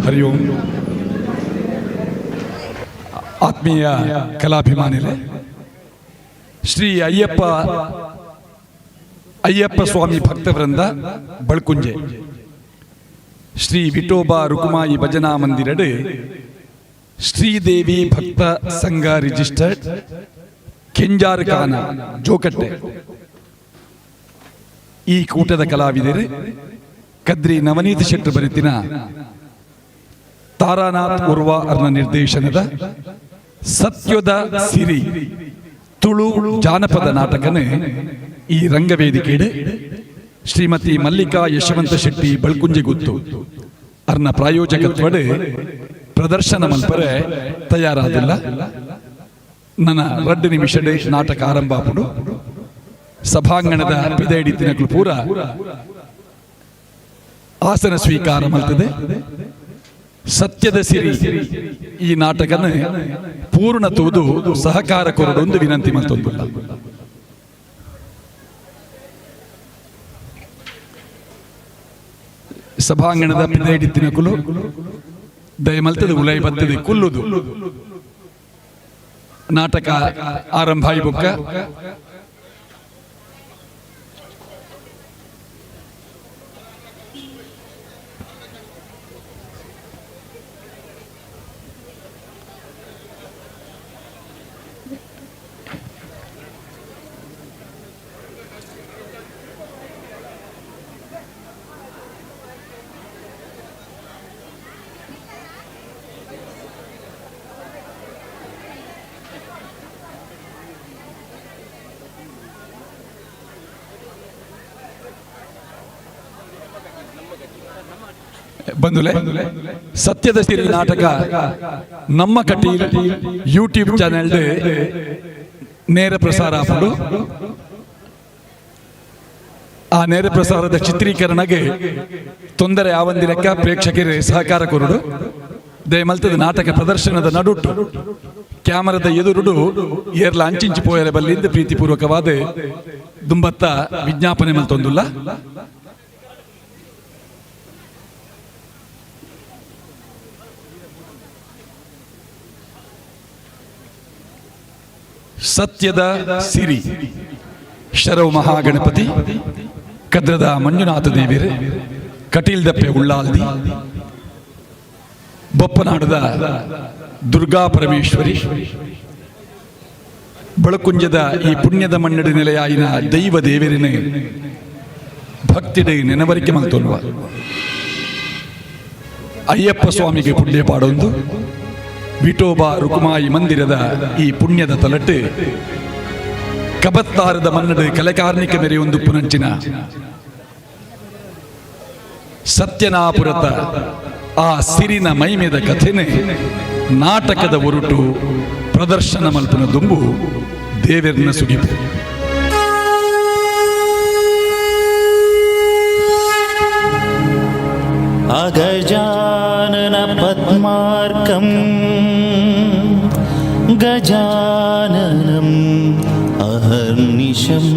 ಹರಿ ಓಂ. ಆತ್ಮೀಯ ಕಲಾಭಿಮಾನಿಗಳೇ, ಶ್ರೀ ಅಯ್ಯಪ್ಪ ಅಯ್ಯಪ್ಪ ಸ್ವಾಮಿ ಭಕ್ತವೃಂದ ಬಳ್ಕುಂಜೆ ಶ್ರೀ ವಿಠೋಬ ರುಕುಮಾಯಿ ಭಜನಾ ಮಂದಿರಡು ಶ್ರೀದೇವಿ ಭಕ್ತ ಸಂಘ ರಿಜಿಸ್ಟರ್ಡ್, ಕೆಂಜಾರಖಾನ, ಜೋಕಟ್ಟೆ. ಈ ಕೂಟದ ಕಲಾವಿದರು ಕದ್ರಿ ನವನೀತ ಶೆಟ್ಟರ್ ಬರಿತಿನ, ತಾರಾನಾಥ್ ಉರ್ವ ಅರ್ನ ನಿರ್ದೇಶನದ ಸತ್ಯದ ಸಿರಿ ತುಳು ಜಾನಪದ ನಾಟಕನ ಈ ರಂಗವೇದಿಕೆಡು ಶ್ರೀಮತಿ ಮಲ್ಲಿಕಾ ಯಶವಂತ ಶೆಟ್ಟಿ ಬಳ್ಕುಂಜೆ ಗುತ್ತು ಅರ್ನ ಪ್ರಾಯೋಜಕತ್ವಡು ಪ್ರದರ್ಶನ ಮಲ್ಪರೆ ತಯಾರಾದಿಲ್ಲ. ನನ್ನ 2 ನಿಮಿಷಡ್ ನಾಟಕ ಆರಂಭ ಆಪುಂಡು. ಸಭಾಂಗಣದ ಪಿದೈಡಿ ತಿನಕುಲು ಪೂರ ಆಸನ ಸ್ವೀಕಾರ ಮಲ್ತದೆ. ಸತ್ಯದ ಸಿರಿ ಈ ನಾಟಕನ ಪೂರ್ಣ ತೂದು ಸಹಕಾರ ಕೊರಡೊಂದು ವಿನಂತಿ ಮಲ್ತೊಂದುಲ್ಲ. ಸಭಾಂಗಣದ ಪಿದೈಡಿ ತಿನಕುಲು ದಯಮಲ್ತದ ಉಲೈ ಬತ್ತದೆ ಕುಲ್ಲುದು ನಾಟಕ ಆರಂಭ ಆಯಿ ಬೊಕ್ಕ ಬಂದುಲೆ. ಸತ್ಯದ ಸಿರಿ ನಾಟಕ ನಮ್ಮ ಕಟೀಲ್ ಯೂಟ್ಯೂಬ್ ಚಾನೆಲ್ ನೇರ ಪ್ರಸಾರ ಆಪುಂಡು. ಆ ನೇರ ಪ್ರಸಾರದ ಚಿತ್ರೀಕರಣಗೆ ತೊಂದರೆ ಆವಂದಿಲೆಕ್ಕ ಪ್ರೇಕ್ಷಕರು ಸಹಕಾರ ಕೊರಡು. ದಯಮಲ್ತದ ನಾಟಕ ಪ್ರದರ್ಶನದ ನಡುಟ್ಟು ಕ್ಯಾಮರದ ಎದುರುಡು ಏರ್ಲ ಅಂಚಿಂಚಿ ಪೋಯರೆ ಬಲ್ಲಿಂದ ಪ್ರೀತಿಪೂರ್ವಕವಾದ ದುಂಬತ್ತ ವಿಜ್ಞಾಪನೆ ಮಲ್ತೊಂದುಲ್ಲ. ಸತ್ಯದ ಸಿರಿ ಶರವ್ ಮಹಾಗಣಪತಿ, ಕದ್ರದ ಮಂಜುನಾಥ ದೇವಿಯರು, ಕಟೀಲ್ ದಪ್ಪೆ ಉಳ್ಳಾಲ್ದಿ, ಬೊಪ್ಪನಾಡದ ದುರ್ಗಾ ಪರಮೇಶ್ವರಿ, ಬಳಕುಂಜದ ಈ ಪುಣ್ಯದ ಮಣ್ಣಡಿ ನೆಲೆಯಾಯಿನ ದೈವ ದೇವರಿನ ಭಕ್ತಿಡೆ ನೆನವರಿಕೆ ಮಲ್ತೊಲ್ವ. ಅಯ್ಯಪ್ಪ ಸ್ವಾಮಿಗೆ ಪುಣ್ಯ ಪಾಡೊಂದು ವಿಠೋಬ ರುಕುಮಾಯಿ ಮಂದಿರದ ಈ ಪುಣ್ಯದ ತಲಟು ಕಬತ್ತಾರದ ಮನ್ನಡು ಕಲೆಕಾರ್ನಿಕ ಮೆರೆಯೊಂದು ಪುನಂಚಿನ ಸತ್ಯನಾಪುರತ ಆ ಸಿರಿನ ಮೈಮೆದ ಕಥೆನೆ ನಾಟಕದ ಒರುಟು ಪ್ರದರ್ಶನ ಮಲ್ಪನ ದುಂಬು ದೇವೆರ್ನ ಸುಗಿಪು. अगजानन पद्मार्कं गजाननम् अहर्निशम्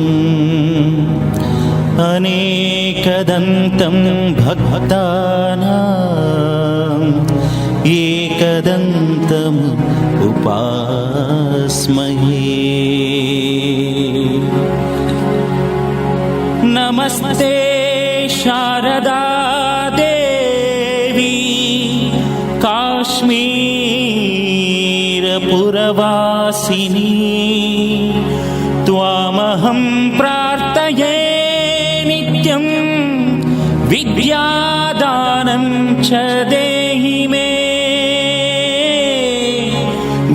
अनेकदन्तं भक्तानाम् एकदन्तम् उपास्महे. नमस्ते शारदा देवी, काश्मीरपुरवासिनी, त्वामहं प्रार्थये नित्यं, विद्यादानं च देहि मे,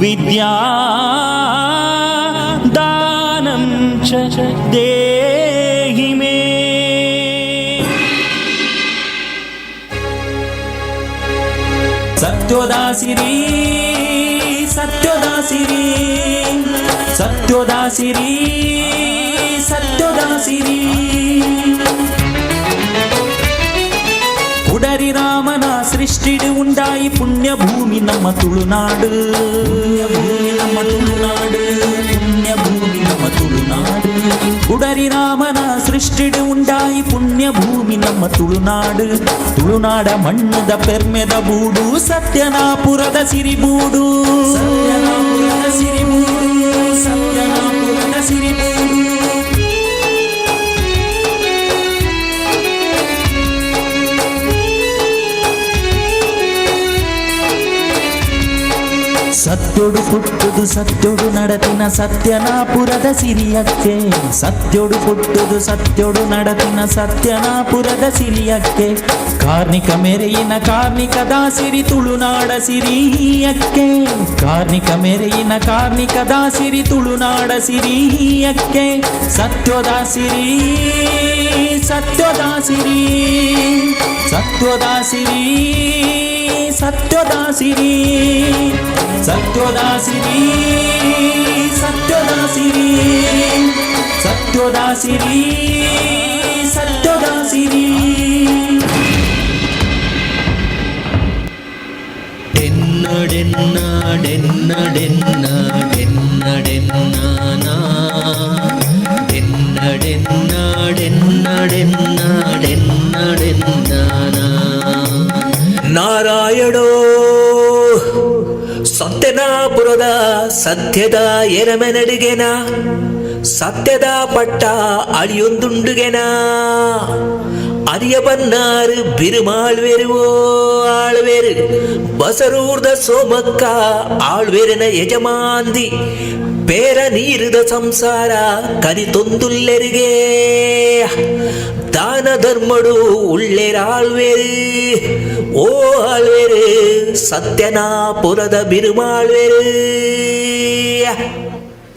विद्यादानं च देहि मे. ಸತ್ಯೋದಾಸಿರಿ, ಸತ್ಯೋದಾಸಿರಿ, ಸತ್ಯೋದಾಸಿರಿ, ಸತ್ಯೋದಾಸಿರಿ. ಕುಡರಿ ರಾಮನ ಸೃಷ್ಟಿಡು ಉಂಡಾಯಿ ಪುಣ್ಯ ಭೂಮಿ ನಮ್ಮ ತುಳುನಾಡು. ಭೂಮಿ ನಮ್ಮ ತುಳುನಾಡು, ಪುಣ್ಯ ಭೂಮಿ ನಮ್ಮ ತುಳುನಾಡು. ಕುಡರಿ ರಾಮನ ಸೃಷ್ಟಿಡು ಉಂಡಾಯಿ ಪುಣ್ಯ ಭೂಮಿ ನಮ್ಮ ತುಳುನಾಡು. ತುಳುನಾಡ ಮಣ್ಣದ ಪೆರ್ಮೆದ ಬೂಡು ಸತ್ಯನಾಪುರದ ಸಿರಿಬೂಡು, ಸತ್ಯನಾಪುರದ ಸಿರಿಬೂಡು, ಸತ್ಯನಾಪುರದ ಸಿರಿಬೂಡು. ಸತ್ಯೊಡು ಪುಟ್ಟುದು ಸತ್ಯೊಡು ನಡತಿನ ಸತ್ಯನಾಪುರದ ಸಿರಿಯಕ್ಕೆ. ಸತ್ಯೊಡು ಪುಟ್ಟುದು ಸತ್ಯೊಡು ನಡತಿನ ಸತ್ಯನಾಪುರದ ಸಿರಿಯಕ್ಕೆ. ಕಾರ್ಣಿಕ ಮೆರೆಯಿನ ಕಾರ್ಣಿಕದ ಸಿರಿ ತುಳುನಾಡ ಸಿರಿಯಕ್ಕೆ. ಕಾರ್ಣಿಕ ಮೆರೆಯಿನ ಕಾರ್ಣಿಕದ ಸಿರಿ ತುಳುನಾಡ ಸಿರಿಯಕ್ಕೆ. ಸತ್ಯದ ಸಿರಿ, ಸತ್ಯದ ಸಿರಿ, ಸತ್ಯದ ಸಿರಿ, ಸತ್ಯದ ಸಿರಿ, ಸತ್ಯದ ಸಿರಿ, ಸತ್ಯದ ಸಿರಿ, ಸತ್ಯದ ಸಿರಿ, ಸತ್ಯದ ಸಿರಿ. ಡೆನ್ನಡೆನ್ನಡೆನ್ನಡೆನ್ನಡೆನ್ನಾನಾ ಡೆನ್ನಡೆನ್ನಡೆನ್ನಡೆನ್ನಡೆನ್ನಾನಾ. ನಾರಾಯಣೋ, ಸತ್ಯನಾಪುರದ ಸತ್ಯದ ಎರಮೆನಡುಗೆನ, ಸತ್ಯದ ಪಟ್ಟ ಅಳಿಯೊಂದುಂಡುಗೆನ. ಅರಿಯ ಬನ್ನಾರು ಬಿರುಮಾಳ್ವೆರುವೋ ಆಳ್ವೇರು, ಬಸರೂರ್ದ ಸೋಮಕ್ಕ ಆಳ್ವೇರಿನ ಯಜಮಾಂದಿ, ಪೇರ ನೀರುದ ಸಂಸಾರ ಕರಿತೊಂದುಲ್ಲೆರಿಗೆ. ದಾನ ಧರ್ಮಡು ಉಳ್ಳೆರಾಳ್ವೇರು, ಓ ಆಳ್ವೇರು, ಸತ್ಯನಾಪುರದ ಬಿರುಮಾಳ್ವೇರು.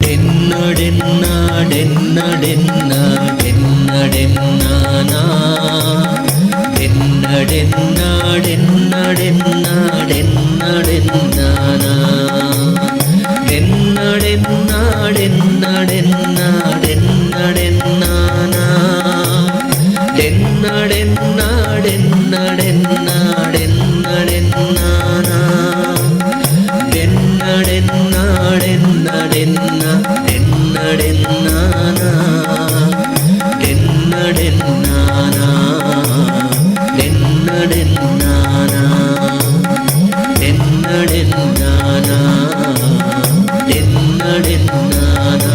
ಡೆನ್ನಡೆನ್ನಡೆನ್ನಡೆನ್ನಡೆನ್ನಾನಾ ಡೆನ್ನಡೆನ್ನಡೆನ್ನಡೆನ್ನಡೆನ್ನಾನಾ ಡೆನ್ನಡೆನ್ನಡೆನ್ನಡೆನ್ನಡೆನ್ನಾನಾ ಡೆನ್ನಡೆನ್ನಡೆನ್ನಡೆನ್ನಡೆನ್ನಾನಾ ಡೆನ್ನಡೆನ್ನಡೆನ್ನಡೆನ್ನಡೆನ್ನಾನಾ ಡೆನ್ನಡೆನ್ನಾನಾ ಡೆನ್ನಡೆನ್ನಾನಾ ಡೆನ್ನಡೆನ್ನಾನಾ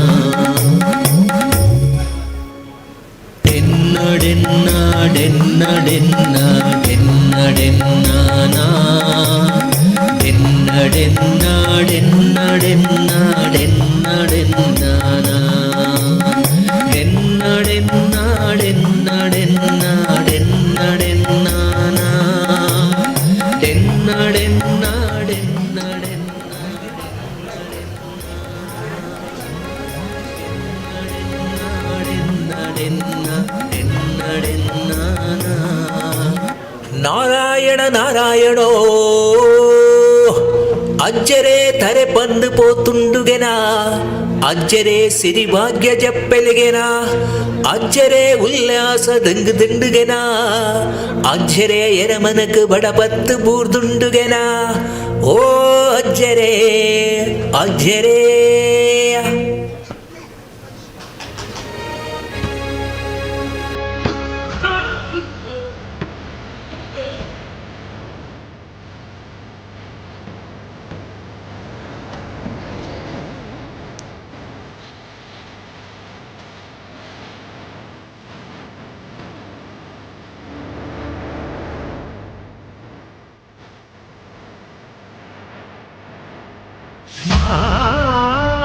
ಡೆನ್ನಡೆನ್ನಾನಾ ಡೆನ್ನಡೆನ್ನಡೆನ್ನಡೆನ್ನಡೆನ್ನಾನಾ ಡೆನ್ನಡೆನ್ನಡೆನ್ನಡೆನ್ನಡೆನ್ನಾನಾ ಡೆನ್ನಡೆನ್ನಡೆನ್ನಡೆನ್ನಡೆನ್ನಾನಾ ಡೆನ್ನಡೆನ್ನಡೆನ್ನಡೆನ್ನ ನಾರಾಯಣ ನಾರಾಯಣೋ, ಅಜ್ಜರೇ ತರೆ ಪಂದು ಪೋತುಂಡುಗೆನಾ, ಅಜ್ಜರೇ ಸಿರಿಭಾಗ್ಯ ಜಪ್ಪೆಲಿಗೆನಾ, ಅಜ್ಜರೇ ಉಲ್ಲಾಸ ದಂಗು ದಿಂಡುಗೆನಾ, ಅಜ್ಜರೇ ಎರಮನಕ್ ಬಡಪತ್ತು ಬೂರ್ದುಂಡುಗೆನಾ. ಓ ಅಜ್ಜರೇ, ಅಜ್ಜರೇ. Ah.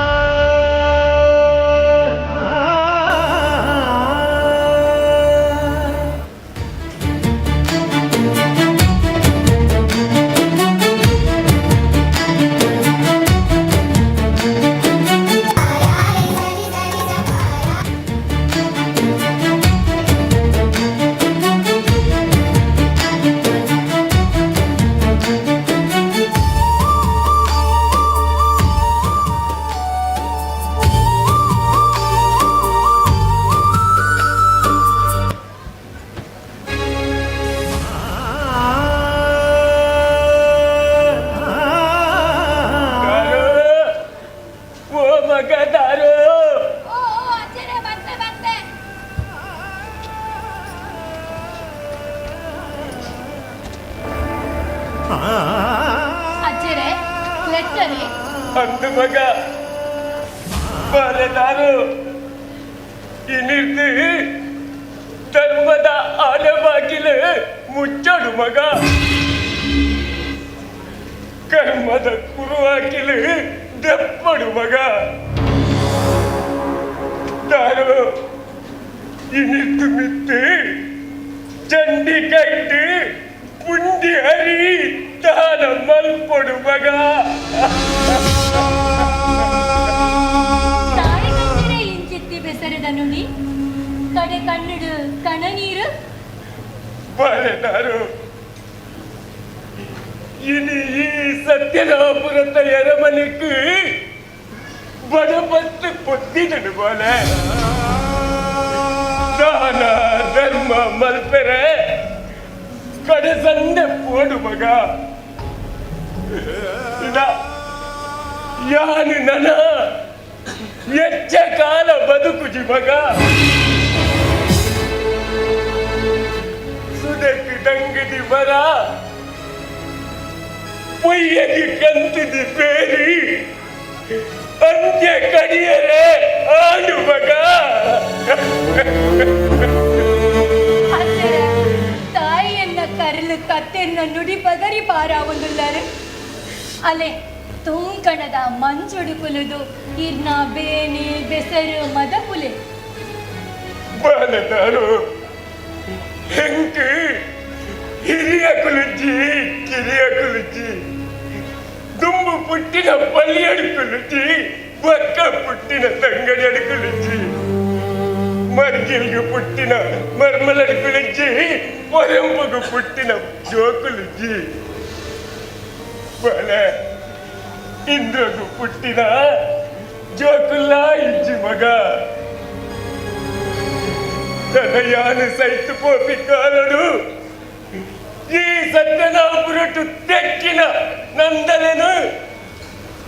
ಪೆತ್ತರೆ. ಅಂದು ಮಗ ಬಾಲೆದಾರು, ಇನಿರ್ದು ಧರ್ಮದ ಆನೆ ಬಾಗಿಲು ಮುಚ್ಚಡು ಮಗ, ಕರ್ಮದ ಕುರುವಾಕಿಲು ದೆಪ್ಪಡು ಮಗ. ದಾರು ಇನಿರ್ದು ಮಿತ್ತು ಚಂಡಿ ಕೈಟ್ ಪುಂಡಿ ಹರಿ ದಾನ ಮಲ್ಪೊಡು ಮಗ. ತಾಯಿಗಂಜನೆ ಇಂಚಿತ್ತಿ ಬೆಸರದ ನುಡಿ, ಕಡೆ ಕಣ್ಣುಡು ಕಣನೀರು. ಬಾಲೆದಾರು, ಇನಿ ಈ ಸತ್ಯನಾಪುರತ ಎರಮನೆக்கு ಬಡಪತ್ತು ಪೊತ್ತಿದನು ಬಾಲೆ. ದಾನ ಧರ್ಮ ಮಲ್ಪೆರೆ ಕಡಸಂದೆ ಪೋಡು ಮಗ. ಯಾನು ನನ ಎಚ್ಚ ಕಾಲ ಬದುಕುಜಿ ಮಗ. ಸುದಕ್ಕೆ ದಂಗದಿ ಬರ, ಪೊಯ್ಯಗೆ ಕಂತದಿ ಬೇರಿ, ಅಂತ್ಯ ಕಡಿಯರೆ ಆಡು ಮಗ. ಅಜ್ಜರ, ತಾಯಿಯನ್ನ ಕರಲು ಕತ್ತೆನ್ನ ನುಡಿ ಪಗರಿ ಪಾರ ಒಂದುಲ್ಲಾರು. ಅಲೆ ತೂಂಕಣದ ಮಂಜುಡು ಕುಲುದು ಇರ್ನ ಬೇನೆ ಬೆಸರು ಮದಪುಲೆ. ಬಾಲದಾರು, ಹೆಂಗೆ ಹಿರಿಯ ಕುಲುಜಿ ಕಿರಿಯ ಕುಲುಜಿ, ದುಂಬು ಪುಟ್ಟಿನ ಪಲ್ಲಿಯಡು ಕುಲುಜಿ, ಬಕ್ಕ ಪುಟ್ಟಿನ ತಂಗಡಿಯಡು ಕುಲುಜಿ, ಮರ್ಗಿಲ್ಗೆ ಪುಟ್ಟಿನ ಮರ್ಮಲಡು ಕುಲುಜಿ, ಪೊರಂಪುಗು ಪುಟ್ಟಿನ ಜೋಕುಲುಜಿ. ಬಾಲೆ, ಇಂದ್ರಗು ಪುಟ್ಟಿನ ಜೋಕುಲ್ಲ ಇಜ್ಜಿ ಮಗ. ತನಯಾನು ಸೈತು ಪೋಪಿ ಕಾಲಡು ಈ ಸತ್ಯನಾಪುರಟು ತೆಕ್ಕಿನ ನಂದಲೆನು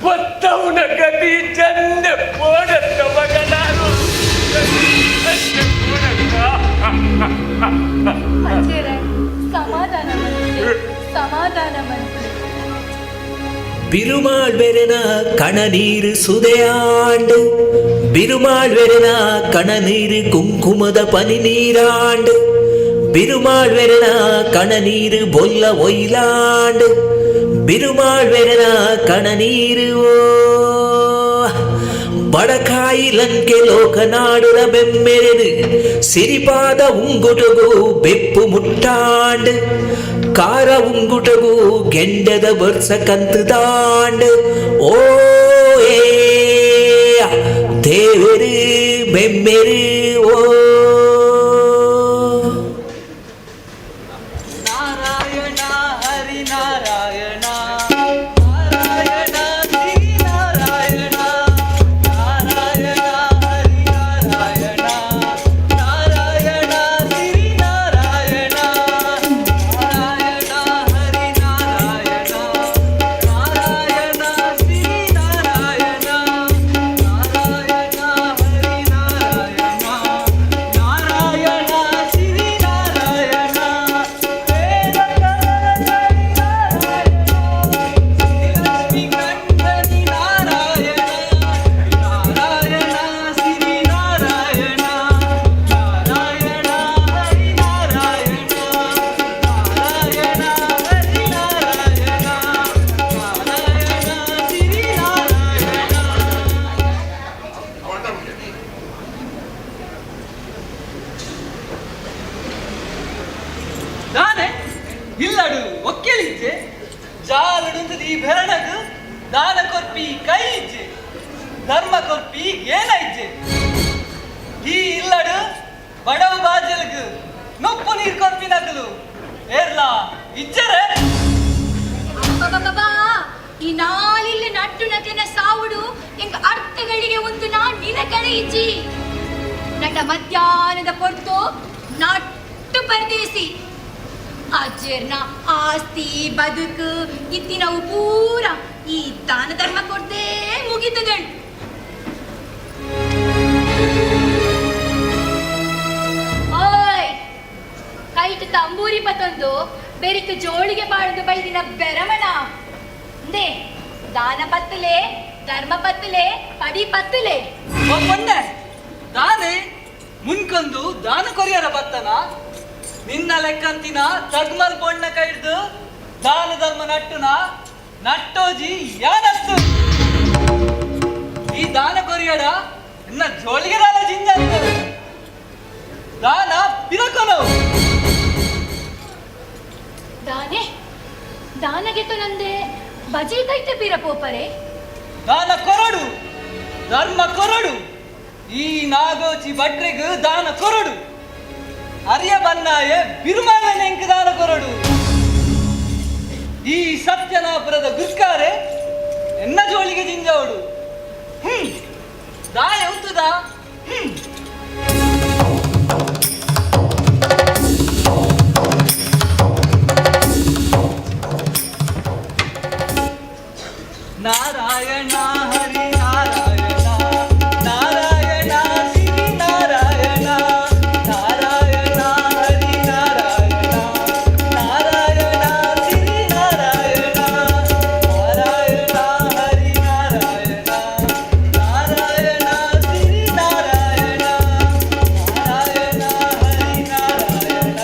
ಪತ್ತವನ ಗತಿ ಚಂದ ಪೋಡತ್ತ ಮಗ. ನಾನು ಪೋಡತ್ತ. ಅಜ್ಜರ, ಸಮಾಧಾನ ಮನ್ಪುಲೆ, ಸಮಾಧಾನ ಮನ್ಪುಲೆ. ಬಿರುಮಾಳ್ ಬೆರೆನ ಕಣನೀರು ಸುದೆಯಾಂಡು, ಬಿರುಮಾಳ್ ಬೆರೆನ ಕಣನೀರು ಕುಂಕುಮದ ಪನಿ ನೀರಾಂಡು, ಬಿರುಮಾಳ್ ಬೆರೆನ ಕಣನೀರು ಬೊಲ್ಲ ಒಯ್ಲಾಂಡು, ಬಿರುಮಾಳ್ ಬೆರೆನ ಕಣನೀರು ಓ ಬಡಕಾಯಿ ಲಂಕೆ ಲೋಕನಾಡುರ ಬೆಮ್ಮೆರೆದು ಸಿರಿಪಾದ ಉಂಗುಟಗು ಬೆಪ್ಪು ಮುಟ್ಟಾಂಡು, ಕಾರ ಉಂಗುಟಗು ಗೆಂಡದ ಬರ್ಸ ಕಂತು ತಾಂಡು. ಓ ಏ ದೇವೆರು ಬೆಮ್ಮೆರು ಓ. ನಾರಾಯಣ ಹರಿ ನಾರಾಯಣ, ನಾರಾಯಣ ಶ್ರೀ ನಾರಾಯಣ, ನಾರಾಯಣ ಹರಿ ನಾರಾಯಣ, ನಾರಾಯಣ ಶ್ರೀ ನಾರಾಯಣ, ನಾರಾಯಣ ಹರಿ ನಾರಾಯಣ, ನಾರಾಯಣ ಶ್ರೀ ನಾರಾಯಣ, ನಾರಾಯಣ ಹರಿ ನಾರಾಯಣ, ನಾರಾಯಣ ಶ್ರೀ ನಾರಾಯಣ, ವೇದ ಲಕ್ಷ್ಮೀ ಕಂಠನಿ ನಾರಾಯಣ, ನಾರಾಯಣ ಶ್ರೀ ನಾರಾಯಣ, ನಾರಾಯಣ ಹರಿ ನಾರಾಯಣ, ನಾರಾಯಣ ಹರಿ ನಾರಾಯಣ, ನಾರಾಯಣ ಶ್ರೀ ನಾರಾಯಣ. ದಾನೆ ಇಲ್ಲಡು ಒಕ್ಕೆಲಿಜ್ಜೆ ಜಾಲುಡುಂತದ ಈ ಬೆರಣಗು ದಾನ ಕೊರ್ಪಿ ಕೈ ಇಜ್ಜೆ, ಧರ್ಮ ಕೊರ್ಪಿ ಏನ ಇಜ್ಜೆ. ಈ ಇಲ್ಲಡು ಬಡವು ಬಾಜಲ್ಗು ನುಪ್ಪು ನೀರ್ ಕೊರ್ಪಿ ನಗಲು ಏರ್ಲಾ ಇಜ್ಜರೆ. ಅಬ್ಬಬ್ಬಬ್ಬಾ, ಈ ನಾಲಿಲ್ಲ ನಟ್ಟು ನಕ್ಲಿನ ಸಾವುಡು ಎಂಕ್ ಅರ್ಥಗಳಿಗೆ ಒಂದು ನಾ ನಿನಕಡೆ ಇಜ್ಜಿ. ನಟ ಮಧ್ಯಾಹ್ನದ ಪೊರ್ತು ನಟ್ಟು ಪರದೇಸಿ ಅಜ್ಜರ್ನ ಆಸ್ತಿ ಬದುಕು ಇತ್ತಿನವು ಪೂರ ಈ ದಾನ ಧರ್ಮ ಕೊಡ್ದೇ ಮುಗಿತದಳು. ಓಯ್, ಕೈಟ್ ತಂಬೂರಿ ಪತೊಂದು ಬೆರಿಕ್ ಜೋಳಿಗೆ ಪಾಡೊಂದು ಬೈದಿನ ಬೆರಮಣ. ಇಂದೇ ದಾನ ಪತ್ತಲೆ, ಧರ್ಮ ಪತ್ತಲೆ, ಪಡಿ ಪತ್ತಲೆ. ಓ ಪೊಣ್ಣೆ, ದಾನೆ ಮುನ್ಕೊಂದು ದಾನ ಕೊರಿಯರ ಬತ್ತನ? ನಿನ್ನ ಲೆಕ್ಕಂತಿನ ತಗ್ಮಲ್ ಪೊಣ್ಣ ಕೈಡ್ದು ದಾನ ಧರ್ಮ ನಟ್ಟುನ ನಟ್ಟೋಜಿ ಯಾನತ್ತು. ಈ ದಾನ ಕೊರಿಯಡ ನಿನ್ನ ಜೋಳಿಗೆ ದಾನ ಜಿಂಜ ದಾನ ಪಿರಕೊನವು. ದಾನೆ ದಾನಗೆತು ನಂದೆ ಬಜಿ ಕೈತ ಬೀರ ಪೋಪರೆ. ದಾನ ಕೊರಡು, ಧರ್ಮ ಕೊರಡು, ಈ ನಾಗೋಚಿ ಭಟ್ರಿಗ್ ದಾನ ಕೊರಡು, ಅರಿಯ ಬನ್ನಾಯ ಬಿರುಮಾಲನೆಂಕ್ ದಾನ ಕೊರಡು. ಈ ಸತ್ಯನಾಪುರದ ಗುರ್ಕಾರೆ ಎನ್ನ ಜೋಳಿಗೆ ಜಿಂಜವಡು. ದಾಯ ಉತ್ತದ. ನಾರಾಯಣ ಹರಿ ನಾರಾಯಣ, ನಾರಾಯಣ ಶ್ರೀ ನಾರಾಯಣ, ನಾರಾಯಣ ಹರಿ ನಾರಾಯಣ, ನಾರಾಯಣ ಶ್ರೀ ನಾರಾಯಣ, ನಾರಾಯಣ ಹರಿ ನಾರಾಯಣ, ನಾರಾಯಣ ಶ್ರೀ ನಾರಾಯಣ, ನಾರಾಯಣ ಹರಿ ನಾರಾಯಣ,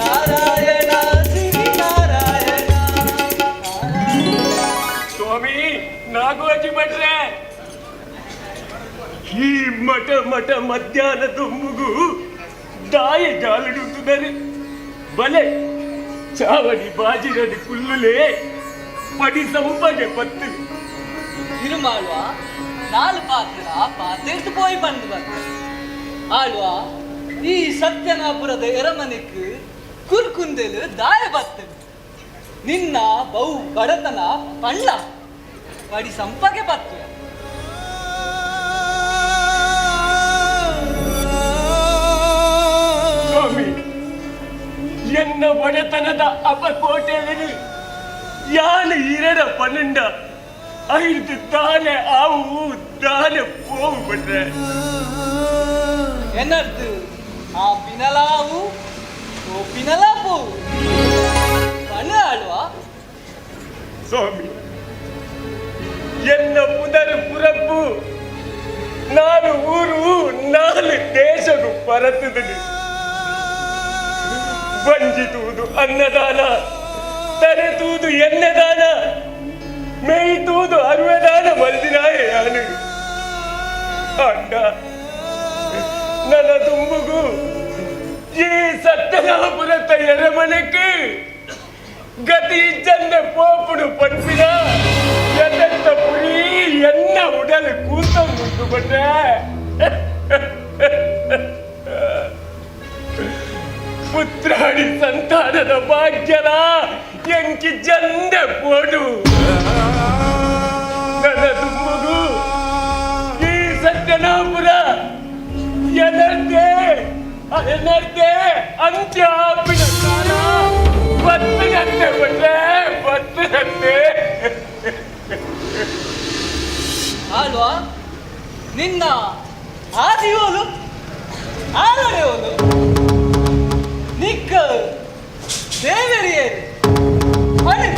ನಾರಾಯಣ ಶ್ರೀ ನಾರಾಯಣ. ಸ್ವಾಮಿ ನಾಗೋಜಿ ಭಟ್ರೆ, ಈ ಮಠ ಮಠ ಮಧ್ಯಾಹ್ನ ದುಂಬುಗು ದಾಯ ಜಾಲುಡುತ್ತುದರೆ ಬಲೆ ಚಾವಡಿ ಬಾಜಿರಡಿ ಕುಲ್ಲುಲೇ ಪಡಿ ಸಂಪಗೆ ಪತ್ತು. ತಿರುಮಾಳ್ವ ನಾಲ್ ಪಾತ್ರ ಪಾತೆರ್ದು ಪೋಯಿ ಬಂದು ಬಂದ ಆಳ್ವ. ಈ ಸತ್ಯನಾಪುರದ ಎರಮನೆಕ್ ಕುರ್ಕುಂದೆಲು ದಾಯ ಬತ್ತು. ನಿನ್ನ ಬಹು ಬಡತನ ಪಳ್ಳ ಪಡಿ ಸಂಪಗೆ ಬತ್ತು. ಸ್ವಾಮಿ, ಎನ್ನ ಬಡತನದ ಅಪಕೋಟೆಯಲ್ಲಿ ಯಾನು ಇರಡ ಪನ್ನಂಡ ಐದು ದಾನೆ ಆವು ದಾನೆ ಪೋವು ಬಿಟ್ರೆ. ಏನರ್ದು ಆ ಪಿನಲಾವು ಓ ಪಿನಲಾ ಪೋವು ಪಣ ಆಳ್ವ. ಸ್ವಾಮಿ, ಎನ್ನ ಪುದರು ಪುರಪ್ಪು, ನಾನು ಊರು ನಾಲು ದೇಶವು ಪರತುದನು. ಬಂಜಿತುವುದು ಅನ್ನದಾನ, ತರೆತುವುದು ಎಣ್ಣೆದಾನ, ಮೇಯ್ತುವುದು ಅರುವೆದಾನ ಮಲ್ದಿನಾಯ ಯಾನು. ಅಣ್ಣ, ನನ್ನ ತುಂಬುಗು ಈ ಸತ್ಯನಾಪುರತ್ತ ಎರಮನೆக்கு ಗತಿ ಚಂದ ಪೋಪುಡು ಪನ್ಪಿನ ಎದೆತ್ತ ಪುರಿ ಎನ್ನ ಉಡಲು ಕೂತ ಮುಂದು ಬಂದೆ. ಪುತ್ರಾಡಿ ಸಂತಾನದ ಭಾಗ್ಯಲ ಎಂಕಿ ಜಂದ ಪೋಡು. ನನ್ನ ತುಂಬುಗು ಈ ಸತ್ಯನಾಪುರ ಎನರ್ದೇ ಎನರ್ದೇ ಅಂತ್ಯ ಆಪಿನ ಕಾಲ ಬತ್ತಿನಂತೆ ಬಂದ್ರೆ ಬತ್ತಿನಂತೆ. ಆಳ್ವ, ನಿನ್ನ ಆದಿಯೋಲು ಆಲಡೆಯೋಲು ನಿಕ್ಕ ದೇವರಿಯೇರು ಅಣು.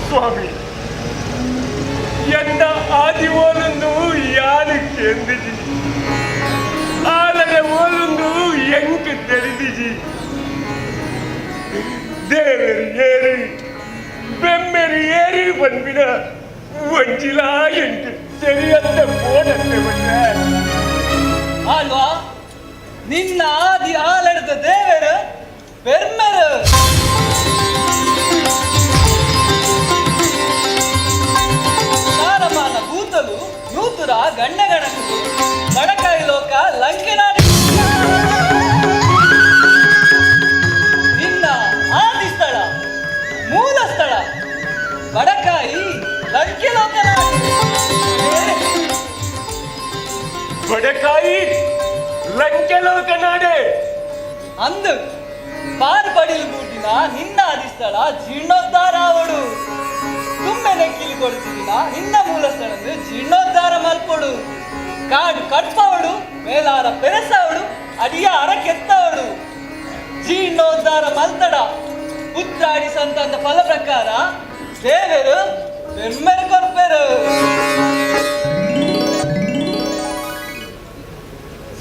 ಸ್ವಾಮಿ, ಎನ್ನ ಆದಿ ಓಲೊಂದು ಯಾರು ಕೇಂದಿಜಿ, ಆಲದ ಓಲೊಂದು ಎಂಕ್ தெரிஞ்சிಜಿ. ದೇವರು ಏರಿ ಬೆಮ್ಮೆರು ಏರಿ ಪನ್ಪಿನ ಒಂಜಿಲಾ ಎಂಕ್ தெரிಯಂತ போனತ್ತೆ ಬಂದ್ರೆ. ಆಳ್ವ, ನಿನ್ನ ಆದಿ ಆಲಡದ ದೇವರು ಬೆರ್ಮೆರು. ತಾರಮಾನ ಭೂತಲು ನೂತುರ ಗಂಡಗಣಕುಲು ಬಡಕಾಯಿ ಲೋಕ ಲಂಕೆನಾಡಿ. ನಿನ್ನ ಆದಿ ಸ್ಥಳ ಮೂಲ ಸ್ಥಳ ಬಡಕಾಯಿ ಲಂಕೆ ಲೋಕನಾಡಿ. ಬಡಕಾಯಿ ಲಂಕೆ ಲೋಕನಾಡೆ. ಅಂದು ಪಾರು ಪಡಿಲು ಬೂಟಿನ ನಿನ್ನ ಆದಿ ಸ್ಥಳ ಜೀರ್ಣೋದ್ಧಾರ ಆವಡು. ತುಂಬೆನೆ ಕಿಲಿ ಕೊಡ್ತಿದಿನ ನಿನ್ನ ಮೂಲ ಸ್ಥಳದ ಜೀರ್ಣೋದ್ಧಾರ ಮಲ್ಪೊಡು. ಕಾಡು ಕಟ್ಪವಡು, ಮೇಲಾರ ಪೆರಸವಡು, ಅಡಿಯ ಅರ ಕೆತ್ತವಡು. ಜೀರ್ಣೋದ್ಧಾರ ಮಲ್ತಡ ಪುತ್ರಾಡಿ ಸಂತಾನದ ಫಲ ಪ್ರಕಾರ ದೇವರು ಬೆಮ್ಮೆರು ಕೊರ್ಪೆರು.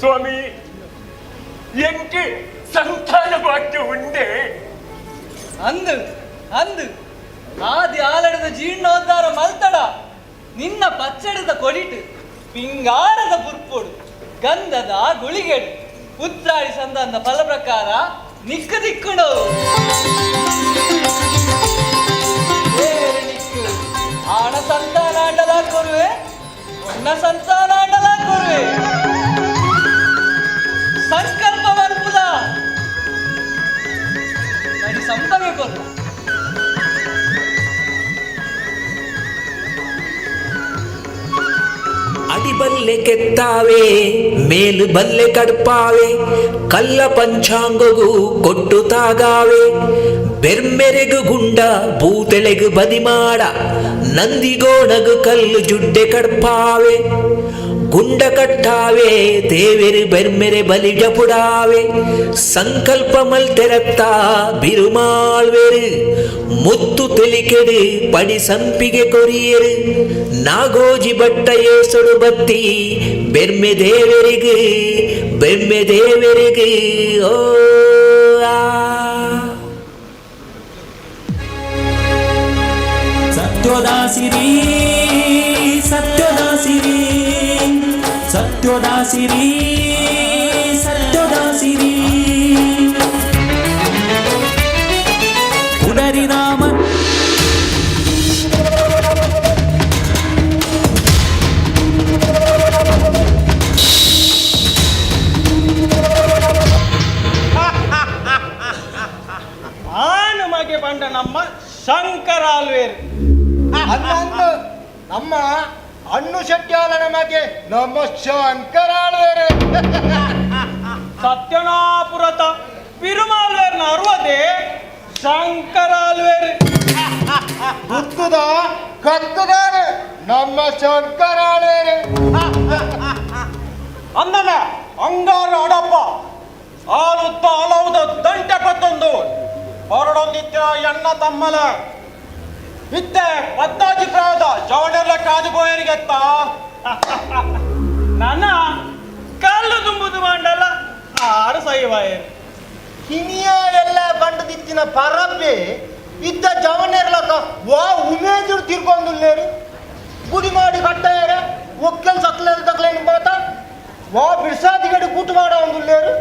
ಸ್ವಾಮಿ, ಎಂಕೆ ಸಂತಾನ ಭಾಗ್ಯ ಉಂಡೆ? ಅಂದು ಅಂದು ಆದಿ ಆಲಡದ ಜೀರ್ಣೋದ್ಧಾರ ಮಲ್ತಡ ನಿನ್ನ ಪಚ್ಚಡದ ಕೊಡಿಟು ಪಿಂಗಾರದ ಪುರ್ಪೊಡು ಗಂಧದ ಗುಳಿಗೆಡು ಪುತ್ರಾಡಿ ಸಂಧಾನದ ಫಲ ಪ್ರಕಾರ ನಿಕ್ಕು ದಿಕ್ಕುಡು. ದೇವರು ನಿಕ್ಕು ಆಣ ಸಂತಾನ ಆಂಡಲ ಕೊರುವೆ, ಒಣ್ಣ ಸಂತಾನ ಆಂಡಲ ಕೊರುವೆ. ಸಂಕಲ್ಪ ಮಲ್ಪುಲ ಬಡಿ ಸಂಪರ್ಕ ಕೊರು. ಅಡಿಬಲ್ಲೆ ಕೆತ್ತಾವೆ, ಮೇಲು ಬಲ್ಲೆ ಕಡ್ಪಾವೆ, ಕಲ್ಲ ಪಂಚಾಂಗಗು ಕೊಟ್ಟು ತಾಗಾವೆ, ಬೆರ್ಮೆರೆಗು ಗುಂಡ ಬೂತೆಳೆಗು ಬದಿಮಾಡ, ನಂದಿಗೋಣಗು ಕಲ್ಲು ಜುಡ್ಡೆ ಕಡ್ಪಾವೆ, ಗುಂಡ ಕಟ್ಟಾವೆ, ದೇವೆರು ಬೆರ್ಮೆರೆ ಬಲಿ ಜಪುಡಾವೆ, ಸಂಕಲ್ಪ ಮಲ್ತೆರತ್ತ ಬಿರುಮಾಳ್ವೆರು, ಮುತ್ತು ತೆಲಿಕೆಡು ಪಡಿ ಸಂಪಿಗೆ ಕೊರಿಯರು, ನಾಗೋಜಿ ಬಟ್ಟ ಏಸೊಡು ಬತ್ತಿ ಬೆರ್ಮೆ ದೇವರಿಗೆ, ಬೆರ್ಮೆ ದೇವರಿಗೆ ಓ ಆ. ಸತ್ಯೋದಾಸಿರಿ ಸತ್ಯೋದಾಸಿರಿ ಸತ್ಯೋದಾಸಿರಿ ಸತ್ಯೋದಾಸಿರಿ ಪುಡರಿನಾಮ. ಆನು ಮಗೆ ಪಂಡ ನಮ್ಮ ಶಂಕರಾಲ್ವೇರ್. ಅಂದು ನಮ್ಮ ಅಣ್ಣು ಶೆಟ್ಯಾಲ ನಮಗೆ ನಮ್ಮ ಶಂಕರಾಳ್ವೇರು. ಸತ್ಯನಾಪುರತ ಪಿರುಮಾಲ್ವೇರ್ನ ಅರುವದೆ ಶಂಕರಾಲ್ವೇರ್. ಗುತ್ತದ ಕತ್ತದಾರೆ ನಮ್ಮ ಶಂಕರಾಳ್ವೇರು. ಅಂದನ ಅಂಗಾರ ಅಡಪ್ಪ ಆಲುತ್ತ ಅಲೌದ ದಂಟೆ ಪತ್ತೊಂದು ಹೊರಡೊಂದಿತ್ತಿನ ಎಣ್ಣ ತಮ್ಮಲ ಇತ್ತೆ ಪತ್ತಾಜಿ ಪ್ರಾಯದ ಜವನೆಲ್ಲ ಕಾದು ಬೋಯರಿಗೆತ್ತ ನನ್ನ ಕಲ್ಲು ತುಂಬುದು ಮಂಡಲ ಆರು ಸೈವಾಯರು. ಹಿನಿಯ ಎಲ್ಲ ಬಂಡದಿತ್ತಿನ ಪರಬ್ಬೆ ಇದ್ದ ಜವನೆರ್ಲಕ ವಾ ಉಮೇಜುಡು ತಿರ್ಕೊಂದುಲ್ಲೇರು. ಗುಡಿ ಮಾಡಿ ಕಟ್ಟಾಯರ ಒಕ್ಕಲ್ ಸಕ್ಲೇರು ತಕ್ಲೇನು ಮಾತ ವಾ ಬಿರ್ಸಾದಿಗಡೆ ಕೂಟು ಮಾಡ ಒಂದುಲ್ಲೇರು.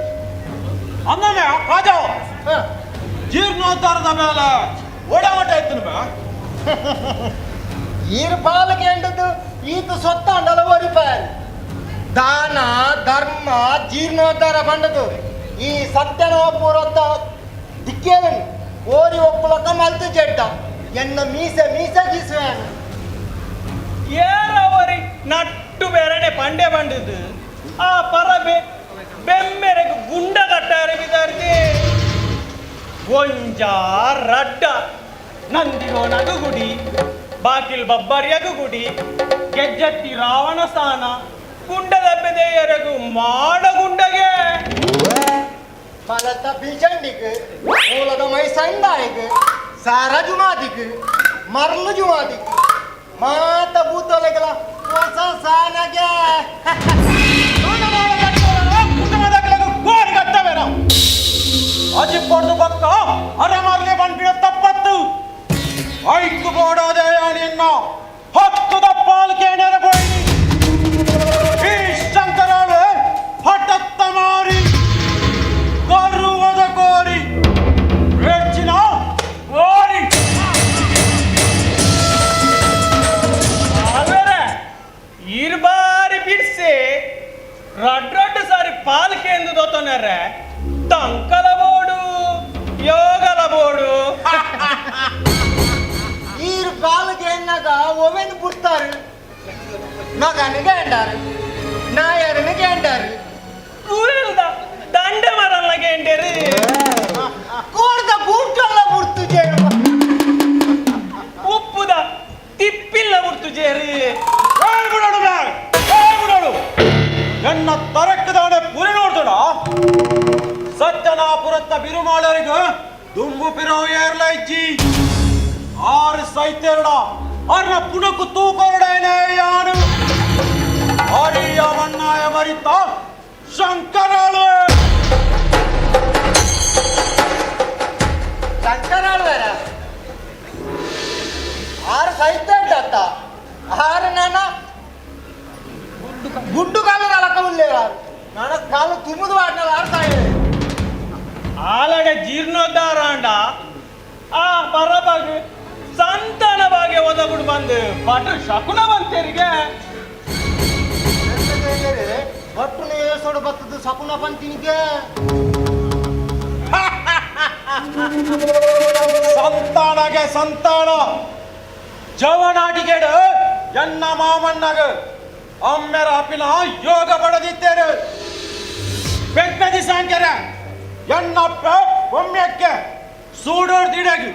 ಅಂದನೆ ರಾಜ ಜೀರ್ಣೋದ್ಧಾರದ ಮೇಲೆ ಓಡಾಟ ಇತ್ತು. ಈರು ಪಾಲಕ್ಕೆ ಎಂಡದ್ದು ಈತ ಸೊತ್ತ ನಲವರಿ ರೂಪಾಯಿ ದಾನ ಧರ್ಮ ಜೀರ್ಣೋದ್ಧಾರ ಬಂಡದು ಈ ಸತ್ಯನೋಪುರತ್ತ ದಿಕ್ಕೇವನು ಓರಿ ಒಕ್ಕುಲಕ್ಕ ಮಲ್ತು ಜಡ್ಡ ಎನ್ನ ಮೀಸೆ ಮೀಸೆ ಗೀಸುವೇನು. ಏರವರಿ ನಟ್ಟು ಬೇರೆನೆ ಪಂಡೆ ಬಂಡಿದ್ದು ಆ ಪರಬೆ ಬೆಮ್ಮೆರೆಗ್ ಗುಂಡ ಕಟ್ಟಾರೆ ಬಿದಾರ್ದಿ ಒಂಜ ರಡ್ಡ ನಂದಿಗೋನಗು ಗುಡಿ, ಬಾಕಿಲ್ ಬಬ್ಬರಿಯಗು ಗುಡಿ, ಗೆಜ್ಜತ್ತಿ ರಾವಣ ಸ್ಥಾನ, ಗುಂಡದಬ್ಬೆದೆಯರಗು ಮಾಡ ಗುಂಡಗೆ. ಮಲತ ಬೀಚಂಡಿಗ್ ಮೂಲದ ಮೈ ಸಂದಾಯಿಗ್ ಸಾರ ಜುಮಾದಿಗ್ ಮರ್ಲು ಜುಮಾದಿಗ್ ಮಾತ ಭೂತೊಲೆಗಲ ಹೊಸ ಸಾನಗೆ. ಗೋರಿ ಕಟ್ಟವೇನ ಅಜಿ ಪೊಡ್ದು ಬಕ್ಕ ಅರಮರ್ಲಿ ಬಂಪಿನ ತಪ್ಪತ್ತು ಐಕು ಬೋಡೋದಯ ನಿನ್ನ ಹತ್ತುದ ಪಾಲ್ಕೆ ನೆರಬೋಯ್ನಿ ಈ ಶಂಕರಾಳು ಹಠತ್ತ ಮಾರಿ ಗರುವದ ಕೋರಿ ವೆಚ್ಚಿನ ಓರಿ. ಆಲ್ವೇರೆ ಇರ್ಬಾರಿ ಬಿಡ್ಸಿ ರಡ್ ರಡ್ಡು ಸಾರಿ ಪಾಲ್ಕೆ ಎಂದು ದೋತನರೆ ತಂಕಲ ಬೋಡು ಯೋಗಲ ಬೋಡು. ಈರು ಪಾಲಕ್ಕೆ ಎನ್ನಾಗ ಒವೆನ್ ಬುಡ್ತಾರು ಮಗನಿಗೆ ಎಂಡಾರು ನಾಯರನಿಗೆ ಎಂಡಾರು ಕೂಲ್ದ ದಂಡೆ ಮರಲ್ನಾಗೆ ಎಂಡೇರು. ಕೋರ್ದ ಬೂಟಲ್ಲ ಬುಡ್ತು ಜೇರು. ಉಪ್ಪುದ ತಿಪ್ಪಿಲ್ಲ ಬುಡ್ತು ಜೇರು. ಬಿಡೋಡು ಬಿಡೋಡು ಎನ್ನ ತರಕ್ಕದವನೆ ಪುರಿ ನೋಡ್ದೋಣ ಸತ್ಯನಾಪುರತ್ತ ಬಿರುಮಾಳರಿಗ ದುಂಬು ಪಿರೋ ಏರ್ಲ ಇಜ್ಜಿ. ಆರು ಸೈತೆರಡ ಅರ್ನ ಪುನಕು ತೂಕೊರಡೇನೆ ಯಾನು ಅರಿಯ ಮಣ್ಣಾಯ ಮರಿತ ಶಂಕರಾಳು. ಶಂಕರಾಳ್ವರ ಆರು ಸೈತ ಆರು ನಾನ ಗುಡ್ಡು ಕಾಲು ಅಲಕ ಉಳ್ಳೇರು ನನ್ನ ಕಾಲು ತುಮುದು ಆಡ್ನಲ್ಲ ಆರು ತಾಯಿ. ಆಲಡೆ ಜೀರ್ಣೋದ್ಧಾರ ಅಂಡ ಆ ಪರಬಾಗ ಸಂತಾನ ಬಾಗೆ ಒದಗುಡು ಬಂದು ಭಟ್ರು ಶಕುನ ಬಂತೇರಿಗೆ. ಭಟ್ರು ಏಸೋಡು ಬತ್ತದ ಶಕುನ ಬಂತಿನಿಗೆ. ಸಂತಾನಗೆ ಸಂತಾನ ಜವನಾಟಿಗೆಡು ಎನ್ನ ಮಾಮಣ್ಣಗ ಅಮ್ಮೆರ ಅಪ್ಪಿನ ಯೋಗ ಪಡೆದಿದ್ದೇನೆ. ಬೆಕ್ಕದಿ ಸಾಂಕರ ಎನ್ನಪ್ಪ ಒಮ್ಮೆಕ್ಕೆ ಸೂಡೋರ್ ದಿಡಗಿ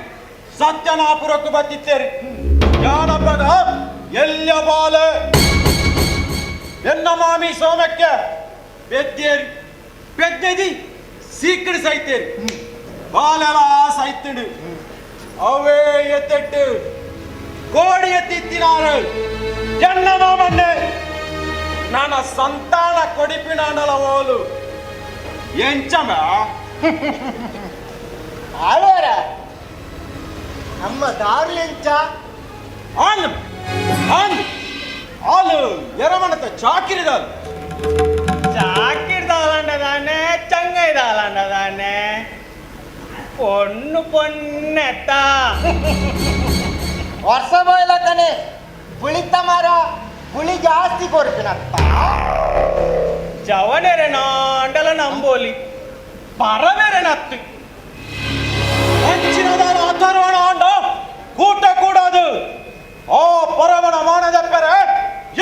ಸತ್ಯನಾಪುರಕ್ಕೂ ಬತ್ತಿತ್ತೇರಿ. ಯಾನಪ್ಪಗ ಎಲ್ಲ ಬಾಲೆ ಎನ್ನ ಮಾಮಿ ಸೋಮಕ್ಕೆ ಬೆದ್ದೇರಿ ಬೆದ್ದೆದಿ ಸೀಕಡಿ ಸೈತೇರಿ ಬಾಲೆಲ ಸೈತಿಡು ಅವೇ ಎತ್ತೆಟ್ಟು ಕೋಡಿ ಎತ್ತಿತ್ತಿನಾರು ಎನ್ನ ಮಾಮನ್ನೆ ನನ್ನ ಸಂತಾನ ಕೊಡಿಪಿನಾಂಡಲ ಓಲು ಎಂಚಮ. ಆಳ್ವಾರ ನಮ್ಮ ದಾರು ಎಂಚ? ಆನ್ ಆನ್ ಆಲು ಎರಮಣತ ಚಾಕಿರಿದಾಲ್. ಚಾಕಿರ್ದಾಲಂಡದಾನೆ ಚಂಗೈದಾಲಂಡದಾನೆ பொண்ணு பொண்ணெத்தா. ವರ್ಷ ಬೋಯ್ಲಕನೆ ಪುಳಿತ ಮರ ಪುಳಿ ಜಾಸ್ತಿ ಕೊರ್ಪಿನತ್ತ. ಜವನೆರೆ ನಾಂಡಲ ನಂಬೋಲಿ ಪರವೆರೆ ನತ್ತು. ಅಂಚಿನದಾನ ಅಥರ್ವಣ ಆಂಡ ಕೂಟ ಕೂಡದು ಆ ಪರವಣ ಮಾನದಪ್ಪರೆ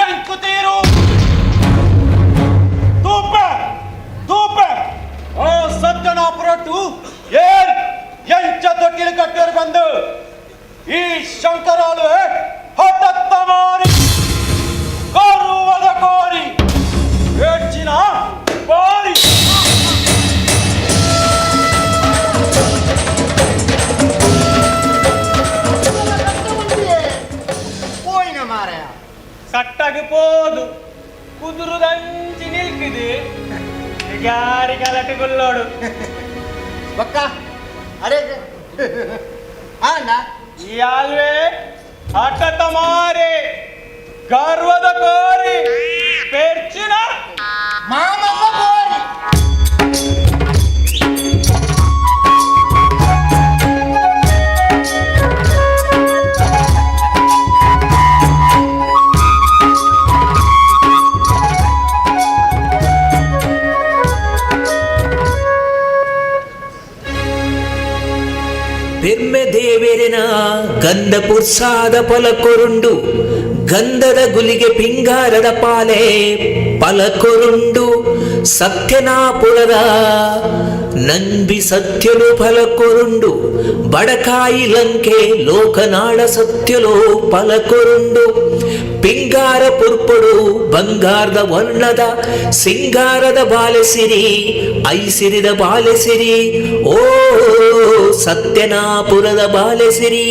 ಎಂಕುತೀರು ತೂಪ ತೂಪ ಆ ಸತ್ಯನಾಪುರಟ್ಟು ಏರ್ ಎಂಚ ತೊಟ್ಟಿಲು ಕಟ್ಟರು ಬಂದು ಈ ಶಂಕರಾಲು ಹಠತ್ತ ಮಾರಿ ಗೌರವದ ಕೋರಿ ಹೆಚ್ಚಿನ ಬಾರಿ. ಹೋಯಿನ ಮಾರಾಯ. ಕಟ್ಟಾಗ ಪೋದು ಕುದುರುದಂಚಿ ನಿಲ್ಕಿದು ಗಾರಿ ಗಲಾಟೆ ಗುಲ್ಲೋಡು. ಬಕ್ಕ ಅರೆ ಆಂಡ. ಈ ಆಲ್ವೆ ಹಠತ ಮಾರಿ ಗರ್ವದ ಕೋರಿ ಪೆರ್ಚಿನ ಮಾಮಮ್ಮ ಕೋರಿ. ಪೆರ್ಮೆ ದೇವೆರೆನ ಗಂಧ ಪುರ್ಸಾದ ಪಲಕೊರುಂಡು ಗಂಧದ ಗುಲಿಗೆ ಪಿಂಗಾರದ ಪಾಲೆ ಪಲಕೊರುಂಡು ಸತ್ಯನಾಪುರದ ನಂಬಿ ಸತ್ಯಲು ಫಲಕೊರುಂಡು ಬಡಕಾಯಿ ಲಂಕೆ ಲೋಕನಾಡ ಸತ್ಯಲು ಫಲಕೊರುಂಡು ಪಿಂಗಾರ ಪುರ್ಪೊಡು ಬಂಗಾರದ ವರ್ಣದ ಸಿಂಗಾರದ ಬಾಲೆಸಿರಿ ಐಸಿರಿದ ಬಾಲೆಸಿರಿ ಓ ಸತ್ಯನಾಪುರದ ಬಾಲೆಸಿರಿ.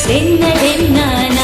ಡೆನ್ನ ಡೆನ್ನಾನ.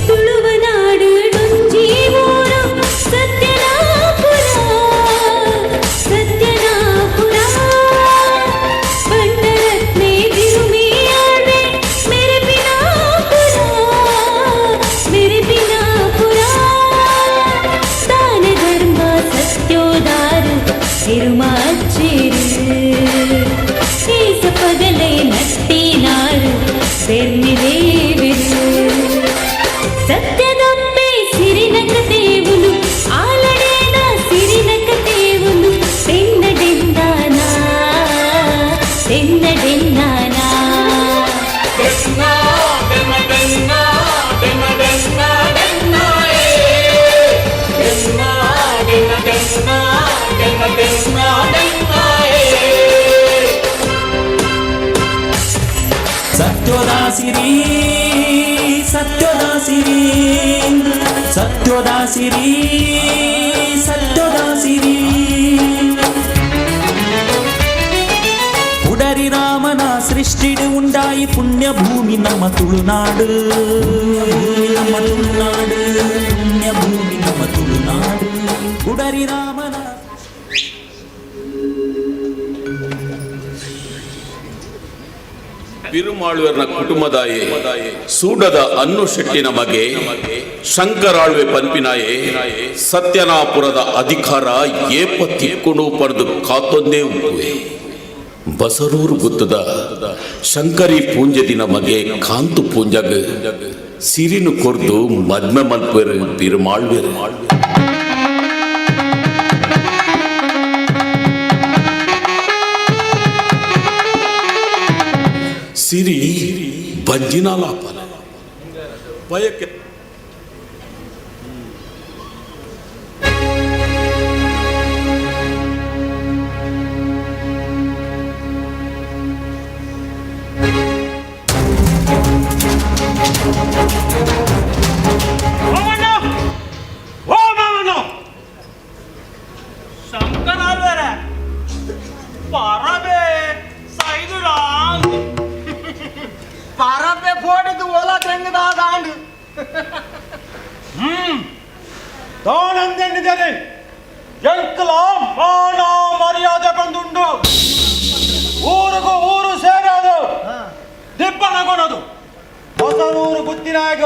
ತುಳುವನಾಡು ಡೊಂಜಿ ಊರು ಸತ್ಯನಾಪುರ, ಸತ್ಯನಾಪುರ. ಬಂಡರತ್ನೆ ಬಿರುಮೆಯಾಳ್ವೆ ಮೆರೆಪಿನಾಪುರ, ಮೆರೆಪಿನಾಪುರ. ದಾನ ಧರ್ಮ ಸತ್ಯೋದಾರ ತಿರುಮಾಚೇರು, ಏಸ ಪಗಲೈ ನಟ್ಟಿನಾರು ಬೆರ್ಮಿದೇವಿರು. ಸತ್ಯದಪ್ಪೆ ಸಿರಿನಕ దేవులు, ಆಲಡೇನ ಸಿರಿನಕ దేవులు, ತೆನ್ನಡೆಂದಾನ, ತೆನ್ನಡೆಂದಾನ. ಸತ್ಯೋದಾಸಿರಿ ಸತ್ಯೋದಾಸಿರಿ ಸತ್ಯೋದಾಸಿರಿ ಸತ್ಯೋದಾಸಿರಿ. ಉಡರಿ ರಾಮನ ಸೃಷ್ಟಿಡು ಉಂಡಾಯಿ ಪುಣ್ಯಭೂಮಿ ನಮ್ಮ ತುಳುನಾಡು, ನಮ್ಮ ತುಳುನಾಡು. ಪುಣ್ಯಭೂಮಿ ನಮ್ಮ ತುಳುನಾಡು. ಉಡರಿ ರಾಮನ ಬಿರುಮಾಳ್ವರ್ನ ಕುಟುಂಬದಾಯೆ ಸೂಡದ ಅನ್ನು ಶೆಟ್ಟಿನ ಮಗೆ ಶಂಕರಾಳ್ವೆ ಪನ್ಪಿನಾಯೆ ಸತ್ಯನಾಪುರದ ಅಧಿಕಾರ ಏಪ ತಿಕ್ಕುಣು ಪಡೆದು ಕಾತೊಂದೇ ಉಪ್ಪುವೆ. ಬಸರೂರು ಗುತ್ತದ ಶಂಕರಿ ಪೂಂಜದಿನ ಮಗೆ ಕಾಂತು ಪೂಂಜಗ್ ಸಿರಿನು ಕೊರ್ದು ಮದ್ಮೆ ಮಲ್ಪೆರು ಬಿರುಮಾಳ್ವೆರು. ಸಿರಿ ಬಂಜಿನಾಲಾಪನ ಬಯಕೆ. ಮಾಮಣ್ಣ, ಓ ಮಾಮಣ್ಣ! ಶಂಕರಾಳ್ವರ ಪರಬೆ ಸೈದುಡಾಂಗ್. ಪರಬೆ ಪೋಡಿದ್ದು ಓಲಾ ತೆಂಗದಾದಾಂಡು. ತಾನಂದೆಂಡಿದ್ದೇನೆ, ಎಂಕಲ ಮಾನ ಮರ್ಯಾದೆ ಬಂದುಂಡು. ಊರಿಗೂ ಊರು ಸೇರೋದು, ದಿಬ್ಬನಗೊಣದು. ಹೊಸನೂರು ಗುತ್ತಿನಾಗ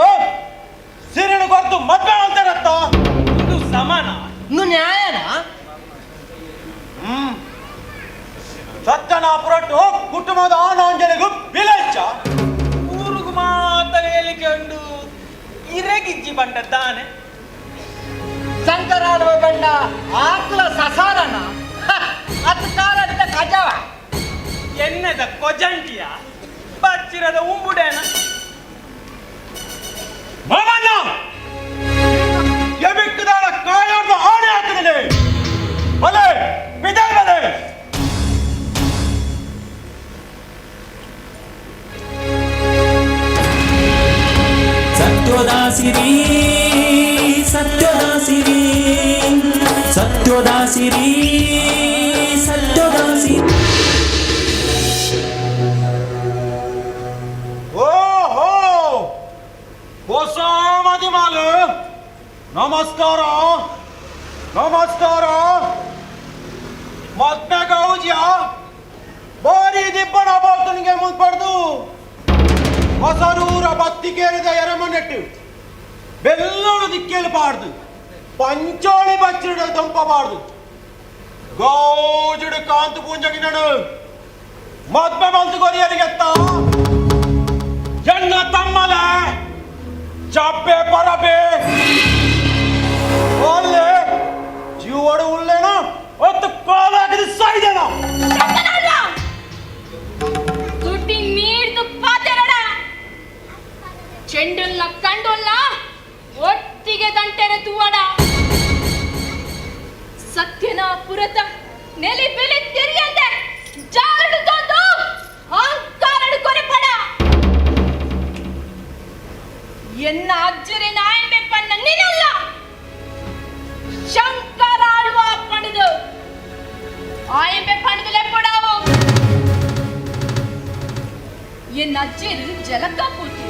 ಸಿರಿನು ಕೊರ್ದು ಮದ್ವೆ ಅಂತಾರತ್ತ. ಒಂದು ಸಮಾನ. ಇನ್ನು ನ್ಯಾಯನಾ? ಸತ್ಯನಾಪುರಟ್ಟು ಕುಟುಂಬದ ಆನಾಂಜಲಿಗೂ ವಿಲಂಚ. ಊರುಗು ಮಾತ ಹೇಳಿಕೊಂಡು ಇರಗಿಜ್ಜಿ ಬಂಡ ತಾನೆ. ಶಂಕರಾಡುವ ಬಂಡ ಆಕಳ ಸಸಾರನ ಅತ್ ಕಾಲದ ಕಜವ. ಎನ್ನದ ಕೊಜಂಟಿಯ ಬಚ್ಚಿರದ ಉಂಬುಡೇನ. ಮಾಮಣ್ಣ, ಎಬಿಕ್ಕದಾಳ ಕಾಯಾರ್ದ ಆಣೆ ಹಾಕಿದ್ದೀನಿ. ಬಲೆ ಬಿದೆ ಬಲೆ. ಸತ್ಯೋದಾಸಿರಿ ಸತ್ಯೋದಾಸಿರಿ ಸತ್ಯೋದಾಸಿರಿ ಸತ್ಯೋದಾಸಿರಿ. ಓಹೋ, ಹೊಸ ಮದಿಮಾಲು! ನಮಸ್ಕಾರ, ನಮಸ್ಕಾರ. ಮದ್ವೆ ಗೌಜಿಯ ಬಾರಿ ದಿಬ್ಬಣ ಬಾಲ್ತನಿಗೆ ಮುಂದ್ಪಡೆದು ಹೊಸರೂರ ಬತ್ತಿಕೇರಿದ ಎರಮನೆಟ್ಟು ಬೆಲ್ಲೋಡು ದಿಕ್ಕೇಲು ಪಾಡ್ದು ಪಂಚೋಳಿ ಬಚ್ಚಿಡ ದೊಂಪಬಾರ್ದು. ಗೌಜುಡು ಕಾಂತು ಪೂಂಜಗಿನಡು ಮದ್ವೆ ಬಂತು ಕೊರಿಯರಿಗೆತ್ತ ಎನ್ನ ತಮ್ಮಲೆ. ಚಪ್ಪೆ ಪರಬೆ ಒಲ್ಲೆ ಜೀವಡು ಉಲ್ಲೇನು ಒತ್ತು ಕೋಲಾಗದ ಸಾಯ್ದೇನ. ಶಂಕರಾಳ್ವ! ತುಟಿ ಮೀರ್ದು ಪಾತೆರಡ. ಚೆಂಡುಲ್ನ ಕಂಡುಲ್ನ ಒಟ್ಟಿಗೆ ದಂಟೆರೆ ತೂವಡ. ಸತ್ಯನ ಪುರತ ನೆಲಿ ಬೆಲೆ ತೆರಿಯಂದೆ ಜಾರಡು ತಂದು ಅಹಂಕಾರಡು ಕೊರೆಪಡ. ಎನ್ನ ಅಜ್ಜರಿ ನಾಯಂಬೆ ಪನ್ನ ನಿನ್ನಲ್ಲ ಶಂಕರಾಳ್ವ ಪಣದು ಆಯಂಬೆ ಪಣದು ಲೆಪ್ಪಡಾವು. ಎನ್ನ ಅಜ್ಜರು ಜಲಕ ಪೂತಿ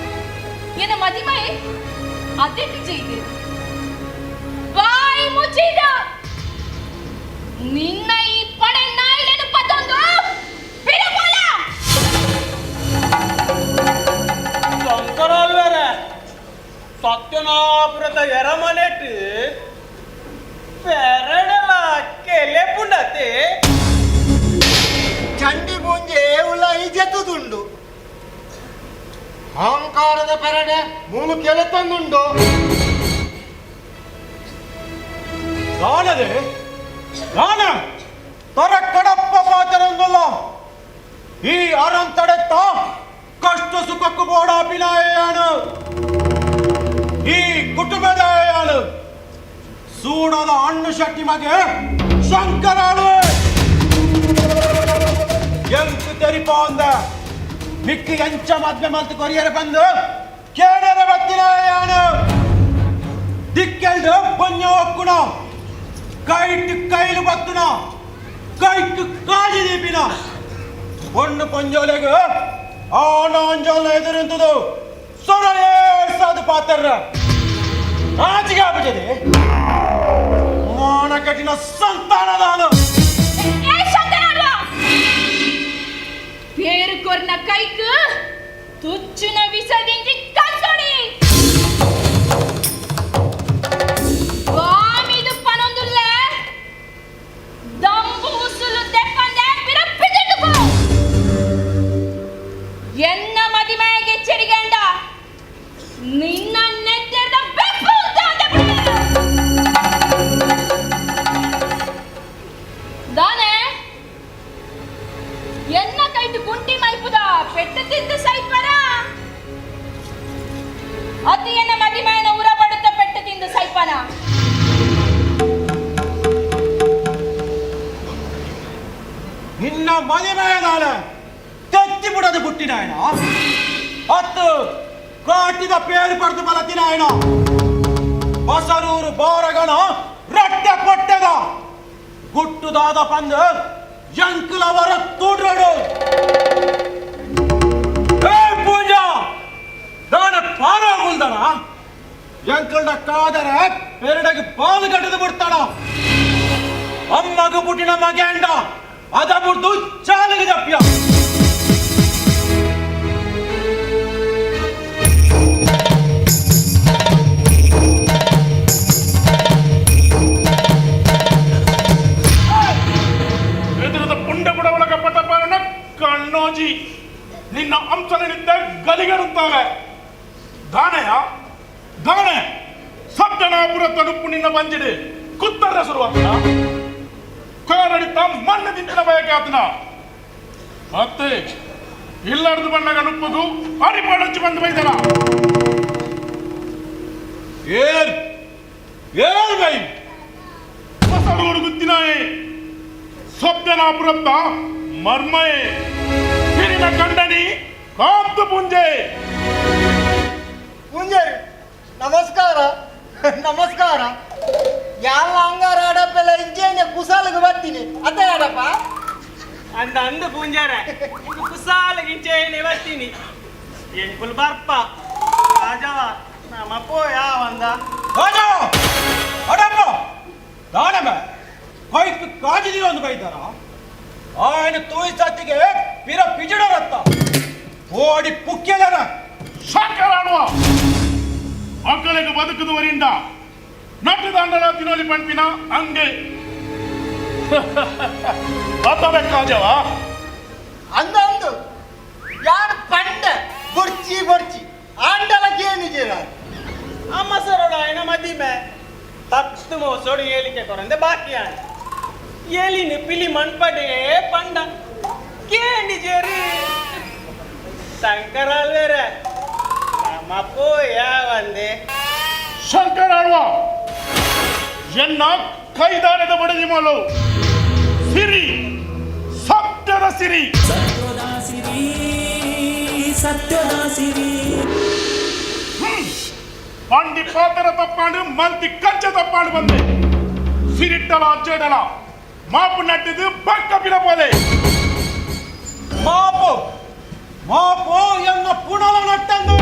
ಎನ್ನ ಮದಿಮೈ ಅದೆಟ್ಟು ಜೈದೆ ಬಾಯಿ ಮುಚ್ಚಿದ ನಿನ್ನ ಈ ಪಡೆ ನಾಯಿಲೇನು ಪತ್ತೊಂದು ಬಿಡಬೋಲ. ಶಂಕರಾಳ್ವರೆ, ಸತ್ಯನಾಪುರದ ಎರಮನೆಟ್ ಪೆರಡಲ ಕೆಲೆ ಪುಂಡತೆ. ಚಂಡಿ ಪೂಂಜೆ ಉಲ್ಲ ಇಜೆತ್ತುದುಂಡು. ಅಹಂಕಾರದ ಪೆರಡೆ ಮೂಲು ಕೆಲೆ ತಂದುಂಡು. ದಾನದೆ ದಾನ ತರ ಕಡಪ್ಪ ಪಾತರಂದುಲ್ಲ. ಈ ಅರಂತಡೆತ್ತ ಕಷ್ಟ ಸುಖಕ್ಕೂ ಬೋಡ ಅಭಿನಯಾನು ಈ ಕುಟುಂಬದ ಯಾನು ಸೂಡದ ಹಣ್ಣು ಶೆಟ್ಟಿ ಮಗೆ ಶಂಕರಾಳು ಎಂಕು ತೆರಿಪ ಅಂದ ಮಿಕ್ಕಿ ಎಂಚ ಮದ್ವೆ ಮಲ್ತು ಕೊರಿಯರ ಬಂದು ಕೇಳರ ಬತ್ತಿನ ಯಾನು ದಿಕ್ಕೆಲ್ದು ಪೊನ್ಯ ಒಕ್ಕುಣ ಕೈಟ್ ಕೈಲು ಬತ್ತುನ ಕೈಕ್ ಕಾಜಿ ದೀಪಿನ பொண்ணு பொஞ்சோலைக்கு ಆನ ಅಂಜೋಲ ಎದುರಿಂತದು ಸೊರಳೇರ್ಸಾದು ಪಾತ್ರರ ನಾಚಿಗೆ ಆಗ್ಬಿಟ್ಟಿದೆ ಮಾನ ಕಠಿಣ ಸಂತಾನದಾನು. ಏ ಶಂಕರಾಳ್ವ, పేరు కొర్న కైకు తుచ్చున విసదించి కంచోడి వామిదు పనొందుల్లే ದಂಬು ಉಸುಲು ದೆಪ್ಪಂದೆ ಬಿರಪ್ಪಿದಿಟ್ಟುಕೋ. ಎನ್ನ ಮದಿಮೆಗೆ ಚೆರಿಗೆಂಡ ನಿನ್ನ ನೆತ್ತೆರ್ದ ಬೆಪ್ಪು ಉದ್ದ ಬಿಡುವೆ. ದಾನೆ ಎನ್ನ ಕೈಟು ಗುಂಟಿ ಮಲ್ಪುದ ಪೆಟ್ಟು ತಿಂದು ಸೈಪರ ಅತಿ ಎನ್ನ ಮದಿಮಯನ ಉರ ಪಡುತ್ತ ಪೆಟ್ಟು ತಿಂದು ಸೈಪನ. ನಿನ್ನ ಮದುವೆದಾಲ ತೆತ್ತಿ ಬಿಡದು ಬುಟ್ಟಿನಾಯಣ ಹತ್ತು ಕಾಟಿದ ಪೇರು ಪಡೆದು ಬಲತಿನಾಯಣ ಬಸರೂರು ಬೋರಗಣ ರಟ್ಟೆ ಪೊಟ್ಟೆದ ಗುಟ್ಟುದಾದ ಪಂದು ಎಂಕುಲವರ ತೂಡ್ರಡು. ಏ ಪೂಜಾ ದಾನ ಪಾರಾಗುಲ್ದಣ ಎಂಕಲ್ನ ಕಾದರೆ ಪೆರಡಗೆ ಬಾಲು ಕಟ್ಟದು ಬಿಡ್ತಾಣ. ಅಮ್ಮಗ ಪುಟ್ಟಿನ ಮಗಂಡ ಅದ ಬಿಡ್ದು ಚಾಲಿಗೆ ದಪ್ಪ್ಯ. ಎದುರದ ಪುಂಡ ಬುಡವಳಗ ಪಟಪಾರಣ ಕಣ್ಣೋಜಿ ನಿನ್ನ ಅಂಶನಿದ್ದ ಗಲಿಗಡುತ್ತಾರೆ. ದಾನೆಯ ದಾನೆ ಸಜ್ಜನಾಪುರ ತನುಪು ನಿನ್ನ ಬಂಜಿಡೆ ಕುತ್ತರ ಶುರುವಾತನ ಕಾರಡಿತ ಮಣ್ಣು ತಿಂತಿನ ಬಯಕೆ ಆತನ ಮತ್ತೆ ಇಲ್ಲಡ್ದು ಬಣ್ಣಗ ನುಪ್ಪುಗು ಅರಿಪಾಡೊಂಚು ಬಂದು ಬೈದನ. ಏರ್ ಏರ್ ಬೈ ಹೊಸರೂರು ಗುತ್ತಿನಾಯೆ ಸೊಪ್ಪನಾಪುರತ್ತ ಮರ್ಮಯೆ ಹಿರಿನ ಕಂಡನಿ ಕಾಂತು ಪುಂಜೆ. ಪೂಂಜರು ನಮಸ್ಕಾರ ನಮಸ್ಕಾರ. ಯಾಲ ಅಂಗಾರ ಅಡಪೆಲ್ಲ ಇಂಚೇನೆ ಕುಸಾಲಿಗೆ ಬರ್ತೀನಿ ಅದೇ ಅಡಪ. ಅಂದ ಅಂದು ಪೂಂಜಾರ ಇಂದು ಕುಸಾಲಗಿಂಚೇನೆ ಬರ್ತೀನಿ ಎಂಕುಲ್ ಬರ್ಪ ರಾಜವ ನಮ್ಮ ಪೋಯ ಅಂದ. ರಾಜ ಅಡಪ್ಪ ದಾನಮ ಕೈಕ್ ಕಾಜಿದಿ ಒಂದು ಬೈದಾರ ఆయన ತೂಯಿಸತ್ತಿಗೆ ಪಿರ ಪಿಜಿಡರತ್ತ ಓಡಿ ಪುಕ್ಕೆದನ. ಶಂಕರಾಣುವ ಅಕ್ಕಳಿಗೆ ಬದುಕುದುವರಿಂದ ನಟ್ಟುದಾಂಡಲ ತಿನ್ನೋಲಿ ಪಂಪಿನ ಹಂಗೆ ಅತ್ತಬೇಕಾಜವ. ಅಂದ ಅಂದು ಯಾರು ಪಂಡ ಬೊರ್ಚಿ ಬೊರ್ಚಿ ಆಂಡಲ ಕೇಳಿದ್ದೀರ. ಕಡಿಮೆ ತತ್ತು ಮೋಸೋಡು ಏಲಿಕೆ ಕೊರಂದೆ ಬಾಕಿಯಾಣ ಏಲಿನ ಪಿಲಿ ಮಣ್ಪಡೆ ಪಂಡ ಕೇಂಡಿ ಜೇರಿ ಶಂಕರಲ್ವೇರೆ ನಮ್ಮ ಪೋಯ ಒಂದೆ. ಶಂಕರಾಳ್ವ, ಎನ್ನ ಕೈದಾರದ ಬಡದಿ ಮಾಲು ಸಿರಿ, ಸತ್ಯದ ಸಿರಿ. ಸತ್ಯದ ಸಿರಿ, ಸತ್ಯದ ಸಿರಿ. పండి పాతర తప్పాడు మంతి కంచె తప్పాడు ಬಂದೆ ಸಿರಿಟ್ಟಲ ಅಜ್ಜಡಲ ಮಾಪು ನಟ್ಟಿದ್ದು ಪಕ್ಕ ಪಿಲಪೋಲೆ. ಮಾಪು ಮಾಪು ಎನ್ನ ಪುಣಲ ನಟ್ಟಂದು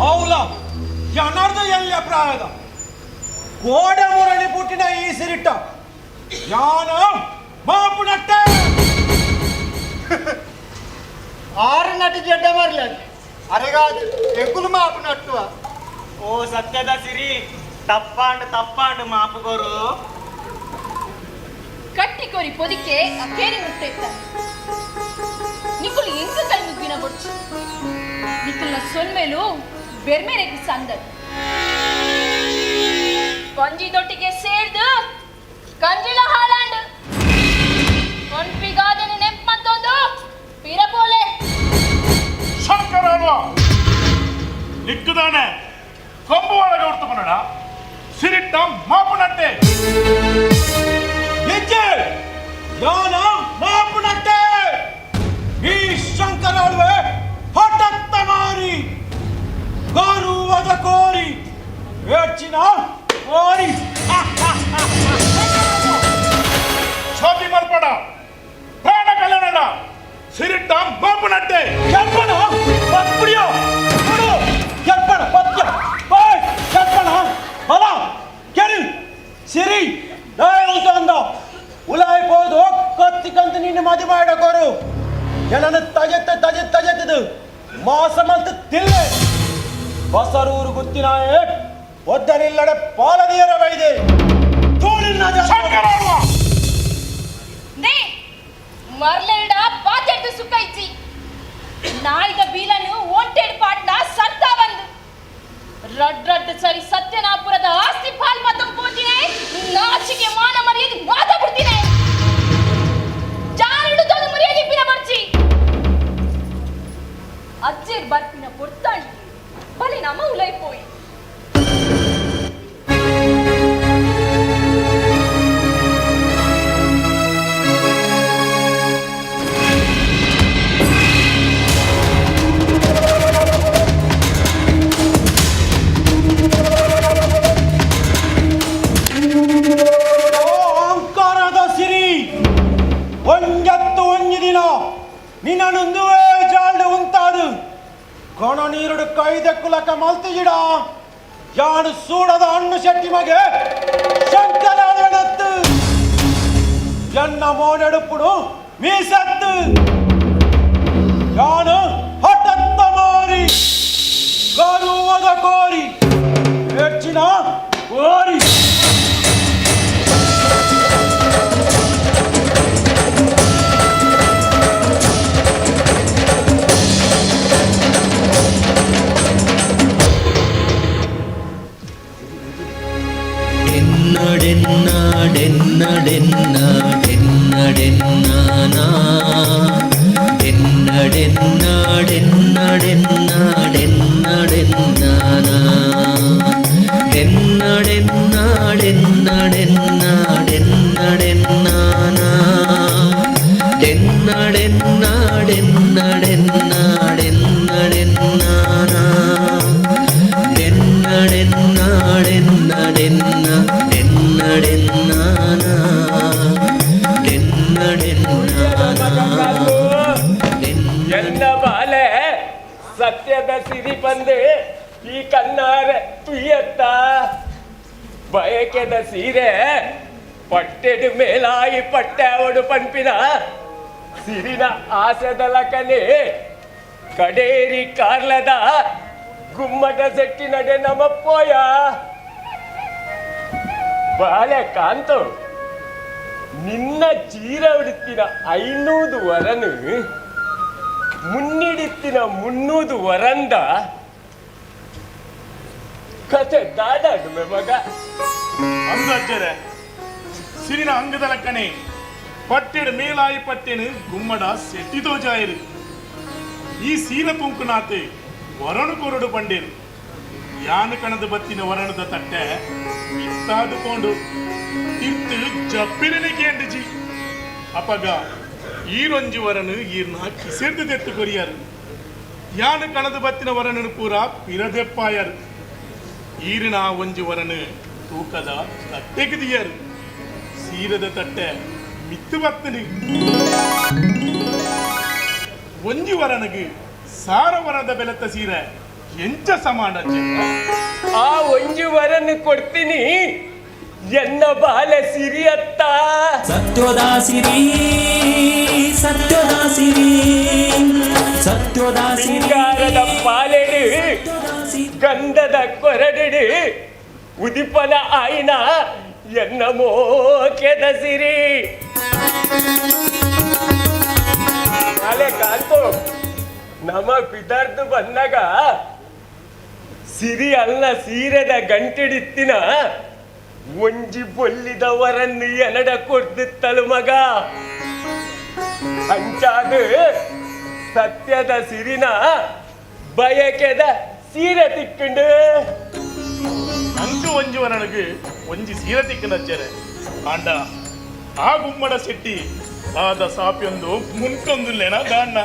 అవుಲ ಎನರ್ದು ಎಲ್ಯ ಪ್ರಾಯದ ಕೋಡೆ ಮುರಳಿ ಪುಟ್ಟಿನ ಈ ಸಿರಿಟ್ಟ ಯಾನ ಮಾಪು ನಟ್ಟೆ. ಆರು ನಟಿ ಜಡ್ಡ ಮರ್ಲ ಅರೆಗಾದು ಎಂಕುಲು ಮಾಪು ನಟ್ಟುವ. ಓ ಸತ್ಯದ ಸಿರಿ, ತಪ್ಪಾಂಡು ತಪ್ಪಾಂಡು ಮಾಪುಗೋರು. ಕಟ್ಟಿಕೊರಿ ಪೊದಿಕೆ ಅಕೇರಿ ಮುಟ್ಟೆತ್ತ ನಿಕ್ಕುಲು ಎಂಕ ಕೈ ಮುಗ್ಗಿನ ಬೊಡ್ಚಿ. ನಿಕ್ಕುಲ್ನ ಸೊಲ್ಮೆಲು ಬೆರ್ಮೆರೆಗ್ ಸಂದಲ್ ಪಂಜಿದೊಟ್ಟಿಗೆ ಸೇರ್ದು ಕಂಜಿಲ ಹಾಲಾಂಡ್ ಪೊನ್ಪಿಗಾದನೆ ನೆಂಪ್ ಮತ್ತೊಂದು ಪಿರಪೋಲೆ. ಶಂಕರಾಳ್ವ, ನಿಕ್ಕುದಾನೆ ಕೊಂಬು ಒಳಗೆ ಉಡ್ತು ಬನ್ನಡ ಸಿರಿಟ್ಟ ಮಾಪು ನಟ್ಟೆ. ಹೆಜ್ಜೆ ಯಾನ ಮಾಪು ನಟ್ಟೆ. ಈ ಶಂಕರಾಳ್ವೆ ಹಠತ್ತ ಮಾರಿ ಗೌರವದ ಕೋರಿ ಹೆಚ್ಚಿನ ಕೋರಿ. ಛಾತಿ ಮಲ್ಪಡ ಪ್ರಾಣ ಕಲ್ಯಾಣ ಸಿರಿಟ್ಟ ಮಾಪು ನಟ್ಟೆ. ಎರ್ಪಣ ಪತ್ಪುಡಿಯೋ ಕೊಡು ಎರ್ಪಣ ಪತ್ಯ ಬಾಯ್ ಎರ್ಪಣ ಬಲ ಕೆರಿ ಸಿರಿ ಅಂದ ಉಲಾಯ್ ಪೋದು ಕತ್ತಿ ಕಂತು ನಿನ್ನ ಮದಿ ಮಾಡಕೋರು ಜನನ ತಜೆತ್ತ ತಜೆತ್ತ ತಜೆತ್ತದು ಮಾಸ ಮಲ್ತು ತಿಲ್ಲೆ ಬಸರೂರು ಗುತ್ತಿನಾಯೇ ಒದ್ದರಿಲ್ಲಡೆ ಪಾಲದಿಯರ ಬೈದೆ ತೂಳಿನ ಶಂಕರಾಳ್ವ. ನೇ ಮರ್ಲೆಡ ಪಾತೆಡ್ದು ಸುಖ ಇಜ್ಜಿ ನಾಯಿದ ಬೀಲನು ಒಂಟೆಡ್ ಪಾಟ್ನ ಸಂತ ಬಂದು ರಡ್ ರಡ್ ಸರಿ ಸತ್ಯನಾಪುರದ ಆಸ್ತಿ ಪಾಲ್ ಮತ್ತೊಂದು ಪೋತಿನೆ ನಾಚಿಕೆ ಮಾನ ಮರ್ಯಾದೆ ಮಾತ ಬಿಡ್ತೀನಿ ಜಾರುಡು ತೊಂದು ಮರ್ಯಾದೆ ಪಿನ ಬರ್ಚಿ ಅಜ್ಜೇರ್ ಬರ್ಪಿನ ಪೊರ್ತಾಂಡಿ ಬಲೆ ನಮ ಉಲೈ ಪೋಯಿ. ಓ ಅಹಂಕಾರದ ಸಿರಿ, ಒಂಜತ್ತು ಒಂಜಿ ದಿನ ನಿನ್ನೊಂದುವೇ ಜಾಲ್ಡು ಉಂತಾದು ಕೊಣ ನೀರುಡು ಕೈದಕ್ಕುಲಕ ಮಲ್ತಿಜಿಡ ಯಾನು ಸೂಡದ ಹಣ್ಣು ಶೆಟ್ಟಿ ಮಗೆ ಶಂಕರಾಳನತ್ತು ಎನ್ನ ಮೋನೆಡುಪುಡು ಮೀಸತ್ತು ಯಾನು ಹಠತ್ತ ಮಾರಿ ಗರುವದ ಕೋರಿ ಹೆಚ್ಚಿನ ಕೋರಿ. ಡೆನ್ನಡೆನ್ನಡೆನ್ನಡೆನ್ನಡೆನ್ನಾನಾ ಡೆನ್ನಡೆನ್ನಡೆನ್ನಡೆನ್ನಡೆನ್ನಾನಾ ಡೆನ್ನಡೆನ್ನಡೆನ್ನಡೆನ್ನಡೆನ್ನಾನಾ ಡೆನ್ನಡೆನ್ನಡೆನ್ನಡೆನ್ನಡೆನ್ನಾನಾ ಡೆನ್ನಡೆನ್ನಡೆನ್ನಡೆನ್ನ ಡೆನ್ನಡೆನ್ನಾನಾ ಡೆನ್ನಡೆನ್ನಾನಾ. ಎನ್ನ ಬಾಲೆ ಸತ್ಯದ ಸಿರಿ ಬಂದು ಈ ಕಣ್ಣಾರೆ ತುಯ್ಯತ್ತ ಬಯಕೆದ ಸೀರೆ ಪಟ್ಟೆಡು ಮೇಲಾಯಿ ಪಟ್ಟೆವಡು ಪಂಪಿನ ಸಿರಿನ ಆಸೆದ ಲಕನೆ ಕಡೇರಿ ಕಾರ್ಲದ ಗುಮ್ಮಟ ಸೆಟ್ಟಿ ನಡೆ ನಮಪ್ಪೋಯ. ಬಾಲೆ ಕಾಂತು, ನಿನ್ನ ಚೀರ ಉಡುತ್ತಿನ 500 ವರನು ಮುನ್ನಿಡಿತ್ತಿನ 300 ವರಂದ. ಕತೆ ದಾದಾಡು ಮಗ. ಅಂದು ಅಜ್ಜರೆ, ಸಿರಿನ ಅಂಗದ ಲಕ್ಕಣೆ ಪಟ್ಟೆಡ್ ಮೇಲಾಯಿ ಪಟ್ಟೆನು ಗುಮ್ಮಡ ಸೆಟ್ಟಿದೋ ಜಾಯರು. ಈ ಸೀರ ತುಂಕುನಾತೆ ವರಣು ಕೊರಡು ಪಂಡೇರು. ಯಾನು ಕಣದ ಬತ್ತಿನ ವರಣದ ತಟ್ಟೆ ಮಿತ್ತಾದುಕೊಂಡು ತಿರ್ತು ಜಪ್ಪಿರನೆ ಕೇಂಡಿಜಿ. ಅಪಗ ಈರೊಂಜಿ ವರನು ಈರ್ನ ಕಿಸೆರ್ದು ದೆತ್ತು ಕೊರಿಯಾರು. ಯಾನು ಕಣದ ಬತ್ತಿನ ವರನನು ಪೂರ ಪಿರದೆಪ್ಪಾಯರು. ಈರಿನ ಒಂಜಿ ವರನು ತೂಕದ ತಟ್ಟೆಗೆ ಸೀರದ ತಟ್ಟೆ ಮಿತ್ತು ಬತ್ತನಿ. ಒಂಜಿ ವರನಿಗೆ ಸಾರ ವರದ ಬೆಲತ್ತ ಸೀರೆ ಎಂಚ ಸಮಾನ? ಆ ಒಂಜಿ ವರನ್ನು ಕೊಡ್ತೀನಿ ಎನ್ನ ಬಾಲೆ ಸಿರಿಯತ್ತ. ಸತ್ಯೋದ ಸಿರಿ, ಸತ್ಯೋದ ಸಿರಿ, ಸತ್ಯೋದ ಸಿರಿ. ಸಿಂಗಾರದ ಪಾಲೆಡು, ಗಂಧದ ಕೊರಡು, ಉದಿಪನ ಆಯ್ನ ಎನ್ನ ಮೋಕೆದ ಸಿರಿ. ಅಲೆ ಕಾಂತು, ನಮ್ಮ ಪಿದಾರ್ದು ಬಂದಾಗ ಸಿರಿ ಅಲ್ಲ ಸೀರೆದ ಗಂಟಿಡಿತ್ತಿನ ಒಂಜಿ ಬೊಲ್ಲಿದವರನ್ನು ಎನಡ ಕೊಡ್ದಿತ್ತಲು ಮಗ. ಅಂಚಾದ ಸತ್ಯದ ಸಿರಿನ ಬಯಕೆದ ಸೀರೆ ತಿಕ್ಕಂಡು. ಅಂಕು ಒಂಜಿ ವರನಿಗೆ ಒಂಜಿ ಸೀರೆ ತಿಕ್ಕನಚ್ಚರೆ. ಆಂಡ ಆ ಗುಮ್ಮಡ ಶೆಟ್ಟಿ ಆದ ಸಾಪಿಯೊಂದು ಮುನ್ಕೊಂದುಲ್ಲೇನ ದಾಣ್ಣ.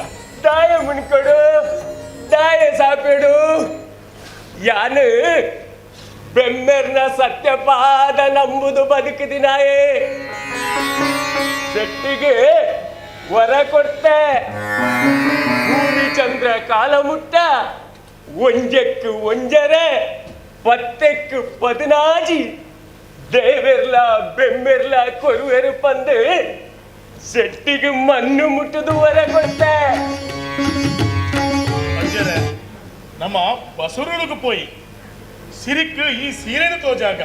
ದಾಯ ಮುನ್ಕೊಡು, ದಾಯ ಸಾಪಿಡು. ಯಾನು ಬೆಮ್ಮೆರ್ನ ಸತ್ಯಪಾದ ನಂಬುದು ಬದುಕಿದಿನಾಯೇ. ಶೆಟ್ಟಿಗೆ ವರ ಕೊಡ್ತೆ, ಭೂಮಿ ಚಂದ್ರ ಕಾಲ ಮುಟ್ಟ ಒಂಜಕ್ಕು ಒಂಜರೆ ಪತ್ತೆಕ್ಕು ಪದಿನಾಜಿ ದೇವೆರ್ಲ ಬೆಮ್ಮೆರ್ಲ ಕೊರುವೆರು ಪಂದು ಶೆಟ್ಟಿಗೆ ಮಣ್ಣು ಮುಟ್ಟುದು ವರ ಕೊಡ್ತೆ. ಅಜ್ಜರೆ, ನಮ್ಮ ಬಸರುಳಿಗೆ ಪೋಯಿ ಸಿರಿಕ್ ಈ ಸೀರೆನು ತೋಜಾಗ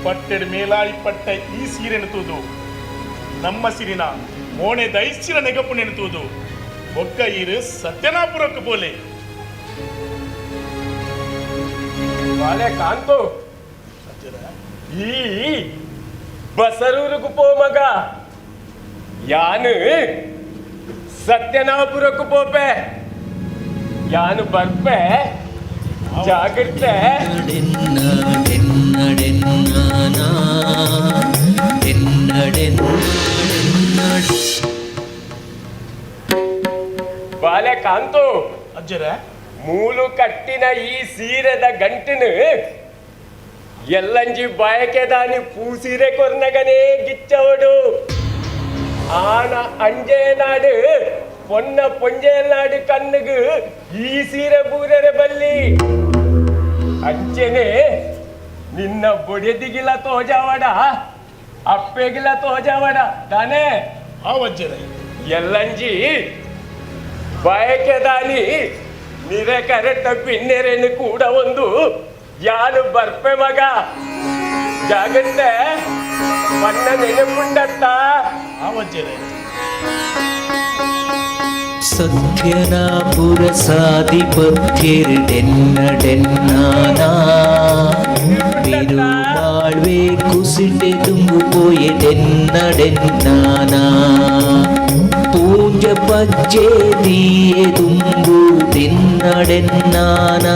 ಪಟ್ಟೆಡ್ ಮೇಲಾಯಿ ಪಟ್ಟ ಈ ಸೀರೆನು ತೂದು ನಮ್ಮ ಸಿರಿನ ಮೋಣೆ ದೈಸಿರ ನೆಗಪು ನೆನತೂದು ಒಕ್ಕ ಈರು ಸತ್ಯನಾಪುರಕ್ಕೆ ಪೋಲೆ. ಬಾಲೆ ಕಾಂತು, ಈ ಬಸರೂರುకు ಪೋ ಮಗ, ಯಾನು ಸತ್ಯನಾಪುರಕ್ಕೂ ಪೋಪೆ. ಯಾನು ಬರ್ಪೆ, ಜಾಗ್ರತೆ. ಬಾಲೆ ಕಾಂತು, ಅಜ್ಜರೆ, ಮೂಲು ಕಟ್ಟಿನ ಈ ಸೀರೆದ ಗಂಟನು ಎಲ್ಲಂಜಿ ಬಯಕೆದಾನಿ ಪೂಸೀರೆ ಕೊರ್ನಗನೇ ಗಿಚ್ಚವಡು. ಆನ ಅಂಜೇನಾಡು ಪೊನ್ನ ಪೊಂಜೇನಾಡು ಕಣ್ಣುಗು ಈ ಸೀರೆ ಬೂರೆರೆ ಬಲ್ಲಿ. ಅಂಚೆನೆ ನಿನ್ನ ಬೊಡೆದಿಗಿಲ ತೋಜಾವಡ, ಅಪ್ಪೆಗಿಲ ತೋಜಾವಡ ತಾನೇ. ಆ ಅಜ್ಜರೆ. ಎಲ್ಲಂಜಿ ಬಯಕೆದಾನಿ ನಿರೆ ಕರೆಕ್ಟ ಪಿನ್ನೆರೆನು ಕೂಡ ಒಂದು ಯಾನು ಬರ್ಪೆ ಮಗ. ಜಾಗ್ರತೆ, ಬಣ್ಣ ನೆನಪುಂಡತ್ತ. ಆ ಅಜ್ಜರೆ. ಸತ್ಯನಾಪುರ ಸಾಧಿಪತ್ಯೆರ್ಡೆನ್ನಡೆನ್ನಾನಾ ಬಿರುಮಾಳ್ವೆ ಕುಸಿಟೆ ತುಂಬು ಪೋಯೆಡೆನ್ನಡೆನ್ನಾನಾ ಪೂಂಜ ಪಜ್ಜೆ ದೀಯೆ ತುಂಬು ತಿನ್ನಡೆನ್ನಾನಾ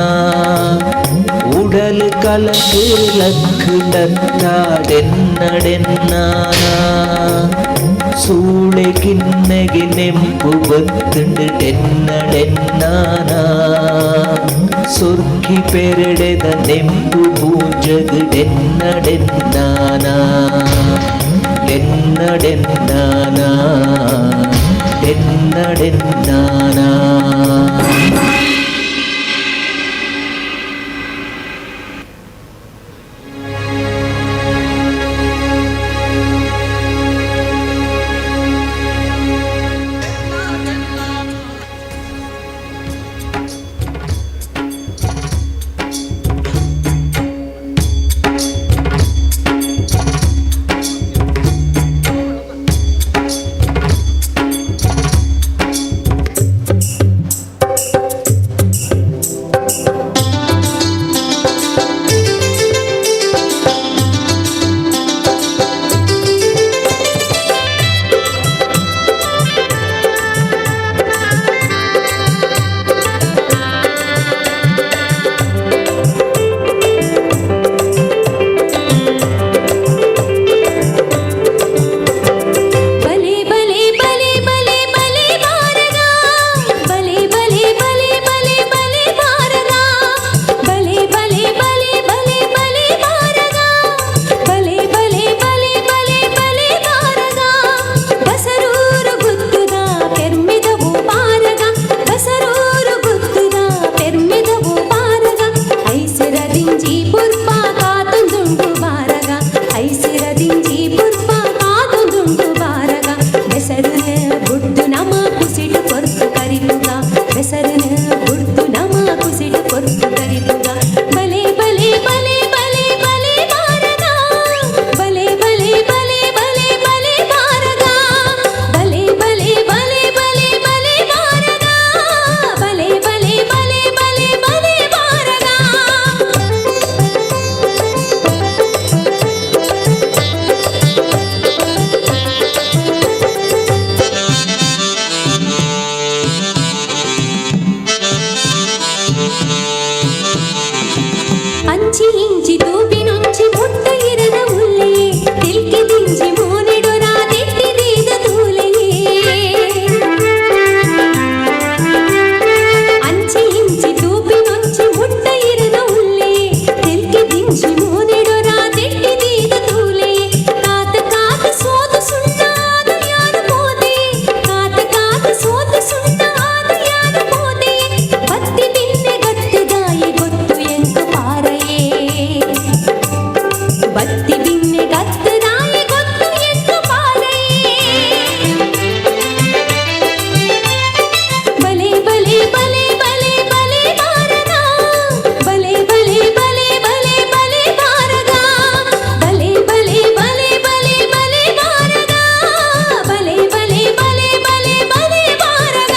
ಉಡಲ್ ಕಲಕು ಲಕ್ಕು ತತ್ತಾಡೆನ್ನಡೆನ್ನಾನಾ ಸೂಳೆ ಕಿನ್ನಗೆ ನೆಂಪು ಬತ್ತುಂಡು ಡೆನ್ನಡೆನ್ನಾನಾ ಸೊರ್ಕಿ ಪೆರಡೆದ ನೆಂಪು ಪೂಂಜಗು ಡೆನ್ನಡೆನ್ನಾನಾ ಡೆನ್ನಡೆನ್ನಾನಾ ಡೆನ್ನಡೆನ್ನಾನಾ. ಐಸಿರದಿಂಜಿ ಪುರ್ಪ ಕಾತೊಂದುಂಡು ಬಾರಗ ಐಸಿರದಿಂಜಿ ಪುರ್ಪ ಕಾತೊಂದುಂಡು ಬಾರಗ ಬೆಸರುನ ಬುಡ್ದು ನಮ ಕುಸಿಟು ಕೊರ್ತು ಕರಿಪುಗ ಬೆಸರುನ ಬುಡ್ದು ನಮ ಕುಸಿಟು ಕೊರ್ತು ಕರಿಪುಗ ಬಲೆ ಬಲೆ ಬಲೆ ಬಲೆ ಬಲೆ ಬಾರಗ ಬಲೆ ಬಲೆ ಬಲೆ ಬಲೆ ಬಲೆ ಬಾರಗ ಬಲೆ ಬಲೆ ಬಲೆ ಬಲೆ ಬಲೆ ಬಾರಗ ಬಲೆ ಬಲೆ ಬಲೆ ಬಲೆ ಬಲೆ ಬಾರಗ. ಅಂಚಿ ಇಂಚಿ ತೂಪಿನೊಂಚಿ ಪುಟ್ಟ ಇರದ ಉಲ್ಲೆಯೇ ತಿಲ್ಕಿ ದಿಂಜಿ ಮೋನೆಡೊರ ತೆಟ್ಟಿದೀದ ತೂಲೆಯೇ. ಅಂಚಿ ಇಂಚಿ ತೂಪಿನೊಂಚಿ ಮುಟ್ಟ ಇರದ ಉಲ್ಲೆಯೇ ತಿಲ್ಕಿ ದಿಂಜಿ ಮೋನೆಡೊರ ತೆಟ್ಟಿದೀದ ತೂಲೆಯೇ. ಕಾತ ಕಾತ ಸೋತು ಸುಣ್ಣಾದ ಯಾರು ಮೋದೆ ಕಾತ ಕಾತ ಸೋತು ಸುಣ್ಣಾದ ಯಾರು ಮೋದೆ ಬತ್ತಿ ಬಿನ್ನೆ ಗತ್ತದಾಯಿ ಗೊತ್ತು ಎಂಕ ಪಾರಯೇ ಬತ್ತಿ ಬಿನ್ನೆ ಗತ್ತದಾಯಿ ಗೊತ್ತು ಎಂಕ ಪಾರಯೇ. ಬಲೆ ಬಲೆ ಬಲೆ ಬಲೆ ಬಲೆ ಬಾರಗ ಬಲೆ ಬಲೆ ಬಲೆ ಬಲೆ ಬಲೆ ಬಾರಗ ಬಲೆ ಬಲೆ ಬಲೆ ಬಲೆ ಬಲೆ ಬಾರಗ ಬಲೆ ಬಲೆ ಬಲೆ ಬಲೆ ಬಲೆ ಬಾರಗ.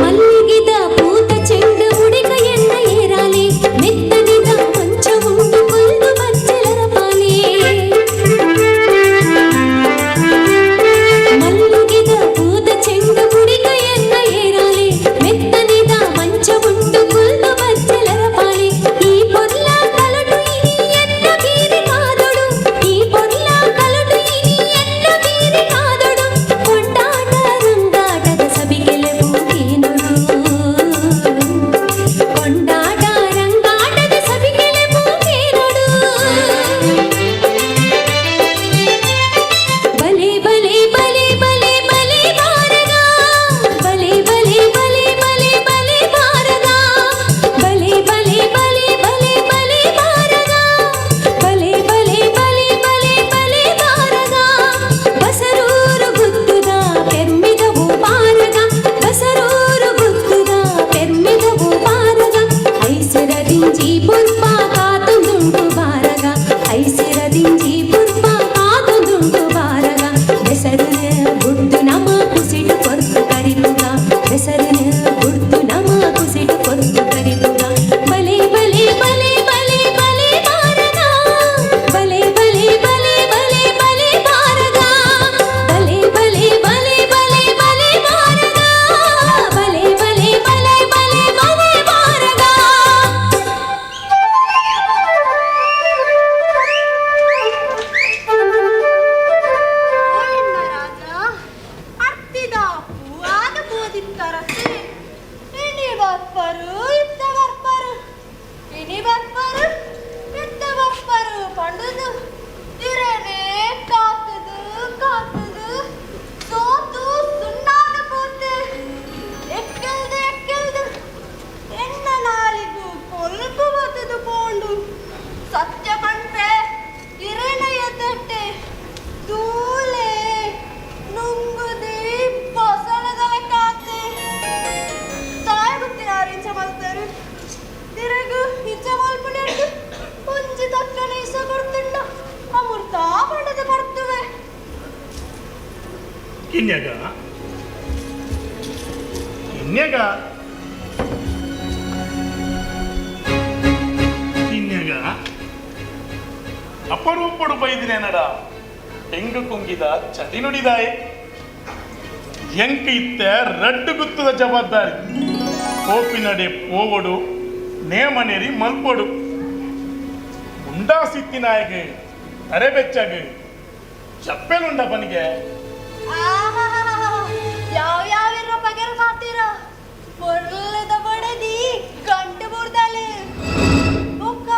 ಮಲ್ಲಿಗಿದ ಪೂತ ಚೆಂಡು ಉಡಿಕ ಎನ್ನ ಏರಾಲಿ ಮೆತ್ತನಿದ ಮಂಚ ಉಂಡು ಕೊಲ್ದು ಬಚ್ಚಲರ ಪಾಲೆ. ಮಲ್ಲಿಗಿದ ಪೂತ ಚೆಂಡು ಉಡಿಕ ಎನ್ನ ಏರಾಲಿ ಮೆತ್ತನಿದ ಮಂಚ ಉಂಡು ಕೊಲ್ದು ಬಚ್ಚಲರ ಪಾಲೆ. ಈ ಪೊರ್ಲ ಕಲಟು ಇನಿ ಎನ್ನ ಬೀರಿ ಕಾದೊಡು ಈ ಪೊರ್ಲ ಕಲಟು ಇನಿ ಎನ್ನ ಬೀರಿ ಕಾದೊಡು ಕೊಂಡಾಟ ರಂಗಾಟದ ಸಬಿಗೆಲೆ ಬೂಕೇನೊಡು ಕೊಂಡಾಟ ರಂಗಾಟದ ಸಬಿಗೆಲೆ ಬೂಕೇನೊಡು. ಬಲೆ ಬಲೆ ಬಲೆ ಬಲೆ ಬಲೆ ಬಾರಗ ಬಲೆ ಬಲೆ ಬಲೆ ಬಲೆ ಬಲೆ ಬಾರಗ ಬಲೆ ಬಲೆ ಬಲೆ ಬಲೆ ಬಲೆ ಬಾರಗ ಬಲೆ ಬಲೆ ಬಲೆ ಬಲೆ ಬಲೆ ಬಾರಗ. ಬಸರೂರು ಗುತ್ತುದ ಪೆರ್ಮಿದವು ಬಾರಗ ಬಸರೂರು ಗುತ್ತುದ ಪೆರ್ಮಿದವು ಬಾರಗ ಐಸಿರದಿಂಜಿ ಪುರ್ಪ ಕಾತೊಂದುಂಡು ಬಾರಗ ಐಸಿರದಿಂಜಿ ಪುರ್ಪ ಕಾತೊಂದುಂಡು ಬಾರಗ ಬೆಸರುನ ಬುಡ್ದು ನಮ ಕುಸಿಟು ಕೊರ್ತು ಕರಿಪುಗ ಬೆಸರುನ ಬುಡ್ದು ನಮ ಕುಸಿಟು ಕೊರ್ತು ಕರಿಪುಗ. ಬಲೆ ಬಲೆ ಬಲೆ ಬಲೆ ಬಲೆ ಬಾರಗ ಬಲೆ ಬಲೆ ಬಲೆ ಬಲೆ ಬಲೆ ಬಾರಗ ಬಲೆ ಬಲೆ ಬಲೆ ಬಲೆ ಬಲೆ ಬಾರಗ ಬಲೆ ಬಲೆ ಬಲೆ ಬಲೆ ಬಲೆ ಬಾರಗ. ಓಯಣ್ಣ ರಾಜ ಅರ್ತಿದ ಪೂವಾದ ಬೋದಿತ್ತರಸಿ ಇನಿ ಬರ್ಪರು ಇತ್ತ ಬರ್ಪರು ಇನಿ ಬರ್ಪರು ಇತ್ತ ಬರ್ಪರು ಪಂಡುದು ಇರನೆ ಕಾತದು ಕಾತದು ಸೋತು ಸುಣ್ಣಾದ ಪೋತೆ ಎಕ್ಕಲ್ದು ಎಕ್ಕಲ್ದು ಎನ್ನ ನಾಲಿಗು ಕೊಲ್ಪು ಬತ್ತದು ಪೋಂಡು ಸತ್ಯ ಪಂಪೆ ಇರೇನ ಎದ್ದಟ್ಟೆ ತೂಲೆ ನುಂಗುದಿ ಬಸಳದಲ ಕಾತೆ ತಾಯಿ ಗೊತ್ತಿನಾರು ಇಂಚ ಮಲ್ತಾರು ತಿರುಗು ಇಂಚ ಮಲ್ಪುನೆಂಡು ಒಂಜಿ ತಕ್ಕನೆ ಇಸ ಕೊಡ್ತಿಂಡ ಅಮೃತ ಪಂಡದ ಬರ್ತುವೆ. ಕಿನ್ಯಗ ಕಿನ್ಯಗ ಕಿನ್ಯಗ ಅಪರೂಪಡು ಬೈದಿನೇನಡ ಹೆಂಗು ಕೊಂಗಿದ ಚದಿ ನುಡಿದಾಯೆ ಎಂಕ ಇತ್ತ ರಡ್ಡು ಗುತ್ತದ ಜವಾಬ್ದಾರಿ ಕೋಪಿನಡೆ ಪೋವಡು ನೇಮನೆರಿ ಮಲ್ಪೊಡು ಉಂಡಾ ಸಿತ್ತಿನಾಯಗ ತರೆಬೆಚ್ಚಗ ಚಪ್ಪೆಲುಂಡ ಬನಿಗೆ. ಆಹಾಹಾಹಾ, ಯಾವ ಯಾವಿರೋ ಬಗೆರ ಮಾತೀರ ಪೊರ್ಲದ ಬಡದಿ ಗಂಟು ಬುಡ್ದಾಲೆ ಬೊಕ್ಕ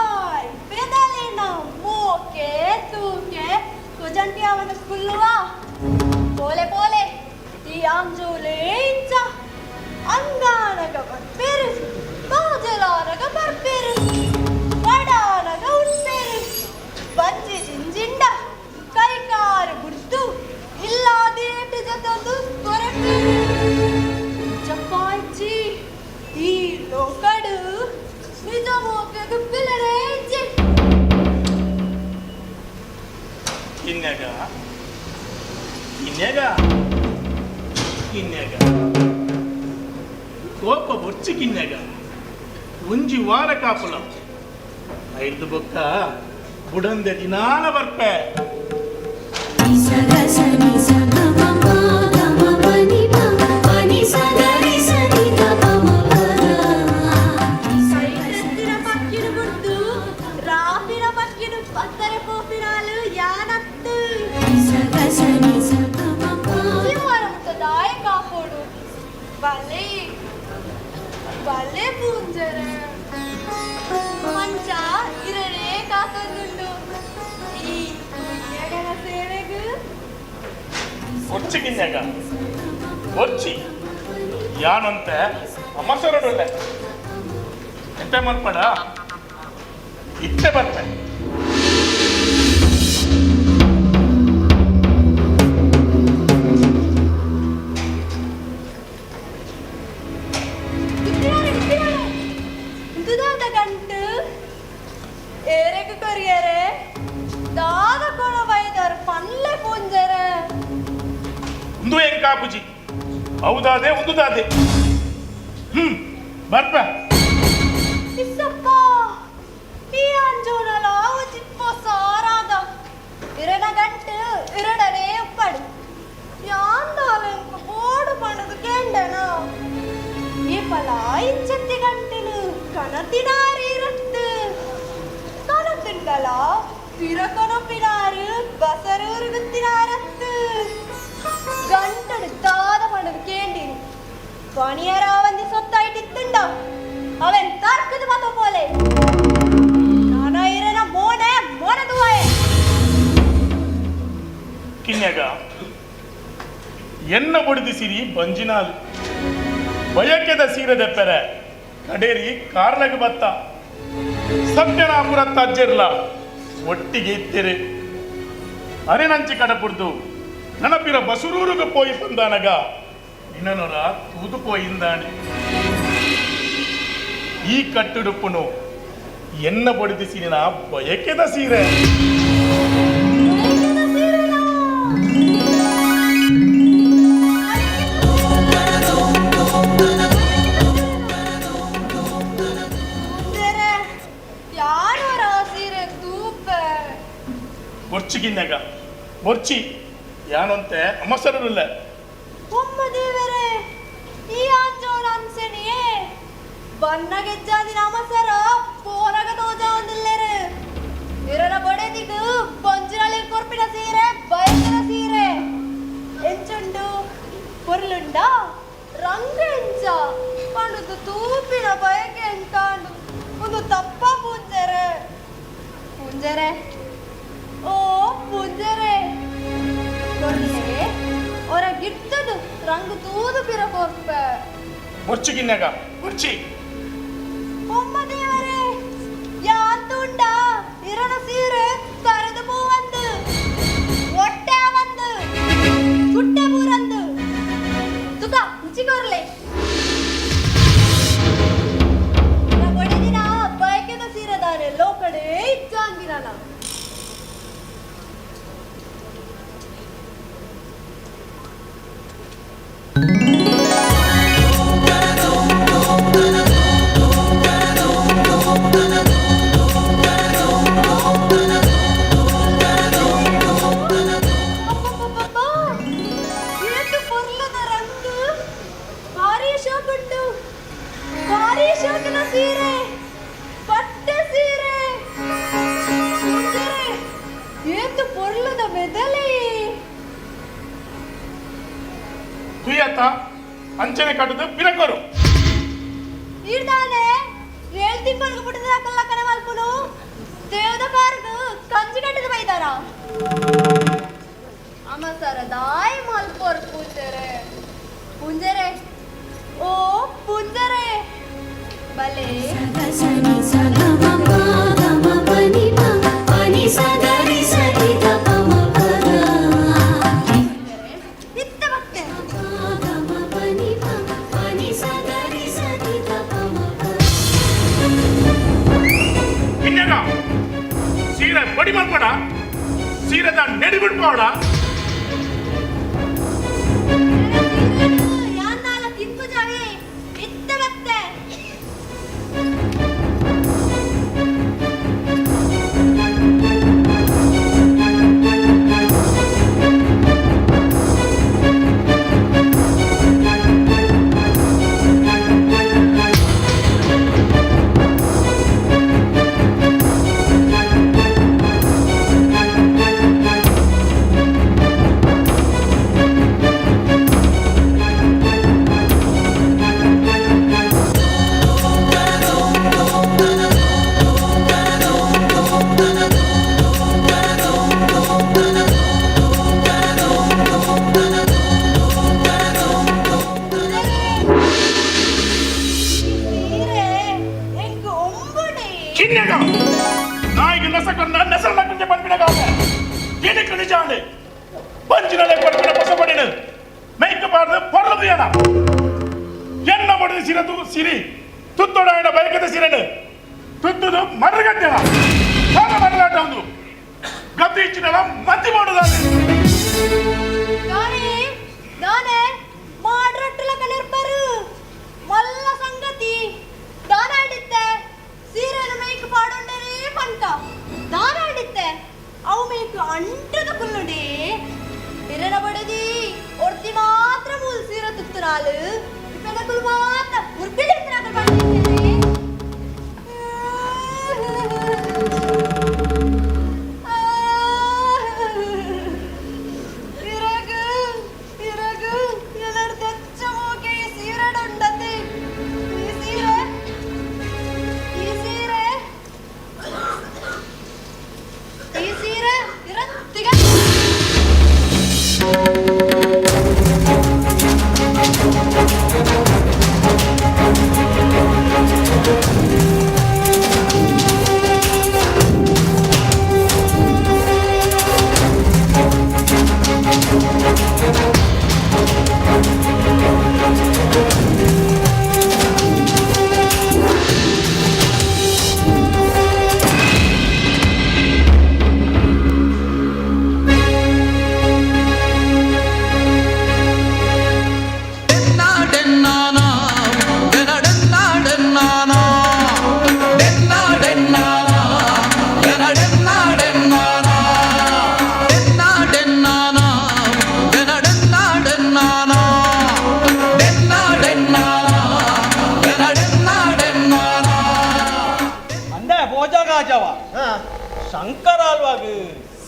ಕಿನ್ಯಾಗ ಕಿನ್ಯಾಗ ಕಿನ್ಯಾಗ ಕೋಪ ಬೊಚ್ಚಿ ಕಿನ್ಯಾಗ ಒಂಜಿ ವಾರ ಕಾಪುಲ ಐದು ಬೊಕ್ಕ ಬುಡಂದೆ ದಿನಾಲ ಬರ್ಪೆ. ರಾಪಿನ ಪಕ್ಕಿನ ಪತ್ತರೆ ಪೋಪಿನಾಲು ಯಾನತ್ತು ದಾಯ ಕಾಪೋಡು ಬಲೆ ಬಲೆ ಪೂಂಜರೆ ಮಂಚ ಇರನೇ ಕಾತೊಂದುಂಡು ಈ ಪುಣ್ಯಗನ ಸೇವೆಗು. ಒಚ್ಚಿ ಕಿನ್ಯಾಗ ಒಚ್ಚಿ ಯಾನಂತೆ ಅಮಸರಡೊಲ್ಲೆ ಎಂತ ಮಲ್ಪಡ ಇತ್ತೆ ಬರ್ಪೆ. ಇಂದುದಾದ ಗಂಟು ಏರೆಗ್ ಕೊರಿಯರೆ ದಾದ ಕೊಣ ಬೈದಾರ್ ಪನ್ಲೆ ಪೂಂಜರೆ. ಒಂದು ಹೆಂಗ್ ಕಾಪುಜಿ ಹೌದಾದೆ ಒಂದುದಾದೆ ಬರ್ಪ. ಇಸ್ಸಪ್ಪ ಈ ಅಂಜೋನಲ ಒಂಜಿಪ್ಪ ಸಾರಾದ ಇರನ ಗಂಟು ಇರಡನೆ ಉಪ್ಪಡು ಯಾಂದಾಲೆಂಕು ಬೋಡು ಪಂಡದು ಕೇಂಡನ ಈ ಪಲ ಇಂಚತ್ತಿ ಗಂಟಲು ಕನತಿನಾರಿ ಇರತ್ತು ಕನತಿಂಡಲ ಪಿರ ಕೊನಪಿನಾರು ಬಸರೂರು ಗುತ್ತಿನಾರತ್ತು ಗಂಟಡು ದಾದ ಪಂಡದು ಕೇಂಡಿನಿ ಪಣಿಯರ ಒಂದಿ ಸೊತ್ತಾಯಿಟ್ಟಿತ್ತುಂಡ ಅವನ್ ತರ್ಕದ ಮತ ಪೋಲೆ ನಾನ ಇರನ ಮೋನೆ ಮೋನದುವಾಯೆ. ಕಿನ್ಯಾಗ ಎನ್ನ ಬಡಿದು ಸಿರಿ ಬಂಜಿನಾಲ್ ಬಯಕೆದ ಸೀರೆದ ಪೆರೆ ಕಡೇರಿ ಕಾರ್ಲಗ ಬತ್ತ ಸತ್ಯನಾಪುರ ತಜ್ಜಿರ್ಲ ಒಟ್ಟಿಗೆ ಇತ್ತಿರಿ ಅರೆನಂಚಿ ಕಡಪುರ್ದು ನನಪಿರ ಬಸುರೂರುಗ ಪೋಯಿ ಬಂದಾನಗ ನಿನ್ನನೊರ ತೂದು ಪೋಯಿಂದಾನೆ ಈ ಕಟ್ಟುಡುಪ್ಪುನು ಎನ್ನ ಬಡಿದು ಸಿರಿನ ಬಯಕೆದ ಸೀರೆ. ಬೊರ್ಚಿಗಿನ್ಯಾಗ ಬೊರ್ಚಿ ಯಾನಂತೆ ಅಮಸರಲ್ಲ. ಒಮ್ಮ ದೇವರೇ ಈ ಅಂಜೋನ ಅನ್ಸೆನಿಯೇ ಬನ್ನಗೆಜ್ಜಾದಿನ ಅಮಸರ ಪೋರಗ ತೋಜ ಒಂದಿಲ್ಲೇರು ಇರನ ಬಡೆದಿಗು ಬಂಜಿನಲ್ಲಿ ಕೊರ್ಪಿನ ಸೀರೆ ಬಯಕಿನ ಸೀರೆ ಎಂಚುಂಡು ಪೊರ್ಲುಂಡ ರಂಗ ಎಂಚ ಪಂಡುದು ತೂಪಿನ ಬಯಕೆ ಎಂಕಾಂಡು ಒಂದು ತಪ್ಪ ಪೂಂಜರೆ ಪೂಂಜರೆ ಓ ಪೂಂಜರೆ ಕೊರ್ಲೆ ಅವರ ಗಿಟ್ಟದು ರಂಗು ತೂದು ಪಿರ ಕೊರ್ಪೆ. ಬೊರ್ಚಿಗಿನ್ಯಾಗ ಬೊರ್ಚಿ ಒಮ್ಮ ದೇವರೇ ಯಾತುಂಡ ಇರನ ಸೀರೆ ಕರೆದು ಪೂವಂದು ಒಟ್ಟೆ ಬಂದು ಸುಟ್ಟೆ ಪೂರಂದು ತುಕ ಉಚಿಕೊರ್ಲೆ ಬಡಿದಿನ ಬಯಕೆದ ಸೀರೆದಾನೆ ಲೋಕಡೆ ಇಚ್ಚಾಂದಿರನ. ಏಟು ಪೊರ್ಲದ ರಂಗು ಭಾರಿ ಶೋಕುಂಡು ಭಾರಿ ಶೋಕಿನ ಸೀರೆ ಪಟ್ಟೆ ಸೀರೆ ಪೂಂಜರೆ ಏತು ಪೊರ್ಲದ ಮೆದಲೆ. ತುಯ್ಯತ್ತ ಅಂಚನೆ ಕಟ್ಟದು ಪಿರಕೊರು ಈರ್ದಾನೆ ಏಳು ತಿಂಗಳಿಗೆ ಬಿಟ್ಟಿದ್ರೆ ಕಲ್ಲ ಕಣ ಮಲ್ಪುನು ದೇವದ ಕಾರ್ಗು ಕಂಜಿ ಕಟ್ಟಿದ ಬೈದಾರ ಅಮಸರ ದಾಯಿ ಮಲ್ಪೋರ್ ಪೂಂಜರೆ ಪೂಂಜರೆ ಓ ಪೂಂಜರೆ ಬಲೆ ಇತ್ತ ಬತ್ತೆ. ಕಿನ್ಯಾಗ ಸೀರೆ ಬಡಿ ಮಲ್ಪಡ ಸೀರೆದ ನೆಡಿ ಬಿಡ್ಪಾವಡ. ಯಾನ್ನಾಲ ತಿಪ್ಪು ಜಾವಿ ಇತ್ತ ಬತ್ತೆ. ನಾಯಿಗೆ ನಸಕನ್ನ ನಸರನ್ನ ಕುಂಜೆ ಪನ್ಪಿನ ಕಾಮ ಗಿಡಕ್ಕೆ ನಿಜಾಂಡೆ ಪಂಚಿನಲೆ ಪಡ್ಪಿನ ಪಸಪಡಿನ ಮೈಕ್ ಬಾರ್ದು ಪೊರ್ಲದು ಏನ ಎನ್ನ ಬಡಿದ ಸಿರ ತು ಸಿರಿ ತುತ್ತೊಡಾಯನ ಬಯಕದ ಸಿರನು ತುತ್ತದು ಮರಗಟ್ಟೆನ ಸಾಲ ಮರಗಾಟ ಒಂದು ಗತಿ ಇಚ್ಚಿನಲ ಮತಿ ಮಾಡುದಾನೆ ದಾನೆ ದಾನೆ ಮಾಡ್ರಟ್ಟಲ ಕಲಿರ್ಪರು ಮಲ್ಲ ಸಂಗತಿ ದಾನ ಹಿಡಿತ್ತೆ ಸೀರೆನ ಮೇಕ್ ಪಾಡೊಂಡರೇ ಪಂಟ ದಾನ ಹಿಡಿತ್ತೆ ಅವು ಮೇಕ್ ಅಂಟದ ಕುಲ್ಲುಂಡೆ ಇರನ ಬಡದಿ ಒರ್ತಿ ಮಾತ್ರ ಮೂಲ್ ಸೀರೆ ತುತ್ತುನಾಲು ಇಪ್ಪೆನಕುಲು ಮಾತ್ರ ಉರ್ಪಿಡಿತ್ತಿನಾಕಲು ಪಂಡಿತ್ತೇನೆ. ಇರಗು ಇರಗು ಎಲ್ಲರ ತೆಚ್ಚ ಮೂಕೆ ಈ ಸೀರೆ ಉಂಡತೆ ಈ ಸೀರೆ ಈ ಸೀರೆ ಈ ಸೀರೆ ಇರತ್ತಿಗೆ. ಅಂದೆ ಭೋಜಗಾಜವ ಶಂಕರಾಲ್ವಾಗ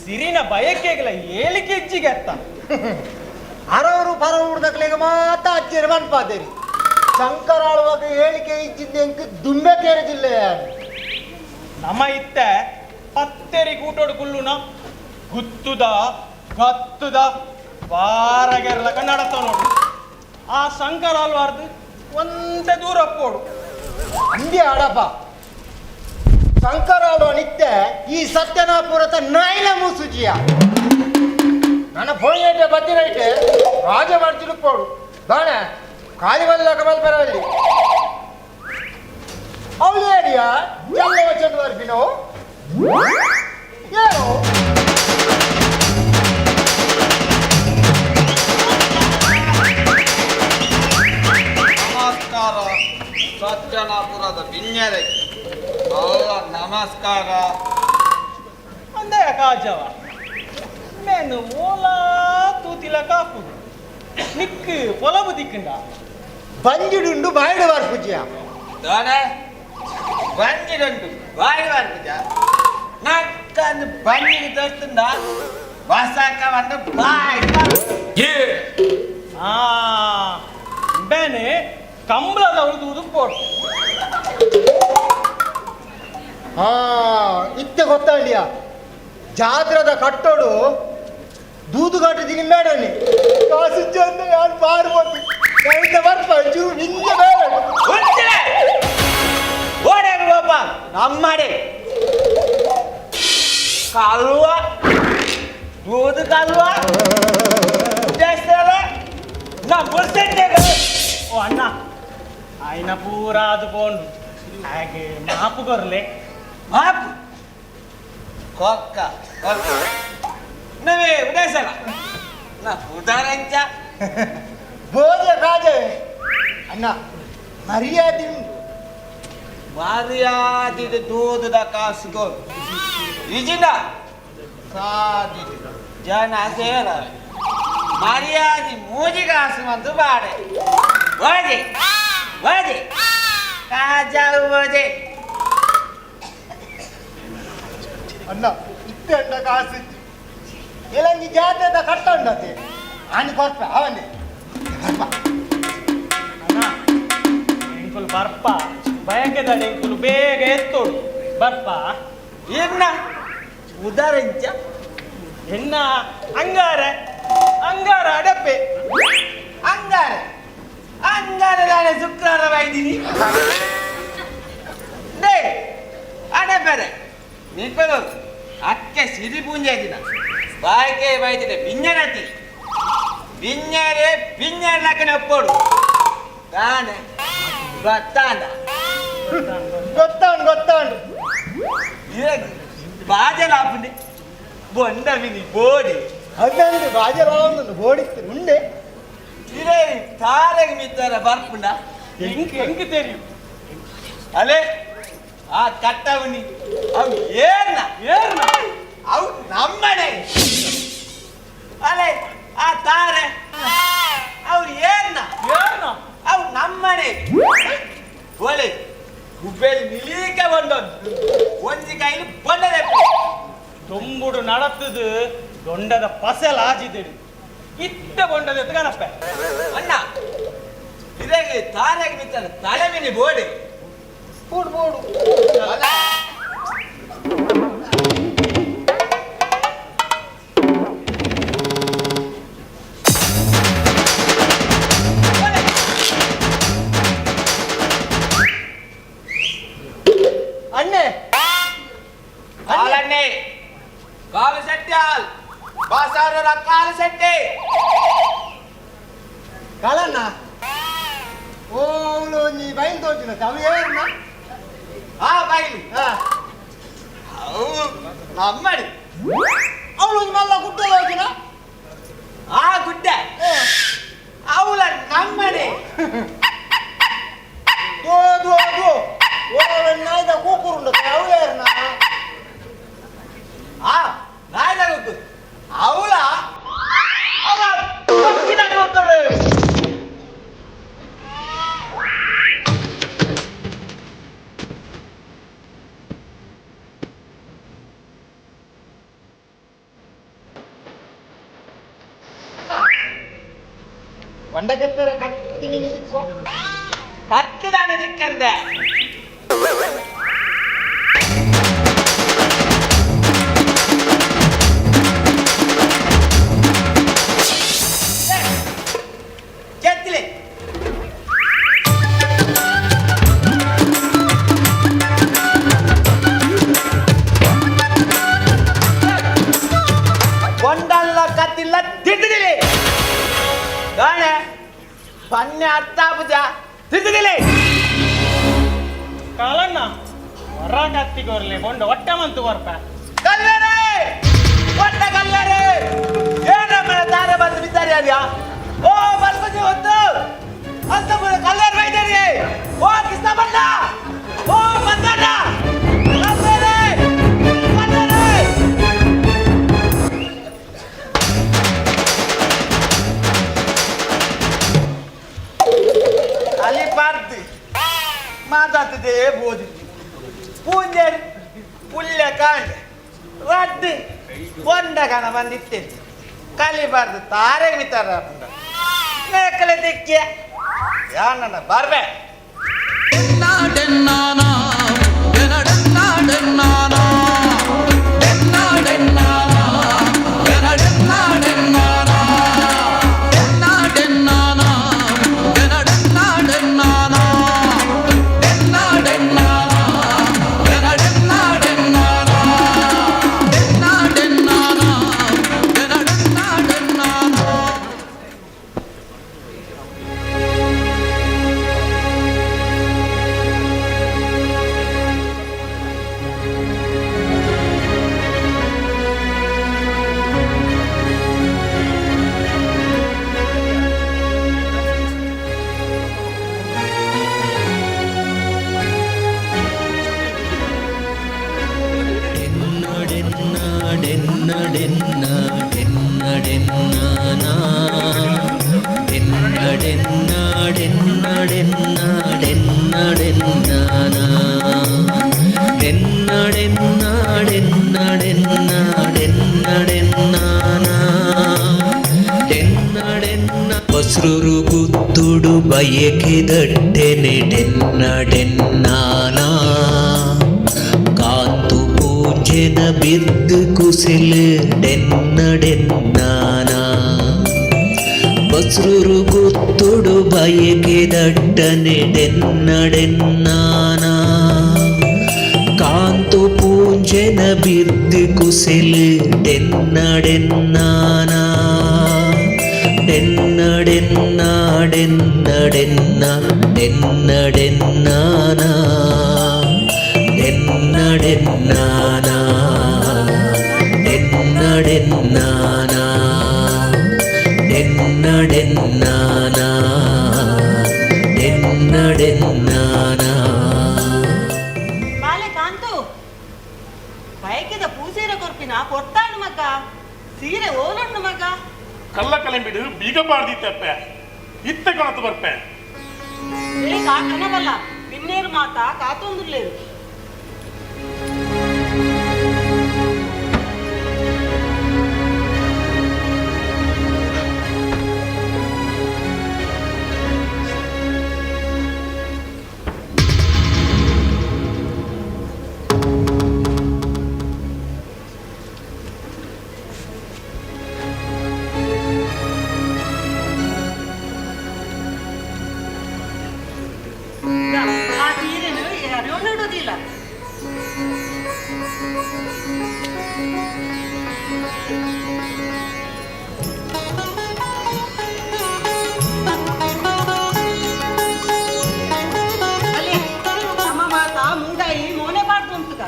ಸಿರಿನ ಬಯಕೆಗಳ ಏಳಿಗೆ ಹೆಜ್ಜಿಗೆ ಅತ್ತ ಅರವರು ಪರವರು ಮಾತ ಅಚ್ಚರಿ ಮನ್ಪಾದೇರಿ ಶಂಕರಾಳುವಾಗ ಹೇಳಿಕೆ ಇಜ್ಜಿದ್ದ ಎಂಕ್ ದುಂಬೆ ತೇರದಿಲ್ಲ. ನಮ್ಮ ಇತ್ತೆ ಪತ್ತೆರಿ ಕೂಟೋಡು ಕುಲ್ಲುನ ಗುತ್ತುದ ಗತ್ತುದ ಬಾರಗೆರ್ಲ ಕನ್ನಡತ್ತ ನೋಡು. ಆ ಶಂಕರಾಲ್ವಾರ್ದು ಒಂದೇ ದೂರ ಪೋಡು ಅಂದೆ ಆಡಪ್ಪ ಶಂಕರಾಳುವ ನಿತ್ಯ ಈ ಸತ್ಯನಾಪುರತ ನಾಯಿನ ಮೂಸುಜಿಯ ನನ್ನ ಫೋನ್ ಐಟೆ ಬತ್ತಿನ ಐಟೆ ರಾಜ ಮಾಡ್ತಿರುಪ್ಪೋಡು ದಾನೆ ಖಾಲಿ ಬಲ್ಲ ಕಮಲ್ ಪರವಲ್ಲಿ ಅವಳು ಏರಿಯಾ ಜಲ್ಲ ವಚನ ಬರ್ಪಿನೋ ಏನೋ. ನಮಸ್ಕಾರ ಸತ್ಯನಾಪುರದ ಬಿನ್ಯರೆ ಅಲ್ಲ ನಮಸ್ಕಾರ. ಅಂದೆ ಕಾಜವ ಮೇನು ಓಲಾ ತೂತಿಲ ಕಾಪು ನಿಕ್ಕು ಪೊಲಬು ದಿಕ್ಕಂಡ ಬಂಜಿಡುಂಡು ಬಾಯಿಡು ಬರ್ಪುಜಿಯ ದಾನೆ ಬಂಜಿಡುಂಡು ಬಾಯಿ ಬರ್ಪುಜ ನಕ್ಕಂದು ಬಂಜಿಗೆ ತೋರ್ತುಂಡ ವಾಸಾಕ ಬಂದು ಬಾಯಿ. ಆ ಬೇನೆ ಕಂಬಳದವಳು ದೂದು ಪೋಡು. ಹಾ ಇತ್ತೆ ಗೊತ್ತಾಂಡಿಯ ಜಾತ್ರದ ಕಟ್ಟೋಡು ದೂದು ಕಟ್ಟಿದ್ದೀನಿ ಮೇಡನಿ ಕಾಸು ಚಂದ ಯಾರು ಪಾರ್ಬೋದು ಬರ್ಪ ಚೂರು ನಿಂಗೆ ಬೇಡ. ಓಡಾಗ ನಮ್ಮಡೆ ಕಲ್ವ ದೂದು ಕಲ್ವ ಓ ಅಣ್ಣ ಆಯ್ನ ಪೂರ ಅದು ಪೋಂಡು ಹಾಗೆ ಮಾಪು ಕೊರ್ಲೆ ಮಾಪು ಕೊಕ್ಕ ಕೊಕ್ಕ. ನವೇ ಉಡೇಸಲ ನಾ ಉದಾರಂಚ ಬೋಧ ಕಾಜೆ ಅಣ್ಣ ಮರ್ಯಾದೆ ಉಂಟು. ಮರ್ಯಾದಿದ ದೂದದ ಕಾಸುಗೋ ಇಜಿನ ಸಾದಿದು ಜನ ಸೇರ ಮರ್ಯಾದೆ ಮೂಜಿ ಕಾಸು ಮಂತು ಬಾಡೆ ಓದಿ ಓದಿ ಕಾಜಾವು ಓದಿ. ಅಣ್ಣ ಇತ್ತೆ ಅಣ್ಣ ಕಾಸು ಇಲ್ಲಂಗಿ ಜಾತ್ರೆದ ಕಟ್ಟ ಉಂಡತೆ ಆನಿ ಕೊರ್ಪ ಅವನೇ ಎಂಕುಲು ಬರ್ಪ ಬಯಕೆದ ಎಂಕುಲು ಬೇಗ ಎತ್ತೋಡು ಬರ್ಪ. ಇನ್ನ ಉದಾರಂಚ ಎನ್ನ ಅಂಗಾರೆ ಅಂಗಾರ ಅಡಪೆ ಅಂಗಾರೆ ಅಂಗಾರೆ ನಾಳೆ ಶುಕ್ರವಾರ ಬೈದಿನಿ ಡೇ ಅಡಪೆರೆ ನಿಕ್ಕಲು ಅಕ್ಕೆ ಸಿರಿ ಪೂಂಜೆ ದಿನ ಬಾಯ್ಕೆ ಬೈದಿದೆ ಬಿಂಜನತಿ ಬಿಂಜರೆ ಬಿಂಜರ ಲಕ್ಕನೆ ಒಪ್ಪೋಡು ತಾನೆ ಗೊತ್ತಾಂಡ. ಗೊತ್ತಾಂಡು ಗೊತ್ತಾಂಡು. ಬಾಜಲ ಆಪುಂಡೆ ಬೊಂಡ ಮಿನಿ ಬೋಡಿ. ಅದಂದು ಬಾಜಲ ಒಂದು ಬೋಡಿತ್ತು ಉಂಡೆ. ಇರೇ ತಾರೆಗೆ ಮಿತ್ತಾರ ಬರ್ಪುಂಡ. ಎಂಕ್ ಎಂಕ್ ತೆರಿಯು. ಅಲೆ ಆ ಕಟ್ಟವನಿ ಅವು ಏರ್ನ ಏರ್ನ ಅವು ನಮ್ಮನೆ. ಅಲೆ ಆ ತಾರೆ ಅವ್ರು ಏರ್ನ ಏರ್ನ ಅವು ನಮ್ಮನೆ. ಒಲೆ ಗುಬ್ಬೆಲಿ ನಿಲೀಕ ಬಂದೊಂದು ಒಂಜಿ ಕೈಲಿ ಬಂದದೆ. ದೊಂಬುಡು ನಡತ್ತದು ದೊಂಡದ ಪಸೆಲ್ ಆಜಿದಿಡು ಇತ್ತ ಬೊಂಡದ ಎತ್ಕನಪ್ಪೆ. ಅಣ್ಣ ಇದಾಗಿ ತಾರಾಗಿ ನಿಂತಾನೆ ತಲೆ ಮೇಲೆ ಬೋಡಿ ಬೋಡು ಬೋಡು. ಅಲ್ಲ ಅಣ್ಣೆ ಕಾಲಣ್ಣೆ ಕಾಲು ಸೆಟ್ಟಿ ಹಾಲ್ ಬಾಸಾರರ ಕಾಲು ಸೆಟ್ಟಿ ಕಾಲಣ್ಣ ಓ ಅವಳು ನೀ ಬೈಲ್ ತೋಚಿನ ಅವು ಏರ್ನ ಆ ಬೈಲು ಅವು ನಮ್ಮಡಿ. ಅವಳು ಒಂದು ಮಲ್ಲ ಗುಡ್ಡ ತೋಚಿನ ಆ ಗುಡ್ಡ ಅವಳ ನಮ್ಮಡಿ. ದೋ ದೋ ದೋ ಓ ನಾಯ್ದ ಕೂಕುರುಂಡ ಅವು ಏರ್ನ ಆ ನಾಯ್ದ ಕೂಕುರು ಅವಳ ಅವಳ ಹೋಗ್ತಾಳೆ. ವಂಡಗೆತ್ತರ ಕತ್ತಿ ನಿಲ್ಲಿಸೋ ಕತ್ತಿದಾನೆ ಸಿಕ್ಕಂದೆ. ಕೆತ್ತಲೆ ಒಂದಲ್ಲ ಕತ್ತಿಲ್ಲ ತಿದ್ದಿದಿಲಿ ಗಾಣೆ ಪನ್ನೆ ಅರ್ಥ ಪೂಜ ತಿದ್ದಿದಿಲಿ. ಕಾಲಣ್ಣ ಹೊರ ಕತ್ತಿಗೋರ್ಲೆ ಬೊಂಡ ಒಟ್ಟೆ ಮಂತು ಕೊರ್ಪ. ಕಲ್ಲರೆ ಒಟ್ಟ ಕಲ್ಲರೆ ಏನಮ್ಮ ತಾರೆ ಬಂದು ಬಿದ್ದಾರೆ ಅಲ್ಯಾ ಓ ಬಲ್ಪಜಿ ಹೊತ್ತು ಅಂತ ಕಲ್ಲರ್ ಬೈದಾರಿ ಓ ಕೃಷ್ಣ ಬಣ್ಣ ಓ ಬಂದಣ್ಣ ಕಲ್ಲರೆ ಕಲ್ಲರೆ ಅಲ್ಲಿ ಪಾರ್ತಿ ಮಾತಾಡ್ತಿದ್ದೆ ಬೋದಿ ಪೂಂಜೆ ಪುಲ್ಯ ಕಾಂಡೆ ರಡ್ಡು ಬೊಂಡ ಕಣ ಬಂದಿತ್ತೆ ಕಲಿಬಾರ್ದು ತಾರೆ ಮಿತಾರ ಮೇಕಲೆ ದಿಕ್ಕೆ ಯಾನನ್ನ ಬರ್ಬೆ. ಡೆನ್ನ ಡೆನ್ನ ಡೆನ್ನ ಡೆನ್ನಾನ ಡೆನ್ನ ಡೆನ್ನ ಡೆನ್ನ ಡೆನ್ನ ಡೆನ್ನ ಡೆನ್ನಾನ ಡೆನ್ನ ಡೆನ್ನ ಡೆನ್ನ ಡೆನ್ನ ಡೆನ್ನ ಡೆನ್ನಾನ ಡೆನ್ನ ಡೆನ್ನ ಬಸ್ರೂರು ಗುತ್ತುಡು ಬಯಕೆ ದಟ್ಟೆನೆ ಡೆನ್ನ ಡೆನ್ನಾನ ಕಾಂತು ಪೂಜೆನ ಬಿರ್ದು ಕುಸಿಲು ಡೆನ್ನ ಡೆನ್ನಾನ ಬಸ್ರೂರು ಗುತ್ತುಡು ಬಯಕೆ ದಟ್ಟನೆ ಡೆನ್ನ ಡೆನ್ನಾನ ಕಾಂತು ಪೂಂಜನ ಬಿರ್ದು ಕುಸಿಲು ಡೆನ್ನ ಡೆನ್ನಾನ ಡೆನ್ನ ಡೆನ್ನ ಡೆನ್ನ ಡೆನ್ನ ಡೆನ್ನ ಡೆನ್ನಾನ ಡೆನ್ನ ಡೆನ್ನಾನ ಡೆನ್ನ ಡೆನ್ನಾನ ಡೆನ್ನ ಡೆನ್ನಾನ ಡೆನ್ನ ಡೆನ್ನಾನ. ಬಾಲೆ ಕಾಂತು, ಬಯಕೆದ ಪೂಸೀರೆ ಕೊರ್ಪಿನ ಪೊರ್ತಾಣು ಮಗ, ಸೀರೆ ಓಲೊಂಡು ಮಗ. ಕಲ್ಲ ಕಲೆಂಬಿಡು ಬೀಗ ಪಾಡ್ದಿತ್ತಪ್ಪೆ, ಇತ್ತೆ ಕೊಣತು ಬರ್ಪೆ. ಏ ಕಾಕನವಲ್ಲ ಬಿನ್ನೇರು ಮಾತಾ ಕಾತೊಂದುಲ್ಲೇರು. ಆ ಸೀರೆನು ಯಾರೂ ಇಡುವುದಿಲ್ಲ. ಅಲ್ಲಿ ನಮ್ಮ ಮಾತಾ ಮೂಡಾಯಿ ಮೋನೆ ಬಾರ್ದು ಉಂಟುಗ.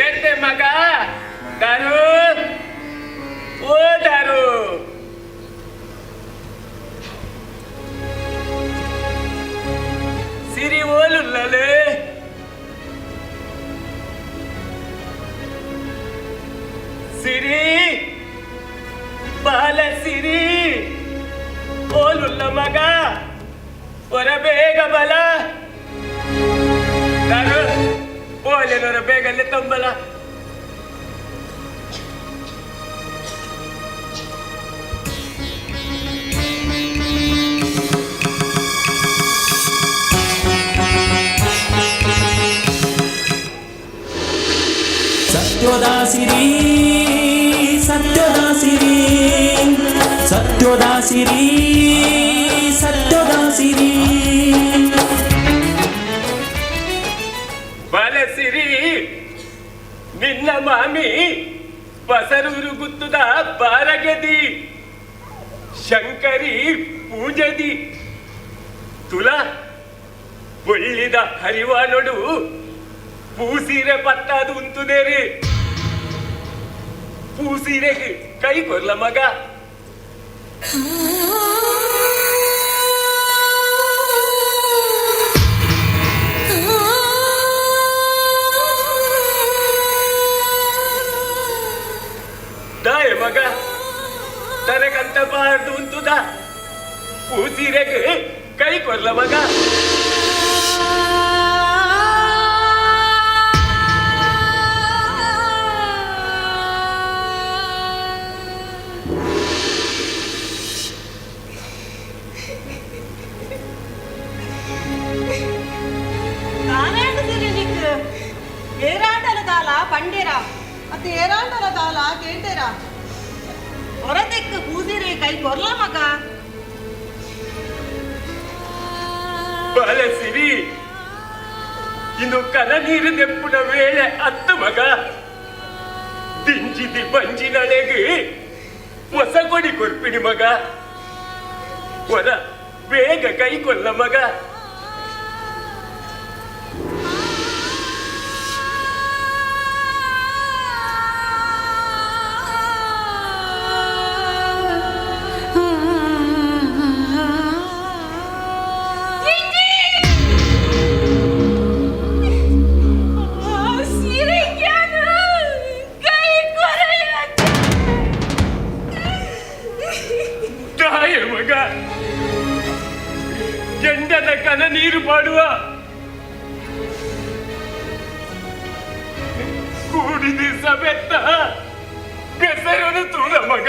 ಏತೆ ಮಗ ದಾರು, ಓ ದಾರು, ಸಿರಿ ಓಲುಲ್ಲಲೆ. ಸಿರಿ ಬಾಲ ಸಿರಿ ಓಲುಲ್ಲ ಮಗ, ಹೊರ ಬೇಗ ಬಲ ದಾರು, ಓಲೆನೊರ ಬೇಗಲ್ಲೇ ತಂಬಲ. ಸತ್ಯೋದ ಸಿರಿ ಸತ್ಯೋದ ಸಿರಿ ಸತ್ಯೋದ ಸಿರಿ ಸತ್ಯೋದ ಸಿರಿ. ಬಾಲಸಿರಿ, ನಿನ್ನ ಮಾಮಿ ಬಸರೂರು ಗುತ್ತುದ ಬಾರಗದಿ ಶಂಕರಿ ಪೂಜದಿ ತುಲ ಬೊಳ್ಳಿದ ಹರಿವಾನೊಡು ಪೂಸೀರೆ ಪತ್ತಾದು ಉಂತುದೇರಿ. ಪೂಸೀರೆಗೆ ಕೈ ಕೊರ್ಲ ಮಗ. ದಾಯ ಮಗ, ತನಗಂತ ಬಾರ್ದು ಉಂತುದ ಪೂಸೀರೆಗೆ ಕೈ ಕೊರ್ಲ ಮಗ. ಕಾನಾಂಡ ಸಿರಿ ನಿಕ್ ಏರಾಂಡಲ ದಾಲ ಪಂಡೇರ ಅತ್ತ ಏರಾಂಡಲ ದಾಲ ಕೇಂಡೇರ ಹೊರತೆಕ್ ಪೂಸಿರೆ ಕೈ ಕೊರ್ಲ ಮಗ. ಬಾಲಸಿರಿ, ಇನ್ನು ಕನ ನೀರು ದೆಪ್ಪುನ ವೇಳೆ ಅತ್ತು ಮಗ. ದಿಂಜಿದಿ ಬಂಜಿನಳೆಗೆ ಹೊಸ ಕೊಡಿ ಕೊರ್ಪಿಣಿ ಮಗ, ಹೊರ ಬೇಗ ಕೈ ಕೊಲ್ಲ ಮಗ. ಇಜ್ಜಿ! ಕಣ್ಣಡ ಕನ ನೀರು ಪಾಡುವ ಕೂಡಿದ ಸಮೆತ್ತ ಬೆಸರನು ತೂದ ಮಗ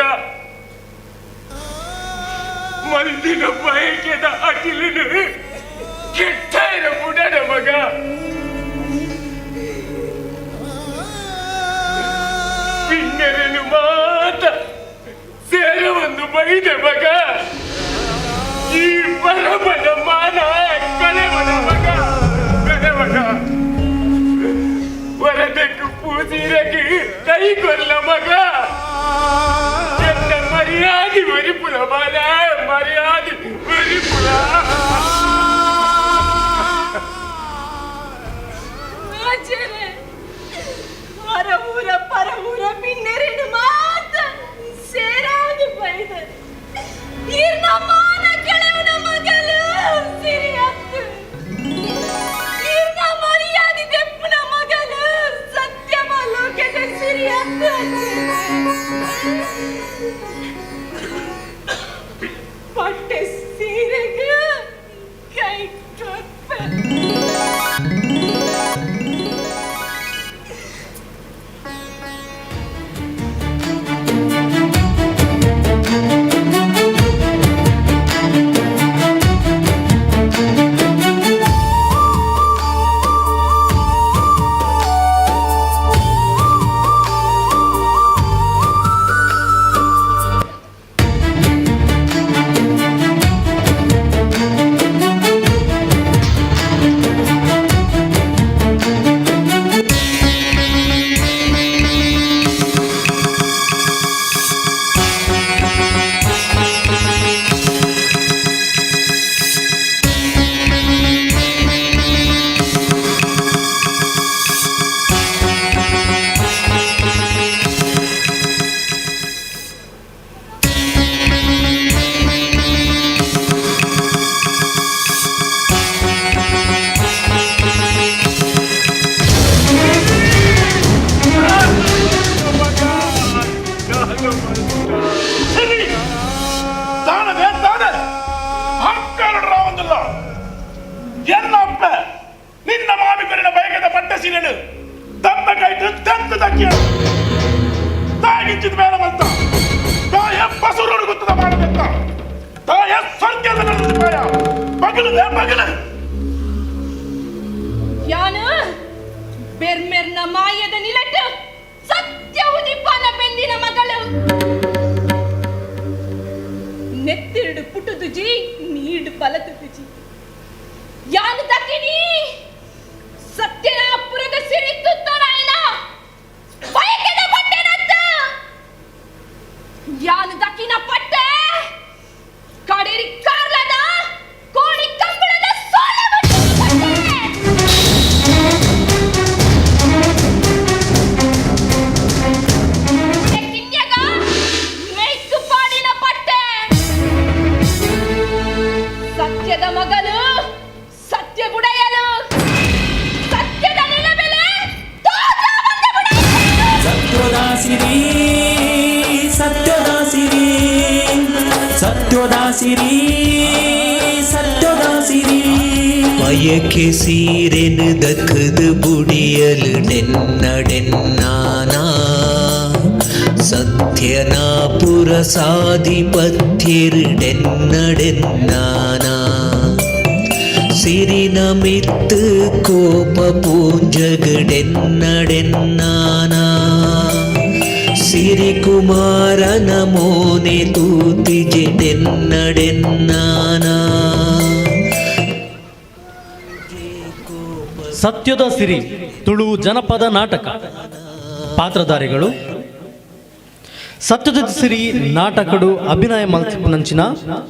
ಮಲ್ದಿನ ಬಯಕೆದ ಅಟಿಲನು ಕೆಟ್ಟಾಯರ ಬುಡಡ ಮಗ ಪಿಂಗರನು ಮಾತ ಸೇರ ಒಂದು ಬೈದ ಮಗ ಈ ಪರಮನ ಮಾನ ಕಳೆವನ ಮಗ ಕಳೆವನ ವರದಕ್ಕೆ ಪೂಜೀರಕ್ಕೆ ಕೈ ಕೊಲ್ಲ ಮಗ ಎನ್ನ ಮರ್ಯಾದೆ ಮರಿಪುಲ ಬಾಲ ಮರ್ಯಾದೆ ಮರಿಪುಲ ಆಚಾರ್ಯ ಹೊರಊರ ಪರಊರ ಪಿನ್ನೆರೆಡು ಮಾತ ಸೇರಾದು ಬೈದ ಈರ್ನ ಮಾನ ಕೆಳವನ ಮಗಲು ಸಿರಿಯತ್ತು ಈರ್ನ ಮರ್ಯಾದೆ ದೆಪ್ಪುನ ಮಗಲು ಸತ್ಯಮ ಲೋಕದ ಸಿರಿಯತ್ತು ಪಟ್ಟೆ ಸೀರೆಗೆ ಕೈ ಕೊಟ್ಟ. ತಾನದೆ ತಾನೆ ಹಕ್ಕರಡ್ರಾವಂದಿಲ್ಲ ಎನ್ನಪ್ಪ ನಿನ್ನ ಮಾಮಿಕರಿನ ಬಯಕದ ಪಟ್ಟ ಸೀರೆನು ತತ್ತ ಕೈತು ತತ್ತ ತಕ್ಕಿಯ ತಾಗಿಚ್ಚಿದ ಬೇಡ ಬಂತ ತಾಯ ಬಸುರಡು ಗುತ್ತದ ಮಾಡಬೆತ್ತ ತಾಯ ಸಂಖ್ಯದ ನಡೆದ ತಾಯ ಬಗಲದೆ ಬಗಲ ಯಾನು ಬೆರ್ಮೆರ್ನ ಮಾಯದ ನಿಲಟ್ಟು ಸತ್ಯ ಉದಿಪಾನ ಬೆಂದಿನ ಮಗಳು ನೆತ್ತಿರಡು ಪುಟುದುಜಿ ನೀಡು ಬಲತುಜಿ ಯಾನು ತಕ್ಕಿನಿ ಸತ್ಯನಾಪುರದ ಸಿರಿ ತುತ್ತನಾಯನ ಬಯಕೆದ ಪಟ್ಟೆನತ್ತ ಯಾನು ದಕ್ಕಿನ ಪಟ್ಟೆ ಕಡೇರಿ ಕಾರ್ಲದ ಕೋಳಿ ಕಂಬಳದ ಸೋಲ ಪಟ್ಟೆ. ಕಿಂಗ್ಯಗ ಮೇಯ್ಕು ಪಾಡಿನ ಪಟ್ಟೆ ಸತ್ಯದ ಮಗಲು ಸತ್ಯ ಬುಡೆಯಲು ಸತ್ಯದ ನೆಲಬೆಲೆ ಸತ್ಯೋದಾಸಿರಿ ಸತ್ಯೋದಾಸಿರಿ ಸತ್ಯೋದಾಸಿರಿ ಸತ್ಯೋದಾಸಿರಿ ಬಯಕೆ ಸೀರೆನು ದಕ್ಕದು ಬುಡಿಯಲು ನೆನ್ನಡೆನ್ನಾನಾ ಸತ್ಯನಾಪುರ ಸಾಧಿಪತ್ಯರು ನೆನ್ನಡೆನ್ನಾನಾ ಸಿರಿನ ಮಿತ್ತು ಕೋಪ ಪೂಂಜಗಡೆನ್ನಡೆನ್ನಾನಾ ಸಿರಿಕುಮಾರನ ಮೋನೆ ತೂತಿಜೆಡೆನ್ನಡೆನ್ನಾನಾ ಸತ್ಯದ ಸಿರಿ ತುಳು ಜನಪದ ನಾಟಕ ಪಾತ್ರಧಾರಿಗಳು ಸತ್ಯದ ಸಿರಿ ನಾಟಕಡು ಅಭಿನಯ ಮಲ್ಪುನಂಚಿನ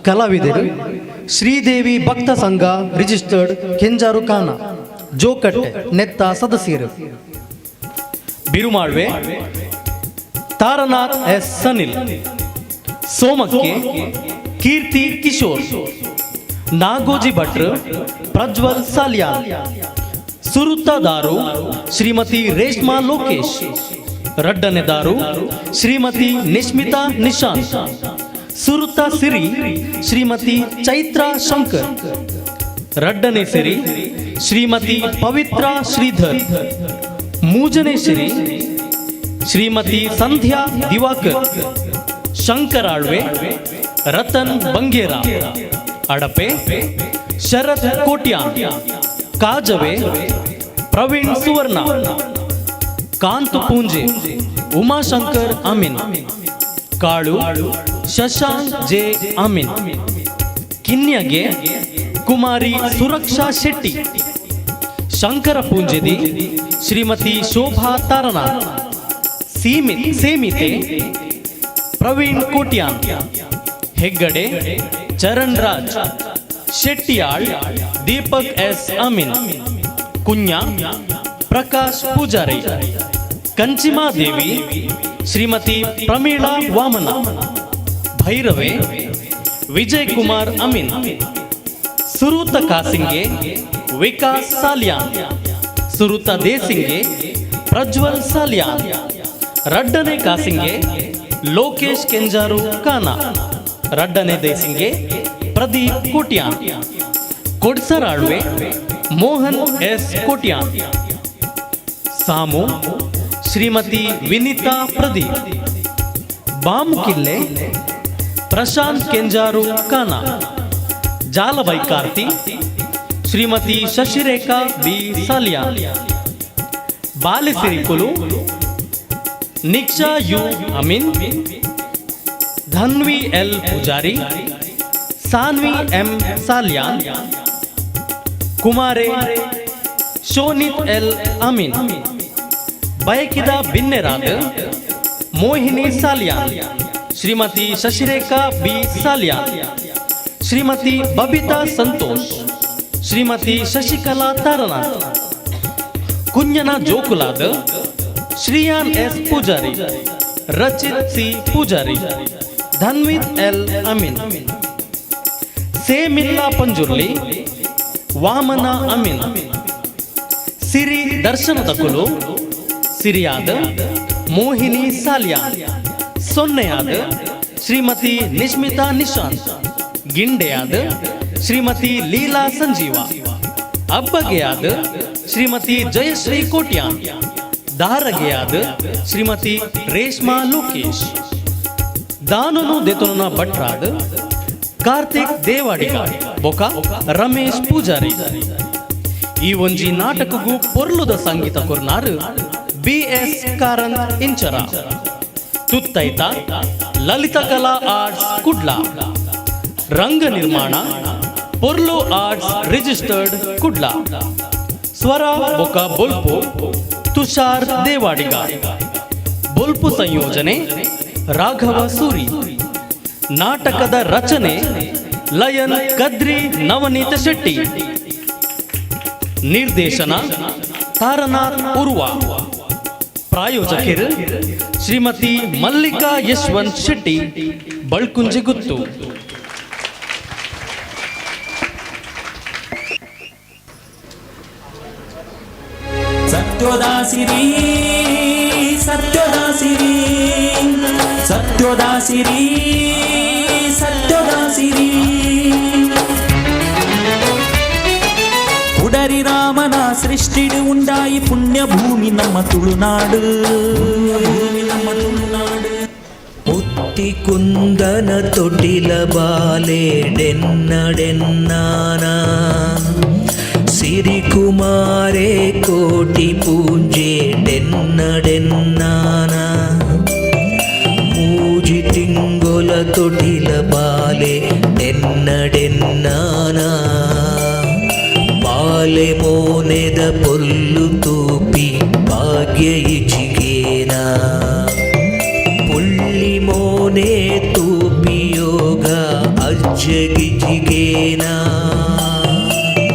ಕಲಾವಿದರು ಶ್ರೀದೇವಿ ಭಕ್ತ ಸಂಘ ರಿಜಿಸ್ಟರ್ಡ್ ಕೆಂಜಾರು ಖಾನ ಜೋಕಟ್ಟೆ ನೆತ್ತ ಸದಸ್ಯರು ಬಿರುಮಾಳ್ವೆ ತಾರನಾಥ್ ಎಸ್ ಸನಿಲ್ ಸೋಮಕ್ಕೆ ಕೀರ್ತಿ ಕಿಶೋರ್ ನಾಗೋಜಿ ಭಟ್ರು ಪ್ರಜ್ವಲ್ ಸಾಲಿಯಾನ್ ಸುರುತ್ತದಾರು ಶ್ರೀಮತಿ ರೇಷ್ಮಾ ಲೋಕೇಶ್ ರಡ್ಡನೆದಾರು ಶ್ರೀಮತಿ ನಿಶ್ಮಿತಾ ನಿಶಾಂತ್ ಸುರುತ ಸಿರಿ ಶ್ರೀಮತಿ ಚೈತ್ರಾ ಶಂಕರ್ ರಡ್ಡನೇ ಸಿರಿ ಶ್ರೀಮತಿ ಪವಿತ್ರ ಶ್ರೀಧರ್, ಮೂಜನೇ ಸಿರಿ ಶ್ರೀಮತಿ ಸಂಧ್ಯಾ ದಿವಾಕರ್, ಶಂಕರಾಳ್ವೆ ರತನ್ ಬಂಗೇರ, ಅಡಪೆ ಶರತ್ ಕೋಟ್ಯಾನ್, ಕಾಜವೆ ಪ್ರವೀಣ್ ಸುವರ್ಣ, ಕಾಂತು ಪೂಂಜೆ ಉಮಾಶಂಕರ್ ಅಮೀನ್, ಕಾಳು ಶಶಾಂಕ್ ಜೆ ಅಮೀನ್, ಕಿನ್ಯಗೆ ಕುಮಾರಿ ಸುರಕ್ಷಾ ಶೆಟ್ಟಿ, ಶಂಕರ ಪೂಂಜೆದಿ ಶ್ರೀಮತಿ ಶೋಭಾ ತಾರನಾಥ್, ಸೇಮಿತೆ ಪ್ರವೀಣ್ ಕೋಟ್ಯಾನ್, ಹೆಗ್ಗಡೆ ಚರಣ್ ರಾಜ್, ಶೆಟ್ಟಿಯಾಳ್ ದೀಪಕ್ ಎಸ್ ಅಮೀನ್, ಕುഞ്ഞ ಪ್ರಕಾಶ್ ಪೂಜಾರಿ, ಕಂಚಿಮಾದೇವಿ ಶ್ರೀಮತಿ ಪ್ರಮೀಳಾ ವಾಮನ, ಭೈರವೆ ವಿಜಯ್ ಕುಮಾರ್ ಅಮೀನ್, ಸುರೂತ ಕಾಸಿಂಗೆ ವಿಕಾಸ್ ಸಾಲಿಯಾನ್, ಸುರೂತ ದೇಸಿಂಗೆ ಪ್ರಜ್ವಲ್ ಸಾಲಿಯಾನ್, ರಡ್ಡನೆ ಕಾಸಿಂಗೆ ಲೋಕೇಶ್ ಕೆಂಜಾರು ಕಾನಾ, ರಡ್ಡನೆ ದೇಸಿಂಗೆ ಪ್ರದೀಪ್ ಕೋಟ್ಯಾನ್, ಕೊಡ್ಸರಾಳ್ವೆ ಮೋಹನ್ ಎಸ್ ಕೋಟ್ಯಾನ್, ಸಾಮು ಶ್ರೀಮತಿ ವಿನಿತಾ ಪ್ರದೀಪ್, ಬಾಮುಕಿಲ್ಲೆ ಪ್ರಶಾಂತ್ ಕೆಂಜಾರು ಕಾನಾ, ಜಾಲಬೈ ಕಾರ್ತಿ ಶ್ರೀಮತಿ ಶಶಿರೇಖಾ ಬಿ ಸಾಲಿಯಾನ್, ಬಾಲೆಸಿರಿಕುಲು Niksha U Amin, Dhanvi L Pujari, Sanvi M Salian, ಕುಮಾರೆ ಶೋನಿತ್ L Amin, ಬಯಕಿದ ಬಿನ್ನೆರಾದ ಮೋಹಿನಿ ಸಾಲಿಯಾನ್, ಶ್ರೀಮತಿ ಶಶಿರೇಖಾ ಬಿ ಸಾಲಿಯಾನ್, ಶ್ರೀಮತಿ ಬಬಿತಾ ಸಂತೋಷ್, ಶ್ರೀಮತಿ Shashikala Taranath, ಕುഞ്ഞನ ಜೋಕುಲಾದ Shriyan S Pujari, Rachit C Pujari, Dhanvith L Amin, Semilla Panjurli Vamana Amin, Siri ದರ್ಶನದ ಕುಲು ಸಿರಿಯಾದ ಮೋಹಿನಿ ಸಾಲಿಯಾನ್, ಸೊನ್ನೆಯಾದ ಶ್ರೀಮತಿ ನಿಶ್ಮಿತಾ ನಿಶಾಂತ್, ಗಿಂಡೆಯಾದ ಶ್ರೀಮತಿ ಲೀಲಾ ಸಂಜೀವ, ಅಬ್ಬಗೆಯಾದ ಶ್ರೀಮತಿ ಜಯಶ್ರೀ ಕೋಟ್ಯಾನ್, ದಾರಗೆಯಾದ ಶ್ರೀಮತಿ ರೇಷ್ಮಾ ಲೋಕೇಶ್, ದಾನನು ದೆತೊನ ಭಟ್ರಾದ ಕಾರ್ತಿಕ್ ದೇವಾಡಿಗ ಬೊಕ ರಮೇಶ್ ಪೂಜಾರಿ. ಈ ಒಂಜಿ ನಾಟಕಗೂ ಪೊರ್ಲುದ ಸಂಗೀತ ಕೊರ್ನಾರು ಬಿ ಎಸ್ ಕಾರಂತ್ ಇಂಚರ, ತುತ್ತೈತ ಲಲಿತ ಕಲಾ ಆರ್ಟ್ಸ್ ಕುಡ್ಲ, ರಂಗ ನಿರ್ಮಾಣ ಪೊರ್ಲು ಆರ್ಟ್ಸ್ ರಿಜಿಸ್ಟರ್ಡ್ ಕುಡ್ಲ, ಸ್ವರ ಬೊಕ ಬೊಲ್ಪು ತುಷಾರ್ ದೇವಾಡಿಗ, ಬೊಲ್ಪು ಸಂಯೋಜನೆ ರಾಘವ ಸೂರಿ, ನಾಟಕದ ರಚನೆ ಲಯನ್ ಕದ್ರಿ ನವನೀತ ಶೆಟ್ಟಿ, ನಿರ್ದೇಶನ ತಾರನಾಥ್ ಉರ್ವಾ, ಪ್ರಾಯೋಜಕರು ಶ್ರೀಮತಿ ಮಲ್ಲಿಕಾ ಯಶವಂತ್ ಶೆಟ್ಟಿ ಬಳ್ಕುಂಜೆಗುತ್ತು. ಸತ್ಯೋದಾಸಿರಿ ಸತ್ಯೋದಾಸಿರಿ ಸತ್ಯೋದಾಸಿರಿ ಸತ್ಯೋದಾಸಿರಿ ಕುಡರಿ ರಾಮನ ಸೃಷ್ಟಿಡು ಉಂಡಾಯಿ ಪುಣ್ಯಭೂಮಿ ನಮ್ಮ ತುಳುನಾಡು, ನಮ್ಮ ತುಳುನಾಡು. ಮುತ್ತಿ ಕುಂದನ ತೊಟಿಲ ಬಾಲೆ ಡೆನ್ನಡೆನ್ನಾನ, ಸಿರಿಕುಮಾರೇ ಕೋಟಿ ಪೂಂಜೆ ಡೆನ್ನಡೆನ್ನಾನ, ಮೂಜಿ ತಿಂಗೊಲ ತೊಟಿಲ ಬಾಲೆ ಡೆನ್ನಡೆನ್ನಾನ, ಬಾಲೆ ಮೋನೆದ ಪೊಲ್ಲು ತೂಪಿ ಭಾಗ್ಯ ಇಚಿಗೇನ, ಪುಳ್ಳಿ ಮೋನೆ ತೂಪಿಯೋಗ ಅಜ್ಜಗಿಜಿಗೇನ,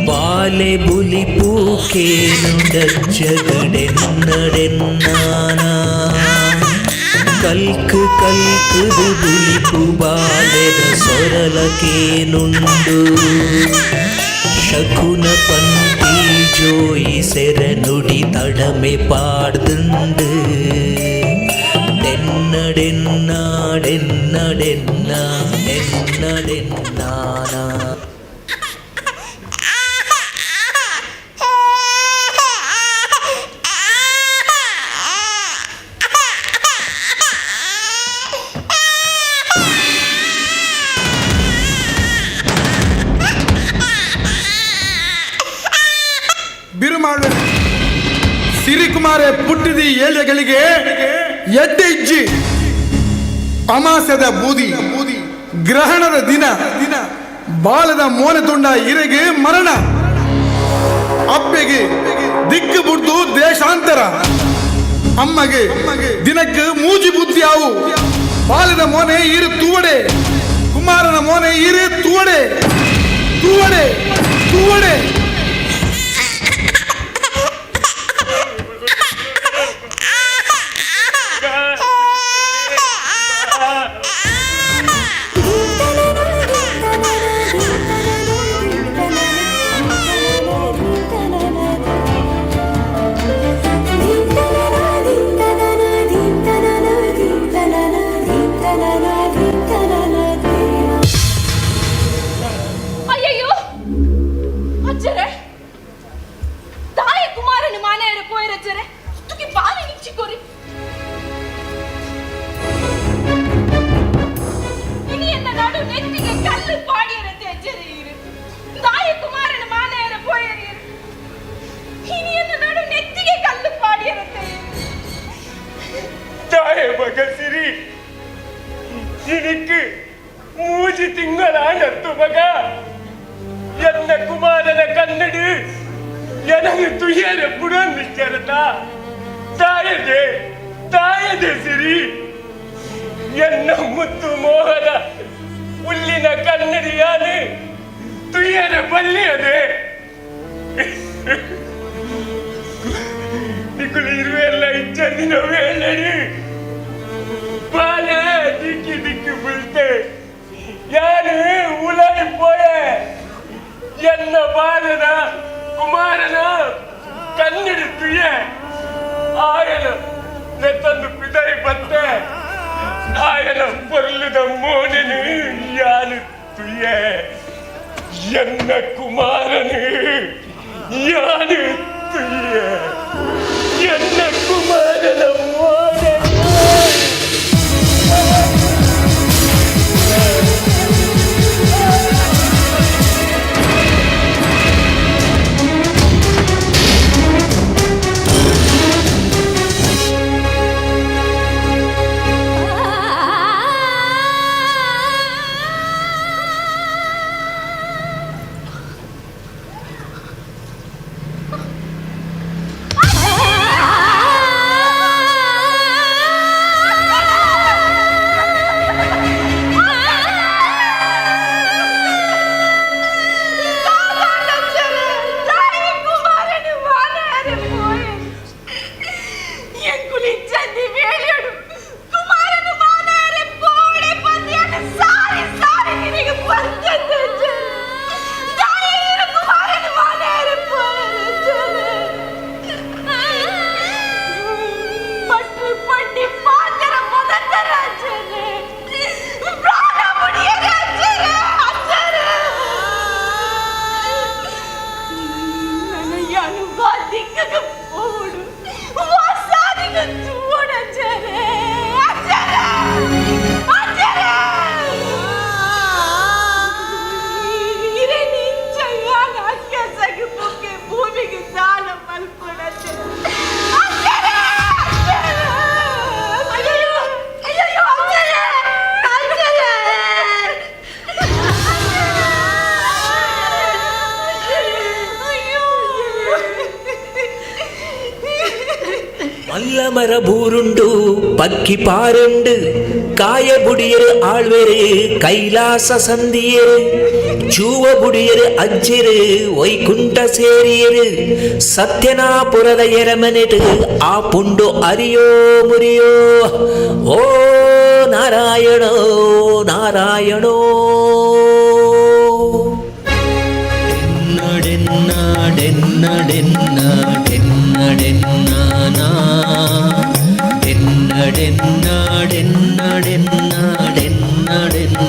ಬಾಲೆ ಬುಲಿಪು ಕೇನುಡಜ್ಜಗಡೆನ್ನಡೆನ್ನಾನ, ಕಲ್ಕು ಕಲ್ಕುದು ಬುಲಿಪು ಬಾಲೆದ ಸೊರಲಕೇನುಂಡು, ಶಕುನ ಪಂತಿ ಜೋಯಿಸೆರ ನುಡಿ ತಡಮೆ ಪಾಡ್ದುಂಡು, ಡೆನ್ನಡೆನ್ನಾಡೆನ್ನಡೆನ್ನ ಡೆನ್ನಡೆನ್ನಾನ. ಸಿರಿಕುಮಾರೆ ಪುಟ್ಟಿದಿ ಏಳೆಗಳಿಗೆ ಎಡ್ಡೆ ಇಜ್ಜಿ. ಅಮಾಸದ ಬೂದಿ ಗ್ರಹಣದ ದಿನ ದಿನ ಬಾಲದ ಮೋನೆ ತುಂಡ ಇರೆಗೆ ಮರಣ ಅಪ್ಪೆಗೆ ದಿಕ್ಕು ಬುಡ್ದು ದೇಶಾಂತರ ಅಮ್ಮಗೆ ದಿನಕ್ಕೆ ಮೂಜಿ ಬುದ್ಧಿ ಆವು. ಬಾಲದ ಮೋನೆ ಇರು ತೂವಡೆ, ಕುಮಾರನ ಮೋನೆ ಇರು ತೂವಡೆ ತೂವಡೆ ತೂವಡೆ. ಅಯ್ಯಯ್ಯೋ ಅಜ್ಜರೇ, ತಾಯ ಕುಮಾರನ ಮಾನೆಯರ ಪೋಯರಜ್ಜರೆ, ತುಕಿ ಬಾರಿ ನಿಂಚಿಕೋರಿ. ಇನಿ ಎನ್ನ ನಡು ನೆತ್ತಿಗೆ ಕಲ್ಲು ಪಾಡಿಯರತೆ ಅಜ್ಜರೇ ಇರು. ತಾಯ ಕುಮಾರನ ಮಾನೆಯರ ಪೋಯರಿಯರು. ಇನಿ ಎನ್ನ ನಡು ನೆತ್ತಿಗೆ ಕಲ್ಲು ಪಾಡಿಯರತೆ. ತಾಯ ಮಗ ಸಿರಿ, ಇನಿಕ್ ಮೂಜಿ ತಿಂಗಳಾಂಡತ್ತು ಮಗ. ಎನ್ನ ಕುಮಾರನ ಕನ್ನಡಿ ನನಗೆ ತುಯ್ಯರ ಬುಡೊಂದಿಚ್ಚರತ. ತಾಯದೆ ತಾಯದೆ ಸಿರಿ, ಎನ್ನ ಮುತ್ತು ಮೋಹನ ಹುಲ್ಲಿನ ಕನ್ನಡಿಯಾನೆ ತುಯ್ಯರ ಬಲ್ಲಿಯದೆ. ನಿಕುಲು ಇರುವೆಲ್ಲ ಇಚ್ಚಂದಿನ ವೇಳಡಿ ಬಾಲೆ ದಿಕ್ಕಿ ದಿಕ್ಕಿ ಬೀಳ್ತೆ. ಯಾರು ಉಲಾಯಿ ಪೋಯೆ. ಎನ್ನ ಬಾಲನ ಕುಮಾರನ ಕನ್ನಡಿ ತುಯ್ಯೆ. ಆಯನ ನೆತ್ತಂದು ಪಿದೈ ಬತ್ತೆ. ಆಯನ ಪೊರ್ಲುದ ಮೋನೆನು ಯಾನು ತುಯ್ಯೆ. ಎನ್ನ ಕುಮಾರನು ಯಾನು ತುಯ್ಯೆ. ಎನ್ನ ಕುಮಾರನ ಮೋನೆನು. ಮಲ್ಲಮರ ಬೂರುಂಡು ಪಕ್ಕಿ ಪಾರುಂಡು ಕಾಯ ಬುಡಿಯರು ಆಳ್ವೆರು ಕೈಲಾಸ ಸಂದಿಯರು ಜೂವ ಬುಡಿಯರು ಅಜ್ಜರು ವೈಕುಂಠ ಸೇರಿಯರು ಸತ್ಯನಾಪುರದ ಎರಮನೆಟು ಆ ಪುಂಡು ಅರಿಯೋ ಮುರಿಯೋ. ಓ ನಾರಾಯಣೋ ನಾರಾಯಣೋ. ಡೆನ್ನ ಡೆನ್ನ ಡೆನ್ನ ಡೆನ್ನ ಡೆನ್ನ ಡೆನ್ನ ಡೆನ್ನ ಡೆನ್ನ ಡೆನ್ನ ಡೆನ್ನ.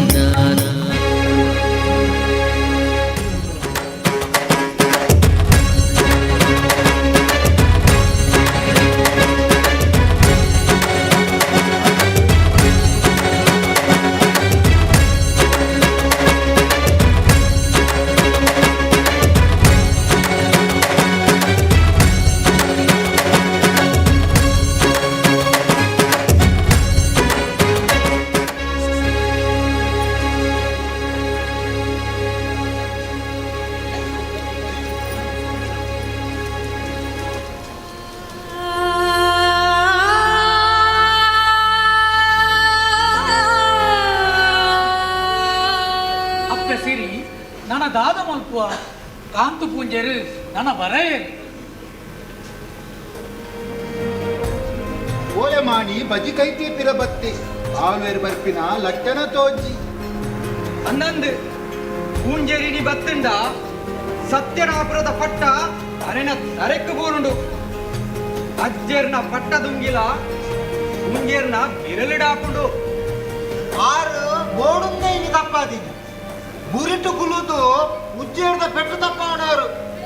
ನನ ದಾದ ಮಲ್ಪುವ ಕಾಂತು ಪೂಂಜೆರು ನನ್ನ ಬರೆಯರು ಓಲೆ ಮಾಣಿ ಬಜಿ ಕೈತಿ ಪಿರಬತ್ತಿ ಆಳ್ವೇರು ಬರ್ಪಿನ ಲಟ್ಟಣ ತೋಜಿ ಅನ್ನಂದು ಪೂಂಜೆರಿನಿ ಬತ್ತುಂಡ ಸತ್ಯನಾಪುರದ ಪಟ್ಟ ಅರೆನ ತರೆಕ್ಕು ಬೂರುಂಡು ಅಜ್ಜರ್ನ ಪಟ್ಟ ದುಂಗಿಲ ಪೂಂಜೆರ್ನ ಬಿರಲಿಡಾಪುಂಡು ಆರು ಬೋಡುಂದೆ ಇನಿ ತಪ್ಪಾದಿನಿ ಬುರಿಟು ಕುಲುದು ಉಜ್ಜೇರ್ದ ಪೆಟ್ಟು ತಪ್ಪವನವರು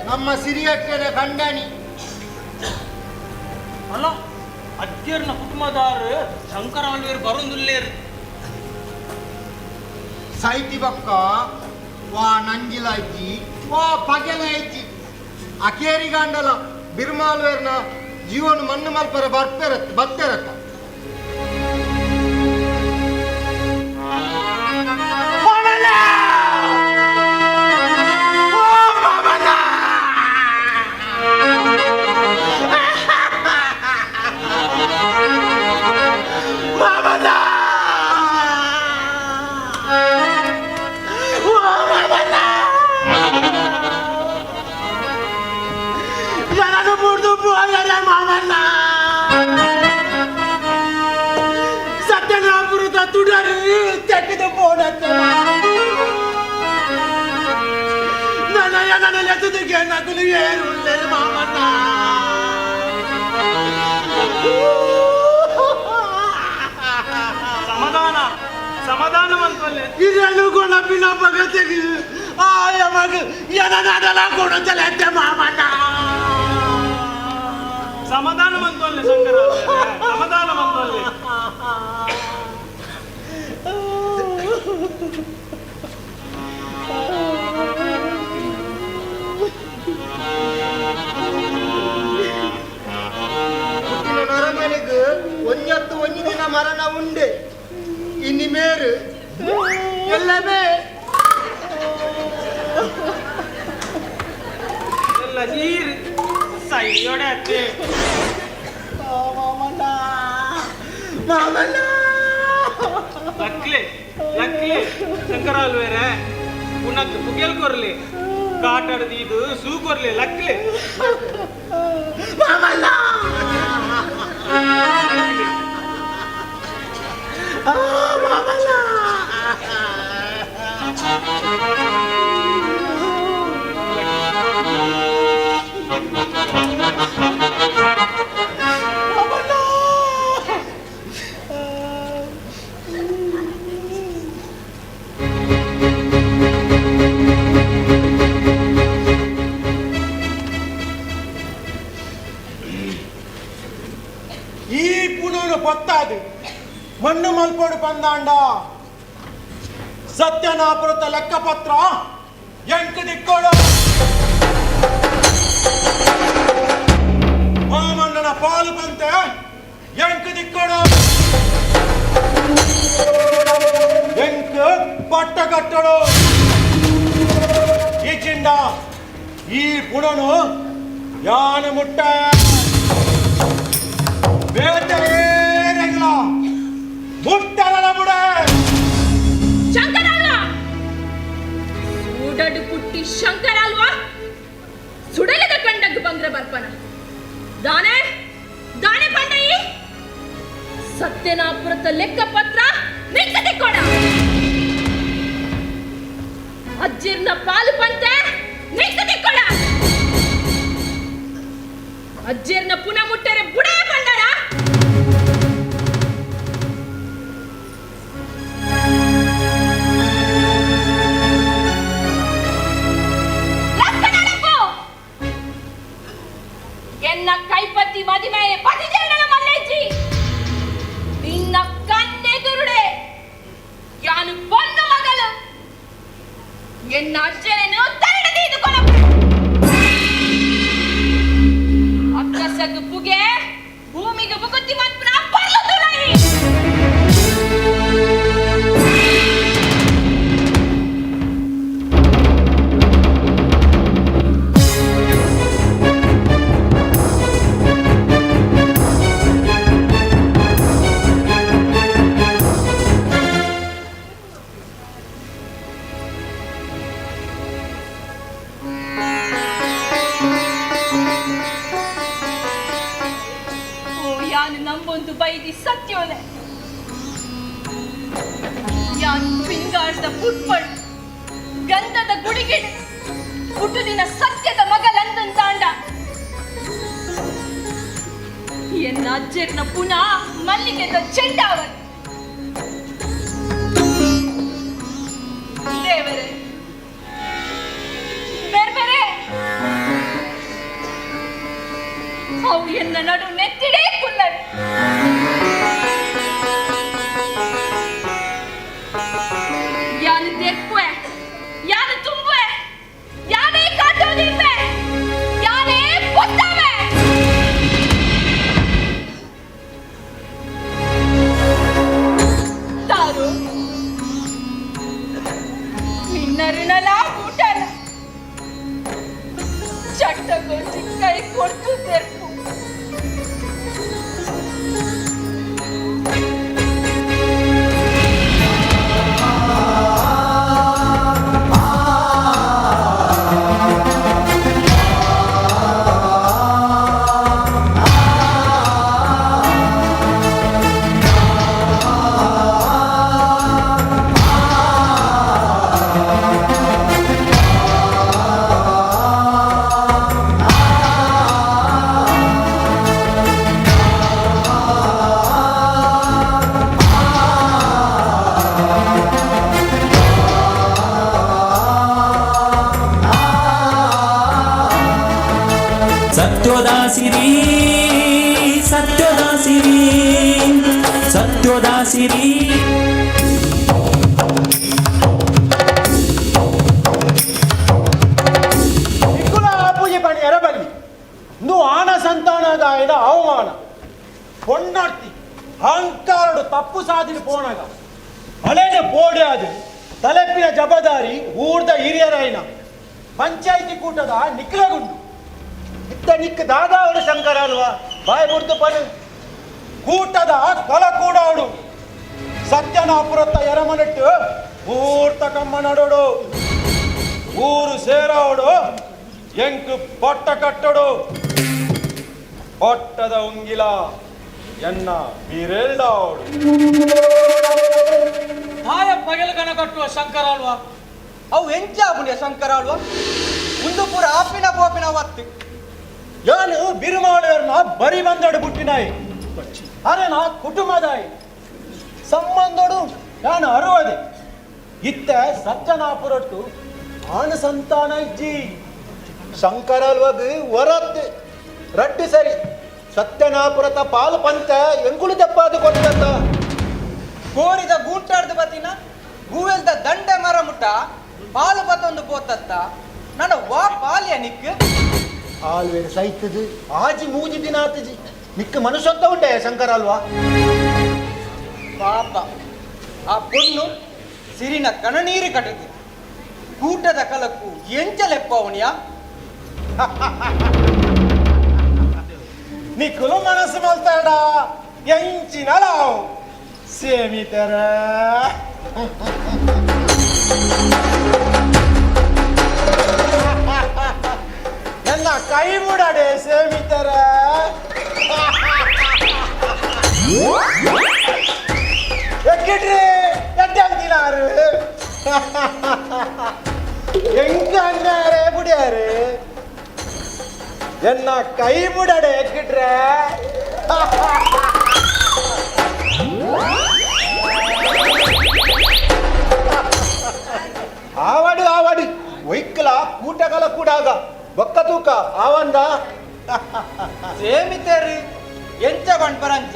ನಮ್ಮ ಸಿರಿಯಟ್ಟೆನ ಕಂಡಾಣಿ ಅಲ್ಲ ಅಜ್ಜರ್ನ ಕುಟುಂಬದಾರು ಶಂಕರಾಳ್ವೇರು ಬರೋದುಲ್ಲೇರು ಸೈತಿ ಬಕ್ಕ ವಾ ನಂಜಿಲ ಅಜ್ಜಿ ವಾ ಪಗೆಲ ಅಜ್ಜಿ ಅಕೇರಿ ಗಾಂಡಲ ಬಿರ್ಮಾಲ್ವೇರ್ನ ಜೀವನ ಮಣ್ಣು ಮಲ್ಪರ ಬರ್ಪೆರತ್ ಬತ್ತೆರತ್ತ ಸಮಾಧಾನ ಸಮಾಧಾನ ಮಂತೊಲ್ಲೆ ಇದನ್ನು ಗುಣಪಿನ ಭಗತಿಗೆ ಆಯ ಮಗ ಎನನಾಡಲ ಗುಣದಲೆತ್ತೆ ಮಾಮಣ್ಣ ಸಮಾಧಾನ ಮಂತೊಲ್ಲೆ ಶಂಕರ ಸಮಾಧಾನ ಮಂತೊಲ್ಲೆ ಹುಟ್ಟಿನ ನರಮನೆಗೆ ಒಂಜತ್ತು ಒಂಜಿ ದಿನ ಮರಣ ಉಂಡೆ ಇನ್ನಿ ಮೇರು ಎಲ್ಲವೇ ಎಲ್ಲ ನೀರು ಸೈಯೋಡೆ ಅತ್ತೆ ಮಾಮಣ್ಣ ಮಾಮಣ್ಣ ಲಕ್ಲೆ ಲಕ್ಲೆ ಶಂಕರಾಲ್ವೇರೆ ಉನಕ್ ಪುಗೆಲ್ ಕೊರ್ಲಿ ಕಾಟಾಡ್ದು ಇದು ಸೂ ಕೊರ್ಲಿ ಲಕ್ಲೆ ಮಾಮಣ್ಣ ಆ ಮಾಮಣ್ಣ ಈ ಪುನೋನು ಪೊತ್ತಾದು ಮಣ್ಣು ಮಲ್ಪೋಡು ಪಂದಾಂಡ ಸತ್ಯನಾಪುರತ ಲೆಕ್ಕಪತ್ರ ಎಂಕು ದಿಕ್ಕೋಡು ಮಾಮಣ್ಣನ ಪಾಲು ಬಂತೆ ಎಂಕು ದಿಕ್ಕೋಡು ಎಂಕು ಪಟ್ಟ ಕಟ್ಟಡು ಈ ಚಿಂಡ ಈ ಪುಣನು ಯಾನು ಮುಟ್ಟ ಬೇಟೆಗಳ ಮುಟ್ಟಲ ಬುಡ ಶಂಕರಲ್ವಾ ಸೂಡಡು ಪುಟ್ಟಿ ಶಂಕರಲ್ವಾ ಸುಡಲದ ಕಂಡಗ್ ಬಂಗ್ರ ಬರ್ಪನ ದಾನೆ ದಾನೆ ಪಂಡಯಿ ಸತ್ಯನಾಪುರತ ಲೆಕ್ಕಪತ್ರ ನಿಕ್ಕತೆ ಕೊಡ ಅಜ್ಜಿರ್ನ ಪಾಲು ಪಂತೆ ನಿಕ್ಕತೆ ಕೊಡ ಅಜ್ಜಿರ್ನ ಪುನ ಮುಟ್ಟರೆ ಬುಡೇ ಬಂದರ ಲಕ್ಕನಡಪ್ಪು! ಎನ್ನ ಕೈಪತ್ತಿ ಮದಿಮೆ ಪತಿಜೇರಣ ಮಲ್ಲೇಜಿ ನಿನ್ನ ಕಣ್ಣೆದುರುಡೆ ಯಾನು ಬಂದು ಮಗಳು ಎನ್ನ ಅಜ್ಜನನ್ನು ತರಡದೀದು ಕೊನ ಅಕ್ಕಸ ನಂಬೊಂದು ಬೈದಿ ಸತ್ಯೋಲೆ ಯಾನ್ ಪಿಂಗಾರದ ಪುಟ್ಪಳ್ ಗಂಧದ ಗುಡಿಗಿಡ್ ಪುಟ್ಟುದಿನ ಸತ್ಯದ ಮಗಲಂದಂತಾಂಡ ಎನ್ನ ಅಜ್ಜೆರ್ನ ಪುನಃ ಮಲ್ಲಿಗೆದ ಚೆಂಡಾವನ್ ದೇವರೇ ಬೇರ್ಬೇರೆ ಅವು ಎನ್ನ ನಡು ನೆತ್ತಿಡೇ ಕುಲ್ಲಡ್ ಯಾನು ದೆರ್ಪುವೆ ಯಾನು ತುಂಬುವೆ ಯಾನೇ ಕಾಟೋದಿಪ್ಪೆ ಯಾನೇ ಪೊತ್ತವೆ ತಾರು ನಿನ್ನ ಋಣಲ ಊಟಲ ಚಟ್ಟಗೊಂಜಿ ಕೈ ಕೊಡ್ತು ತೆರ್ಪು ಸತ್ಯೋದಾಸಿರಿ ಸತ್ಯೋದಾಸಿರಿ ಸತ್ಯೋದಾಸಿರಿ. ನಿಕ್ಕುಲ ಪೂಜೆ ಪಣಿ ಎರಬಲ್ಲಿ ಇಂದು ಆನ ಸಂತಾನದಾಯದ ಅವಮಾನ ಪೊಣ್ಣಾಡ್ತಿ ಅಹಂಕಾರಡು ತಪ್ಪು ಸಾಧಿನ ಪೋಣಗ ಅಲೆನೆ ಪೋಡ್ಯಾದು ತಲೆಪಿನ ಜಬದಾರಿ ಊರ್ದ ಹಿರಿಯರಾಯಿನ ಪಂಚಾಯಿತಿ ಕೂಟದ ನಿಕ್ಲಗುಂಡು ಇತ್ತ ನಿಕ್ ದಾದಾವಡು ಶಂಕರ ಅಲ್ವಾ ಬಾಯ್ ಬುಡ್ದು ಪನು ಕೂಟದ ಕಲ ಕೂಡಾಡು ಸತ್ಯನಾಪುರತ್ತ ಎರಮನೆಟ್ಟು ಊರ್ತ ಕಮ್ಮ ನಡೋಡು ಊರು ಸೇರಾವಡು ಎಂಕು ಪಟ್ಟ ಕಟ್ಟಡು ಪಟ್ಟದ ಉಂಗಿಲ ಎನ್ನ ಬಿರೆಲ್ಡಾವಡು ತಾಯ ಪಗೆಲಗನ ಕಟ್ಟುವ ಶಂಕರ ಅಲ್ವಾ ಅವು ಎಂಚಾಪುಂಡಿಯ ಶಂಕರ ಅಲ್ವಾ ಒಂದು ಪೂರ ಆಪಿನ ಪೋಪಿನ ಒತ್ತು ಯಾನು ಬಿರುಮಾಳುವರ್ನ ಬರಿ ಬಂದಡು ಬುಟ್ಟಿನಾಯಿ ಅರೆ ನಾ ಕುಟುಂಬದಾಯಿ ಸಂಬಂಧೋಡು ನಾನು ಅರುವದೆ ಇತ್ತ ಸಜ್ಜನಾಪುರಟ್ಟು ಆನ ಸಂತಾನ ಇಜ್ಜಿ ಶಂಕರ ಅಲ್ವಾಗ ವರತ್ ರಡ್ಡು ಸರಿ ಸತ್ಯನಾಪುರತ ಪಾಲು ಪಂತ ಎಂಕುಲು ದಪ್ಪಾದು ಕೊಟ್ಟಂತ ಕೋರಿದ ಗೂಂಟಾರ್ದ ಬತ್ತಿನ ಗೂವೆಲ್ದ ದಂಡೆ ಮರ ಮುಟ್ಟ ಪಾಲು ಬತ್ತೊಂದು ಪೋತತ್ತ ನನ್ನ ವಾ ಪಾಲ್ಯ ನಿಕ್ ಆಲ್ವೇರು ಸೈತದು ಆಜಿ ಮೂಜಿ ದಿನ ಆತಜಿ ನಿಕ್ಕ ಮನುಷ್ಯತ್ವ ಉಂಟೆ ಶಂಕರ ಅಲ್ವಾ ಪಾಪ ಆ ಪೊಣ್ಣು ಸಿರಿನ ಕಣನೀರು ಕಟದು ಕೂಟದ ಕಲಕ್ಕು ಎಂಚಲೆಪ್ಪವನಿಯ ನಿಕ್ಕುಲು ಮನಸ್ಸು ಮಲ್ತಾಡ ಎಂಚಿನ ಲಾವು ಸೇಮಿತರ ನನ್ನ ಕೈ ಮುಡಾಡೆ ಸೇಮಿತರ ಎಕ್ಕಿಟ್ರಿ ಎಡ್ಡಂತಿನಾರು ಎಂಕ ಅನ್ನಾರೆ ಬುಡಿಯಾರು ಎನ್ನ ಕೈ ಮುಡಾಡೆ ಎಕ್ಕಿಟ್ರೆ ಆವಾಡು ಆವಾಡು ಒಯ್ಕಲ ಕೂಟಗಲ ಕೂಡಾಗ ಬೊಕ್ಕ ತೂಕ ಆವಂದ ಸೇಮಿತೇರಿ ಎಂಚ ಬಣ್ಪರಂಚ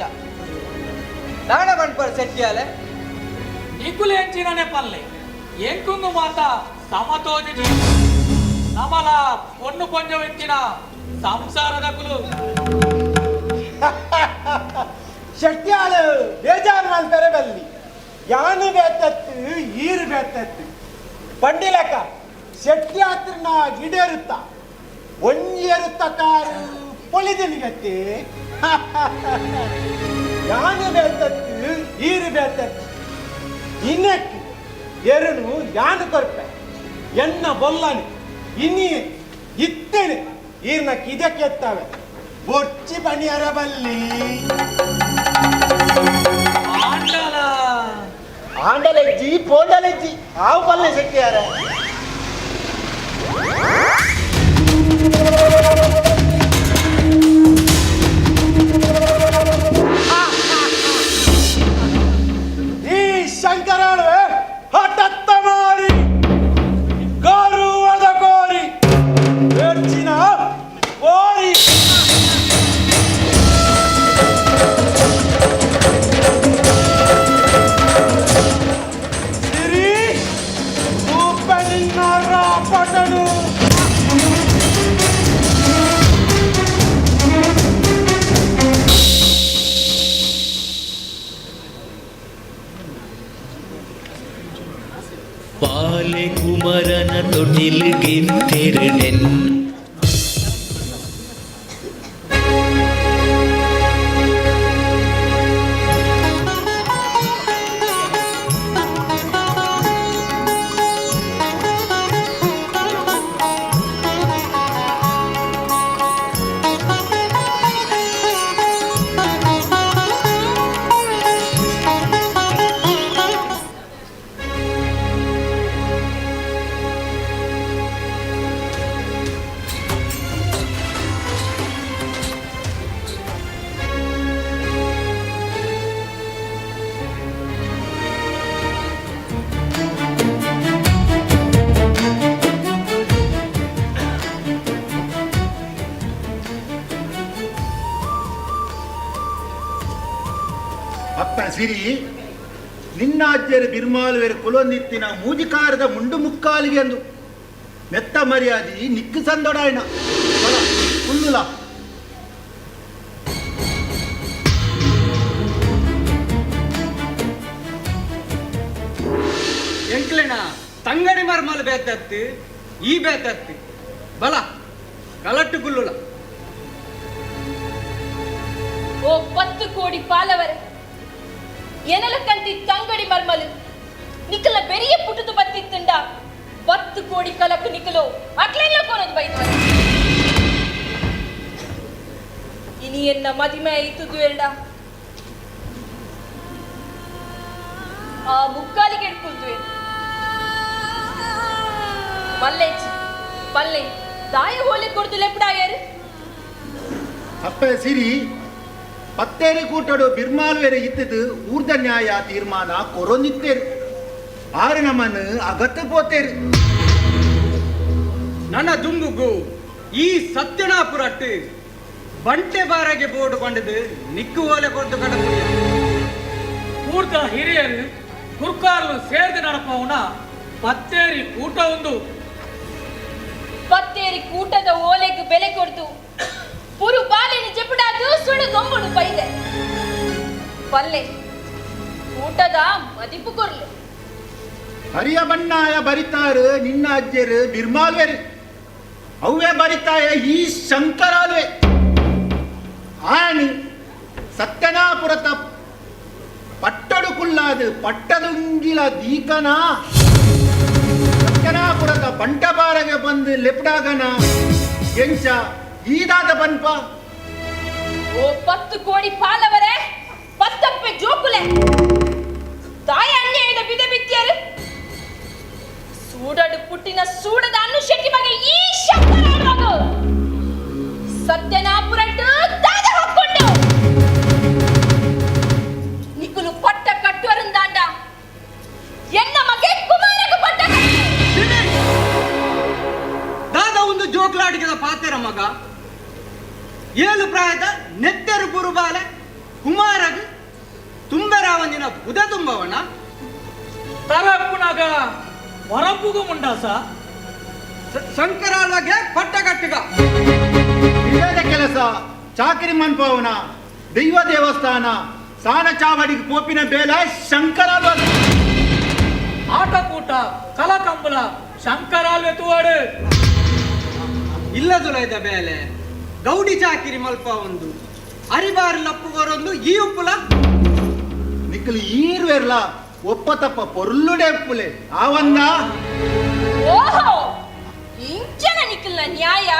ದಾಣ ಬಣ್ಪರ್ ಸೆಟ್ಟಿಯಾಲೆ ನಿಕುಲು ಎಂಚಿನನೆ ಪಲ್ಲೆ ಎಂಕುಂದು ಮಾತ ಸಮತೋಜಿ ನಮಲ ಪೊಣ್ಣು ಪೊಂಜವೆತ್ತಿನ ಸಂಸಾರದ ಕುಲು ಶೆಟ್ಯಾಳು ಬೇಜಾರು ಮಾಡ್ತಾರೆ ಬಲ್ಲಿ ಯಾನು ಬೇತತ್ತು ಈರು ಬೇತತ್ತು ಪಂಡಿಲಕ ಶೆಟ್ಟಿ ಹತ್ರನ ಗಿಡೇರುತ್ತ ಒಂಜೇರುತ್ತ ಕಾರು ಪೊಳಿದಿನಿಗತ್ತಿ ಯಾನು ಬೇತತ್ತು ಈರು ಬೇತತ್ತು ಇನ್ನಕ್ಕೆ ಎರುನು ಯಾನು ಕೊರ್ಪೆ ಎನ್ನ ಬೊಲ್ಲನು ಇನ್ನಿ ಇತ್ತೇನೆ ಈರ್ನ ಕಿದಕ್ಕೆ ಎತ್ತಾವೆ. ಬೊಚ್ಚಿ ಪಣಿಯರ ಬಲ್ಲಿ ಆಂಡಲ ಆಂಡಲೆಜ್ಜಿ ಪೋಂಡಲೆಜ್ಜಿ ಆವು ಪಲ್ಲೆ ಶೆಟ್ಟಿಯಾರ. ಈ ಶಂಕರಾಳುವೆ ಹಠತ್ತ ಮಾರಿ ಗೌರವದ ಕೋರಿ ಹೆಚ್ಚಿನ ಕೋರಿ. ಸಿರಿ ನಿನ್ನ ರಾಪಟನು. ಪಾಲೆ ಕುಮರನ ತೊಟಿಲ್ಗಿತ್ತಿರನೆನ್. ಅಪ್ಪ ಸಿರಿ, ನಿನ್ನ ಅಜ್ಜರು ಬಿರ್ಮಾಲುವೆರು ಕುಲೊಂದಿತ್ತಿನ ಮೂಜಿಕಾರದ ಮುಂಡು ಮುಕ್ಕಾಲಿಗೆ ಅಂದು ಮೆತ್ತ ಮರ್ಯಾದಿ ನಿಕ್ಕು ಸಂದೊಡಾಯಣ ಕುಲ್ಲುಲ. ಎಂಕ್ಲೆನ ತಂಗಡಿ ಮರ್ಮಲ್ ಬೇತತ್ತು ಈ ಬೇತತ್ತು ಬಲ ಕಲಟ್ಟು ಕುಲ್ಲುಲ. ಓ 10 ಕೋಡಿ ಪಾಲವರ ಎನಲಕ್ಕಂತಿ ತಂಗಡಿ ಮರ್ಮಲು ನಿಕಲ ಬೆರಿಯ ಪುಟುದು ಬತ್ತಿತ್ತುಂಡ 10 ಕೋಡಿ ಕಲಕು ನಿಕಲು ಅಕ್ಲೆಲ್ಲ ಕೋನದು ಬೈದುವರ. ಇನಿ ಎನ್ನ ಮದಿಮೆ ಇತ್ತುದು ಎರಡ ಆ ಮುಕ್ಕಾಲಿಗೆ ಎಡ್ಕುಲ್ದು ಮಲ್ಲೇಚಿ ಪಲ್ಲೆ ದಾಯ ಹೋಲಿ ಕೊಡ್ದು ಲೆಪ್ಪಡಾಯರು. ಅಪ್ಪ ಸಿರಿ, ಪತ್ತೇರಿ ಕೂಟಡು ಬಿರ್ಮಾಲ್ವೇರೆ ಇತ್ತದು ಊರ್ದ ನ್ಯಾಯ ತೀರ್ಮಾನ ಕೊರೊಂದಿತ್ತೇರು ಆರು ನಮ್ಮನ್ನು ಅಗತ್ತು ಪೋತೇರು. ನನ್ನ ದುಂಬುಗು ಈ ಸತ್ಯನಾಪುರಟ್ಟು ಬಂಟೆ ಬಾರಗೆ ಬೋರ್ಡ್ ಕೊಂಡದು ನಿಕ್ಕು ಓಲೆ ಕೊಡ್ದು ಕಡಪುಡಿಯ. ಊರ್ದ ಹಿರಿಯರು ಗುರ್ಕಾರ್ಲು ಸೇರ್ದು ನಡಪವನ ಪತ್ತೇರಿ ಕೂಟ ಒಂದು. ಪತ್ತೇರಿ ಕೂಟದ ಓಲೆಗೆ ಬೆಲೆ ಕೊಡ್ದು ಪುರು ಬಾಲಿನ ಜೆಪುಡಾದು ಸುಡು ಗೊಂಬುಡು ಪೈದೆ ಪಲ್ಲೆ ಊಟದ ಮದಿಪು ಕೊರ್ಲು. ಹರಿಯ ಬಣ್ಣಾಯ ಬರಿತಾರು ನಿನ್ನ ಅಜ್ಜರು ಬಿರ್ಮಾಲ್ವೇರು ಅವೇ ಬರಿತಾಯ ಈ ಶಂಕರಾಲ್ವೆ ಆಣಿ ಸತ್ಯನಾಪುರತ ಪಟ್ಟಡು ಕುಲ್ಲಾದು ಪಟ್ಟದುಂಗಿಲ ದೀಕನ ಸತ್ಯನಾಪುರದ ಬಂಟಬಾರಗೆ ಬಂದು ಲೆಪ್ಡಾಗನ ಎಂಚ ಈದಾದ ಬನ್ಪ. ಓ 10 ಕೋಡಿ ಪಾಲವರೇ ಪತ್ತಪ್ಪೆ ಜೋಕುಲೆ ತಾಯ ಅನ್ಯಾಯದ ಬಿದೆ ಬಿತ್ತಿಯರು ಸೂಡಡು ಪುಟ್ಟಿನ ಸೂಡದ ಅನ್ನು ಶೆಟ್ಟಿ ಬಗ್ಗೆ ಈ ಶಂಕರಾಡುವಾಗ ಸತ್ಯನಾಪುರಟ್ಟು ದಾದ ಹಾಕೊಂಡು ನಿಕ್ಕುಲು ಪಟ್ಟ ಕಟ್ಟುವರಂದಾಂಡ ಎನ್ನ ಮಗೆ ಕುಮಾರಗು ಪಟ್ಟ. ದಾದ ಒಂದು ಜೋಕ್ಲಾಡಿಗೆದ ಪಾತೆರ ಮಗ ಏಳು ಪ್ರಾಯದ ನೆತ್ತೆರು ಪುರುಬಾಲೆ ಕುಮಾರಗ್ ತುಂಬರಾವಂದಿನ ಬುಧ ತುಂಬವಣ ತರಪ್ಪುನಾಗ ವರಪ್ಪುಗು ಮುಂಡಾಸ ಶಂಕರಾಲ್ವಾಗೆ ಪಟ್ಟ ಕಟ್ಟುಗ. ಇಲ್ಲದ ಕೆಲಸ ಚಾಕರಿ ಮನ್ಪವನ ದೈವ ದೇವಸ್ಥಾನ ಸಾನ ಚಾವಡಿಗೆ ಪೋಪಿನ ಬೇಲ ಶಂಕರಾಲ್ವ. ಆಟಕೂಟ ಕಲಕಂಬಲ ಶಂಕರಾಲ್ವೆ ತೂವಾಡು. ಇಲ್ಲದುಲೈದ ಬೇಲೆ ಗೌಡಿ ಚಾಕಿರಿ ಮಲ್ಪ ಒಂದು ಅರಿಬಾರಿ ಲಪ್ಪುಗೋರೊಂದು ಈ ಉಪ್ಪುಲ. ನಿಕ್ಕಲು ಈರ್ವೆರ್ಲ ಒಪ್ಪ ತಪ್ಪ ಪೊರ್ಲುಡೆ ಉಪ್ಪುಲೆ ಆವಂದ. ಓಹೋ ಇಂಚನ ನಿಕ್ಕಲ್ನ ನ್ಯಾಯ.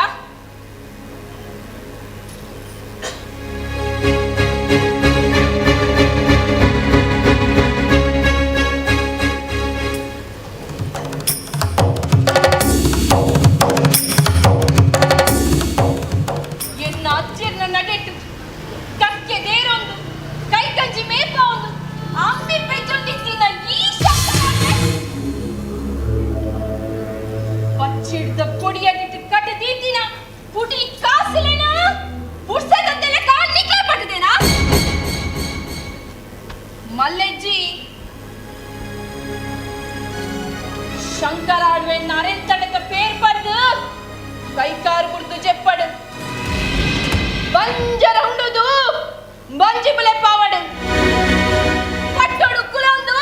ಪುಟಿ ಕಾಸುಲೆನ ಪುರ್ಸದಂತೆಲ್ಲ ಕಾಲ್ ನಿಕ್ಲೆ ಪಟ್ಟದೇನಾ ಮಲ್ಲೆಜ್ಜಿ ಶಂಕರಾಳ್ವೆ ನರೆಂತಡಕ ಪೇರ್ ಪರ್ದು ಕೈಕಾರು ಕುಡ್ದು ಜೆಪ್ಪಡು ಬಂಜರ ಹುಂಡುದು ಬಂಜಿ ಬುಲೆ ಪಾವಡು ಪಟ್ಟೋಡು ಕುಲೊಂದು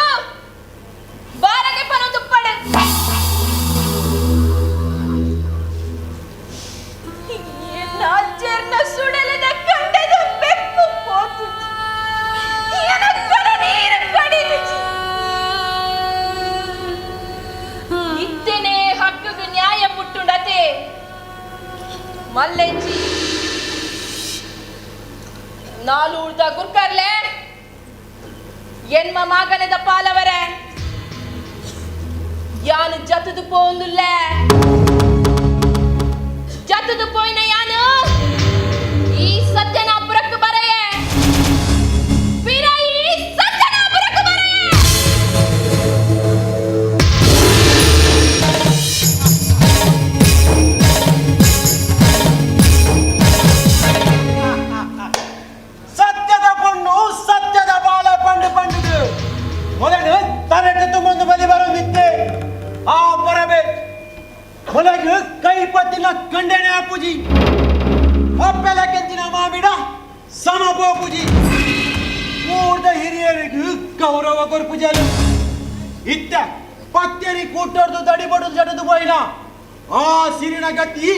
ಬಾರಗೆ ಪನೊಂದು ಪಡು ಅಜ್ಜರ್ನ ಸುಡಲದ ಕಂಡದ ಬೆಪ್ಪು ಪೋತು ನೀರು ಕಡಿದು ಇತ್ತನೆ ಹಕ್ಕುಗು ನ್ಯಾಯ ಮುಟ್ಟುಂಡತೆ ಮಲ್ಲೆಜ್ಜಿ ನಾಲೂರ್ದ ಗುರ್ಕರ್ಲೆ ಎನ್ಮ ಮಾಗನದ ಪಾಲವರೆ ಯಾನು ಜತದು ಪೋಂದುಲ್ಲೆ ಜತದು ಪೋಯಿನ ಯಾನು ಈ ಸತ್ಯನಾಪುರಕ್ಕೆ ಬರೆಯೆ ವೀರ ಈ ಸತ್ಯನಾಪುರಕ್ಕೆ ಬರೆಯೆ. ಸತ್ಯದ ಪಣ್ಣು ಸತ್ಯದ ಬಾಲ ಪಂಡು ಪಂಡುದು ಮೊದಲು ತರಟು ತುಂಬೊಂದು ಬಲಿ ಬರೋದಿತ್ತೆ ಆ ಪರಬೆ ಮೊಲಗು ಕೈ ಪತ್ತಿನ ಕಂಡನೆ ಅಪ್ಪುಜಿ ಅಪ್ಪೆಲ ಕೆಂಚಿನ ಮಾಮಿಡ ಸಮ ಪೋಪುಜಿ ಮೂರ್ದ ಹಿರಿಯರಿಗೂ ಗೌರವ ಕೊರ್ಪುಜಲು ಇತ್ತ ಪತ್ತೆರಿ ಕೂಟರ್ದು ದಡಿಬಡು ಜಡದು ಪೋಯಿನ ಆ ಸಿರಿನ ಗತಿ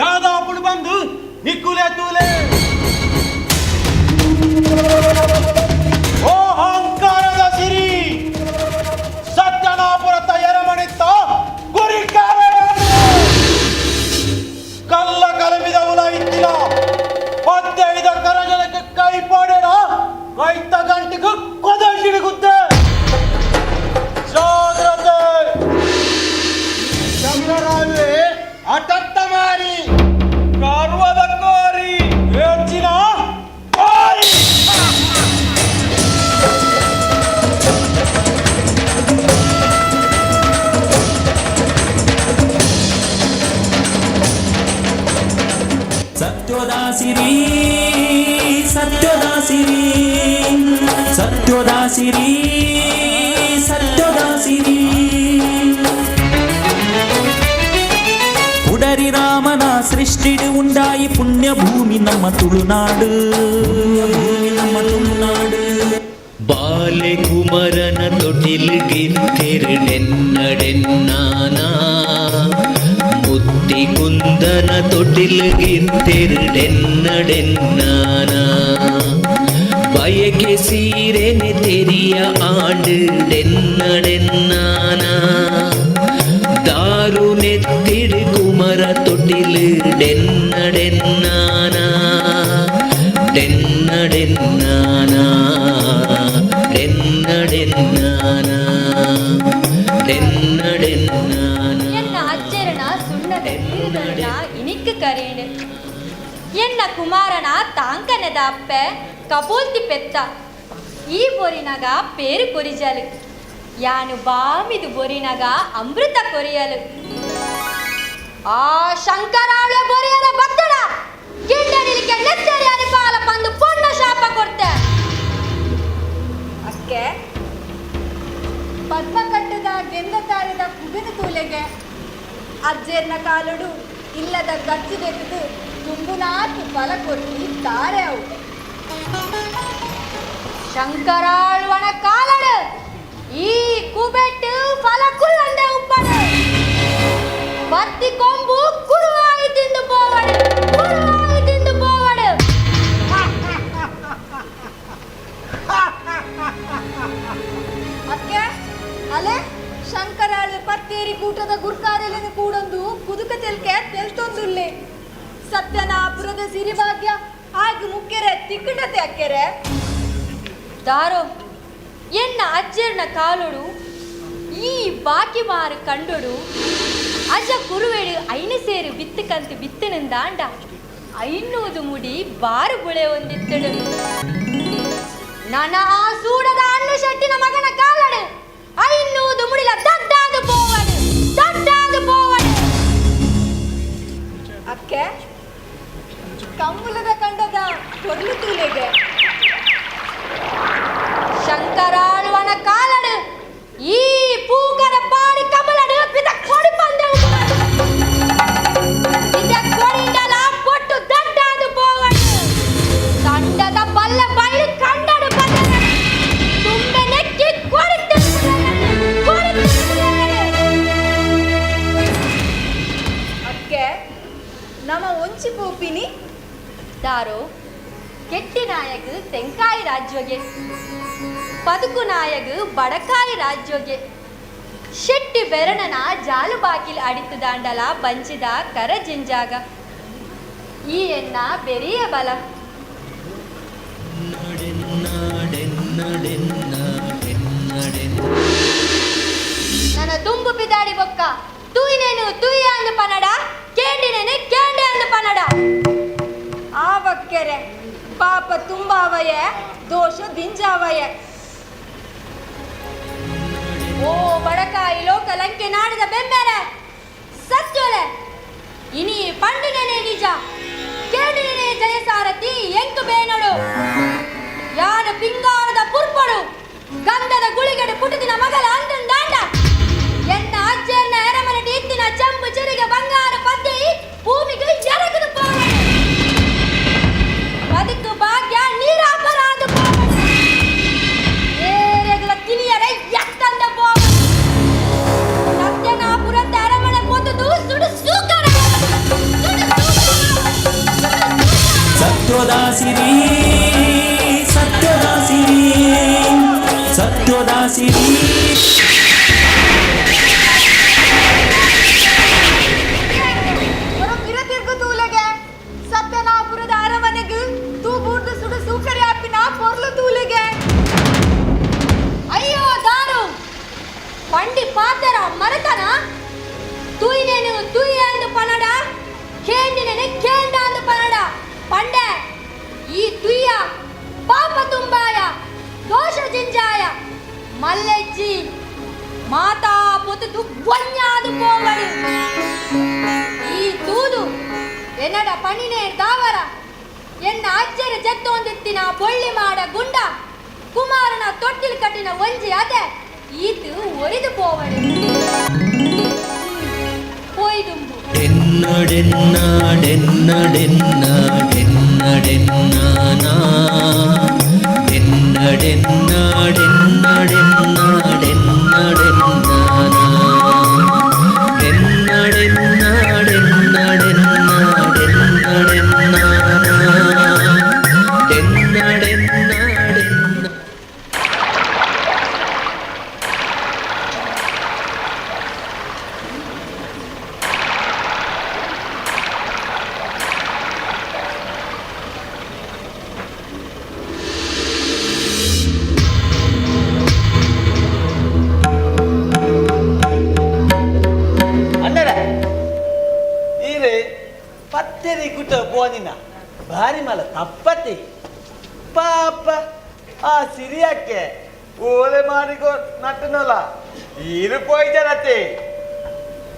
ದಾದಾಪುಡು ಬಂದು ನಿಕ್ಕುಲೆ ತೂಲೆ. ಓ ಅಹಂಕಾರದ ಸಿರಿ ಸತ್ಯನಾಪುರತ ಎರಮಣಿತ್ತ ಗುರಿಕಾರ ಕಲ್ಲ ಕಲಮಿದ ಉಲ ಇತ್ತಿನ ಪತ್ತೈದ ಕರಜನಕ್ಕೆ ಕೈ ಪಾಡೇಣ ಕೈತ ಗಂಟಿಗೂ ಕೊದಂಡಿಡಿಗುತ್ತೆ. ಜಾಗ್ರತೆ ಶಂಕರಾವೆ ಅಟತ್ತ ಮಾರಿ ಗರ್ವದ ಕೋರಿ ಹೆಚ್ಚಿನ ಕೋರಿ. ಸತ್ಯೋದಾಸಿರಿ ಸತ್ಯೋದಾಸಿರಿ ಸತ್ಯೋದಾಸಿರಿ ಸತ್ಯೋದಾಸಿರಿ ಪುಡರಿ ರಾಮನ ಸೃಷ್ಟಿಡು ಉಂಡಾಯಿ ಪುಣ್ಯಭೂಮಿ ನಮ್ಮ ತುಳುನಾಡು ನಮ್ಮ ತುಳುನಾಡು. ಬಾಲೆ ಕುಮರನ ತೊಟಿಲ್ಗಿತ್ತಿರುಡೆನ್ನಡೆನ್ನಾನ ಮುತ್ತಿ ಕುಂದನ ತೊಟಿಲ್ಗಿತ್ತಿರುಡೆನ್ನಡೆನ್ನಾನ ಬಯಕೆ ಸೀರೆನೆ ತೆರಿಯ ಆಂಡು ಡೆನ್ನಡೆನ್ನಾನ ದಾರು ನೆತ್ತಿಡು ಕುಮರ ತೊಟಿಲು ಡೆನ್ನಡೆನ್ನಾನ ಡೆನ್ನಡೆನ್ನಾನ ಡೆನ್ನಡೆನ್ನಾನ ಡೆನ್ನಡೆನ್ನಾನ. ಎನ್ನ ಅಜ್ಜರನ ಸುಣ್ಣದ ನೀರುಗಳನ್ನ ಇನಿಕ್ಕು ಕರೀಣು ಎನ್ನ ಕುಮಾರನ ತಾಂಕನದ ಅಪ್ಪೆ ಕಬೋಲ್ತಿ ಪೆತ್ತ ಈ ಬೊರಿನಗ ಪೇರು ಕೊರಿಜಲು ಯಾನು ಬಾಮಿದು ಬೊರಿನಗ ಅಮೃತ ಕೊರಿಯಲು ಆ ಶಂಕರಾಳ ಬೊರಿಯರ ಬತ್ತಡ ಗಿಂಡನಿಲಿಕ್ಕೆ ನೆತ್ತರಿಯಾರಿ ಪಾಲ ಪಂದು ಪೊನ್ನ ಶಾಪ ಕೊಡ್ತೆ. ಅಕ್ಕೆ ಪದ್ಮ ಕಟ್ಟದ ಗೆಂದ ತಾರದ ಕುಬಿನ ತೂಲೆಗೆ ಅಜ್ಜೇರ್ನ ಕಾಲುಡು ಇಲ್ಲದ ಗಚ್ಚು ತುಂಬುನಾತು ಫಲ ಕೊಟ್ಟಿ ತಾರೆ ಅವು. ಶಂಕರಾಳ್ವನ ಕಾಲಡು ಈ ಕುಬೆಟ್ಟು ಫಲ ಕುಲ್ಲಂದೆ ಉಪ್ಪಡು ಬತ್ತಿ ಕೊಂಬು ಕುರುವಾಯಿ ತಿಂದು ಪೋವಡು ಕುರುವಾಯಿ ತಿಂದು ಪೋವಡು. ಅಕ್ಕೆ ಅಲೆ ಶಂಕರಾಳು ಪತ್ತೇರಿ ಕೂಟದ ಗುರ್ಕಾರೆಲೆನು ಕೂಡೊಂದು ಕುದುಕ ತೆಲ್ಕೆ ತೆಲ್ತೊಂದುಲ್ಲೆ ಸತ್ಯನಾಪುರದ ಸಿರಿಭಾಗ್ಯ ಆಗ ಮುಖ್ಯರೆ ತಿಕ್ಕಂಡತೆ ಅಕ್ಕೆರೆ. ದಾರೋ ಎನ್ನ ಅಜ್ಜರ್ನ ಕಾಲೊಡು ಈ ಬಾಕಿ ಮಾರು ಕಂಡೊಡು ಅಜ್ಜ ಕುರುವೆಡು ಐನು ಸೇರು ಬಿತ್ತು ಕಂತು ಬಿತ್ತನಿಂದಾಂಡ ಐನೂದು ಮುಡಿ ಬಾರು ಬುಳೆ ಹೊಂದಿತ್ತಡು. ನನ್ನ ಆ ಸೂಡದ ಅಣ್ಣು ಶೆಟ್ಟಿನ ಮಗನ ಕಾಲಡು ಐನೂದು ಮುಡಿಲ ದಡ್ಡಾದು ಪೋವಡು ದಡ್ಡಾದು ಪೋವಡು. ಅಕ್ಕೆ ಕಂಬುಲದ ಕಂಡದ ಕೊರ್ಲು ತೂಲೆಗೆ. ಶಂಕರಾಳುವನ ಕಾಲಡು ಈ ಪೂಕರ ಪಾಡಿ ಕಮಲಡು ಪಿತ ಕೊಡಿ ಪಂದೆವು ಪಿತ ಕೊಡಿಂಡಲ ಪೊಟ್ಟು ದಡ್ಡಾದು ಪೋವಡು ಕಂಡದ ಬಲ್ಲ ಬಯಲು ಕಂಡಡು ಬಂದ ತುಂಬೆ ನೆಕ್ಕಿ ಕೊಡಿತು ಅಕ್ಕೆ ನಮ್ಮ ಒಂಚಿ ಪೋಪಿನಿ ದಾರು ಕೆಟ್ಟಿ ನಾಯಕ ತೆಂಕಾಯಿ ರಾಜ್ಯೋಗೆ ಪದುಕು ನಾಯಗ ಬಡಕಾಯಿ ರಾಜ್ಯೋಗೆ ಶೆಟ್ಟಿ ಬೆರಣನ ಜಾಲು ಬಾಕಿಲ್ ಅಡಿತು ದಾಂಡಲ ಬಂಚಿದ ಕರ ಜಿಂಜಾಗ ಈ ಎನ್ನ ಬೆರಿಯ ಬಲ ನನ್ನ ದುಂಬು ಬಿದಾಡಿ ಬೊಕ್ಕ ತೂಯಿನೇನು ತೂಯ ಅಂದು ಪನಡ ಕೇಂಡಿನೇನು ಕೇಂಡೆ ಅಂದು ಪನಡ ಆ ಬಕ್ಕೆರೆ ಪಾಪ ತುಂಬಾವಯ ದೋಷ ದಿಂಜಾವಯ. ಓ ಬಡಕಾಯಿ ಲೋಕ ಲಂಕೆ ನಾಡಿದ ಬೆಂಬೆರೆ ಸತ್ಯೋಲೆ ಇನಿ ಪಂಡಿನೇನೆ ನಿಜ ಕೇಳಿನೇ ಜಯಸಾರಥಿ ಎಂಕು ಬೇನೋಡು ಯಾನು ಪಿಂಗಾರದ ಪುರ್ಪಡು ಗಂಧದ ಗುಳಿಗಡೆ ಪುಟುದಿನ ಮಗಲ ಅಂದಂದಾಂಡ ಎನ್ನ ಅಜ್ಜೆಯನ್ನ ಎರಮನೆ ಇತ್ತಿನ ಚಂಪು ಚಿರಿಗೆ ಬಂಗಾರ ಪದ್ದೆ ಭೂಮಿಗೆ ಎರಗದು ಪೋವಡು ಬದುಕು ಭಾಗ್ಯ ನೀರಾಪರಾದ ಪೋವಡು ಏರೆಗಳ ತಿನಿಯರೆ ಎತ್ತಂದ ಪೋವಡು ಸತ್ಯನಾಪುರದ ಅರಮನೆ ಪೊತುದು ಸುಡು ಸೂಕರ ಸತ್ಯೋದಾಸಿರಿ ಸತ್ಯೋದಾಸಿರಿ ಸತ್ಯೋದಾಸಿರಿ. ಸತ್ಯನಾಪುರದ ಅರಮನೆಗೆ ತೂ ಬೂರ್ದು ಸುಡು ಸೂಕರಿ ಆಪಿನ ಪೊರ್ಲು ತೂಲೆಗೆ. ಅಯ್ಯೋ ದಾರು ಪಂಡಿ ಪಾತರ ಮರತನ ತೂಯಿನೇನು ತೂಯಿ ಅಂದು ಪನಡ ಕೇಂಡಿನೇನು ಕೇಂಡ ಅಂದು ಪನಡ ಪಂಡೆ ಈ ತುಯ್ಯ ಪಾಪ ತುಂಬಾಯ ದೋಷ ಜಿಂಜಾಯ ಮಲ್ಲೆಜ್ಜಿ ಮಾತಾ ಪೊತುದು ಒನ್ಯಾದು ಪೋವಡು ಈ ತೂದು ಎನ್ನಡ ಪಣಿನೇ ದಾವರ ಎನ್ನ ಅಜ್ಜರ ಜತ್ತೊಂದಿತ್ತಿನ ಬೊಳ್ಳಿ ಮಾಡ ಗುಂಡ ಕುಮಾರನ ತೊಟ್ಟಿಲ್ ಕಟ್ಟಿನ ಒಂಜಿ ಅದೆ ಈತು ಒರಿದು ಪೋವಡು ಪೋಯ್ದುಂಬು. ಭಾರಿ ಮಲ ತಪ್ಪತಿ ಪಾಪ ಆ ಸಿರಿಯಕ್ಕೆ ಓಲೆ ಮಾಡಿಕೋ ನಟ್ಟನಲ್ಲ ಈರು ಪೋಯ್ತಾರತ್ತೆ.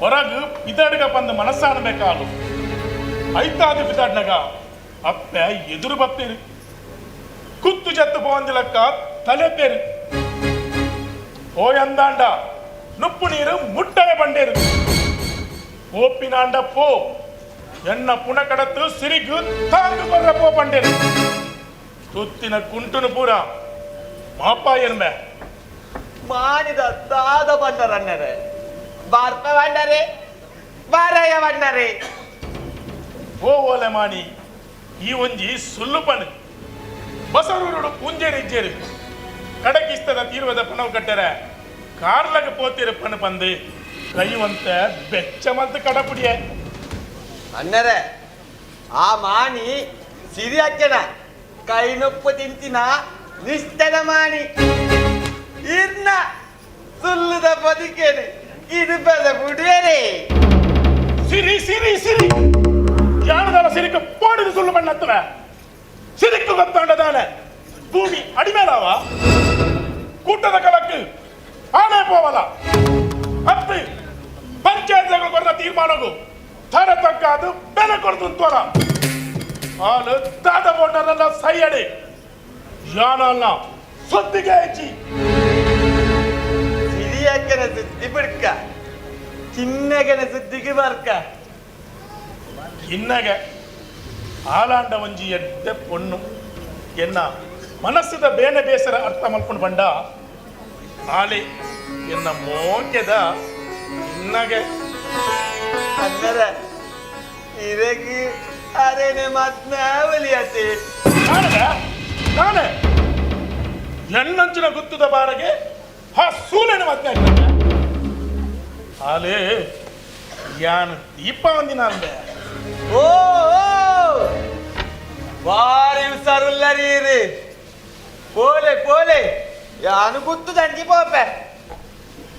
ಹೊರಗು ಪಿದಾಡ್ಗ ಬಂದು ಮನಸ್ಸಾಡಬೇಕಾಲು ಐತಾದ ಪಿದಾಡ್ನಗ ಅಪ್ಪೆ ಎದುರು ಬತ್ತೇರು ಕುತ್ತು ಜತ್ತು ಪೋಂದಿಲಕ್ಕ ತಲೆ ಪೇರು ಓಯಂದಾಂಡ ನುಪ್ಪು ನೀರು ಮುಟ್ಟಯ ಬಂಡೇರು ಓಪಿನಾಂಡ ಪೋ ಎನ್ನ ಪುಣ ಕಡತ್ತು ಸಿರಿಗು ತಾಂಗು ಬರ್ರ ಪೋ ಬಂಡೇರು ತುತ್ತಿನ ಕುಂಟುನು ಪೂರ ಮಾಪ ಎನ್ಮೆ ಮಾನಿದ ತಾದ ಬಂಡರನ್ನರೆ ಬಾರ್ಪ ಬಂಡರೆ ಬಾರಯ್ಯ ಬಂಡರೆ ಓ ಓಲೆ ಮಾಣಿ ಈ ಒಂಜಿ ಸುಲ್ಲು ಪಣು ಬಸರೂರುಡು ಪೂಂಜೇರಿ ಇಜ್ಜೇರು ಕಡಕಿಸ್ತದ ತೀರ್ವದ ಪಣವು ಕಟ್ಟರೆ ಕಾರ್ಲಗ ಪೋತಿರು ಪಣು ಪಂದು ಕೈವಂತ ಬೆಚ್ಚ ಮಲ್ತು ಕಡಪುಡಿಯೆ. ಅಣ್ಣರೇ ಆ ಮಾಣಿ ಸಿರಿ ಅಕ್ಕನ ಕೈನೊಪ್ಪ ತಿಂತಿನ ನಿಷ್ಠದ ಮಾಣಿ ಇರ್ನ ಸುಲ್ಲುದ ಬದುಕೇನೆ ಇದು ಬದ ಬುಡಿಯರೇ. ಸಿರಿ ಸಿರಿ ಸಿರಿ ಯಾನದಾನ ಸಿರಿಕ ಪೋಡಿದ ಸುಳ್ಳು ಮಣ್ಣತ್ತವ ಸಿರಿಕ್ಕು ಗೊತ್ತಾಂಡದಾನೆ ಭೂಮಿ ಅಡಿಮೇಲಾವ ಕೂಟದ ಕಲಕ್ಕೆ ಆನೆ ಪೋವಲ ಅತ್ತಿ ಪಂಚಾಯತ್ಗಳು ಕೊಡ್ದ ತೀರ್ಮಾನಗು ತಡ ತಕ್ಕಾದು ಬೆಲೆ ಕೊಡ್ತು ತ್ವರ. ಆಲು ದಾದ ಬೋಟರಲ್ಲ ಸೈಯಡೆ ಯಾನಲ್ಲ ಸುದ್ದಿಗೆ ಹೆಚ್ಚಿ ಸಿರಿಯಕ್ಕನ ಸುದ್ದಿ ಬಿಡ್ಕ ಚಿನ್ನಗನ ಸುದ್ದಿಗೆ ಬರ್ಕ ಇನ್ನಗೆ ಆಲಾಂಡ ಒಂಜಿ ಎಡ್ಡೆ ಪೊಣ್ಣು ಎನ್ನ ಮನಸ್ಸುದ ಬೇನೆ ಬೇಸರ ಅರ್ಥ ಮಲ್ಕೊಂಡು ಬಂಡ ಆಲೆ ಎನ್ನ ಮೋಕೆದ ಇನ್ನಗೆ ಅನ್ನರ ಇರಗಿ ಅರೇನೆ ಮಾತ್ನಾವಲಿಯತೆ ನಾನೇ ನಾನೇ ಎಣ್ಣಂಚಿನ ಗುತ್ತದ ಬಾರಗೆ ಆ ಸೂಲೆನ ಮದ್ವೆ ಆಗ್ತಾನೆ ಆಲೆ ಯಾನು ದೀಪ ಒಂದಿನ ಅಂದೆ ಓ ಬಾರಿ ಹುಷಾರುಲ್ಲರೀರಿ ಪೋಲೆ ಪೋಲೆ ಯಾನು ಗುತ್ತು ದಂಡಿ ಪೋಪೆ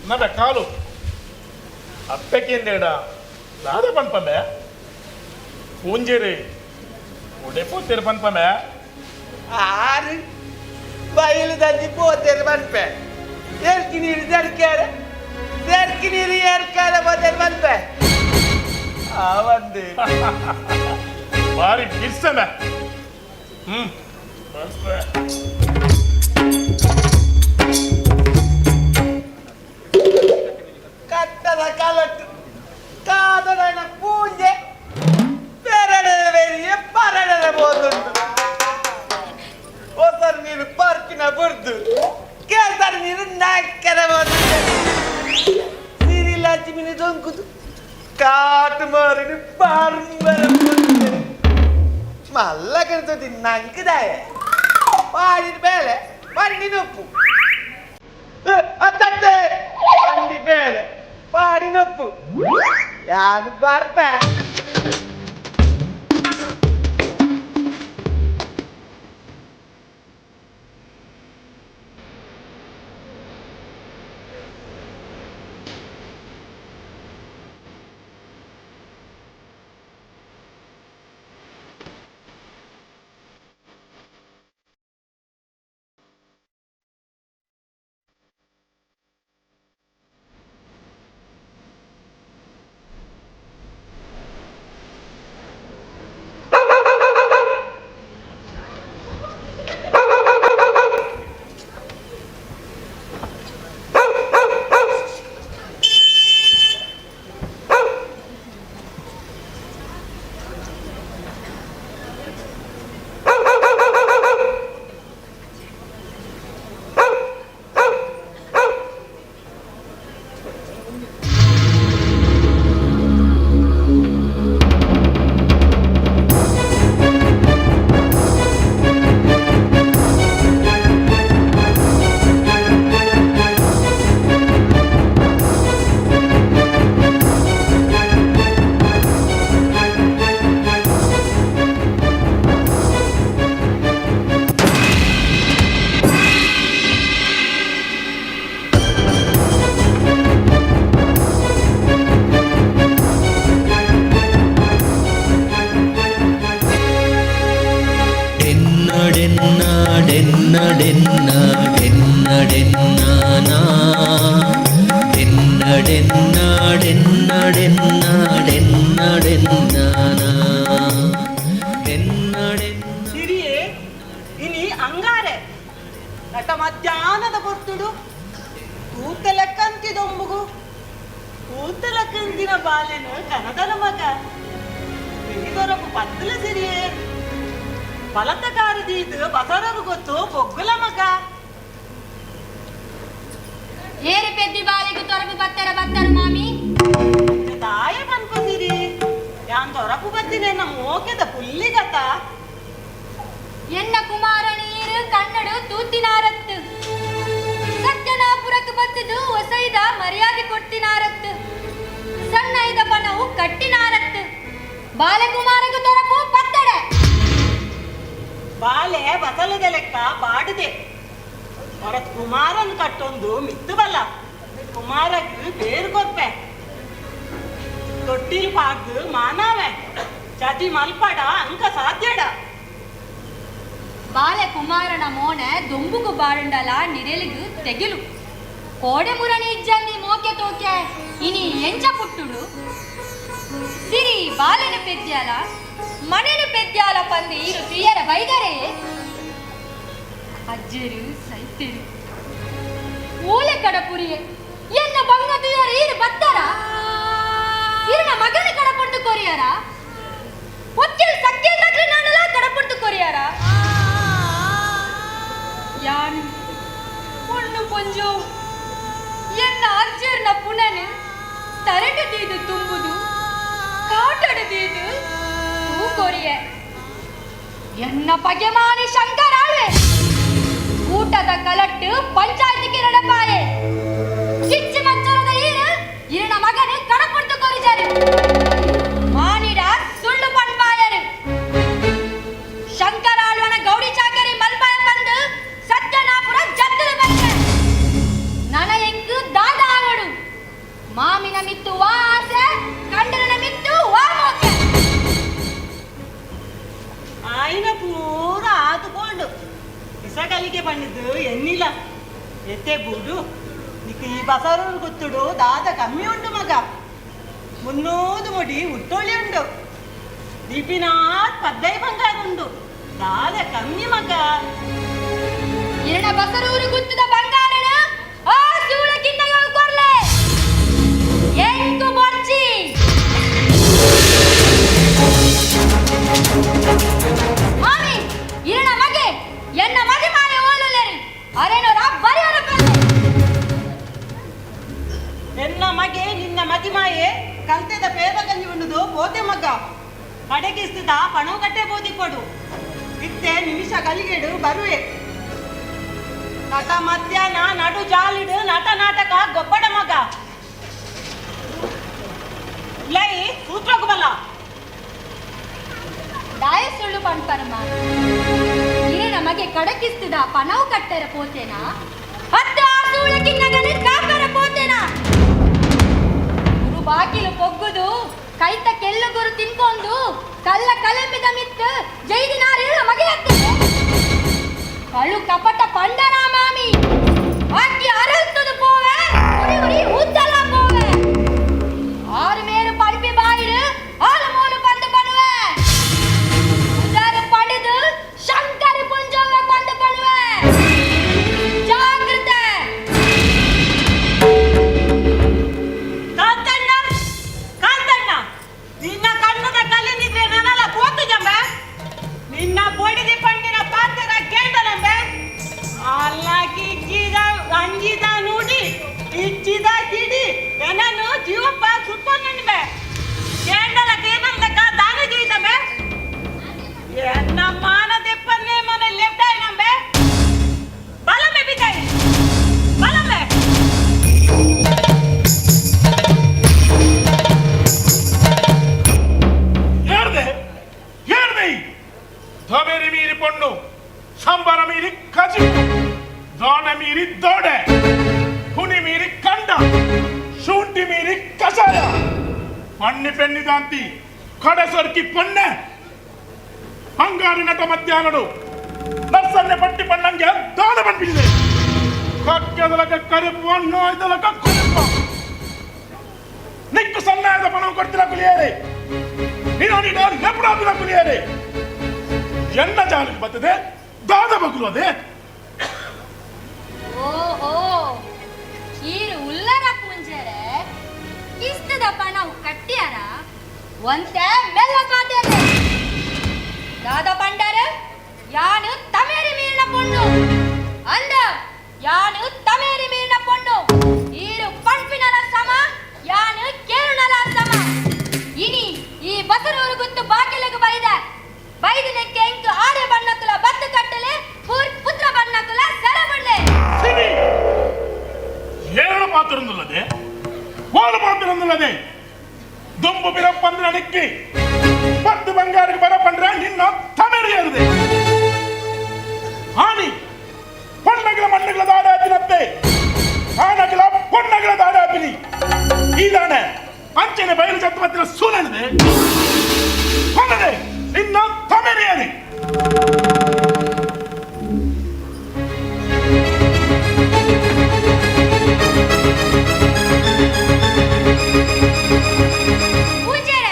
ನಬೆ ಕಾಲು ಅಪ್ಪೆಕೇಂದೇಡ ದಾದ ಪನ್ಪಂಬೆ ಪೂಂಜೇರಿ ಉಡೆಪು ತಿರುಪನ್ಪಂಬೆ ಆರು ಬಯಲು ದಂಡಿ ಪೋತೇರು ಪನ್ಪೆ ಏರ್ಕಿ ನೀರು ಜರ್ಕ್ಯಾರ ಜರ್ಕಿ ನೀರು ಏರ್ಕಾರ ಪೋತೇರು ಪನ್ಪೆ ಆ ಒಂದು ಬಾರಿ ಬಿರ್ಸಮೆ ಹ್ಮ್ ಕಟ್ಟದ ಕಲಟ್ಟು ಕಾದಡನ ಪೂಜೆ ಪೆರಡದ ಬೇರಿಯೇ ಪರಡದ ಬೋದುಂಟು ಹೊಸ ನೀರು ಪಾರ್ಕಿನ ಬುರ್ದು ಕೇಳ್ತಾರೆ ನೀರು ನಾಲ್ಕರ ಬೋದುಂಟು ಸಿರಿಲಾಚಿ ಮೀನು ದೊಂಕುದು ಕಾಟು ಮಾರಿನ ಬಾರ್ಬರ ಮಲ್ಲ ಕಣಿತೋದಿ ನಂಕದಾಯ ಪಾಡಿನ ಬೇಳೆ ಮಣ್ಣಿನೊಪ್ಪು ಅತ್ತತ್ತೆ ಬಂಡಿ ಬೇಳೆ ಪಾಡಿನೊಪ್ಪು ಯಾರು ಬರ್ಪ ಸಿರಿಯೇ ಇನಿ ಅಂಗಾರೆ ನಟ ಮಧ್ಯಾಹ್ನದ ಬರ್ತುಡು ತೂತಲಕ್ಕಂತಿದೊಂಬುಗು ತೂತಲಕ್ಕಂತಿನ ಬಾಲೆನು ಕನದನ ಮಗ ಇದೊರಬು ಪತ್ತಲ ಸಿರಿಯೇ ಬಲತಕಾರದೀದು ಬಸರರು ಗೊತ್ತು ಬೊಗ್ಗುಲ ಮಗ ಏರಿ ಪೆದ್ದಿ ಬಾಲಿಗೆ ತೊರಬು ಬತ್ತರ ಬತ್ತರ ಮಾಮಿ ತಾಯ ಬನ್ಕೊಸಿರಿ ಯಾನ್ ತೊರಪು ಬತ್ತಿನ ಮೋಕೆದ ಪುಲ್ಲಿಗತ ಎನ್ನ ಕುಮಾರ ನೀರು ಕನ್ನಡ ತೂತಿನಾರತ್ತು ಸತ್ಯನಾಪುರಕ್ಕೆ ಬತ್ತದು ಹೊಸೈದ ಮರ್ಯಾದೆ ಕೊಟ್ಟಿನಾರತ್ತು ಸಣ್ಣ ಐದ ಪಣವು ಕಟ್ಟಿನಾರತ್ತು ಬಾಲಕುಮಾರಗ ತೊರಪು ಪತ್ತಡೆ ಬಾಲೆ ಬಸಲದ ಲೆಕ್ಕ ಬಾಡದೆ ಹೊರತ್ ಕುಮಾರನ್ ಕಟ್ಟೊಂದು ಮಿತ್ತು ಬಲ್ಲ ಕುಮಾರಗ್ ಬೇರು ಕೊರ್ಪೆ ತೊಟ್ಟಿಲ್ ಪಾಡ್ದು ಮಾನವೆ ಚಟಿ ಮಲ್ಪಡ ಅಂಕ ಸಾಧ್ಯಡ ಬಾಲೆ ಕುಮಾರನ ಮೋನೆ ದೊಂಬುಗು ಬಾರಂಡಲ ನಿರೆಲಿಗು ತೆಗಿಲು ಕೋಡೆ ಮುರಣಿ ಇಜ್ಜಂದಿ ಮೋಕೆ ತೋಕೆ ಇನಿ ಎಂಚ ಪುಟ್ಟುಡು ಸಿರಿ ಬಾಲೆನ ಪೆದ್ಯಾಲ ಮನೆನು ಪೆದ್ಯಾಲ ಪಂದು ಈರು ತುಯ್ಯರ ಬೈದರೆ ಅಜ್ಜರು ಸೈತೇರು ಓಲೆ ಕಡಪುರಿಯೆ ಎನ್ನ ಬಂಗ ತುಯ್ಯರ ಈರು ಬತ್ತಾರ ಇರನ ಮಗನ ಕಡಪಡ್ದು ಕೊರಿಯಾರ ಒಕ್ಕೆಲ್ ಸಕ್ಕೆಲ್ ದಕ್ಲು ನಾನಲ ಕಡಪಡ್ದು ಕೊರಿಯಾರ ಯಾನು ಪೊಣ್ಣು ಪೊಂಜೋ ಎನ್ನ ಅಜ್ಜರ್ನ ಪುನನು ತರಟು ತೀದು ತುಂಬುದು ಕಾಟಡು ತೀದು ತೂ ಕೊರಿಯೆ ಎನ್ನ ಪಗೆಮಾನಿ ಶಂಕರಾಳ್ವೆ ಊಟದ ಕಲಟ್ಟು ಪಂಚಾಯತಿಗೆ ನಡಪಾಯೆ ಚಿಚ್ಚಿ ಮಚ್ಚರದ ಈರು ಇರನ ಮಗನು ಕಡಪಡ್ದು ಕೊರಿಜಾರು ಮಾನಿಡ ಸುಳ್ಳು ಪಣ್ಪಾಯರು ಶಂಕರಾಳ್ವನ ಗೌಡಿ ಚಾಕರಿ ಮಲ್ಪಾಯ ಬಂದು ಸತ್ಯನಾಪುರ ಜತ್ತಲು ಬಂದೆ ನನ ಎಂಕು ದಾದ ಆವಡು ಮಾಮಿನ ಮಿತ್ತು ವಾ ಆಸೆ ಕಂಡನ ಮಿತ್ತು ವಾ ಮೋಕೆ ಆಯ್ನ ಪೂರ ಆತುಕೊಂಡು ಇಸಗಲಿಗೆ ಬಂದಿದ್ದು ಎನ್ನಿಲ್ಲ ಎತ್ತೆ ಬೂಡು ನಿಕ್ ಈ ಬಸರು ಗೊತ್ತುಡು ದಾದ ಕಮ್ಮಿ ಉಂಡು ಮಗ ಮುನ್ನೂದು ಮುಡಿ ಹುಟ್ಟೋಳಿ ಉಂಡು ದೀಪಿನಾಥ್ ಪದ್ದೈ ಬಂಗಾರ ಉಂಡು ದಾದ ಕಮ್ಮಿ ಮಗ ಇರಣ ಬಸರೂರು ಗುತ್ತದ ಬಂಗಾರನ ಆ ಸೂಳ ಕಿನ್ನಗಳು ಕೊರ್ಲೆ ಎಂಕು ಬೊರ್ಚಿ ಮಾಮಿ ಇರಣ ಮಗೆ ಎನ್ನ ಮದಿ ಮಾಯ ಓಲುಲೇರು ಅರೇನೋರ ಬರಿಯರ ಪಲ್ಲೆ ಎನ್ನ ಮಗೆ ನಿನ್ನ ಮದಿಮಾಯೆ ಕಲ್ತೆದ ಪೇದ ಗಂಜಿ ಉಂಡುದು ಪೋತೆ ಮಗ ಕಡೆಗಿಸ್ತಿದ ಪಣವು ಕಟ್ಟೆ ಬೋದಿ ಕೊಡು ಇತ್ತೆ ನಿಮಿಷ ಗಲಿಗೆಡು ಬರುವೆ ನಟ ಮಧ್ಯಾಹ್ನ ನಡು ಜಾಲಿಡು ನಟ ನಾಟಕ ಗೊಬ್ಬಡ ಮಗ ಲೈ ಸೂತ್ರಕು ಬಲ್ಲ ದಾಯ ಸುಳ್ಳು ಪಣ್ಪರಮ ಇರಣ ಮಗೆ ಕಡಕಿಸ್ತಿದ ಪಣವು ಕಟ್ಟರ ಪೋತೇನಾ ಹತ್ತು ಆ ಸೂಳ ಕಿನ್ನಗನ ಕಾಪರ ಪೋತೇನಾ ಗುರು ಬಾಗಿಲು ಪೊಗ್ಗುದು ಕೈತ ಕೆಲ್ಲು ಗುರು ತಿನ್ಕೊಂಡು ಕಲ್ಲ ಕಲೆಂಬಿದ ಮಿತ್ತು ಜೈದಿನಾರಿಳ ಮಗೆ ಹತ್ತದೆ ಕಳು ಕಪಟ ಪಂಡರ ಮಾಮಿ ಆಕಿ ಅರಲ್ತದು ಪೋವೆ ಉರಿ ಉರಿ ಉದ್ದಲ ಪೋವೆ ಆರು ಮೇರು ಪಡಿಪಿ ಬಾಯಿಡು ಆಲು ಮೂಲು ಪಂದು ಪಣುವೆ ಉದಾರು ಪಡೆದು ಶಂಕರ ಪುಂಜೋಗ ಪಂದು ಪಣುವೆ ಜಾಗೃತೆ ಕಾಂತಣ್ಣ ಕಾಂತಣ್ಣ ನಿನ್ನ ಕಣ್ಣದ ಕಲ್ಲಿನಿದ್ರೆ ನಾನಲ್ಲ ಕೂತು ಜಂಬ ನಿನ್ನ ಬೊಡಿದಿ ಪಂಡಿನ ಪಾತ್ರ ಕೇಂಡನಂಬೆ ಅಲ್ಲ ಕಿಕ್ಕಿದ ಅಂಜಿದ ನುಡಿ ಇಚ್ಚಿದ ಕಿಡಿ ಏನನು ಜೀವಪ್ಪ ಸುತ್ತೊಂದನ್ಬೆ ಕೇಂಡಲ ಕೇನಂದಕ ದಾನ ಜೀವಿತಂಬೆ ಎನ್ನ ಮಾನ ದೆಪ್ಪನ್ನೇ ಮನೆ ಲೆಫ್ಟ್ ಬಲಮೆ ಬಿದ್ದಾಯಿ ಬಲಮೆ ಹೇಳ್ದೆ ಹೇಳ್ದೆ ಧಬೇರಿ ಮೀರಿ ಪೊಣ್ಣು ಸಂಬರ ಮೀರಿ ಕಜಿ ದೋಣ ಮೀರಿ ದೋಡೆ ಹುನಿ ಮೀರಿ ಕಂಡ ಶುಂಠಿ ಮೀರಿ ಕಷಾಯ ಪಣ್ಣಿ ಪೆನ್ನಿದಾಂತಿ ಕಡೆ ಸೊರ್ಕಿ ಪೊಣ್ಣೆ ಹಂಗಾರಿ ನಟ ಮಧ್ಯಾಹ್ನಡು ನರ್ಸನ್ನೆ ಪಟ್ಟಿ ಪಣ್ಣಂಗೆ ದಾನ ಬಂದಿದೆ ಕಕ್ಕೆದಲಕ ಕರಿಪು ನಾಯ್ದಲಕ ಕುರಿಪು ನಿಕ್ಕು ಸಣ್ಣಾಯದ ಪಣವು ಕೊಡ್ತಿರ ಕುಲಿಯರೆ ನೀನು ನೀನು ಲೆಪ್ಪಡಾದಿರ ಕುಲಿಯರೆ ಎನ್ನ ಜಾಲಕ್ಕೆ ಬರ್ತದೆ ದಾದ ಬಗುಲು ಅದೇ ಓಹೋ ಈರು ಉಲ್ಲರ ಪುಂಜರೆ ಕಿಸ್ತದ ಪಣವು ಕಟ್ಟಿಯಾರ ಒಂತೆ ಮೆಲ್ಲ ಪಾತೇನೆ ದಾದ ಪಂಡರ ಯಾನು ತಮೇರಿ ಮೀರಿನ ಪೊಣ್ಣು ಅಂದ ಯಾನು ತಮೇರಿ ಮೀರಿನ ಪೊಣ್ಣು ಈರು ಪಂಪಿನಲ ಸಮ ಯಾನು ಕೇರುನಲ ಸಮ ಇನಿ ಈ ಬಸರೂರು ಗುತ್ತು ಬಾಗಿಲಿಗೆ ಬೈದ ಬೈದಿನಕ್ಕೆ ಎಂಕು ಆರ್ಯ ಬಣ್ಣಕುಲ ಬತ್ತು ಕಟ್ಟಲೆ ಪುತ್ರ ಬಣ್ಣಕುಲ ಸೆರಬಡ್ಲೆ ಏಳು ಪಾತ್ರೊಂದುಲ್ಲದೆ ಓಳು ಪಾತ್ರೊಂದುಲ್ಲದೆ ದುಂಬು ಬಿರಪ್ಪಂದ್ರ ನಿಕ್ಕಿ ಪತ್ತು ಬಂಗಾರಕ್ಕೆ ಬರಪಂದ್ರ ನಿನ್ನ ತಮೆರಿ ಏರಿದೆ ಆನಿ ಪೊಣ್ಣಗಳ ಮಣ್ಣುಗಳ ದಾಡಾಪಿನತ್ತೆ ಆನಗಳ ಪೊಣ್ಣಗಳ ದಾಡಾಪಿನಿ ಈದಾನೆ ಅಂಚನೆ ಬಯಲು ಚತುವತ್ತಿನ ಸೂಲನಿದೆ ಹೊನ್ನದೆ ನಿನ್ನ ತಮೆರಿ ಏರಿ ಪೂಜಾರ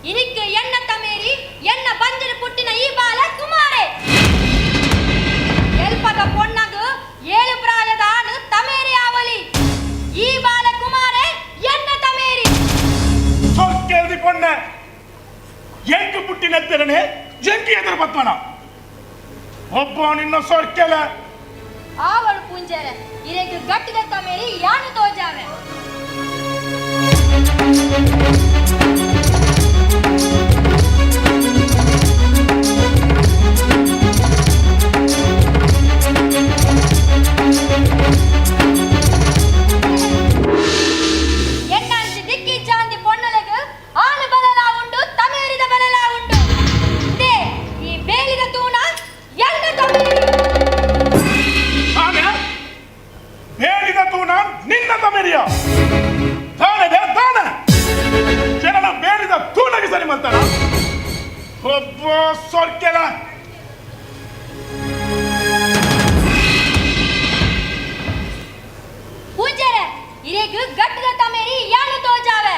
ಇನಿಕ್ ಎನ್ನ ತಮೇರಿ ಎನ್ನ ಪುಟ್ಟಿನೆತ್ತರನೆ ಜಂಕಿ ಎದುರು ಬತ್ತವನ ಒಬ್ಬ ನಿನ್ನ ಸೊರ್ಕೆಲ ಆವಳು ಪೂಂಜಾರೆ ಇರೆಗ್ ಗಟ್ಟಿದ ತಮೇರಿ ಯಾನು ತೋಜಾವೆ ಎನ್ನಾಂಚಿ ದಿಕ್ಕಿ ಜಾಂದಿ ಪೊಣ್ಣಲೆಗ್ ಆನು ಬಲಲಾ ಉಂಡು ತಮೇರಿದ ಬಲಲಾ ಉಂಡು they ಈ ಬೇಲಿದ ತೂಣ ಎನ್ನ ತಮೇರಿ ಆನೆ ಬೇಲಿದ ತೂಣ ನಿನ್ನ ತಮೇರಿಯ ತಾನೆ ಬೇ ತಾನೆ ಜನನ ಬೇಲಿದ ತೂಣಗೆ ಸರಿ ಮಾಡ್ತಾನ ಒಬ್ಬ ಸೊರ್ಕೆಲ ಪೂಂಜಾರೆ ಇರೆಗ್ ಗಟ್ಟಿದ ತಮೇರಿ ಯಾನು ತೋಜಾವೆ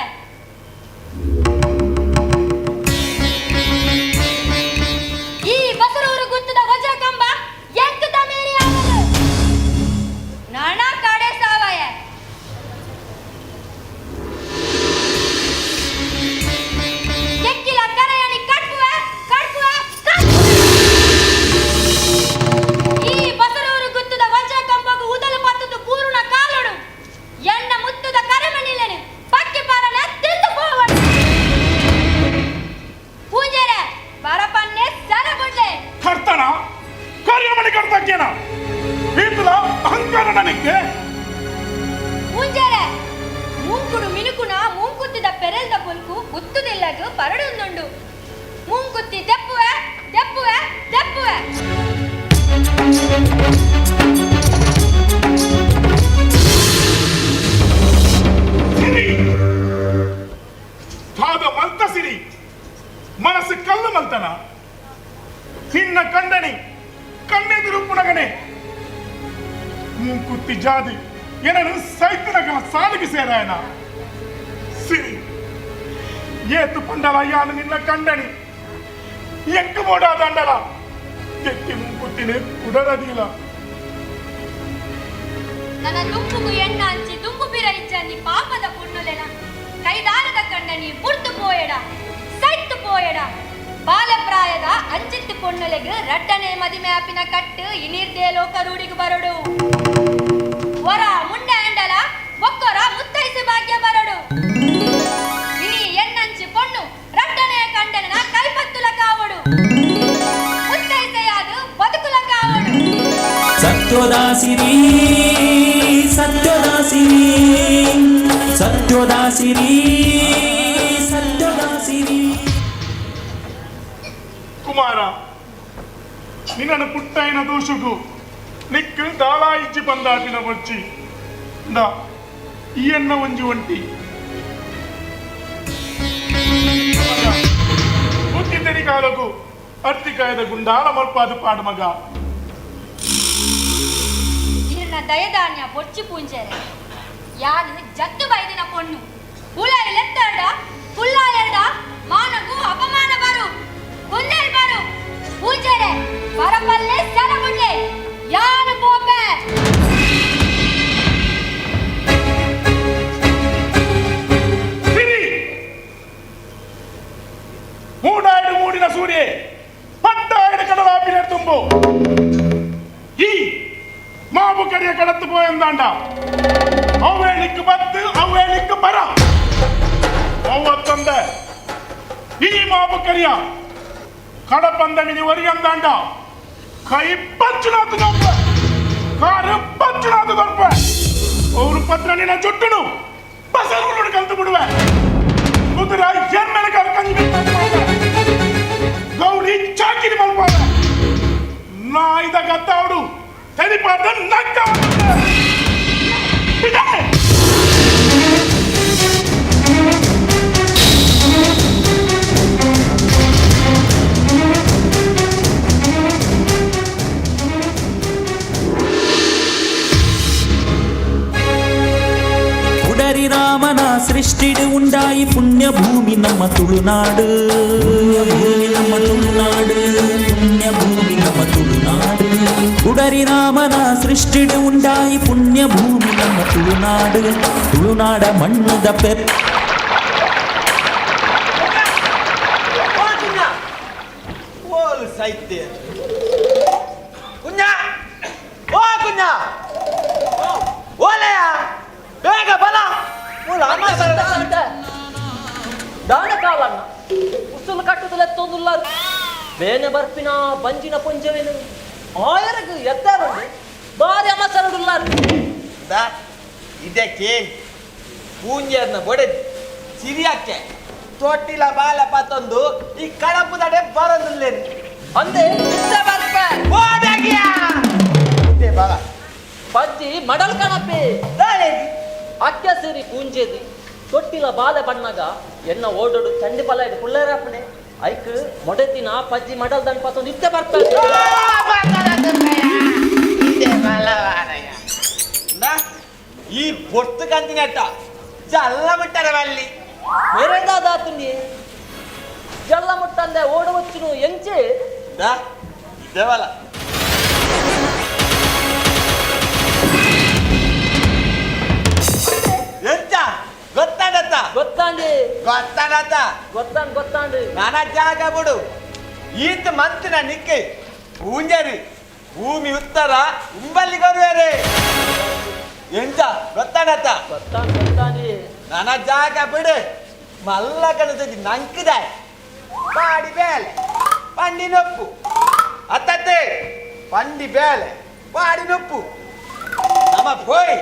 ಈ ಬಸರೂರು ಗುತ್ತದ ವಜ್ರ ಕಂಬ ಎಂಕ್ ತಮೇರಿ ಆವದು ನಾನಾ ಕಾಡೆ ಸಾವಾಯ ಕೆಕ್ಕಿಲ ಕರೆಯಣಿ ಕಟ್ಪುವೆ ಕಟ್ಪುವೆ ಕಟ್ಪುವೆ. ಈ ಬಸರೂರು ಗುತ್ತದ ವಜ್ರ ಕಂಬಗು ಉದಲು ಪತ್ತದು ಪೂರ್ಣ ಕಾಲುಡು ಎಣ್ಣ ಮುತ್ತದ ಕರೆಮಣಿಲೆನು ಪಕ್ಕಿ ಪಾರನೆ ತಿಂದು ಪೋವಡು ಪೂಂಜರೆ ಬರಪನ್ನೆ ಸರಗುಡ್ಲೆ ಕರ್ತನ ಕಾರ್ಯಮಣಿ ಕರ್ತಕ್ಕೇನ ಈತಲ ಅಹಂಕಾರ ನನಗೆ ಪೂಂಜರೆ ಮೂಂಕುಡು ಮಿನುಕುನ ಮೂಂಕುತ್ತಿದ ಪೆರೆಲ್ದ ಪುಲ್ಕು ಗುತ್ತುದಿಲ್ಲಗು ಪರಡುಂದುಂಡು ಮೂಂಕುತ್ತಿ ತೆಪ್ಪುವೆ ತೆಪ್ಪುವೆ ತೆಪ್ಪುವೆ ಸಿರಿ ತಾದ ಮಲ್ತ ಸಿರಿ ಮನಸ್ಸು ಕಲ್ಲು ಮಲ್ತನ ನಿನ್ನ ಕಂಡನಿ ಕಣ್ಣೆದುರು ಪುನಗನೆ ಮೂಂಕುತ್ತಿ ಜಾದಿ ಏನನು ಸೈತನಗನ ಸಾಲಿಗೆ ಸೇರಾಯನ ಸಿರಿ ಏತು ಪಂಡಲ ಯಾನು ನಿನ್ನ ಕಂಡನಿ ಎಂಕು ಬೋಡಾದಂಡಲ ಎತ್ತಿ ಮೂಂಕುತ್ತಿನ ಕುಡರದಿಲ್ಲ ನನ್ನ ದುಂಬುಗು ಎಣ್ಣ ಹಂಚಿ ದುಂಬು ಬಿರ ಇಜ್ಜಂದಿ ಪಾಪದ ಪುಣ್ಣುಲೆನ ಕೈದಾರದ ಕಂಡನಿ ಬುಡ್ದು ಪೋಯಡ ಸೈತ್ತು ಪೋಯಡ ಬಾಲಪ್ರಾಯದ ಅಂಚಿತ್ತು ಪೊಣ್ಣುಲೆಗ್ ರಡ್ಡನೆ ಮದಿಮೆ ಆಪಿನ ಕಟ್ಟು ಇನಿರ್ದೇ ಲೋಕ ರೂಢಿಗು ಬರಡು ವರ ಮುಂಡೆ ಅಂಡಲ ಒಕ್ಕೊರ ಮುತ್ತೈಸು ಭಾಗ್ಯ ಬರಡು ಈ ಎಣ್ಣಂಚಿ ಪೊಣ್ಣು ರಡ್ಡನೆಯ ಕಂಡನ ಕೈಪತ್ತುಲ ಕಾವಡು ಮುತ್ತೈಸೆಯಾದು ಬದುಕುಲ ಕಾವಡು ಸತ್ಯೋದಾಸಿರಿ ಸತ್ಯೋದಾಸಿರಿ ಸತ್ಯೋದಾಸಿರಿ ಸತ್ಯೋದಾಸಿರಿ ಕುಮಾರ ನಿನ್ನನ್ನು ಪುಟ್ಟೈನ ದೋಷಗು ನಿಕ್ಕು ದಾಳ ಇಜ್ಜಿ ಬಂದಾಪಿನ ಬೊಚ್ಚಿ the ಈ ಎನ್ನ ಒಂಜಿ ಒಂಟಿ ಬುದ್ಧಿ ತೆರಿಗಾಲಗು ಅರ್ತಿಕಾಯದ ಗುಂಡಾಲ ಮಲ್ಪಾದು ಪಾಡು ಮಗ ಇರ್ನ ದಯದಾನ್ಯ ಬೊಚ್ಚಿ ಪೂಂಜೆರೆ ಯಾನು ಜತ್ತು ಬೈದಿನ ಪೊಣ್ಣು ಹುಳ ಎಲೆತ್ತರ್ಡ ಪುಲ್ಲ ಎರಡ ಮಾನಗು ಅಪಮಾನ ಬರು ಕುಂದೇಲ್ ಬರು ಪೂಂಜೆರೆ ಬರಪಲ್ಲೆ ಸರಗುಡ್ಲೆ ಯಾನು ಪೋಪೆ ಸಿರಿ ಮೂಡಾಯ್ಡು ಮೂಡಿನ ಸೂರ್ಯೆ ಪಟ್ಟಾಯ್ಡು ಕಡಲಾಪಿನ ತುಂಬು ಈ ಮಾವು ಕರಿಯ ಕಡತ್ತು ಪೋಯಂದಾಂಡ ಅವೇಳಿಕ್ಕು ಬತ್ತು ಅವೇಳಿಕ್ಕು ಬರ ಅವ್ವತ್ತಂದ ಈ ಮಾವು ಕರಿಯ ಕಡಪಂದ ಮಿನಿ ಒರಿಯಂದಾಂಡ ಕೈ ಪಚ್ಚುನಾತು ದೊಪ್ಪ ಕಾರು ಪಚ್ಚುನಾತು ದೊಪ್ಪ ಅವರು ಪತ್ರ ನಿನ್ನ ಜುಟ್ಟುನು ಬಸರು ಕಲ್ತು ಬಿಡುವೆ ಕುದುರ ಎಮ್ಮೆಲೆ ಕರ್ಕಂಜಿ ಗೌರಿ ಚಾಕಿರಿ ಮಲ್ಪಾಡ ನಾಯ್ದ ಗತ್ತಾವಡು ತೆರಿಪಾದ ನಕ್ಕ ಉಡರಿ ರಾಮನ ಸೃಷ್ಟಿಡು ಉಂಡಾಯಿ ಪುಣ್ಯಭೂಮಿ ನಮ್ಮ ತುಳುನಾಡು ಭೂಮಿ ನಮ್ಮ ತುಳುನಾಡು ಪುಣ್ಯಭೂಮಿ ನಮ್ಮ ತುಳುನಾಡು ಉಡರಿ ರಾಮನ ಸೃಷ್ಟಿಡು ಉಂಡಾಯಿ ಪುಣ್ಯಭೂಮಿ ನಮ್ಮ ತುಳುನಾಡು ತುಳುನಾಡ ಮಣ್ಣುದ ಪೆರ್ ಓ ಚಿನ್ನ ಸೈತೆ ಕುಂಜ ಓ ಕುಂಜ ಓಲೆಯ ಬೇಗ ಬಲ ದಾನ ಕಾಲಣ್ಣ ಉಸುಲು ಕಟ್ಟುದಲೆತ್ತೊಂದುಲ್ಲಾರು ಬೇನೆ ಬರ್ಪಿನ ಬಂಜಿನ ಪೊಂಜವೇನು ಆಯರಗು ಎತ್ತಾರುಂಡು ಬಾರಿ ಅಮಸರಡುಲ್ಲಾರು ಇದಕ್ಕೆ ಪೂಂಜೆಯನ್ನ ಬೊಡೆದು ಸಿರಿಯಕ್ಕೆ ತೊಟ್ಟಿಲ ಬಾಲ ಪತ್ತೊಂದು ಈ ಕಡಪುದಡೆ ಬರೊಂದುಲ್ಲೇನು ಅಂದೆ ಇತ್ತೆ ಬರ್ಪೆ ಇತ್ತೆ ಬಲ ಪಜ್ಜಿ ಮಡಲ್ ಕಣಪೆ ಅಕ್ಕೆ ಸಿರಿ ಪೂಂಜೆದಿ ತೊಟ್ಟಿಲ ಬಾಲೆ ಬಣ್ಣಗ ಎನ್ನ ಓಡೋಡು ಚಂಡಿ ಪಲ ಇಡು ಪುಳ್ಳೇರಪ್ಪಣೆ ಐಕ್ ಮೊಡೆತಿನ ಪಜ್ಜಿ ಮಡಲ್ ದನ್ ಪತ್ತೊಂದು ಇತ್ತೆ ಬರ್ಪೆ ಈ ಪೊರ್ತು ಕಂತಿನಟ್ಟ ಜಲ್ಲ ಮುಟ್ಟರ ಬಲ್ಲಿ ಬೇರೆಂದ ದಾತುಂಡಿ ಜಲ್ಲ ಮುಟ್ಟಂದೆ ಓಡವಚ್ಚುನು ಎಂಚೆ ಇದೇವಲ್ಲ ಎಂಚ ಗೊತ್ತಾಡತ್ತ ಗೊತ್ತಾಂಡಿ ಗೊತ್ತಾಡತ್ತ ಗೊತ್ತಾಂಡ್ ಗೊತ್ತಾಂಡು ನಾನ ಜಾಗ ಬಿಡು ಈತ ಮಂತಿನ ನಿಕ್ಕೆ ಪೂಂಜರಿ ಭೂಮಿ ಉತ್ತರ ಉಂಬಲ್ಲಿ ಕೊರುವೆರೆ ಎಂಚ ಗೊತ್ತಾಡತ್ತ ಗೊತ್ತಾಂಡ್ ಗೊತ್ತಾಂಡಿ ನಾನ ಜಾಗ ಬಿಡು ಮಲ್ಲ ಕಣದ ನಂಕಿದ ಪಾಡಿ ಬೇಲೆ ಪಂಡಿ ನೊಪ್ಪು ಅತ್ತತ್ತೆ ಪಂಡಿ ಬೇಲೆ ಪಾಡಿ ನೊಪ್ಪು ನಮ್ಮ ಪೋಯ್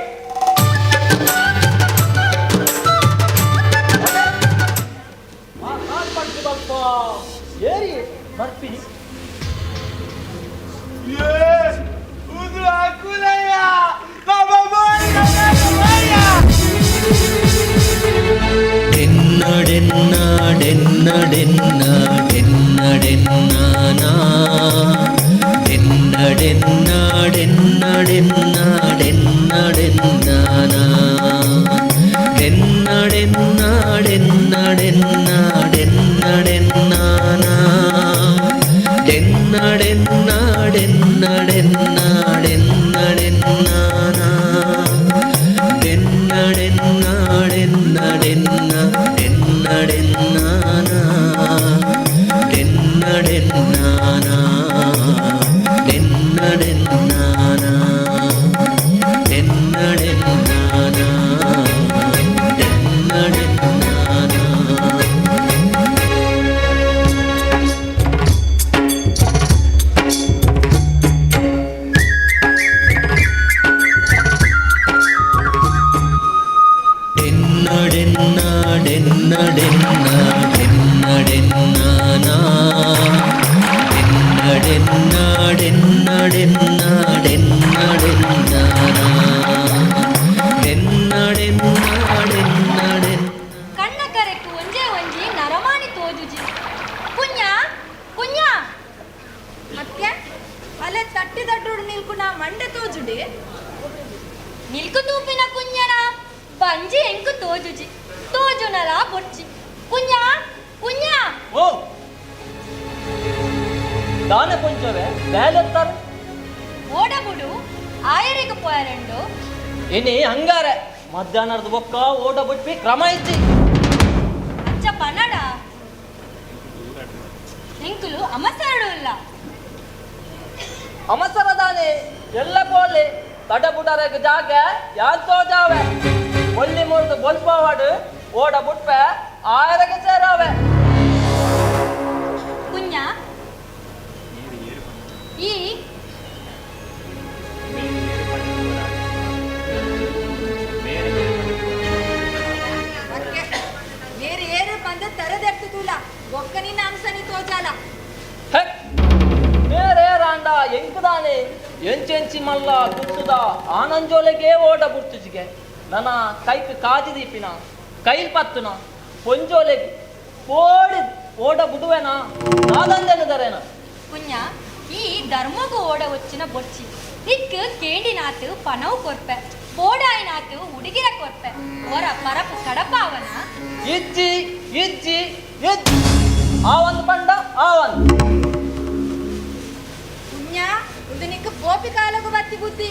ಏರಿ ಬರ್ಪಿನಿ ಡೆನ್ನಡೆನ್ನಡೆನ್ನಡೆನ್ನಡೆನ್ನಾನಾ ಡೆನ್ನಡೆನ್ನಡೆನ್ನಡೆನ್ನಡೆನ್ನಾನಾ ಡೆನ್ನಡೆನ್ನಡೆನ್ನಡೆನ್ನಡೆನ್ನಾನಾ ಡೆನ್ನಡೆನ್ನಡೆನ್ನಡೆನ್ನಡೆನ್ನಾನಾ ಡೆನ್ನಡೆನ್ನಡೆನ್ನಡೆನ್ನಡೆನ್ನಾನಾ ಡೆನ್ನಡೆನ್ನಾನಾ ಡೆನ್ನಡೆನ್ನಾನಾ ಡೆನ್ನಡೆನ್ನಾನಾ ಡೆನ್ನಡೆನ್ನಾನಾ. ಡೆನ್ನಡೆನ್ನಡೆನ್ನಡೆನ್ನಡೆನ್ನಾನಾ ಡೆನ್ನಡೆನ್ನಡೆನ್ನಡೆನ್ನಡೆನ್ನಾನಾ ಡೆನ್ನಡೆನ್ನಡೆನ್ನಡೆನ್ ಕಣ್ಣ ಕರೆಕ್ಕು ಒಂಜೇ ಒಂಜಿ ನರಮಾನಿ ತೋಜುಜಿ ಪುಣ್ಯ ಪುಣ್ಯ ಅಕ್ಕೆ ಅಲೆ ತಟ್ಟಿ ದಡ್ಡುಡು ನಿಲ್ಕುನ ಮಂಡೆ ತೋಜುಡಿ ನಿಲ್ಕು ತೂಪಿನ ಕುഞ്ഞನ ಬಂಜಿ ಎಂಕು ತೋಜುಜಿ ತೋಜುನಲ ಬೊಚ್ಚಿ ಕುഞ്ഞ ಕುഞ്ഞ ಓ ದಾನ ಪೊಂಜವೆ ಬೇಲೆತ್ತಾರೆ ಓಡಬುಡು ಆಯರಿಗೆ ಪೋಯರೆಂಡು ಇನಿ ಹಂಗಾರೆ ಮಧ್ಯಾಹ್ನದ ಬೊಕ್ಕ ಓಡ ಬಿಟ್ವಿ ಕ್ರಮ ಇಜ್ಜಿ ಅಚ್ಚ ಪನಡ ಎಂಕುಲು ಅಮಸರಡು ಇಲ್ಲ ಅವಸರದಾನೆ ಎಲ್ಲ ಕೋಲಿ ತಡಬುಡರಗ ಜಾಗ ಯಾನ್ ತೋಜಾವೆ ಒಲ್ಲಿ ಮುರಿದು ಬೊಲ್ಪವಾಡು ಓಡ ಬುಟ್ಪೆ ಆಯರಗ ಸೇರಾವೆ ಕುഞ്ഞ ಈ ಅಕ್ಕೆ ಬೇರೆ ಏರು ಬಂದು ತರದೆರ್ತು ತೂಲ ಒಕ್ಕ ನಿನ್ನ ಅಂಶನಿ ತೋಜಾಲ ಬೇರೆ ರಾಂಡ ಎಂಕುದಾನೆ ಎಂಚೆಂಚಿ ಮಲ್ಲ ಗುತ್ತುದ ಆನಂಜೋಲೆಗೆ ಓಡ ಬುಡ್ತುಜಿಗೆ ನನ್ನ ಕೈಕ್ ಕಾಜಿ ದೀಪಿನ ಕೈಲ್ ಪತ್ತುನ ಪೊಂಜೋಲೆಗೆ ಓಡಿ ಓಡ ಬುಡುವೆನಾ ನಾದಂದೆನುದರೇನ ಕುഞ്ഞ ಈ ಧರ್ಮಗು ಓಡ వచ్చిన ಬೊಚ್ಚಿ ಇಕ್ ಕೇಂಡಿನಾತು ಪನವು ಕೊರ್ಪೆ ಬೋಡಾಯಿನಾತು ಉಡುಗಿರ ಕೊರ್ಪೆ ಹೊರ ಪರಪು ಕಡಪಾವನ ಇಜ್ಜಿ ಇಜ್ಜಿ ಇಜ್ಜಿ ಆ ಒಂದು ಪಂಡ ಆ ಒಂದು ಪುಣ್ಯ ಇದು ನಿಕ್ಕ ಪೋಪಿ ಕಾಲಗು ಬತ್ತಿ ಬುದ್ಧಿ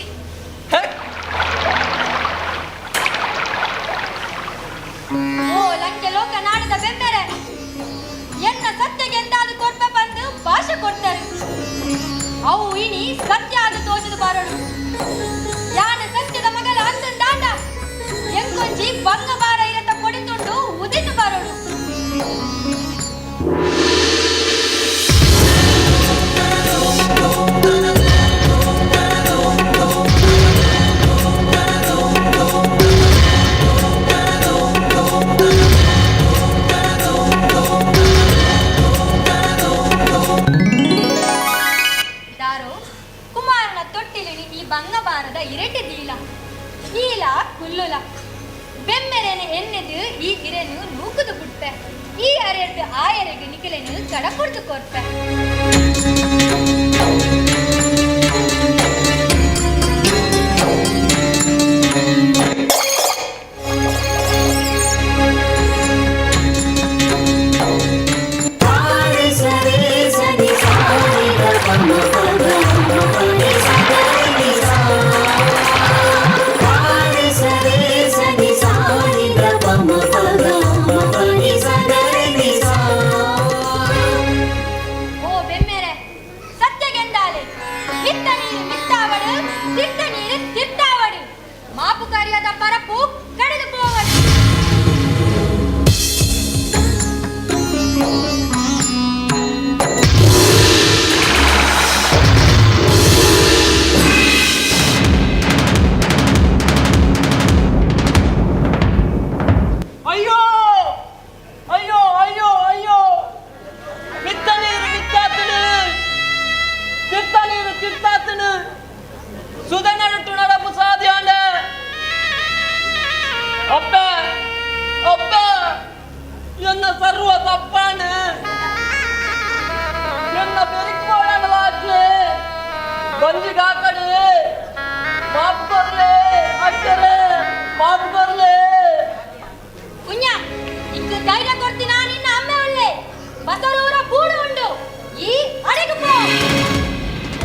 ಓ ಲಂಕೆ ಲೋಕ ನಾಡದ ಬೆಂಬೆರೆ ಎನ್ನ ಸತ್ಯಗೆ ಎಂದಾದು ಕೊರ್ಪೆ ಬಂದು ಭಾಷೆ ಕೊಡ್ತಾರೆ. ಸತ್ಯ ಆದ ತೋಜದ ಬಾರಡು. ಯಾನ ಸತ್ಯದ ಮಗಲ ಅಂತಂದಾಂಡ ಎಂಕೊಂಜಿ ಬಂಗ ಬಾರ ಇರತ ಕೊಡಿತುಂಡು ಉದಿತು ಬಾರಡು. ಕುಮಾರನ ತೊಟ್ಟಿಲಿನಿ ಈ ಬಂಗಬಾರದ ಇರಟೆ ದೀಲ ಈಲ ಕುಲ್ಲುಲ ಬೆಮ್ಮೆರೆನೆ ಎನ್ನೆದು ಈ ಇರೆನು ನೂಕುದು ಬಿಡ್ಪೆ ಈ ಅರೆರ್ದು ಆಯರೆಗೆ ನಿಖಲೆನು ಕಡಪುಡ್ದು ಕೊರ್ಪೆ.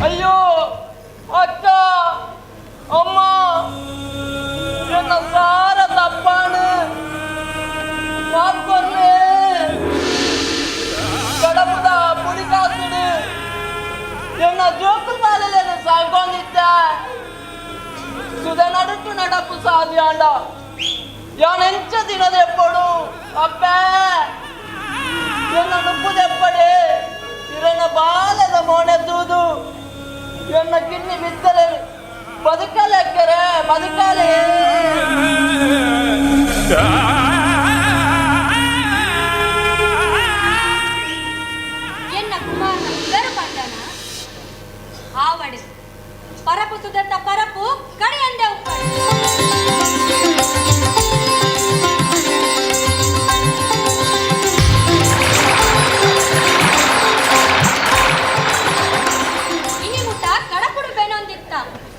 ಅಯ್ಯೋ ಅಕ್ಕ ಅಮ್ಮ ಎನ್ನ ಸಾರ ತಪ್ಪಾನು ಮಾಫ್ ಕೊರ್ಲೆ ಕಡಪದ ಪುಡಿ ಕಾಸುಡು ಎನ್ನ ಜೋಕು ಸಾಲಲೇನು ಸಾಗೊಂದಿದ್ದ ಸುದ ನಡುಟು ನಡಪು ಸಾಧ್ಯಾಂಡ ಯಾನೆಂಚ ದಿನದೆಪ್ಪಡು ಅಪ್ಪೆ ಎನ್ನ ನುಪ್ಪುದೆಪ್ಪಡೆ ಇರನ ಬಾಲದ ಮೋನೆ ತೂದು ಎನ್ನ ಕಿನ್ನಿ ಬಿತ್ತಲೆ ಬದುಕಲೆಕ್ಕರೆ ಬದುಕಲೆ. ಎನ್ನ ಕುಮಾರನ ಉದರ ಪಂಡನ ಆವಡು ಪರಪು ಸುದತ್ತ ಪರಪು ಕಡೆಯಂದೆ ಉಪ್ಪಡು. ಇನಿ ಮುಟ್ಟ ಕಡಪುಡು ಬೆನೊಂದಿತ್ತ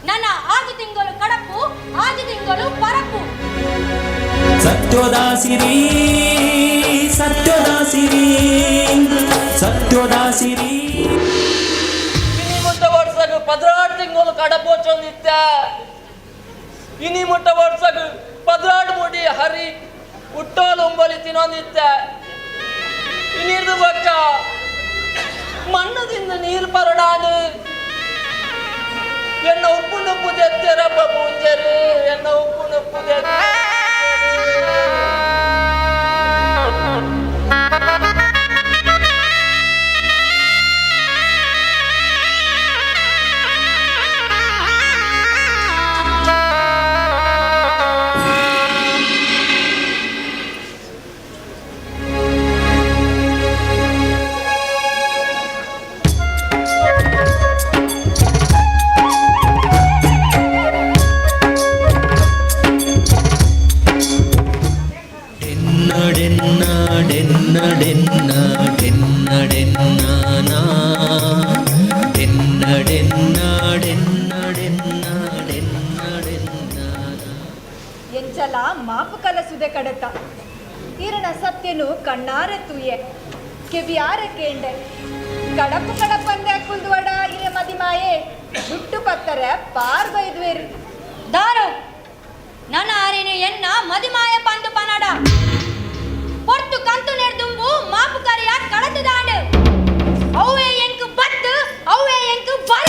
ನನ್ನ ಆಜು ತಿಂಗಳು ಕಡಪು ಆಜು ತಿಂಗಳು ಪರಪು. ಸತ್ಯೋದಾಸಿರಿ ಸತ್ಯೋದಾಸಿರಿ ಸತ್ಯೋದಾಸಿರಿ. ಇನಿ ಮುಟ್ಟ ವರ್ಷకు 16 ತಿಂಗಳು ಕಡಪೋಚೊಂದಿತ್ತ ಇನಿ ಮುಟ್ಟ ವರ್ಷకు 16 ಮುಡಿ ಹರಿ ಹುಟ್ಟೋಲು ಉಂಬಲಿ ತಿನ್ನೊಂದಿತ್ತ ಇನಿರ್ದು ಬಕ್ಕ ಮಣ್ಣದಿಂದ ನೀರು ಪರಡಾನು ಎನ್ನ ಉಪ್ಪು ನುಪ್ಪು ತೆತ್ತರಪ್ಪ ಪೂಂಜರು ಎನ್ನ ಉಪ್ಪು ನುಪ್ಪು ಎಂಚಲ ಮಾಪು ಕಲಸುದೆ ಕಡತ ಈರನ ಸತ್ಯನು ಕಣ್ಣಾರೆ ತೂಯೆ ಕೆವಿಯಾರ ಕೇಂಡೆ ಕಡಪು ಕಡಪಂದೆ ಕುಲ್ದುವಡ ಇರೆ ಮದಿಮಾಯೆ ಹುಟ್ಟು ಪತ್ತರೆ ಪಾರ್ ಬೈದ್ವೇರು ದಾರು ನನ್ನ ಆರೇನು ಎನ್ನ ಮದಿಮಾಯ ಪಂದು ಪನಡ ಪೊರ್ತು ಕಂತು ನೆರ್ದುಂಬು ಮಾಪು ಕರಿಯ ಕಡತು ದಾಂಡು ಅವೇ ಎಂಕು ಬತ್ತು ಅವೇ ಎಂಕು ಬರ.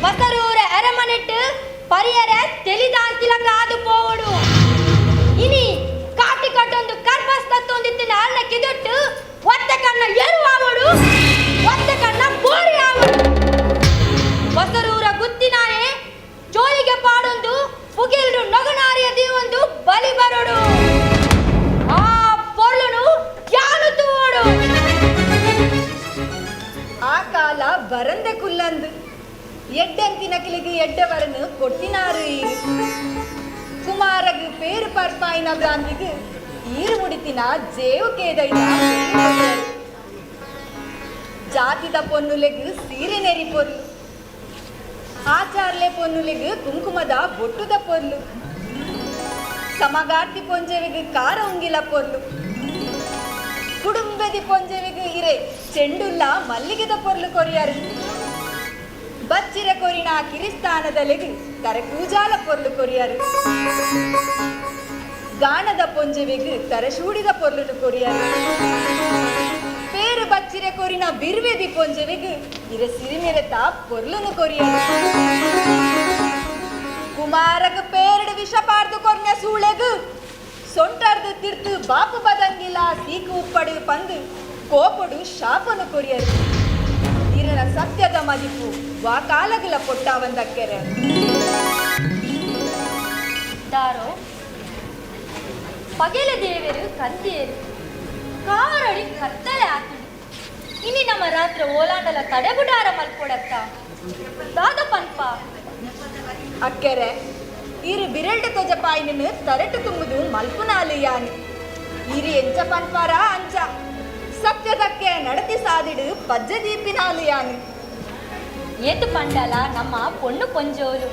ಬಸರೂರ ಅರಮನೆಟ್ಟು ಪರಿಯರ ತೆಲಿದಾಂತಿಲ ಕಾದು ಪೋವಡು. ಇನಿ ಕಾಟಿ ಕಟ್ಟೊಂದು ಕರ್ಬಸ್ ತತ್ತೊಂದಿತ್ತಿನ ಅನ್ನ ಕಿದೊಟ್ಟು ಒತ್ತ ಕಣ್ಣ ಎರು ಆವಡು, ಒತ್ತ ಕಣ್ಣ ಬೋರಿ ಆವಡು. ಬಸರೂರ ಗುತ್ತಿನಾಯೆ ಜೋಳಿಗೆ ಪಾಡೊಂದು ಪುಗಿಲ್ರು ನಗನಾರಿಯ ದೀವೊಂದು ಬಲಿ ಬರೋಡು. ಆ ಪೊರ್ಲುನು ಯಾನು ತೂವಡು. ಆ ಕಾಲ ಬರಂದೆ ಕುಲ್ಲಂದು ಎಡ್ಡೆಂತಿನ ಕಿಲಿಗೆ ಎಡ್ಡೆವರನು ಕೊಟ್ಟಿನಾರು ಈರು. ಕುಮಾರಗು ಪೇರು ಪರ್ಪಾಯಿನ ಬ್ರಾಂದಿಗೆ ಈರು ಮುಡಿತಿನ ಜೇವು ಕೇದೈದ. ಜಾತಿದ ಪೊನ್ನುಲೆಗು ಸೀರೆ ನೆರಿ ಪೊರ್ಲು, ಆಚಾರ್ಲೆ ಪೊನ್ನುಲೆಗು ಕುಂಕುಮದ ಬೊಟ್ಟುದ ಪೊರ್ಲು, ಸಮಗಾರ್ತಿ ಪೊಂಜೆವಿಗೆ ಕಾರ ಉಂಗಿಲ ಪೊರ್ಲು, ಕುಡುಂಬದಿ ಪೊಂಜೆವಿಗೆ ಇರೆ ಚೆಂಡುಲ್ಲ ಮಲ್ಲಿಗೆದ ಪೊರ್ಲು ಕೊರಿಯಾರು. ಬಚ್ಚಿರ ಕೊರಿನ ಕಿರಿಸ್ಥಾನದಲೆಗು ತರಕೂಜಾಲ ಪೊರ್ಲು ಕೊರಿಯಾರು. ಗಾಣದ ಪೊಂಜೆವಿಗು ತರಶೂಡಿದ ಪೊರ್ಲುನು ಕೊರಿಯಾರು. ಪೇರು ಬಚ್ಚಿರ ಕೊರಿನ ಬಿರ್ವೆದಿ ಪೊಂಜೆವಿಗು ಇರೆ ಸಿರಿನೆರೆತ ಪೊರ್ಲುನು ಕೊರಿಯಾರು. ಕುಮಾರಗ ಪೇರಡು ವಿಷ ಪಾರ್ದು ಕೊರ್ನ ಸೂಳೆಗು ಸೊಂಟರ್ದು ತಿರ್ತು ಬಾಪು ಬದಂಗಿಲ್ಲ ಸೀಕು ಉಪ್ಪಡು ಪಂದು ಕೋಪಡು ಶಾಪನು ಕೊರಿಯರು. ಇರನ ಸತ್ಯದ ಮದಿಪು ವಾಕಾಲಗಲ ಪೊಟ್ಟಾವಂದಕ್ಕೆರೆ. ದಾರೋ ಪಗೆಲ ದೇವರು ಕಂದಿಯರು ಕಾರೊಡಿ ಕತ್ತಲೆ ಆತುಡು. ಇನಿ ನಮ್ಮ ರಾತ್ರಿ ಓಲಾಂಡಲ ತಡೆಬುಡಾರ ಮಲ್ಪೊಡತ್ತ ದಾದ ಪನ್ಪ. ಅಕ್ಕೆರೆ ಈರು ಬಿರಲ್ಡು ತೊಜಪಾಯಿನ ತರಟು ತುಂಬುದು ಮಲ್ಪುನಾಲು ಯಾನು. ಈರು ಎಂಚ ಪನ್ಪಾರ ಅಂಚ ಸತ್ಯದಕ್ಕೆ ನಡತಿ ಸಾದಿಡು ಪಜ್ಜ ದೀಪಿನಾಲು ಯಾನು. ಏತು ಪಂಡಲ ನಮ್ಮ ಪೊಣ್ಣು ಪೊಂಜೋಲು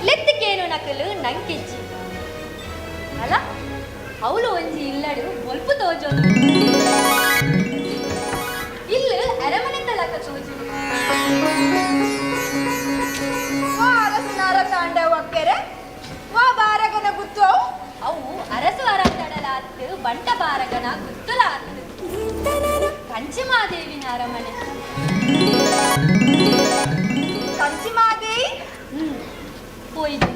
ಲೆತ್ತಿಕೇನು ನಕಲು ನಂಕಿಜ್ಜಿ ಅಲ್ಲ ಅವಳು ಒಂಜಿ ಇಲ್ಲಡು ಬೊಲ್ಪು ತೋಜೋನು ಇಲ್ಲು ಅರಮನೆ ತಲಕ ತೋಜುನು. ವಾ ಅರಸುನಾರ ತಾಂಡವ ಅಕ್ಕೆರೆ ವಾ ಬಾರಗನ ಗುತ್ತು ಅವು ಅರಸು ಅರತಡಲ ಅತ್ತು ಬಂಟ ಬಾರಗನ ಗುತ್ತುಲ ಅತ್ತು. ಕಂಚಿಮಾದೇವಿನ ಅರಮನೆ. ಕಂಚಿಮಾದೇವಿ ಪೋಯಿತು.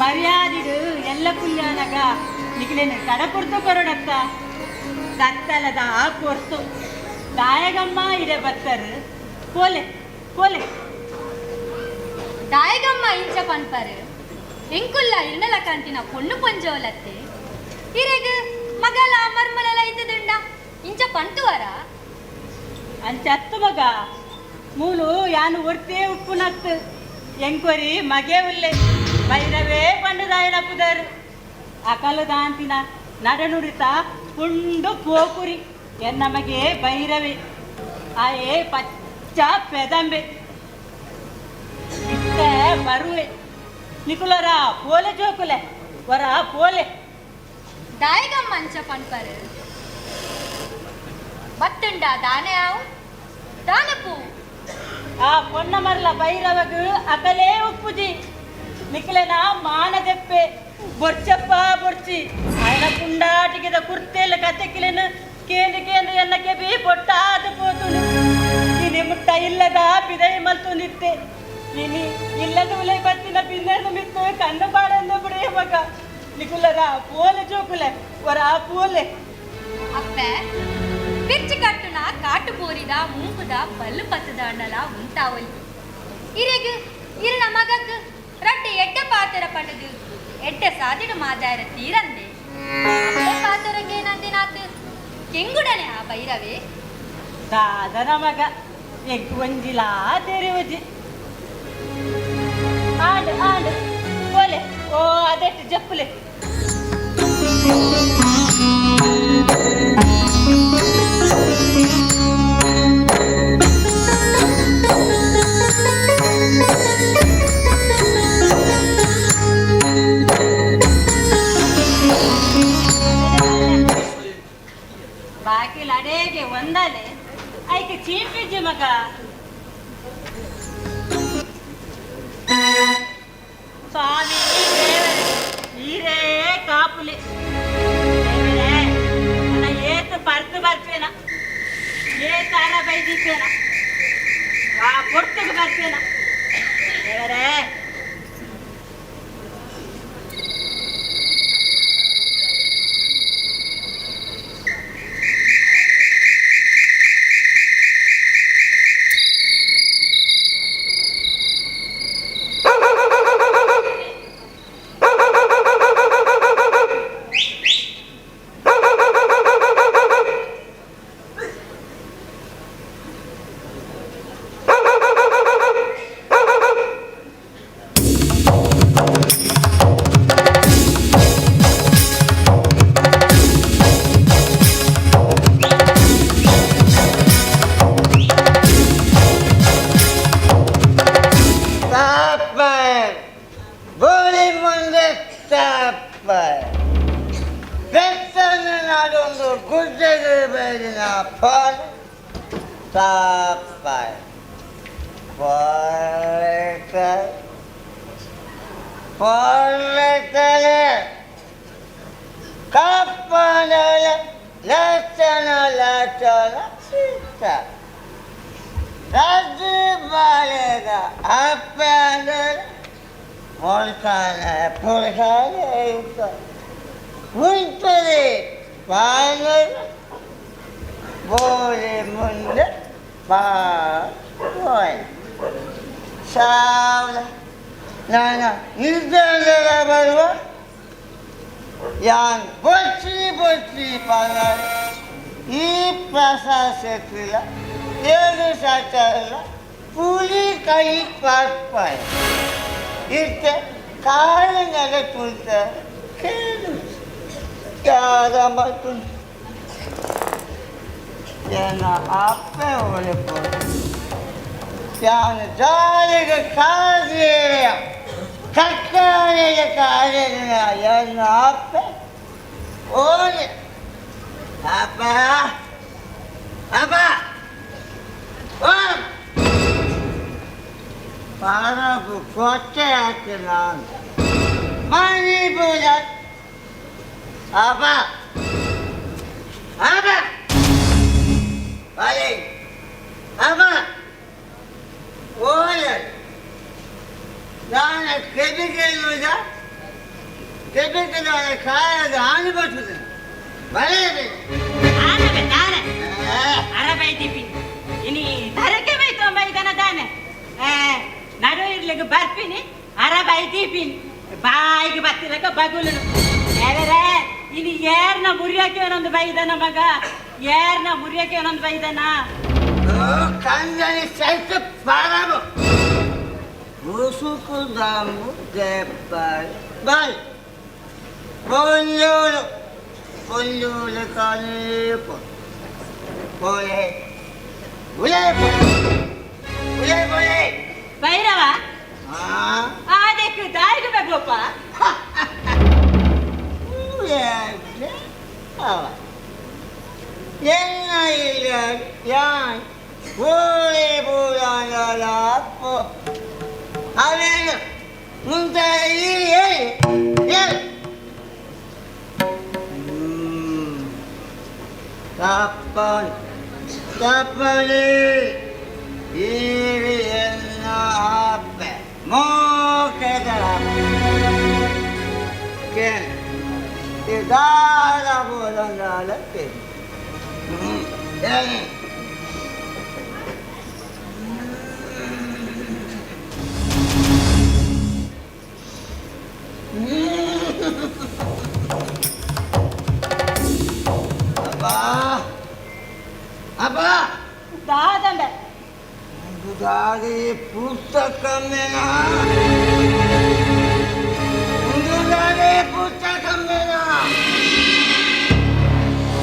ಮರ್ಯಾದಿಡು ಎಲ್ಲ ಪುಲ್ಯಾನಗ ನಿಖಿಲೇನು ಕಡಪುರ್ತು ಕೊರಡಕ್ಕ ಕತ್ತಲದ ಆ ಪೊರ್ತು ದಾಯಗಮ್ಮ ಇಡೆ ಬತ್ತರು ಪೋಲೆ ಪೋಲೆ. ದಾಯಗಮ್ಮ ಇಂಚ ಪನ್ಪರು ಎಂಕುಲ್ಲ ಇರ್ನಲ ಕಾಂತಿನ ಪೊಣ್ಣು ಪೊಂಜೋಲತ್ತೆ ಇರೆಗ್ ಮಗಲ ಮರ್ಮಲಲ ಇದ್ದುಂಡ ಇಂಚ ಪಂಟುವರ ಅಂಚತ್ತು ಮಗ ಮೂಲು ಯಾನು ಒಡ್ತೇ ಉಪ್ಪುನತ್ತು ಎಂಕೊರಿ ಮಗೆ ಉಲ್ಲೆ ಭೈರವೇ ಪಂಡುದಾಯನ ಪುದರು ಅಕಲು ದಾಂತಿನ ನಡನುಡಿತ ಪುಂಡು ಪೋಕುರಿ ಎನ್ನ ಮಗೆ ಭೈರವೇ ಆಯೇ ಪಚ್ಚ ಪೆದಂಬೆ ಇತ್ತ ಬರುವೆ ನಿಕುಲರ ಪೋಲೆ ಜೋಕುಲೆ ವರ ಪೋಲೆ. ದಾಯಗಮ್ಮ ಅಂಚ ಪನ್ಪರು ಬತ್ತುಂಡ ದಾನೆ ಆವು ದಾನೆ ಪೂ. ಆ ಪೊನ್ನ ಮರಲ ಭೈರವಗು ಅಕಲೇ ಉಪ್ಪುಜಿ ನಿಖಿಲನ ಮಾನದೆಪ್ಪೆ ಬೊರ್ಚಪ್ಪ ಬೊರ್ಚಿ ఆయన ಪುಂಡಾಟಿಗೆದ ಕುರ್ತೆಲ್ಲ ಕತೆಕಿಲೆನು ಕೇಂದ್ರ ಕೇಂದ್ರ ಎನ್ನ ಕೆಬಿ ಬೊಟ್ಟಾದ ಪೋತುನು. ಇನಿ ಮುಟ್ಟ ಇಲ್ಲದ ಬಿದೈ ಮಲ್ತುಂದಿತ್ತೆ ಇನಿ ಇಲ್ಲದ ಉಲೈ ಬತ್ತಿನ ಬಿಂದೆದ ಮಿತ್ತು ಕಣ್ಣು ಬಾಡಂದ ಬಿడే ಮಗ ನಿಕುಲರ ಪೋಲೆ ಜೋಕುಲೆ ವರ ಪೋಲೆ. ಅಪ್ಪೆ ಪಿರ್ಚಿ ಕಟ್ಟುನ ಕಾಟು ಬೋರಿದ ಮೂಂಕುದ ಬಲ್ಲು ಪತ್ತದಾಂಡಲ ಉಂಟಾವಲಿ ಇರೆಗ್ ಇರನ ಮಗಕ್ ರಡ್ಡೆ ಎಡ್ಡೆ ಪಾತೆರ ಪಂಡದು ಎಡ್ಡೆ ಸಾದಿಡು ಮಾಜಾಯರ ತೀರಂದೆ ಅಪ್ಪೆ ಪಾತೆರಗೆ ನಂದಿನಾತ್ ಕೆಂಗುಡನೆ ಆ ಭೈರವೇ ದಾದನ ಮಗ ಎಂಕ್ ಒಂಜಿಲಾ ತೆರಿವುಜಿ ಆಂಡ್ ಆಂಡ್ ಓಲೆ ಓ ಅದೆಟ್ಟು ಜಪ್ಪುಲೆ ಬಾಕಿಲ್ ಅಡೇಗೆ ಒಂದಲೆ ಐಕೆ ಚೀಪಿಜ್ಜಿ ಮಗ ಸ್ವಾಮಿ ದೇವರೇ ಈರೇ ಕಾಪುಲೆ ದೇವರೇ ನನ್ನ ಏತು ಪರ್ತು ಬರ್ಪೇನ ಏ ತಾರ ಬೈದಿಪ್ಪೇನ ಆ ಪೊರ್ತುಗು ಬರ್ಪೇನ ದೇವರೇ ತಾಪರ್ ಬೋಳಿ ಮುಂದೆ ತಾಪರ್ ಬೆತ್ತನ ನಾಡೊಂದು ಗುಡ್ಡದ ಬೇಡಿನ ಫಾಲ್ ತಾಪರ್ ಫಾಲ್ ಫಾಲ್ ಕಪ್ಪನ ಲಕ್ಷಣ ಲಕ್ಷಣ ಸೀತ ರಾಜಿ ಬಾಳೆದ ಅಪ್ಪನ ಮೊಳ್ಕಾಲ ಪುಳ್ಕಾಲ ಉಂಟದೆ ಬಾಳೆ ಬೋಳಿ ಮುಂದೆ ಬಾಯ್ ಸಾವಿರ ನಾನು ನಿರ್ಧಾರ ಬರುವ ಯಾನ್ ಬೊಚ್ಚಿ ಬೊಚ್ಚಿ ಪಾಲ ಈ ಪ್ರಸಾದ ಏಳು ಸಾಚಾರಲ್ಲ ಪುಲಿ ಕೈ ಪಾರ್ಪಾಯ ಇತ್ತೆ ಕಾಲಿನೆಲ್ಲ ತುಳ್ತ ಕೇಳು ಯಾರ ಮತ್ತು ಏನ ಅಪ್ಪೆ ಒಳಪೋ ಯಾನು ಜಾಲಿಗೆ ಕಾದಿಯ ಕಟ್ಟಾನಿಗೆ ಕಾದಿನ ಎನ್ನ ಅಪ್ಪೆ ಓಡಿ ಅಪ್ಪ ಅಪ್ಪ ಪರಬು ಕೊಟ್ಟೆ ಹಾಕಿ ನಾನು ಮನಿ ಪೂಜ ಅಪ್ಪ ಅಪ್ಪ ಅಲೆ ಅಪ್ಪ ಓಲೆ ನಾನು ಕೆಬಿಕೆಲ್ಲುವುದ ಕೆಬಿಕೆಲ್ಲ ಕಾಯದ ಆನೆ ಬರ್ತದೆ ಬರಬೇಕು ಆನವೆ ದಾನೆ ಅರಬೈದಿಪಿ ಇನಿ ತರಕೆ ಬೈತು ಬೈದನ ದಾನೆ ನಡು ಇರ್ಲಿಕ್ಕೆ ಬರ್ಪಿನಿ ಅರಬೈದಿಪಿನಿ ಬಾಯಿಗೆ ಬತ್ತಿಲಕ ಬಗುಲನು ದೇವರೇ ಇನಿ ಏರ್ನ ಮುರಿಯಕ್ಕೆ ಒಂದೊಂದು ಬೈದನ ಮಗ ಏರ್ನ ಮುರಿಯಕ್ಕೆ ಒಂದೊಂದು ಬೈದನ ಕಂದನಿ ಸೈತ ಪರಬು ಮುಸುಕು ದಾಮು ದೇಪಾಲ್ ಬಾಯ್ ಪೊಲ್ಲೂರು ಪೊಲ್ಲೂರು ಕಾಲೇಪು ಪೋಲೆ ಉಲೇ ಉಲೇ ಪೋಲೆ ಭೈರವ ಆದಕ್ಕೆ ದಾರಿಗೆ ಬೇಕಪ್ಪ என்ன இல்லை யான் ஓலே போலாப்போ அவன் ಮುಂತಾಯಿ ತಪ್ಪನ್ ತಪ್ಪಲಿ ಈರಿಯನ್ನ ಅಪ್ಪೆ ಮೋಕೆದ ಕೇಳ ಇದಾದ ಬೋದಂದಾಲ ಕೇಳಿ ಅಬ್ಬಾ ದಾದಂಡ ದಾರಿ ಪುಸ್ತಕಮೇನಾ ದಾರಿ ಪುಸ್ತಕಮೇನಾ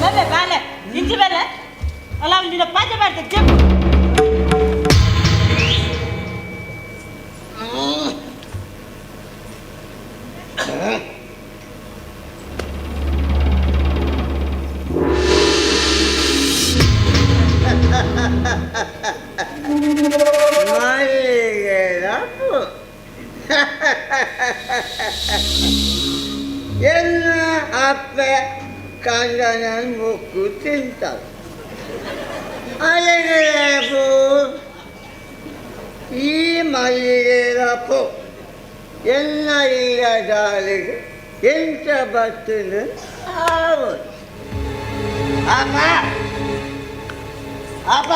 ಬಲ್ಲೆ ಬಾಲೆ ಇಂಚಿ ಬಲ್ಲೆ ಅಲ್ಲ ನಿನ್ನ ಪಾಜೆ ಮಾಡ್ತೆ ಜಪ್ಪು ಎನ್ನ ಅಪ್ಪೆ ಕಂದನ ಮುಕ್ಕು ತಿಂತಾವ ಅಲೆಗೆಪು ಈ ಮಲ್ಲಿಗೆರಪು ಎನ್ನ ಇಲ್ಲದಾಲಿಗೆ ಎಂತ ಬರ್ತದೆ ಆವು ಅಪ್ಪ ಅಪ್ಪ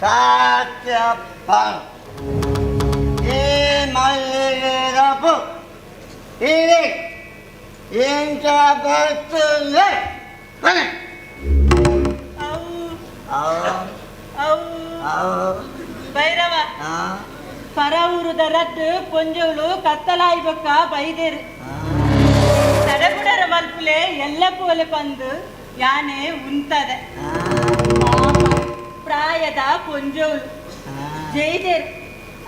ಸತ್ಯಪ್ಪ ಈ ಮಲ್ಲಿಗೆರಪು ఇది ಎಂತ ಬರ್ತದೆ ಭೈರವ ಪರವೂರುದ ರಡ್ಡು ಪೊಂಜೋಳು ಕತ್ತಲಾಯಿ ಬೊಕ್ಕ ಬೈದೇರು ತಡಗುಡರ ಮಲ್ಪುಲೆ ಎಲ್ಲ ಪೋಲೆ ಪಂದು ಯಾನೆ ಉಂತದೆ ಪ್ರಾಯದ ಪೊಂಜೋಳು ಜೈದೇರು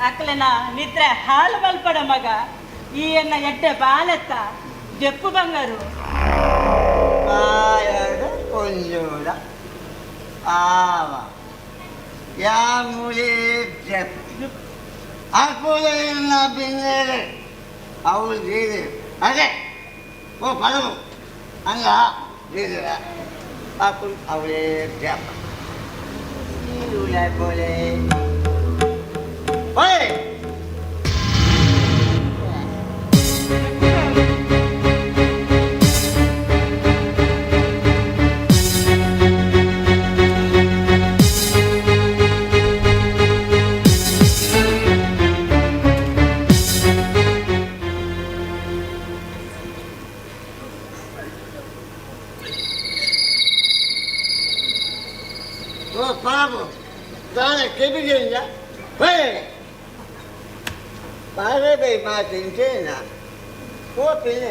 ಅಕ್ಲೆನ ನಿದ್ರೆ ಹಾಲು ಮಲ್ಪಡ ಮಗ ಈ ಎನ್ನ ಎಡ್ಡೆ ಬಾಲತ್ತ ಜಪ್ಪು ಬಂಗಾರು ಪ್ರಾಯದ ಪೊಂಜೋಳ ಆವ ಯಾಮುಲಿ ಜಪ್ಪು ಅಕುಲೆಲ್ಲ ಬಿನ್ನೇರೆ ಅವು ಜೀರಿ ಅದೇ ಓ ಪದವು ಹಂಗ ಜೀರಿರ ಅಕು ಅವಳೇ ಜಪ್ಪ ಬೋಲೆ ಓಯ್ ಓ ಪಾಪು ತಾನೆ ಕೆಬಿಗಿಂದ ಬೈ ಮಾತಿಂಚೇನ ಓ ಪಿಲ್ಲೆ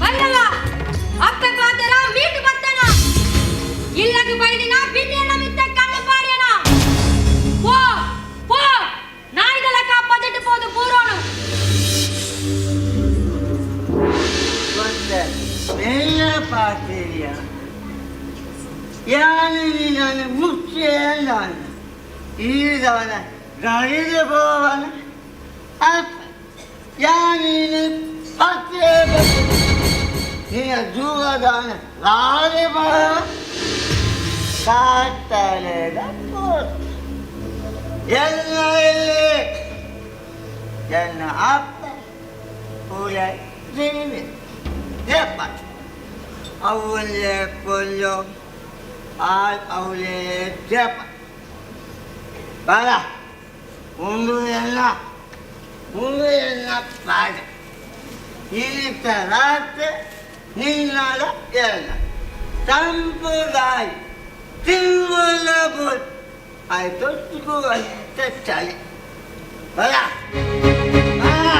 ಭೈರವ ಅಪ್ಪೆ ಪಾತೆರ ಮೀಟು ಬತ್ತನ ಇಲ್ಲಗ ಬೈದಿನ ಬಿನ್ನಿಯನ ಮಿತ್ತ ಕಣ್ಣು ಪಾಡ್ಯನ ಪೋ ಪೋ ನಾಯಿದಲ ಕಾಪದಿಟ್ಟು ಪೋದು ಪೂರೋಣು ಒಂದೆ ಮೇಲ ಪಾತಿರಿಯ ಯಾನು ನಾನು ಮುಖ್ಯ ನಾನು ಈದವನ ಗಣಿದ ಪೋವನ ಅಪ್ಪ ಯಾನೀನು ಪತ್ತೆ ನಿನ್ನ ಜೂವದಾನ ಲಾರಿ ಬಾ ಕಾತಲೆದ ಪೋತ್ ಎಲ್ಲ ಇಲ್ಲಿ ಎನ್ನ ಅಪ್ಪ ಪೂರ ದೇವಿ ದೇಪ ಅವಲೇ ಕೊಲ್ಲೋ ಆ ಅವಲೇ ದೇಪ ಬಾಲ ಒಂದು ಎಲ್ಲ ಒಂದು ಎಲ್ಲ ಪಾಡ ಇಲ್ಲಿದ್ದ ರಾತ್ರಿ ನಿನ್ನಾಲ ಎಲ್ಲ ತಂಪು ಗಾಳಿ ತಿಂಗಳ ಆಯ್ತು ಅಂತ ಚಳಿ ಬಲ ಬಲ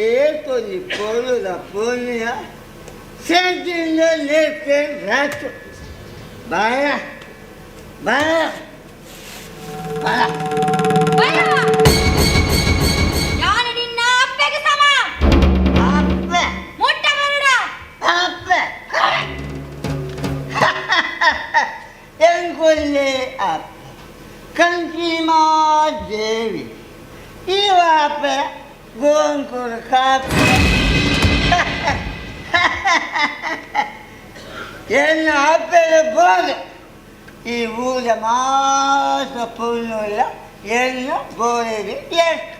ಏತೊಂಜಿ ಪೊಲುದ ಪುಣ್ಯ ಸೇಜಿಂದ ಲೇತೆ ರಾತು ಬಾಯ ಬಾಯ ಬಾಯ ಯಾನು ನಿನ್ನ ಅಪ್ಪೆಗೆ ಸಮ ಅಪ್ಪೆ ಮುಟ್ಟ ಬರಡ ಅಪ್ಪೆ ಎಂಕೊಲ್ಲೆ ಅಪ್ಪೆ ಕಂಚಿಮಾ ದೇವಿ ಇವ ಅಪ್ಪೆ ಗೋಂಕುರ ಕಾಪೆ ಎನ್ನ ಅಪ್ಪೆದ ಬೋದು ಈ ಊರ ಮಾಸ ಪುಣ್ಯುಲ್ಲ ಎನ್ನ ಬೋರೆಗೆ ಎಷ್ಟು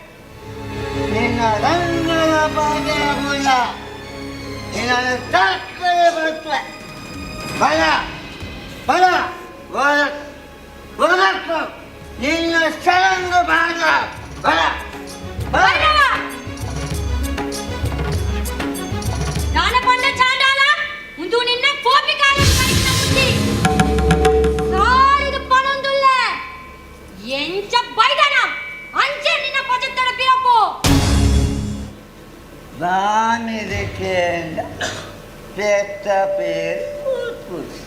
ನಿನ್ನ ರಂಗನ ಪಾದಗುಲ್ಲ ನಿನ್ನ ತಾಕಲೆ ಬರ್ತವೆ ಬಲ ಬಲ ಬಲ ಬಲಕ್ಕ ನಿನ್ನ ಸರಂಗ ಭಾಗ ಬಲ ಬಲ ದಾನ ಪಂಡ ಚಾಂಡಾಲ ಉಂದು ನಿನ್ನ ಕೋಪಿಕಾಲ ಕಡಿತ ಬುದ್ಧಿ ಸಾರಿದ ಪಣೊಂದುಲ್ಲ ಎಂಚ ಬೈದನ ಅಂಚೆ ನಿನ್ನ ಪಜತ್ತಡ ಪಿರಪೋ ಬಾಮಿದಕ್ಕೆಂದ ಪೆತ್ತ ಪೇರು ಕೂತ್ಕೂತು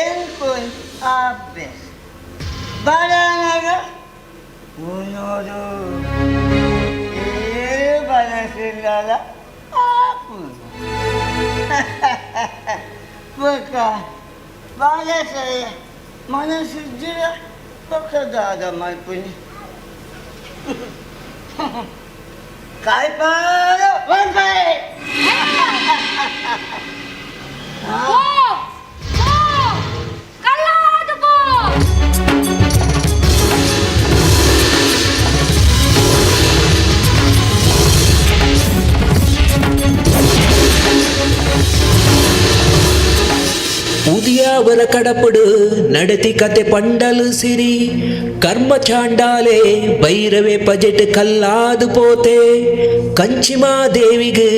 ಎಂಕೊಂದು ಅಬ್ಬೆ ಬಡನಗ ಉನ್ನೋದು ಏಳು ಬಲಸಿಲ್ಲದ ಆಪು ಬೊಕ್ಕ ಬಾಲಸೆ ಮನಸ್ಸಿದ್ದಿರ ಬೊಕ್ಕದಾದ ಮಲ್ಪುನಿ ಕಾಯ್ಪಾರ ಬಂದೆ ಪೋ ಪೋ ಕಲ್ಲಾದು ಪೋ ಉದಿಯಾವರ ಕಡಪಡು ನಡತಿ ಕತೆ ಪಂಡಲು ಸಿರಿ ಕರ್ಮ ಚಾಂಡಾಲೆ ಭೈರವೆ ಪಜೆಟ್ ಕಲ್ಲಾದು ಪೋತೆ ಕಂಚಿಮಾದೇವಿಗೆ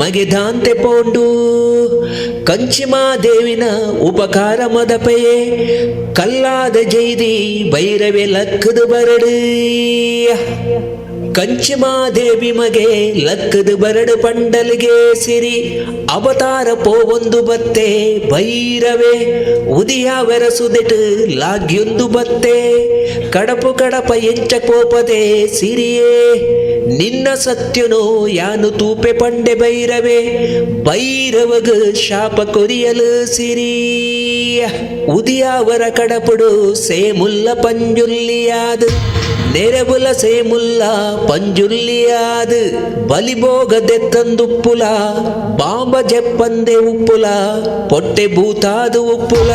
ಮಗೆದಾಂತೆ ಪೋಂಡು ಕಂಚಿಮಾದೇವಿನ ಉಪಕಾರ ಮದಪೆಯೇ ಕಲ್ಲಾದ ಜೈದಿ ಭೈರವೆ ಲಕ್ಕದು ಬರಡು ಕಂಚಿಮಾದೇವಿ ಮಗೆ ಲಕ್ಕದು ಬರಡು ಪಂಡಲ್ಗೆ ಸಿರಿ ಅವತಾರ ಪೋವೊಂದು ಬತ್ತೆ ಭೈರವೆ ಉದಿಯಾವೆರ ಸುದೆಟು ಲಾಗ್ಯೊಂದು ಬತ್ತೆ ಕಡಪು ಕಡಪ ಎಂಚ ಕೋಪದೆ ಸಿರಿಯೇ ನಿನ್ನ ಸತ್ಯನು ಯಾನು ತೂಪೆ ಪಂಡೆ ಭೈರವೆ ಭೈರವಗ ಶಾಪ ಕೊರಿಯಲು ಸಿರಿ ಉದಿಯಾವರ ಕಡಪುಡು ಸೇಮುಲ್ಲ ಪಂಜುಲ್ಲಿಯಾದು ನೆರಬುಲ ಸೇಮುಲ್ಲ ಪಂಜುಲ್ಲಿಯಾದು ಬಲಿಭೋಗದೆತ್ತಂದುಪ್ಪುಲ ಬಾಂಬ ಜೆಪ್ಪಂದೆ ಉಪ್ಪುಲ ಪೊಟ್ಟೆ ಭೂತಾದು ಉಪ್ಪುಲ.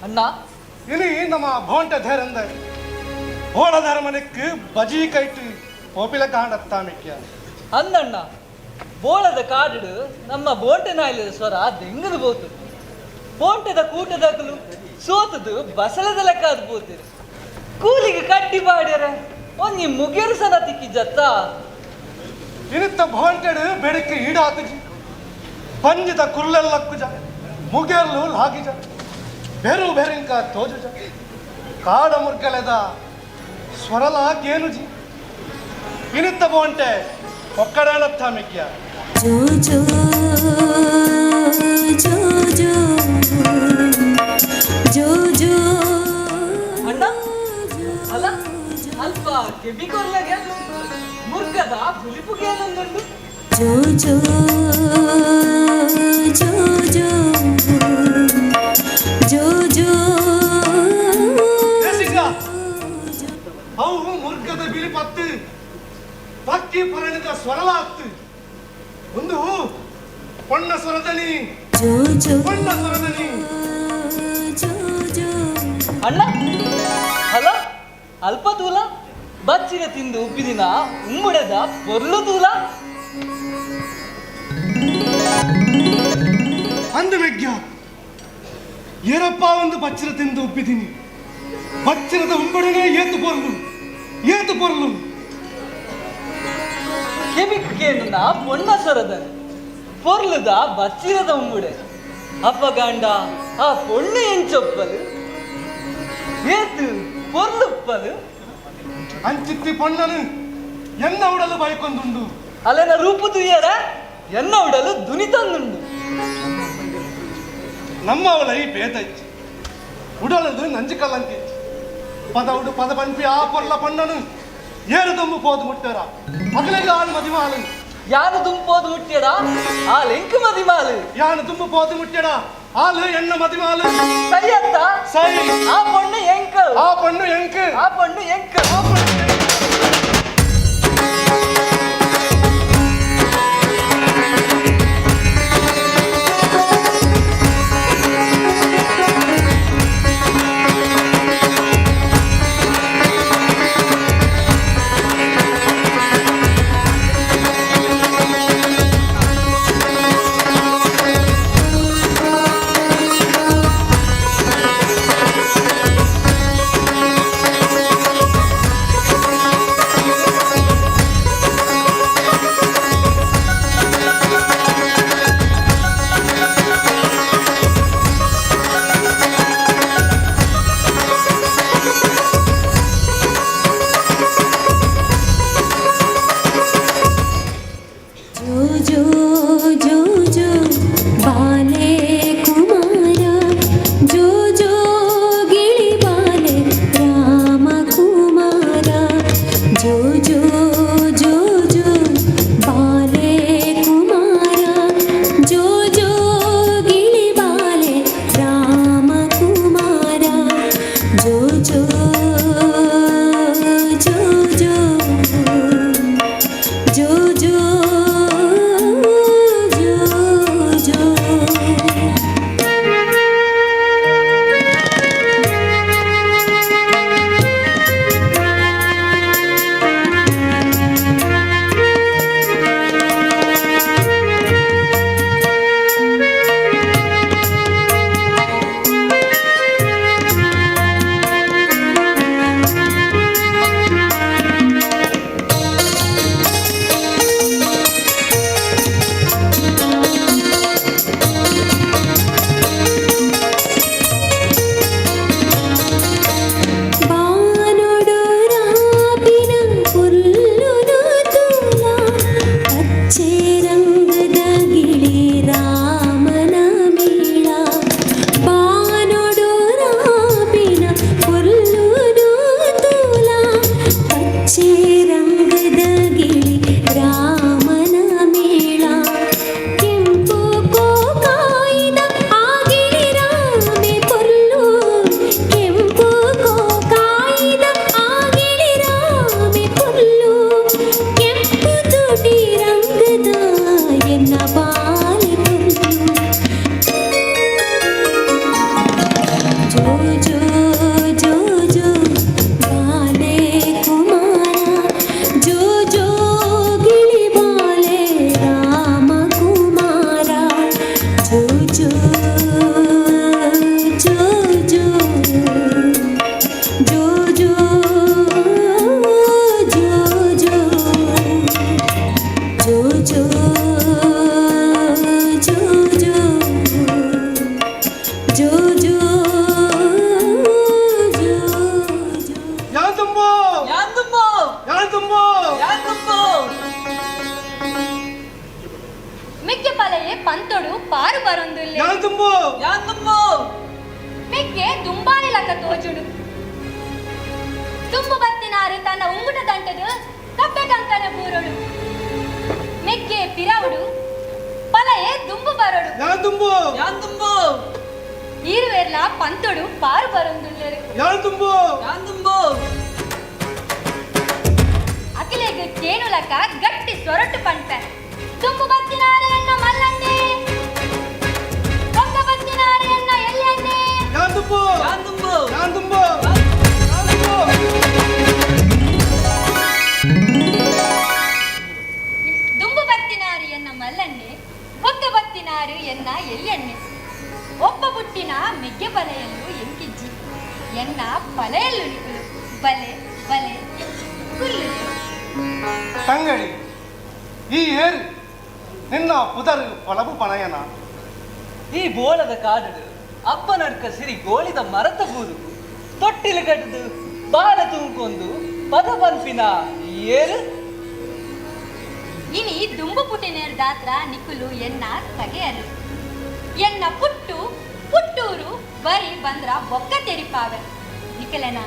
ಅಣ್ಣ ಇನಿ ನಮ್ಮ ಭೋಂಟ ಧೇರಂದ ಭೋಳಧರ ಮನೆಕ್ ಬಜಿ ಕೈಟ್ ಪೋಪಿಲ ಕಾಂಡತ್ತಾಮಿಕ್ಯ. ಅಂದಣ್ಣ ಬೋಳದ ಕಾಡು ನಮ್ಮ ಬೋಂಟೆ ನಾಯಿಲ ಸ್ವರ ದೆಂಗದು ಬೋತು ಬೋಂಟೆದ ಕೂಟದಕಲು ಸೋತದು ಬಸಲದ ಲೆಕ್ಕ ಅದು ಬೋತಿರು ಕೂಲಿಗೆ ಕಡ್ಡಿ ಬಾಡ್ಯರೆ ಒಂಜಿ ಮುಗೇರು ಸನ ತಿಕ್ಕಿಜತ್ತ ಇನಿತ್ತ ಬೋಂಟೆಡು ಬೆಡಕ್ಕೆ ಈಡಾತಜಿ ಪಂಜಿದ ಕುರ್ಲೆಲ್ಲಕ್ಕುಜ ಮುಗೇರ್ಲು ಲಾಗಿಜ ಬೆರು ಬೆರಿಂಕ ತೋಜುಜ ಕಾಡ ಮುರ್ಗಲೆದ ಸ್ವರಲ ಕೇನುಜಿ ಇನಿತ್ತ ಬೋಂಟೆ ಒಕ್ಕಡಾಣತ್ತ ಮಿಗ್ಯ ಜೋ ಜೋ ಜೋ ಜೋ ಜೋ ಜೋ ಅಣ್ಣ ಅಲ್ಲ ಅಲ್ಪ ಕೆಬಿ ಕೊರ್ಲಗೆ ಮುರ್ಗದ ಪುಲಿಪುಗೆ ಏನೊಂದುಂಡು ಜೋ ಜೋ ಜೋ ಜೋ ಜೋ ಜೋ ದೇಸಿಂಗ ಅವು ಮುರ್ಗದ ಬಿಳಿ ಪತ್ತು ಪಕ್ಕಿ ಪರಣಿದ ಸ್ವರಲ ಅತ್ತು ಒಂದು ಪೊಣ್ಣ ಸ್ವರದನಿ ಜೋ ಜೋ ಪೊಣ್ಣ ಸ್ವರದನಿ ಜೋ ಜೋ ಅಣ್ಣ ಅಲ್ಲ ಅಲ್ಪ ದೂಲ ಬಚ್ಚಿನ ತಿಂದು ಉಬ್ಬಿದಿನ ಉಂಬುಡೆದ ಪೊರ್ಲು ದೂಲ ಅಂದ ಮೆಗ್ಯ ಏನಪ್ಪ ಒಂದು ಬಚ್ಚಿರ ತಿಂದು ಉಬ್ಬಿದ್ದೀನಿ ಬಚ್ಚಿರದ ಉಂಬಡನೆ ಏತು ಪೊರ್ಲು ಏತು ಪೊರ್ಲು ಕೆಬಿಕ್ಕೇನು ಪೊಣ್ಣ ಸೊರದ ಪೊರ್ಲುದ ಬಚ್ಚಿರದ ಉಂಬುಡೆ ಅಪ್ಪ ಗಂಡ ಆ ಪೊಣ್ಣು ಎಂಚೊಪ್ಪಲು ಏತು ಪೊರ್ಲುಪ್ಪಲು ಅಂಚಿತ್ತಿ ಪೊಣ್ಣನು ಎನ್ನ ಉಡಲು ಬೈಕೊಂದುಂಡು ಅಲೆನ ರೂಪು ತುಯ್ಯರ ಎನ್ನ ಉಡಲು ದುನಿ ತಂದುಂಡು ನಮ್ಮ ಅವಳ ಈ ಭೇದ ಇಚ್ಚಿ ಉಡಲದು ನಂಜು ಕಲ್ಲಂಕಿಚ್ಚಿ ಪದ ಉಡು ಪದ ಪನ್ಪಿ ಆ ಪೊರ್ಲ ಪೊಣ್ಣನು ಏರು ತುಂಬು ಪೋದು ಮುಟ್ಟರ ಮಗಲಿಗೆ ಆಳು ಮದಿಮಾಲು ಯಾನು ತುಂಬೋದು ಮುಟ್ಟ್ಯಡ ಆ ಲೆಂಕು ಮದಿಮಾಲು ಯಾನು ತುಂಬು ಪೋದು ಮುಟ್ಟ್ಯಡ ಆಲು ಎಣ್ಣ ಮದಿಮಾಲು ಸೈಯತ್ತ ಸೈ ಆ ಪೊಣ್ಣು ಎಂಕ ಆ ಪಣ್ಣು ಎಂಕ್ ಆ ಪೊಣ್ಣು ಎಂಕ್ ಆ ಪಣ್ಣು ಜೋ ಬರೊಂದುಲ್ಲೆ. ಯಾನ್ ದುಂಬು ಯಾನ್ ದುಂಬು. ಮೆಗ್ಗೆ ದುಂಬಾಯಿ ಲಕ್ಕ ತೋಜುಡು. ದುಂಬು ಬತ್ತಿನಾರು ತನ್ನ ಉಂಗುಟ ದಂಟದು ಕಪ್ಪೆ ಕಂಕನ ಬೂರೊಡು. ಮೆಗ್ಗೆ ಪಿರವುಡು ಪಲಯೆ ದುಂಬು ಬರೊಡು. ಯಾನ್ ದುಂಬು ಯಾನ್ ದುಂಬು. ಈರುವೆರ್ಲ ಪಂತೊಡು ಪಾರು ಬರೊಂದುಲ್ಲೆರು. ಯಾನ್ ದುಂಬು ಯಾನ್ ದುಂಬು. ಅಖಿಲೆಗ್ ಕೇನುಲಕ ಗಟ್ಟಿ ಸೊರಟು ಪನ್ಪೆ. ದುಂಬು ಬತ್ತಿನಾರೆ ಎನ್ನ ಮಲ್ಲಣ್ಣೆ, ಬೊಕ್ಕ ಬತ್ತಿನಾರೆ ಎನ್ನ ಎಲ್ಯಣ್ಣೆ. ಯಾನ್ ದುಂಬು ಯಾನ್ ದುಂಬು ಯಾನ್ ದುಂಬು ಯಾನ್ ದುಂಬು. ದುಂಬು ಬತ್ತಿನಾರು ಎನ್ನ ಮಲ್ಲಣ್ಣೆ, ಬೊಕ್ಕ ಬತ್ತಿನಾರು ಎನ್ನ ಎಲ್ಯಣ್ಣೆ. ಒಬ್ಬ ಬುಟ್ಟಿನ ಮೆಗ್ಗೆ ಬಲೆಯಲ್ಲು ಎಂಕಿಜ್ಜಿ, ಎನ್ನ ಬಲೆಯಲ್ಲು ನಿಕುಲು ಬಲೆ ಬಲೆ ಕುಲ್ಲು. ತಂಗಡಿ ಈ ಏರು ನಿನ್ನ ಪುದರ್ ಪೊಲಬು ಪಣಯನ. ಈ ಬೋಳದ ಕಾಡುಡು ಅಪ್ಪ ನಡ್ಕ ಸಿರಿ ಗೋಳಿದ ಮರತ ಬೂದು ತೊಟ್ಟಿಲು ಕಟ್ಟದು ಬಾಲ ತುಂಬಿಕೊಂಡು ಪದ ಪನ್ಪಿನ ಈ ಏರು. ಇನಿ ದುಂಬು ಪುಟಿನೇರ್ ದಾತ್ರ ನಿಕುಲು ಎನ್ನ ತಗೆಯರು. ಎನ್ನ ಪುಟ್ಟು ಪುಟ್ಟೂರು ಬರಿ ಬಂದ್ರ ಬೊಕ್ಕ ತೆರಿಪಾವೆ. ನಿಕಲೆನ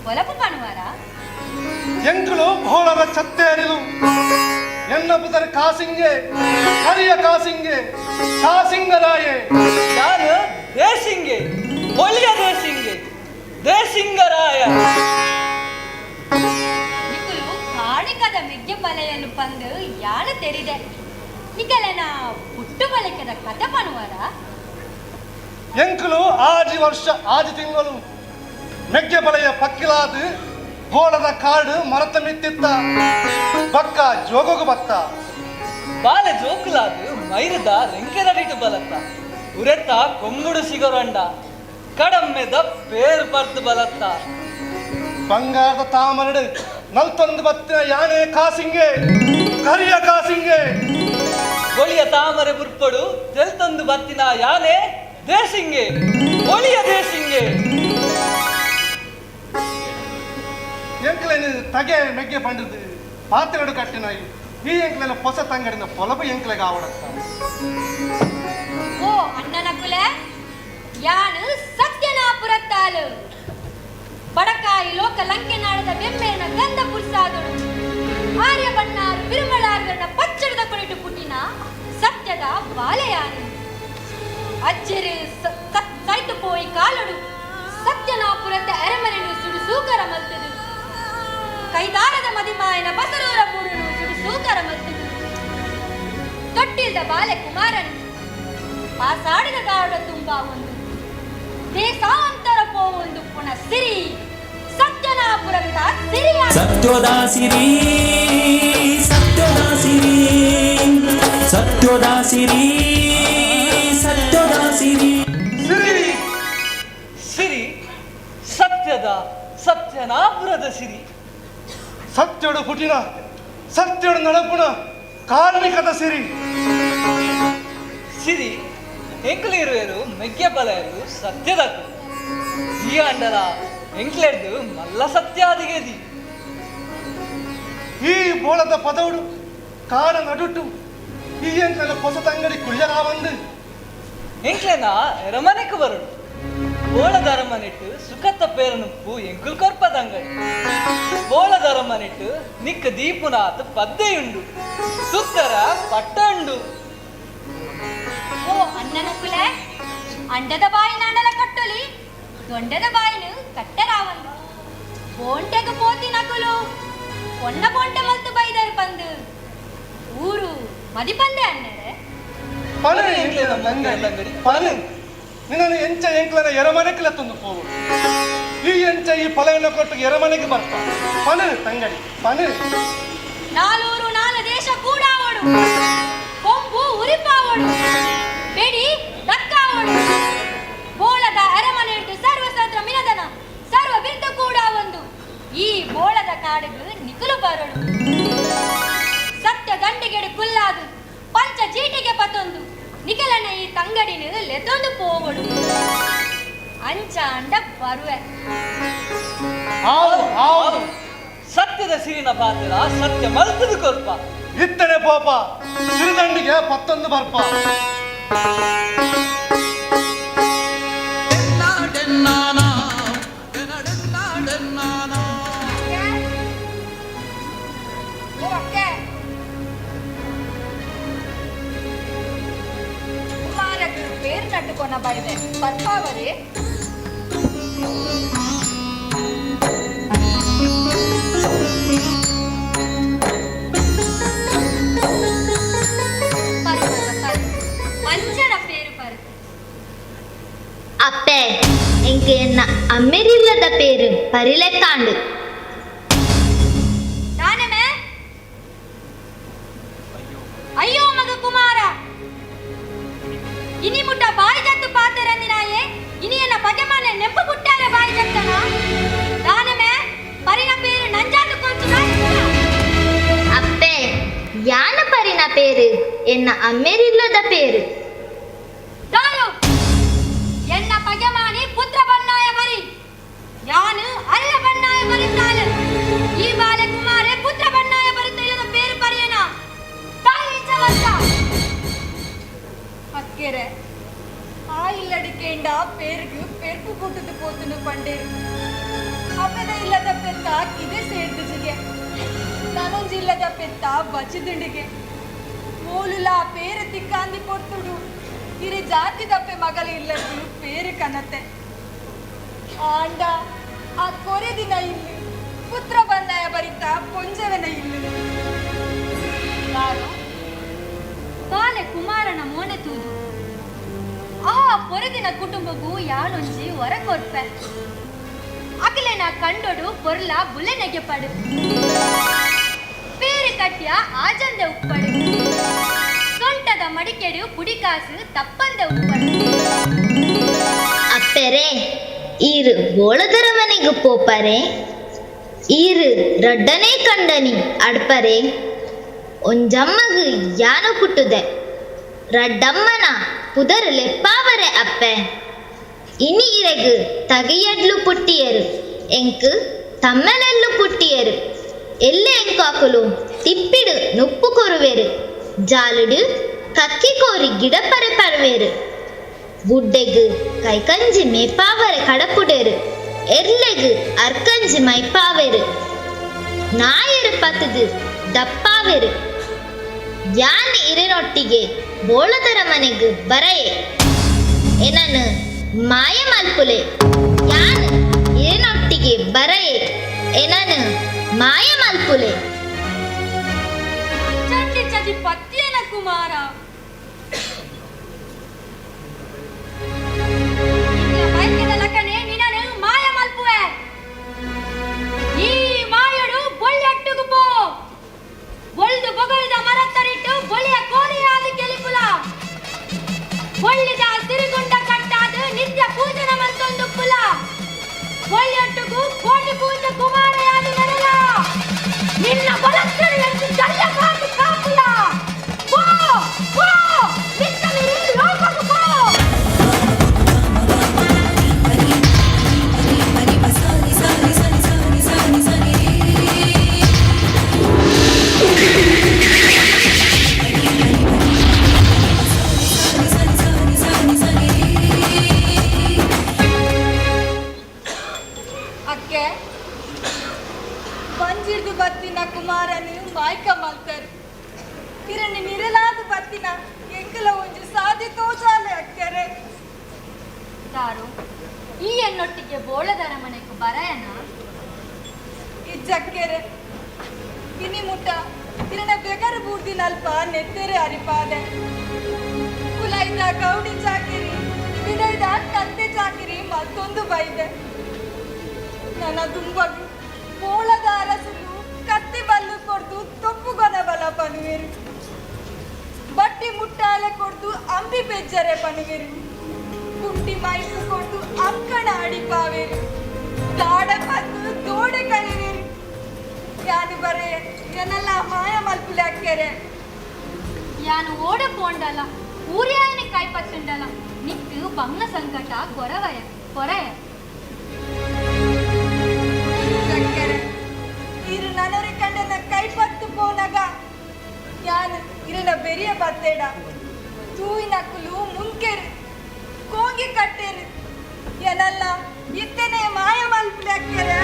ಪೊಲಬು ಪಣುವಾರ. ಎಂಕುಲು ಭೋಳದ ಚತ್ತೇರಿಲು. ಎನ್ನ ಪುದರ್ ಕಾಸಿಂಗೆ, ಕರಿಯ ಕಾಸಿಂಗೆ, ಕಾಸಿಂಗರಾಯೆ. ನಾನು ದೇಸಿಂಗೆ, ಒಳ್ಳೆಯ ದೇಸಿಂಗೆ, ದೇಸಿಂಗರಾಯ. ನಿಕುಲು ಕಾಣಿಕದ ಮೆಗ್ಗೆ ಬಲೆಯನ್ನು ಪಂದು ಯಾನ ತೆರಿದೆ. ನಿಕಲೆನ ಪುಟ್ಟು ಬಲೆಕದ ಕತೆ ಪಣುವಾರ. ಎಂಕುಲು ಆಜಿ ವರ್ಷ ಆಜಿ ತಿಂಗಳು ಮೆಗ್ಗೆ ಬಲೆಯ ಪಕ್ಕಿಲಾದ ಗೋಳದ ಕಾಡು ಮರತ ಮಿತ್ತಿತ್ತ ಬಕ್ಕ ಜೋಗಗು ಬತ್ತ. ಬಾಲೆ ಜೋಕುಲಾದು ಮೈರದ ರೆಂಕೆದಡಿಟು ಬಲತ್ತ ಉರೆತ್ತ ಕೊಂಗುಡು ಸಿಗರಂಡ ಕಡಮ್ಮೆದ ಪೇರ್ ಬರ್ದು ಬಲತ್ತ. ಬಂಗಾರದ ತಾಮರಡು ನಲ್ತೊಂದು ಬತ್ತಿನ ಯಾನೆ ಕಾಸಿಂಗೆ, ಕರಿಯ ಕಾಸಿಂಗೆ. ಒಳಿಯ ತಾಮರೆ ಬುರ್ಪಡು ತೆಲ್ತೊಂದು ಬತ್ತಿನ ಯಾನೆ ದೇಸಿಂಗೆ, ಒಳಿಯ ದೇಸಿಂಗೆ. ಎಂಕ್ಲೇನು ತಗೆ ಮೆಗ್ಗೆ ಪಂಡದು ಪಾತ್ರೆಡು ಕಟ್ಟಿನಾಯಿ ಈ ಎಂಕ್ಲೇನ ಹೊಸ ತಂಗಡಿನ ಪೊಲಬು ಎಂಕ್ಲೆಗ ಆವಡತ್ತ. ಓ ಅಣ್ಣನ ಕುಲೆ ಯಾನು ಸತ್ಯನಾಪುರತ್ತಾಲು. ಬಡಕಾಯಿ ಲೋಕ ಲಂಕೆ ನಾಡದ ಬೆಮ್ಮೇನ ಗಂಧ ಪುರ್ಸಾದಳು. ಆರ್ಯ ಬಣ್ಣಾರು ಬಿರುಮಳಾರ್ಗರನ್ನ ಪಚ್ಚಡದ ಕೊಡಿಟು ಪುಟ್ಟಿನ ಸತ್ಯದ ಬಾಲೆಯಾನು. ಅಜ್ಜರು ಸೈತು ಪೋಯಿ ಕಾಲೊಡು ಸತ್ಯನಾಪುರತ್ತ ಅರಮನೆನು ಸುಡು ಸೂಕರ ಮಲ್ತದು. ಕೈದಾರದ ಮದಿಮಾಯನ ಬಸರೂರ ಬೂಡುನು ಸುಡು ಸೂಕರ ಮಲ್ತದು. ತೊಟ್ಟಿಲ್ದ ಬಾಲೆ ಕುಮಾರನು ಪಾಸಾಡಿದ ದಾರುಡ ತುಂಬ ಒಂದು ದೇಶಾಂತರ ಪೋವೊಂದು ಪುಣ ಸಿರಿ ಸತ್ಯನಾಪುರದ ಸಿರಿಯ. ಸತ್ಯೋದ ಸಿರಿ ಸತ್ಯೋದ ಸಿರಿ ಸತ್ಯೋದ ಸಿರಿ ಸತ್ಯೋದ ಸಿರಿ. ಸಿರಿ ಸಿರಿ ಸತ್ಯದ ಸತ್ಯನಾಪುರದ ಸಿರಿ. ಸತ್ಯಡು ಪುಟಿನ ಸತ್ಯಡು ನಡಪುಣ ಕಾರ್ಮಿಕದ ಸಿರಿ. ಸಿರಿ ಎಂಕ್ಲಿರುವೆರು ಮೆಗ್ಗೆ ಬಲೆಯರು ಸತ್ಯದಕು. ಈ ಅಂಡಲ ಎಂಕ್ಲೆಡ್ದು ಮಲ್ಲ ಸತ್ಯಾದಿಗೆದಿ. ಈ ಬೋಳದ ಪದవుಡು ಕಾಡ ನಡುಟು ಈ ಎಂಕ್ಲೆನ ಹೊಸ ತಂಗಡಿ ಕುಳ್ಯರಾವಂದು. ಎಂಕ್ಲೆನ ಎರಮನೆக்கு ಬರುಡು. ಬೋಳದ ಅರಮನೆಟ್ಟು ಸುಖತ್ತ ಪೇರನುಪ್ಪು ಎಂಕುಲ್ ಕೊರ್ಪದಂಗಡಿ. ಬೋಳದ ಅರಮನೆಟ್ಟು ನಿಕ್ಕ ದೀಪುನಾಥ ಪದ್ದೆಯುಂಡು, ಸುತ್ತರ ಪಟ್ಟಂಡು. ಓ ಅಣ್ಣನ ಕುಲೆ ಅಂಡದ ಬಾಯಿನ ಅಂಡಲ ಕಟ್ಟೊಲಿ ದೊಂಡದ ಬಾಯಿನ ಕಟ್ಟರಾವಂದು. ಬೋಂಟೆಗ ಪೋತಿ ನಕುಲು ಪೊನ್ನ ಬೋಂಟೆ ಮಲ್ತು ಬೈದರು ಪಂದು ಊರು ಮದಿಪಂದೆ ಅಣ್ಣರೆ. ಪಣ ಎಂಕ್ಲೆನ ಮಂಗಡಿ ಪಣ ನಿನ್ನನ್ನು ಎಂಚ ಎಂಕ್ಲೆನ ಎರಮನೆಗೆ ತಂದು ಪೋವು. ಈ ಎಂಚ ಈ ಫಲವನ್ನು ಕೊಟ್ಟು ಎರಮನೆಗೆ ಬರ್ತ ಪಣ ತಂಗಡಿ ಪಣ. ನಾಲೂರು ನಾಲು ದೇಶ ಕೂಡಾವಡು, ಕೊಂಬು ಉರಿಪಾವಡು, ಬೆಡಿ ದಕ್ಕಾವಡು. ಬೋಳದ ಅರಮನೆ ಹಿಡಿದು ಸರ್ವಸತ್ರ ಮಿನದನ ಸರ್ವ ಬಿರ್ದ ಕೂಡ ಒಂದು ಈ ಬೋಳದ ಕಾಡಿಗೆ ನಿಕುಲು ಬರಡು. ಸತ್ಯ ದಂಡಿಗೆಡು ಕುಲ್ಲಾದು ಪಂಚ ಚೀಟಿಗೆ ಪತೊಂದು ನಿಕಲನ ಈ ತಂಗಡಿನ ಲೆತ್ತೊಂದು ಪೋವಡು. ಅಂಚ ಅಂಡ ಬರುವೆ. ಆವು ಆವು ಸತ್ಯದ ಸಿರಿನ ಪಾತ್ರ ಸತ್ಯ ಮಲ್ತದು ಕೊರ್ಪ. ಇತ್ತನೆ ಪೋಪ ಸಿರಿದಂಡಿಗೆ ಪತ್ತೊಂದು ಬರ್ಪ. ಬೈದೆ ಬರ್ಪಾವರೇ. ಪಂಚನ ಪೇರು ಪರ್. ಅಪ್ಪೆ ಎಂಕೆ ಎನ್ನ ಅಮ್ಮೆರಿಲ್ಲದ ಪೇರು ಪರಿಲೆಕ್ಕಾಂಡು. ದಾನಮೆ ಅಯ್ಯೋ ಮಗ ಕುಮಾರ, ಇನಿ ಮುಟ್ಟ ಬಾಯಿ ಜತ್ತು ಪಾತೆರಂದಿನಾಯೆ ಇನಿಯನ್ನ ಬಗೆಮಾನೆ ನೆಂಪು ಪುಟ್ಟಾರೆ ಬಾಯಿ ಜತ್ತನ. ದಾನಮೆ ಪರಿನ ಪೇರು ನಂಜಾತು ಕೊಂಚು. ಅಪ್ಪೆ ಯಾನ ಪರಿನ ಪೇರು ಎನ್ನ ಅಮ್ಮೆರಿಲ್ಲದ ಪೇರು. ದಾರು ಎನ್ನ ಪಗೆಮಾನಿ ಪುತ್ರ ಬನ್ನಾಯ ಬರಿ ಯಾನು ಅಲ್ಲ ಬನ್ನಾಯ ಬರಿತಾನೆ. ಈ ಬಾಲೆ ಕುಮಾರೆ ಪುತ್ರ ಬನ್ನಾಯ ಬರಿತ ಪೇರು ಪರಿಯನ ತಾಯಿ ಚವತ್ತ. ಅಕ್ಕೆರೆ ಆ ಇಲ್ಲಡಿಕೇಂಡ ಪೇರ್ಗು ಪೆರ್ಪು ಕೂಟದ ಪೋತನು ಪಂಡೇರು. ಅಪ್ಪದ ಇಲ್ಲದ ಪೆತ್ತ ಕಿದೆ ಸೇರ್ದಿಜಿಗೆ, ನಾನೊಂಜಿಲ್ಲದ ಪೆತ್ತ ಬಚಿದಿಂಡಿಗೆ. ಮೂಲುಲ ಪೇರು ತಿಕ್ಕಾಂದಿ ಪೊರ್ತುಡು ಇರೆ ಜಾತಿ ದಪ್ಪೆ ಮಗಲ ಇಲ್ಲದ್ದು ಪೇರು ಕನತೆ. ಆಂಡ ಆ ಕೊರೆ ದಿನ ಇಲ್ಲಿ ಪುತ್ರ ಬನ್ನಾಯ ಬರಿತ ಪೊಂಜವನ ಇಲ್ಲಿ. ಬಾಲೆ ಕುಮಾರನ ಮೋನೆ ತೂದು ಆ ಪೊರದಿನ ಕುಟುಂಬಗೂ ಯಾನೊಂಜಿ ಹೊರ ಕೊರ್ಪೆ. ಅಗಲೆನ ಕಂಡೊಡು ಪೊರ್ಲ ಬುಲೆ ನೆಗೆಪಡು, ಪೇರು ಕಟ್ಯ ಆಜಂದೆ ಉಪ್ಪಡು, ಸೊಂಟದ ಮಡಿಕೆಡು ಪುಡಿಕಾಸು ತಪ್ಪಂದೆ ಉಪ್ಪಡು. ಅಪ್ಪೆರೆ ಈರು ಬೋಳದರ ಮನೆಗೂ ಪೋಪರೆ, ಈರು ರಡ್ಡನೇ ಕಂಡನಿ ಅಡ್ಪರೆ. ಒಂಜಮ್ಮಗು ಯಾನು ಪುಟ್ಟುದೆ ರಡ್ಡಮ್ಮನ ಪುದರ್ ಲೆಪ್ಪಾವರೆ ಅಪ್ಪೆ. ಇನಿ ಇರೆಗು ತಗೆಯಡ್ಲು ಪುಟ್ಟಿಯರು ಎಂಕು ತಮ್ಮೆಲೆಲ್ಲು ಪುಟ್ಟಿಯರು. ಎಲ್ಲೆ ಎಂಕಾಕುಲು ತಿಪ್ಪಿಡು ನುಪ್ಪು ಕೊರುವೆರು, ಜಾಲುಡು ಕಕ್ಕಿ ಕೋರಿ ಗಿಡಪರೆ ಪರುವೆರು. ಗುಡ್ಡೆಗು ಕೈಕಂಜಿ ಮೇಪಾವರೆ ಕಡಪುಡೆರು, ಎರ್ಲೆಗು ಅರ್ಕಂಜಿ ಮೈಪಾವೆರು. ನಾಯರು ಪತದು ದಪ್ಪಾವೆರು. ಯಾನ್ ಇರೆನೊಟ್ಟಿಗೆ ಬೋಳದರ ಮನೆಗು ಬರಯೆ ಎನನು ಮಾಯ ಮಲ್ಪುಲೆ. ಯಾನ್ ಇರೆನೊಟ್ಟಿಗೆ ಬರಯೆ ಎನನು ಮಾಯ ಮಲ್ಪುಲೆ. ಚಂಡಿ ಚದಿ ಪತ್ತಿಯನ ಕುಮಾರ, ನಿನ್ನ ಬಯಕೆದ ಲಕನೆ ನಿನ್ನನು ಮಾಯ ಮಲ್ಪುವೆ. ಈ ಮಾಯಡು ಬೊಳ್ಳೆಟ್ಟುಗು ಪೋ, ಬೊಳ್ದು ಬೊಗಳ್ದ ಮರತ್ತರಿಟ್ಟು ಬೊಳಿಯ ಕೋರಿಯಾದ ಕೆಲಿಪುಲ. ಬೊಳ್ಳಿದ ಸಿರಿಗುಂಡ ಕಟ್ಟಾದ ನಿತ್ಯ ಪೂಜನ ಮಂತೊಂದು ಪುಲ. ಬೊಳ್ಳೆಟ್ಟುಗು ಕೋಟಿ ಪೂಜೆ ಕುಮಾರಯಾದ ನೆರಲ. ನಿನ್ನ ಬಲತ್ತರಿಯಂತು ಜಲ್ಲ ಕಾತು ಕಾಪುಲ. ಪೋ ಪೋ ನಿತ್ತಲಿರಿ ಲೋಕಕ್ಕೆ ಪೋ. ಅಕ್ಕೆ ಬಂಜಿಡ್ದು ಬತ್ತಿನ ಕುಮಾರನು ಮಾಯ್ಕ ಮಲ್ತರು. ಕಿರಣಿ ನಿರಲಾದ ಬತ್ತಿನ ಎಂಕಲ ಒಂಜಿ ಸಾಧಿ ತೋಜಾಲೆ ಅಕ್ಕೆರೆ. ದಾರು ಈ ಎನ್ನೊಟ್ಟಿಗೆ ಬೋಳದರ ಮನೆಗೆ ಬರಯನ. ಇಜ್ಜಕ್ಕೆರೆ ಇನಿ ಮುಟ್ಟ ಕಿರಣ ಬೆಗರು ಬೂರ್ದಿನಲ್ಪ ನೆತ್ತೆರೆ ಅರಿಪಾದೆ. ಕುಲೈದ ಗೌಡಿ ಚಾಕಿರಿ ಬಿಡೈದ ಕಂತೆ ಚಾಕಿರಿ ಮತ್ತೊಂದು ಬೈದೆ. ನನ್ನ ದುಂಬಗು ಬೋಳದ ಅರಸುಲು ಕತ್ತಿ ಬಲ್ಲು ಕೊಡ್ದು ತೊಪ್ಪುಗೊನ ಬಲ ಪನುವೆರು. ಬಟ್ಟಿ ಮುಟ್ಟಾಲೆ ಕೊಡ್ದು ಅಂಬಿ ಬೆಜ್ಜರೆ ಪನುವೆರು. ಕುಂಟಿ ಮೈಪು ಕೊಡ್ದು ಅಂಕಣ ಅಡಿಪಾವೆರು. ದಾಡ ಪತ್ತು ದೋಡೆ ಕರೆವೆರು. ಯಾನು ಬರೆ ಎನ್ನೆಲ್ಲ ಮಾಯ ಮಲ್ಪುಲೆ ಅಕ್ಕೆರೆ. ಯಾನು ಓಡ ಪೋಂಡಲ ಊರ್ಯಾಯನ ಕಾಯ್ಪತ್ತುಂಡಲ ನಿಕ್ಕು ಬಂಗ ಸಂಕಟ ಕೊರವಯ ಕೊರಯ. ಇರು ನನರಿ ಕಂಡನ ಕೈಪತ್ತು ಪೋನಗ ಯಾನು ಇರನ ಬೆರಿಯ ಬತ್ತೇಡ. ತೂಯಿನಕುಲು ಮುಂಕೆರು ಕೋಂಗಿ ಕಟ್ಟೆರು ಎನಲ್ಲ ಇತ್ತನೆ ಮಾಯ ಮಲ್ಪುಲೆ ಅಕ್ಕೆರೆ.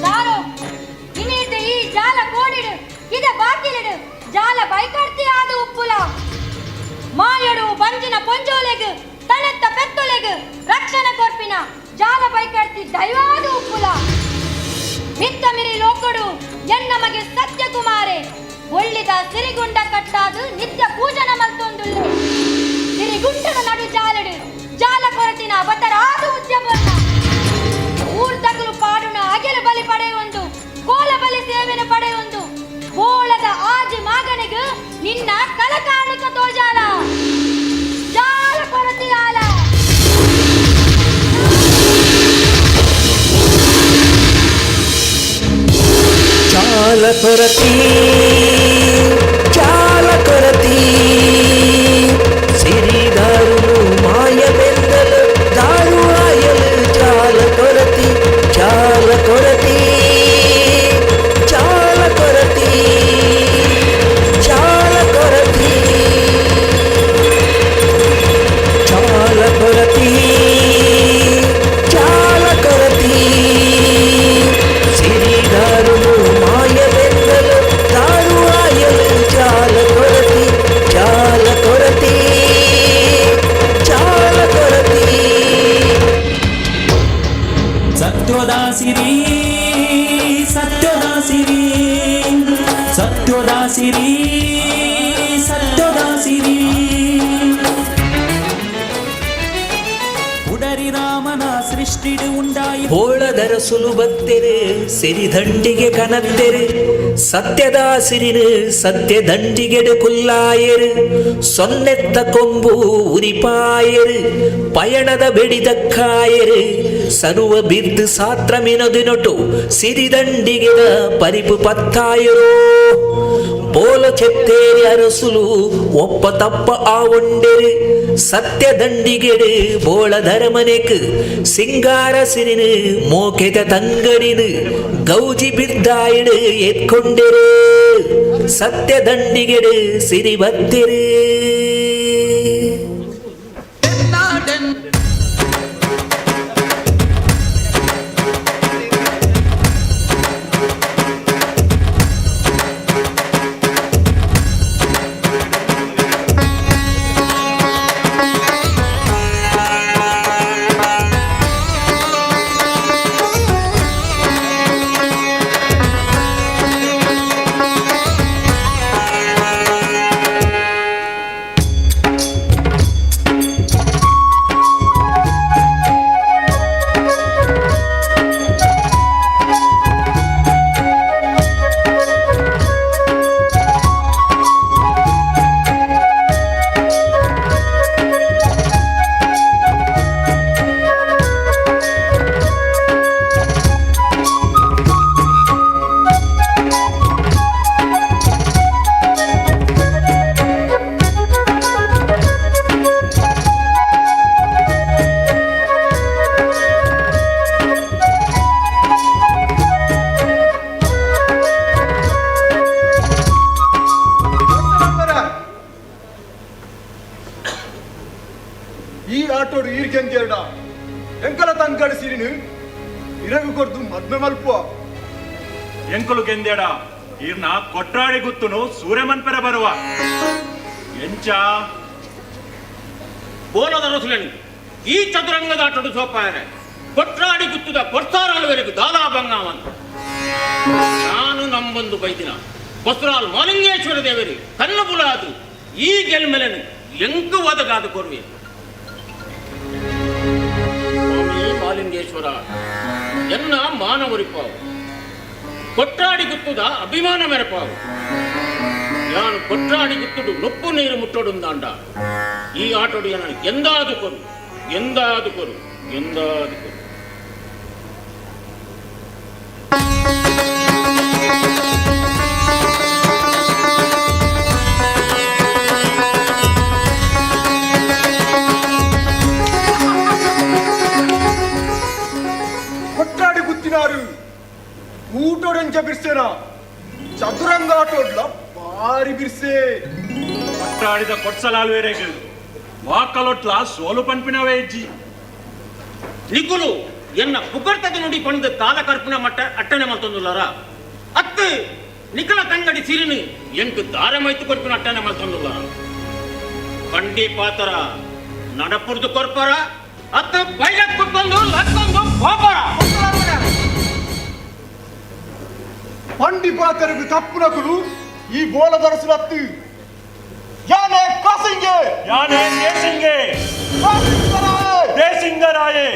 ದಾರು ಇನಿರ್ದ ಈ ಜಾಲ ಕೋಡಿಡು ಇದ ಬಾಕಿಲಿಡು ಜಾಲ ಬೈಕರ್ತಿ ಆದ ಉಪ್ಪುಲ ಮಾಯಡು ಬಂಜಿನ ಪೊಂಜೋಲೆಗ್ ತನೆತ್ತ ಪೆತ್ತೊಲೆಗ್ ರಕ್ಷಣೆ ಕೊರ್ಪಿನ ಜಾಲ ಬೈಕರ್ತಿ ದೈವಾದ ಉಪ್ಪುಲ ಮಿತ್ತ ಮಿರಿ ಲೋಕಡು ಎನ್ನ ಮಗೆ ಸತ್ಯಕುಮಾರೆ ಒಳ್ಳಿದ ಸಿರಿಗುಂಡ ಕಟ್ಟಾದು ನಿತ್ಯ ಪೂಜನ ಮಲ್ತೊಂದುಲ್ಲೆ ಸಿರಿಗುಂಡನ ನಡು ಜಾಲಡು ಜಾಲ ಕೊರತಿನ ಅವತರಾದ ಉದ್ಯಮನ್ನ ಊರ್ದಗಲು ಪಾಡುನ ಅಗೆಲು ಬಲಿ ಪಡೆಯೊಂದು ಕೋಲ ಬಲಿ ಸೇವೆನ ಪಡೆಯೊಂದು ಬೋಳದ ಆಜಿ ಮಾಗನಿಗೆ ನಿನ್ನ ಕಲಕಾಣಿಕ ತೋಜಾಲ ಜಾಲ ಕೊರತಿಯಾಲ. ಚಾಲ ಕೊರತಿ ಚಾಲ ಕೊರತಿ ಸಿರಿದಾರುನು ಮಾಯ ಬೆಂದಲು ದಾರು ಆಯಲು ಚಾಲ ಕೊರತಿ ಚಾಲ ಕೊರತಿ ಚಾಲ ಕೊರತಿ ಚಾಲ ಕೊರತಿ ಚಾಲ ಕೊರತಿ ಚಾಲ ಕೊರತಿ ಸಿರಿದಾರುನು ಮಾಯ ಬೆಂದಲು ದಾರು ಆಯಲು ಚಾಲ ಕೊರತಿ ಚಾಲ ಕೊರತಿ ಚಾಲ ಕೊರತಿ. ಸತ್ಯೋದಾಸಿರಿ ಸತ್ಯೋದಾಸಿರಿ ಸತ್ಯೋದಾಸಿರಿ ಸತ್ಯೋದಾಸಿರಿ ಉಡರಿ ರಾಮನ ಸೃಷ್ಟಿಡು ಉಂಡಾಯಿ ಬೋಳದರಸುಲು ಬತ್ತೆರು ಸಿರಿದಂಡಿಗೆ ಕನತ್ತೆರು ಸತ್ಯದಾಸಿರಿನು ಸತ್ಯದಂಡಿಗೆಡು ಕುಲ್ಲಾಯರು ಸೊನ್ನೆತ್ತ ಕೊಂಬು ಉರಿಪಾಯರು ಪಯಣದ ಬೆಡಿದಕ್ಕಾಯರು ಸರ್ವ ಬಿರ್ದು ಸಾತ್ರ ಮಿನದಿನೊಟು ಸಿರಿದಂಡಿಗೆದ ಪರಿಪು ಪತ್ತಾಯರೋ ಬೋಲ ಚೆತ್ತೇರಿ ಅರಸುಲು ಒಪ್ಪ ತಪ್ಪ ಆವೊಂಡೆರು ಸತ್ಯದಂಡಿಗೆಡು ಬೋಳ ಧರಮನೆಕ್ ಸಿಂಗಾರ ಸಿರಿನು ಮೋಕೆದ ತಂಗಡಿನು ಗೌಜಿ ಬಿರ್ದಾಯಿಡು ಎತ್ಕೊಂಡೆರು ಸತ್ಯದಂಡಿಗೆಡು ಸಿರಿ ಬತ್ತೆರು. ಈ ಆಟೋಡು ಈರ್ಗೆಂದೆರಡ ಎಂಕಲ ತಂಗಡ ಸಿರಿನು ಇರಗು ಕೊರ್ದು ಮದ್ಮೆ ಮಲ್ಪುವ. ಎಂಕುಲು ಗೆಂದೇಡ ಈರ್ನ ಕೊಟ್ರಾಡಿ ಗುತ್ತುನು ಸೂರ್ಯಮನ್ಪೆರ ಬರುವ ಎಂಚ ಬೋಲದ ರಸುಲೆನು ಈ ಚದುರಂಗದ ಆಟೋಡು ಸೋಪಾಯರೆ ಕೊಟ್ರಾಡಿ ಗುತ್ತುದ ಕೊರ್ಸಾರಾಳುವರೆಗೂ ದಾಲಾ ಬಂಗಾವಂತ ನಾನು ನಂಬೊಂದು ಬೈದಿನ ಬಸರಾಲ್ ಮಾಲಿಂಗೇಶ್ವರ ದೇವರಿ ಕಣ್ಣು ಬುಲಾದು ಈ ಗೆಲ್ಮೆಲೆನು ಎಂಕು ಒದಗಾದು ಕೊರುವೆ. ಸ್ವಾಮಿ ಮಾಲಿಂಗೇಶ್ವರ ಎನ್ನ ಮಾನವರಿಪಾವು ಕೊಟ್ರಾಡಿ ಗುತ್ತುದ ಅಭಿಮಾನ ಮೆರಪಾವು ಯಾನು ಕೊಟ್ರಾಡಿ ಗುತ್ತುಡು ನೊಪ್ಪು ನೀರು ಮುಟ್ಟೊಡುಂದಾಂಡ ಈ ಆಟೋಡು ನಾನು ಎಂದಾದು ಕೊರು ಎಂದಾದು ಕೊರು ಎಂದಾದು ಕೊರು. ಬಿರ್ಸೇನ ಚದುರಂಗ ಆಟೋಡ್ಲ ಬಾರಿ ಬಿರ್ಸೆ. ಕೊಟ್ರಾಡಿದ ಕೊಡ್ಸಲಾಲ್ವೇರೆಗ್ ವಾಕಲೊಟ್ಲ ಸೋಲು ಪನ್ಪಿನವೇ ಇಜ್ಜಿ. ನಿಕುಲು ಎನ್ನ ಪುಗರ್ತದ ನುಡಿ ಪಂದು ಕಾಲ ಕರ್ಪಿನ ಮಟ್ಟ ಅಟ್ಟನೆ ಮಲ್ತೊಂದುಲ್ಲಾರ ಅತ್ತು ನಿಕಲ ತಂಗಡಿ ಸಿರಿನು ಎಂಕ್ ದಾರ ಮೈತು ಕೊರ್ಪಿನ ಅಟ್ಟನೆ ಮಲ್ತೊಂದುಲ್ಲಾರ ಬಂಡಿ ಪಾತರ ನಡಪುರ್ದು ಕೊರ್ಪರ ಅತ್ತು ಬೈಲತ್ ಕುಟ್ಕೊಂಡು ಲಕ್ಕೊಂದು ಹೋಪರ. ಬಂಡಿ ಪಾತರಗು ತಪ್ಪುನಕುಲು ಈ ಬೋಲ ದರಸುಲತ್ತು ಯಾನೆ ಕಾಸಿಂಗೆ ಯಾನೆ ದೇಸಿಂಗೆ ದೇಸಿಂಗರಾಯೇ.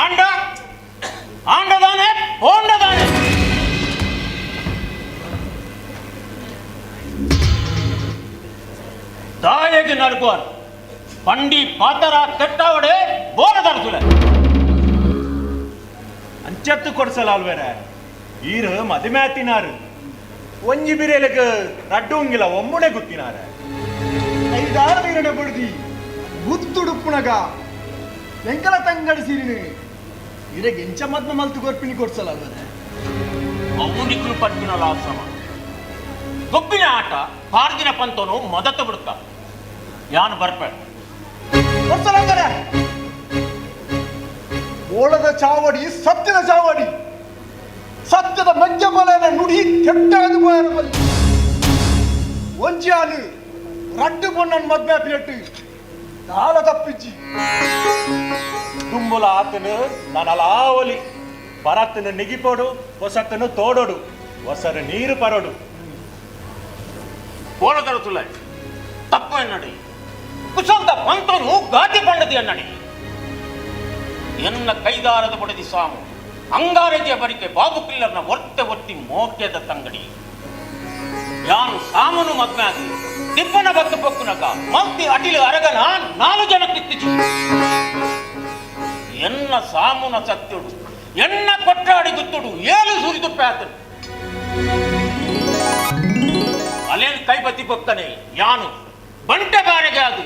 ಆಂಡ ಆಂಡದಾನೆ ಪೋಂಡದಾನೆ. ದಾಯಗೆ ನಡ್ಕೋರ್ ಬಂಡಿ ಪಾತರ ಕೆಟ್ಟವಡೆ ಬೋಲ ದರಸುಲೆ. ಅಂಚತ್ತು ಕೊಡ್ಸಲಾಲ್ವೇರೆ ಈರು ಮದುವೆ ಒಂಜಿ ಬಿರೇಲಗ್ ರಡ್ಡು ಉಂಗಿಲ ಒಮ್ಮುಡೆ ಗುತ್ತಿನಾರೆ. ಐದಾರು ನೀರಡೆ ಬಡ್ದಿ ಗುತ್ತುಡುಪ್ಪುನಗ ಎಂಕಲ ತಂಗಡಿ ಸಿರಿನು ಇರೆಗೆ ಎಂಚ ಮದ್ಮ ಮಲ್ತು ಕೊರ್ಪಿನಿ ಕೊಡ್ಸಲಲ್ವರೆ. ಅವು ನಿಕ್ಕಲು ಪಟ್ಟಿನ ಲಾಸಮ ಗೊಬ್ಬಿನ ಆಟ ಪಾರ್ದಿನ ಪಂತನು ಮದತ ಬಿಡುತ್ತ ಯಾನು ಬರ್ಪೆ ಕೊಡ್ಸಲಲ್ವರೆ. ಓಳದ ಚಾವಡಿ ಸತ್ಯದ ಚಾವಡಿ ಸತ್ಯದ ಮಜ್ಜ ಬಲನ ನುಡಿ ಕೆಟ್ಟಾದು ಪೋಯರ ಬಲ್ಲಿ ಒಂಜಿಯಾನು ರಡ್ಡು ಪೊಣ್ಣನ್ ಮದ್ವೆ ಪಿರಟ್ಟು ದಾಲ ತಪ್ಪಿಜ್ಜಿ. ದುಂಬುಲ ಆತನು ನನಲಾವಲಿ ಪರತ್ತನು ನಿಗಿಪೋಡು ಹೊಸತನು ತೋಡೋಡು ಹೊಸರು ನೀರು ಪರೋಡು. ಬೋಳದರಸುಲೆ ತಪ್ಪು ಎನ್ನಡಿ ಕುಶಲ್ದ ಪಂತನು ಗಾತಿ ಪಂಡತಿ ಎನ್ನಡಿ ಎನ್ನ ಕೈದಾರದ ಬಡದಿ ಸಾಮು ಅಂಗಾರತಿಯ ಬರಿಕೆ ಬಾಬು ಕಿಲ್ಲರ್ನ ಒರ್ತೆ ಒತ್ತಿ ಮೋಕ್ಯದ ತಂಗಡಿ ಯಾನು ಸಾಮನು ಮಗ್ನಾಗಿ ದಿಬ್ಬನ ಬತ್ತು ಪೊಕ್ಕುನಕ ಮಲ್ತಿ ಅಟಿಲು ಅರಗನ ನಾಲು ಜನಕ್ಕಿತ್ತಿಚು ಎನ್ನ ಸಾಮುನ ಸತ್ಯುಡು ಎನ್ನ ಕೊಟ್ರಾಡಿ ಗುತ್ತುಡು ಏಳು ಸುರಿದು ಪ್ಯಾತನು ಅಲೇನು ಕೈ ಬತ್ತಿ ಪೊಕ್ಕನೆ ಯಾನು ಬಂಟೆ ಬಾರೆಗೆ ಅದು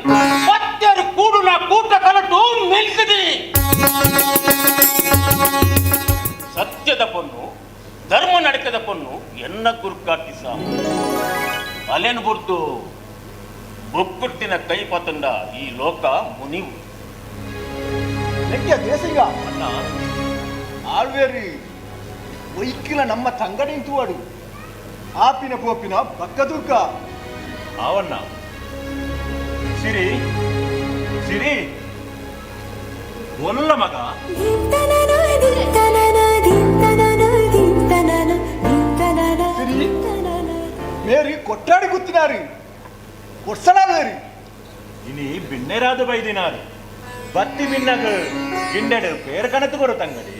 ಪತ್ತೆರು ಕೂಡು ನಾ ಕೂಟ ಕಲಟು ಮೆಲ್ಕಿದ್ದೀನಿ. ಸತ್ಯದ ಪೊನ್ನು ಧರ್ಮ ನಡಕದ ಪೊನ್ನು ಎನ್ನ ಗುರುಕಾಟಿ ಸಾಮು ಅಲೇನು ಬುರ್ದು ಬೊಕ್ಕುಟ್ಟಿನ ಕೈ ಪತಂಡ ಈ ಲೋಕ ಮುನಿವು. ಲೆಕ್ಕ ದೇಸಿಂಗ ಅಣ್ಣ ಆಳ್ವೇರಿ ಒಯ್ಕಿಲ ನಮ್ಮ ತಂಗಡಿ ತೂವಾಡು ಆಪಿನ ಪೋಪಿನ ಬಕ್ಕದೂಕ ಆವಣ್ಣ ಸಿರಿ ಸಿರಿ ಒಲ್ಲ ಮಗ ಸಿರಿ ಮೇರಿ ಕೊಟ್ಟಾಡಿ ಗುತ್ತಿನಾರಿ ಕೊಡ್ಸಲಾದೇರಿ ಇನಿ ಬಿನ್ನೆರಾದ ಬೈದಿನಾರು ಬತ್ತಿ ಬಿನ್ನಗ ಗಿಂಡೆಡು ಪೇರ್ ಕಣತು ಕೊರು ತಂಗಡಿ.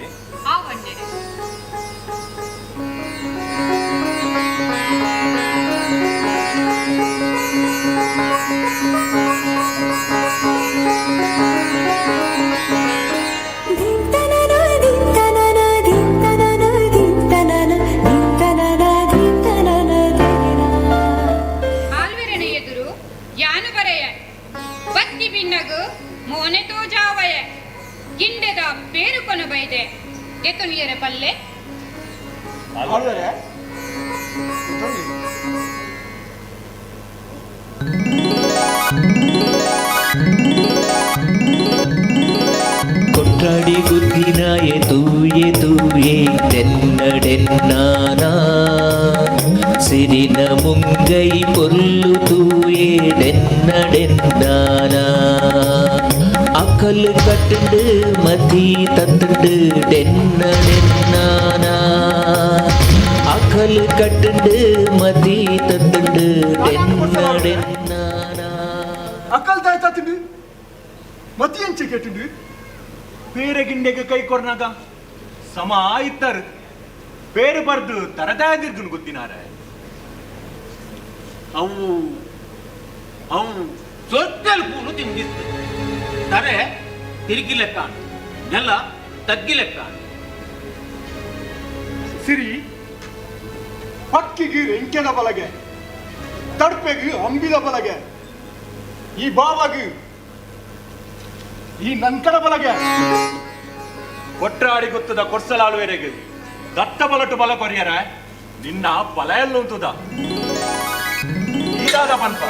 ಆಲ್ವೆರಣ ಎದುರು ಯಾನು ಬರೆಯ ಬತ್ತಿ ಬಿನ್ನಗು ಮೋನೆ ತೋಜಾವಯ ಗಿಂಡೆದ ಪೇರು ಕೊನ ಬೈದೆ ಎತ್ತುನಿಯರ ಪಲ್ಲೆ. ಆಳ್ವೇರೆ ಕೊಟ್ರಾಡಿ ಗುದ್ದಿನಾಯೆ ತೂಯೆ ತೂಯೆ ಡೆನ್ನಡೆನ್ನಾನ ಸಿರಿನ ಮುಂಗೈ ಪೊಲ್ಲು ತೂಯೆ ಡೆನ್ನಡೆನ್ನಾನ ಅಕಲ್ ಕಟ್ಟಂಡು ಮತಿ ತತ್ತಂಡು ಡೆನ್ನಡೆನ್ನಾನ ಅಕಲ್ ಕಟ್ಟಂಡು ಮತಿ ತತ್ತಂಡು ಡೆನ್ನಡೆನ್ನಾನ. ಅಕಲ್ ದಾಯ್ ತತ್ತಂಡು ಮತಿ ಎಂಚೆ ಕೆಟ್ಟಂಡು ಬೇರೆ ಗಿಂಡೆಗೆ ಕೈ ಕೊರ್ನಾಗ ಸಮ ಇತ್ತರು ಬೇರೆ ಬರ್ದು ತರದಾದಿರ್ಗುನ್ ಗುತ್ತಿನಾರೆ. ಅವು ಅವು ಸೊತ್ತಲ್ ಕೂಲು ತಿಂದಿತ್ತು ತರೆ ತಿರುಗಿ ಲೆಕ್ಕ ನೆಲ ತಗ್ಗಿ ಲೆಕ್ಕ. ಸಿರಿ ಪಕ್ಕಿಗೆ ರೆಂಕೆದ ಬಲಗೆ ತಡ್ಪೆಗೆ ಅಂಬಿದ ಬಲಗೆ ಈ ಬಾವಗೆ ಈ ನನ್ಕಡ ಬಲಗೆ ಕೊಟ್ರಾಡಿ ಗೊತ್ತದ ಕೊರ್ಸಲಾಳುವೆರೆಗೆ ದತ್ತ ಬಲಟು ಬಲ ಕೊರಿಯರ ನಿನ್ನ ಪಲಯಲ್ಲುಂತುದ ಈದಾದ ಪನ್ಪ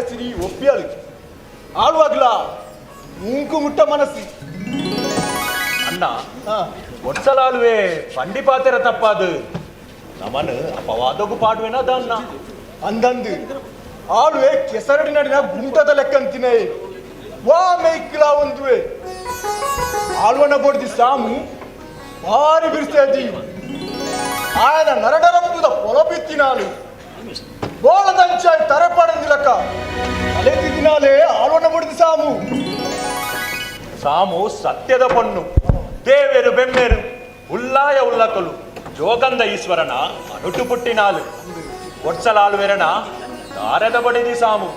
ಸಿರಿ ಒಪ್ಪಿಯಾಳು ಆಳುವಾಗ್ಲ ಮೂಂಕು ಮುಟ್ಟ ಮನಸ್ಸಿ ಅಣ್ಣ ಒಟ್ಸಲಾಳುವೆ ಬಂಡಿ ಪಾತೆರ ತಪ್ಪಾದು ನಮನು ಅಪವಾದಗೂ ಪಾಡುವೆನ ದನ್ನ ಅಂದಂದು ಆಳುವೆ ಕೆಸರಡಿ ನಡಿನ ಗುಂಟದ ಲೆಕ್ಕಂತಿನೇ ವಾ ಮೇಯ್ಕಿಲ ಒಂದುವೆ ಆಳ್ವನ ಬೋಡ್ದಿ ಸಾಮು ಭಾರಿ ಬಿರ್ಸೇದಿ ಆಯನ ನರಡರಂಬುದ ಪೊಲಬಿತ್ತಿನಾಳು ಬೋಳದಂಚಾಯ್ ತರಪಾಡಂದಿಲಕ್ಕ ಅಲೆತಿದಿನಾಲೆ ಆಳ್ವನ ಬಡ್ದು ಸಾಮು ಸಾಮು ಸತ್ಯದ ಪೊಣ್ಣು ದೇವೇರು ಬೆಮ್ಮೇರು ಉಲ್ಲಾಯ ಉಲ್ಲಕಲು ಜೋಗಂದ ಈಶ್ವರನ ಅನುಟು ಪುಟ್ಟಿನಾಲು ಒಟ್ಸಲಾಳುವೆರನ ದಾರದ ಬಡಿದಿ ಸಾಮು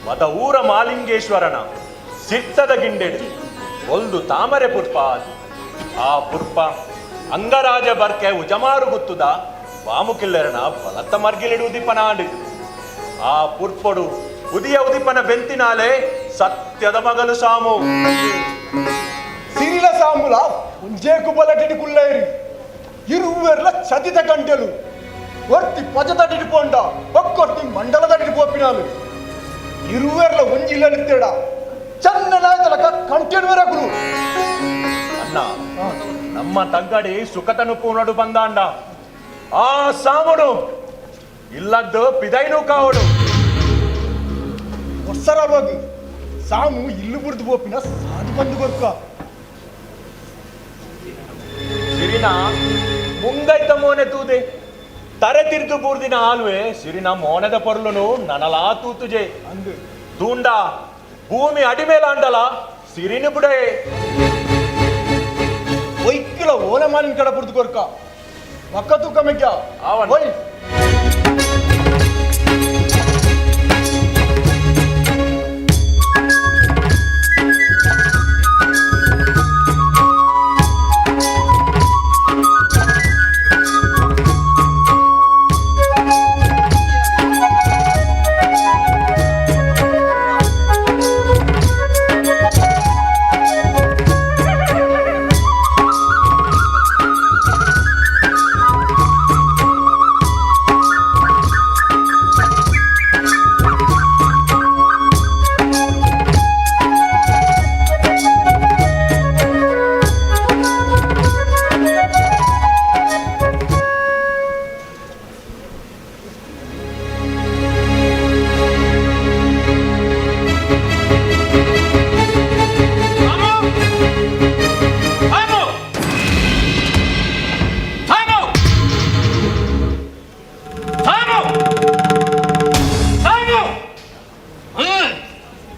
ಮದ ಊರ ಮಾಲಿಂಗೇಶ್ವರನ ಸಿಟ್ಟದ ಗಿಂಡೆಡು ಒಲ್ದು ತಾಮರೆ ಪುರ್ಪ ಆ ಪುರ್ಪ ಅಂಗರಾಜ ಬರ್ಕೆ ಉಜಮಾರು ಗುತ್ತುದ ವಾಮುಕಿಲ್ಲರನ ಬಲತ್ತ ಮರ್ಗಿಲಿಡು ಉದಿಪನಾಡು ಆ ಪುರ್ಪೊಡು ಉದಿಯ ಉದಿಪನ ಬೆಂತಿನಾಲೆ ಸತ್ಯದ ಮಗಲು ಸಾಮು ಸಿರಿಲ ಸಾಮುಲ ಒಂಜೇಕು ಬಲಟಿಡಿ ಕುಲ್ಲೇರಿ ಇರುವೆರ್ಲ ಚದಿತ ಗಂಟೆಲು ಒರ್ತಿ ಪಜದಡಿಡಿ ಪೋಂಡ ಒಕ್ಕೊರ್ತಿ ಮಂಡಲದಡಿಡಿ ಪೋಪಿನಾಲು ಇರುವೆರ್ಲ ಒಂಜಿಲ್ಲ ನಿತ್ತೇಡ ಚನ್ನ ನಾಯ್ತಲಕ ಕಂಟೆನ್ ವೆರಕುಲು ಅಣ್ಣ ನಮ್ಮ ತಂಗಡಿ ಸುಖತನು ಪೂನಡು ಬಂದಾಂಡ ಆ ಸಾಮುಡು ಇಲ್ಲದ್ದು ಪಿದೈನು ಕಾವಡು ಒರ್ಸರವಾಗಿ ಸಾಮು ಇಲ್ಲು ಬುಡ್ದು ಬೋಪಿನ ಸಾಧು ಬಂದು ಕೊರ್ಕ ಸಿರಿನ ಮುಂಗೈತ ಮೋನೆ ತೂದೆ ತರೆ ತಿರ್ದು ಬೂರ್ದಿನ ಆಲ್ವೆ ಸಿರಿನ ಮೋನದ ಪೊರ್ಲುನು ನನಲಾ ತೂತುಜೆ ಅಂದು ದೂಂಡ ಭೂಮಿ ಅಡಿಮೇಲಾಂಡಲ ಸಿರಿನ ಬುಡೆ ಒಯ್ಕಿಲ ಓನ ಮಾನಿನ ಕಡ ಬುಡ್ದು ಕೊರ್ಕ ಪಕ್ಕ ತೂಕ ಮೆಗ್ಗ ಒಯ್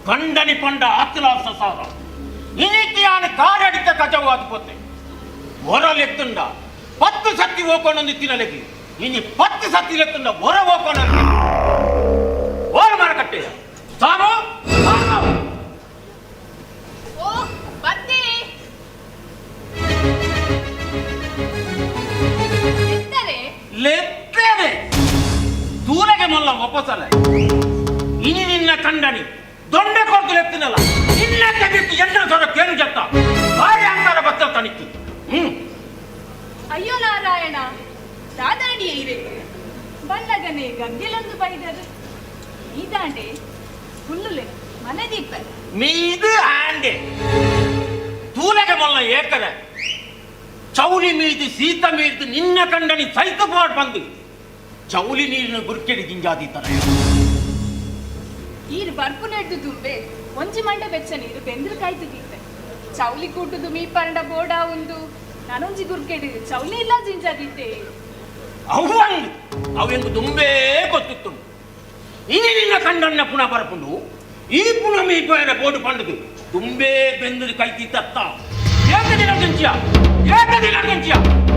ಕಂಡನಿ ಪಂಡ ಆತ್ಲಾಸ ಸಾರ ಇನಿತಿಯಾನ ಕಾರಡಿತ ಕಜವಾದ ಪೊತ್ತೆ ಹೊರಲೆತ್ತುಂಡ 10 ಸತಿ ಹೋಗೋಣಂದು ತಿನ್ನಲೆಗಿ ಇನಿ 10 ಸತಿ ಲೆತ್ತುಂಡ ಹೊರ ಹೋಗೋಣ ಓರ ಮರಕಟ್ಟೆಯ ಸಾಮು ಓ ಬತ್ತಿ ಲೆತ್ತರೆ ಲೆತ್ತರೆ ದೂರಗೆ ಮೊಲ್ಲ ಒಪ್ಪಸಲ ಇನಿ ನಿನ್ನ ಕಂಡನಿ ದೊಂಡೆ ಕೊಡ್ತು ಲೆತ್ತಿನಲ್ಲ ನಿನ್ನ ತೆಗೆದು ಎಂಟು ಸೊರ ಕೇಳು ಜತ್ತ ಭಾರಿ ಅಂತಾರ ಬತ್ತ ತನಿಕ್ಕಿ. ಅಯ್ಯೋ ನಾರಾಯಣ, ದಾದಾಡಿಯೇ ಇವೆ ಬಲ್ಲಗನೆ ಗಗ್ಗೆಲೊಂದು ಬೈದರು ನೀದಾಂಡೆ ಹುಲ್ಲುಲೆ ಮನೆ ದೀಪ ಮೀದು ಆಂಡೆ ತೂಲಗೆ ಮೊಲ್ಲ ಏಕರೆ ಚೌಲಿ ಮೀದು ಸೀತ ಮೀದು ನಿನ್ನ ಕಂಡನಿ ಸೈತ ಪಾಡ್ ಬಂದು ಚೌಲಿ ನೀರಿನ ಗುರುಕೆಡಿ ಜಿಂಜಾದಿ ತರ ಈರು ಬರ್ಪು ನೆಡ್ದು ತುಂಬೆ ಒಂಜಿ ಮಂಡೆ ಬೆಚ್ಚ ನೀರು ಬೆಂದಿಲ್ ಕಾಯ್ತು ಗೀತೆ ಚೌಲಿ ಕೂಟುದು ಮೀ ಪರಂಡ ಬೋಡ ಉಂದು ನಾನೊಂಜಿ ಗುರ್ಕೆಡು ಚೌಲಿ ಇಲ್ಲ ಜಿಂಜಾದೀತೆ ಅವು ಅವು ಎಂಕು ತುಂಬೇ ಗೊತ್ತಿತ್ತು ಇನಿ ನಿನ್ನ ಕಂಡನ್ನ ಪುನಃ ಬರಪುಂಡು ಈ ಪುನಃ ಮೀಪಾಯನ ಬೋಡು ಪಂಡುದು ತುಂಬೇ ಬೆಂದು ಕೈತಿ ತತ್ತ ಏಕದಿನ ಗೆಂಚಿಯ ಏಕದಿನ ಗೆಂಚಿಯ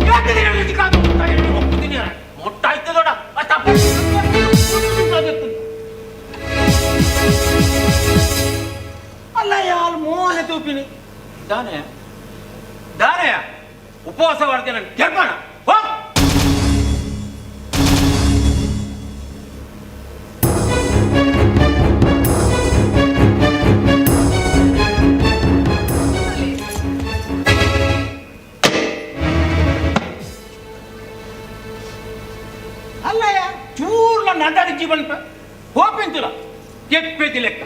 ಏಕದಿನ ಗೆಂಚಿ ಕಾದು ಒಪ್ಪುತ್ತೀನಿ ಮೊಟ್ಟಾಯ್ತದೋಡ ಅಲ್ಲ ಯಾರು ಮೋನೆ ತೂಪಿನಿ ದಾನಯ ದಾನಯ ಉಪವಾಸ ಮಾಡ್ತೇನೆ ನಾನು ಕೆರ್ಪಣ ಹೋಗ್ ಅಲ್ಲಯ್ಯ ಚೂರ್ಲ ನದಾಡಿ ಜೀವನ ಹೋಪಿಂತಿಲ್ಲ ಕೆಪ್ಪೇತಿ ಲೆಕ್ಕ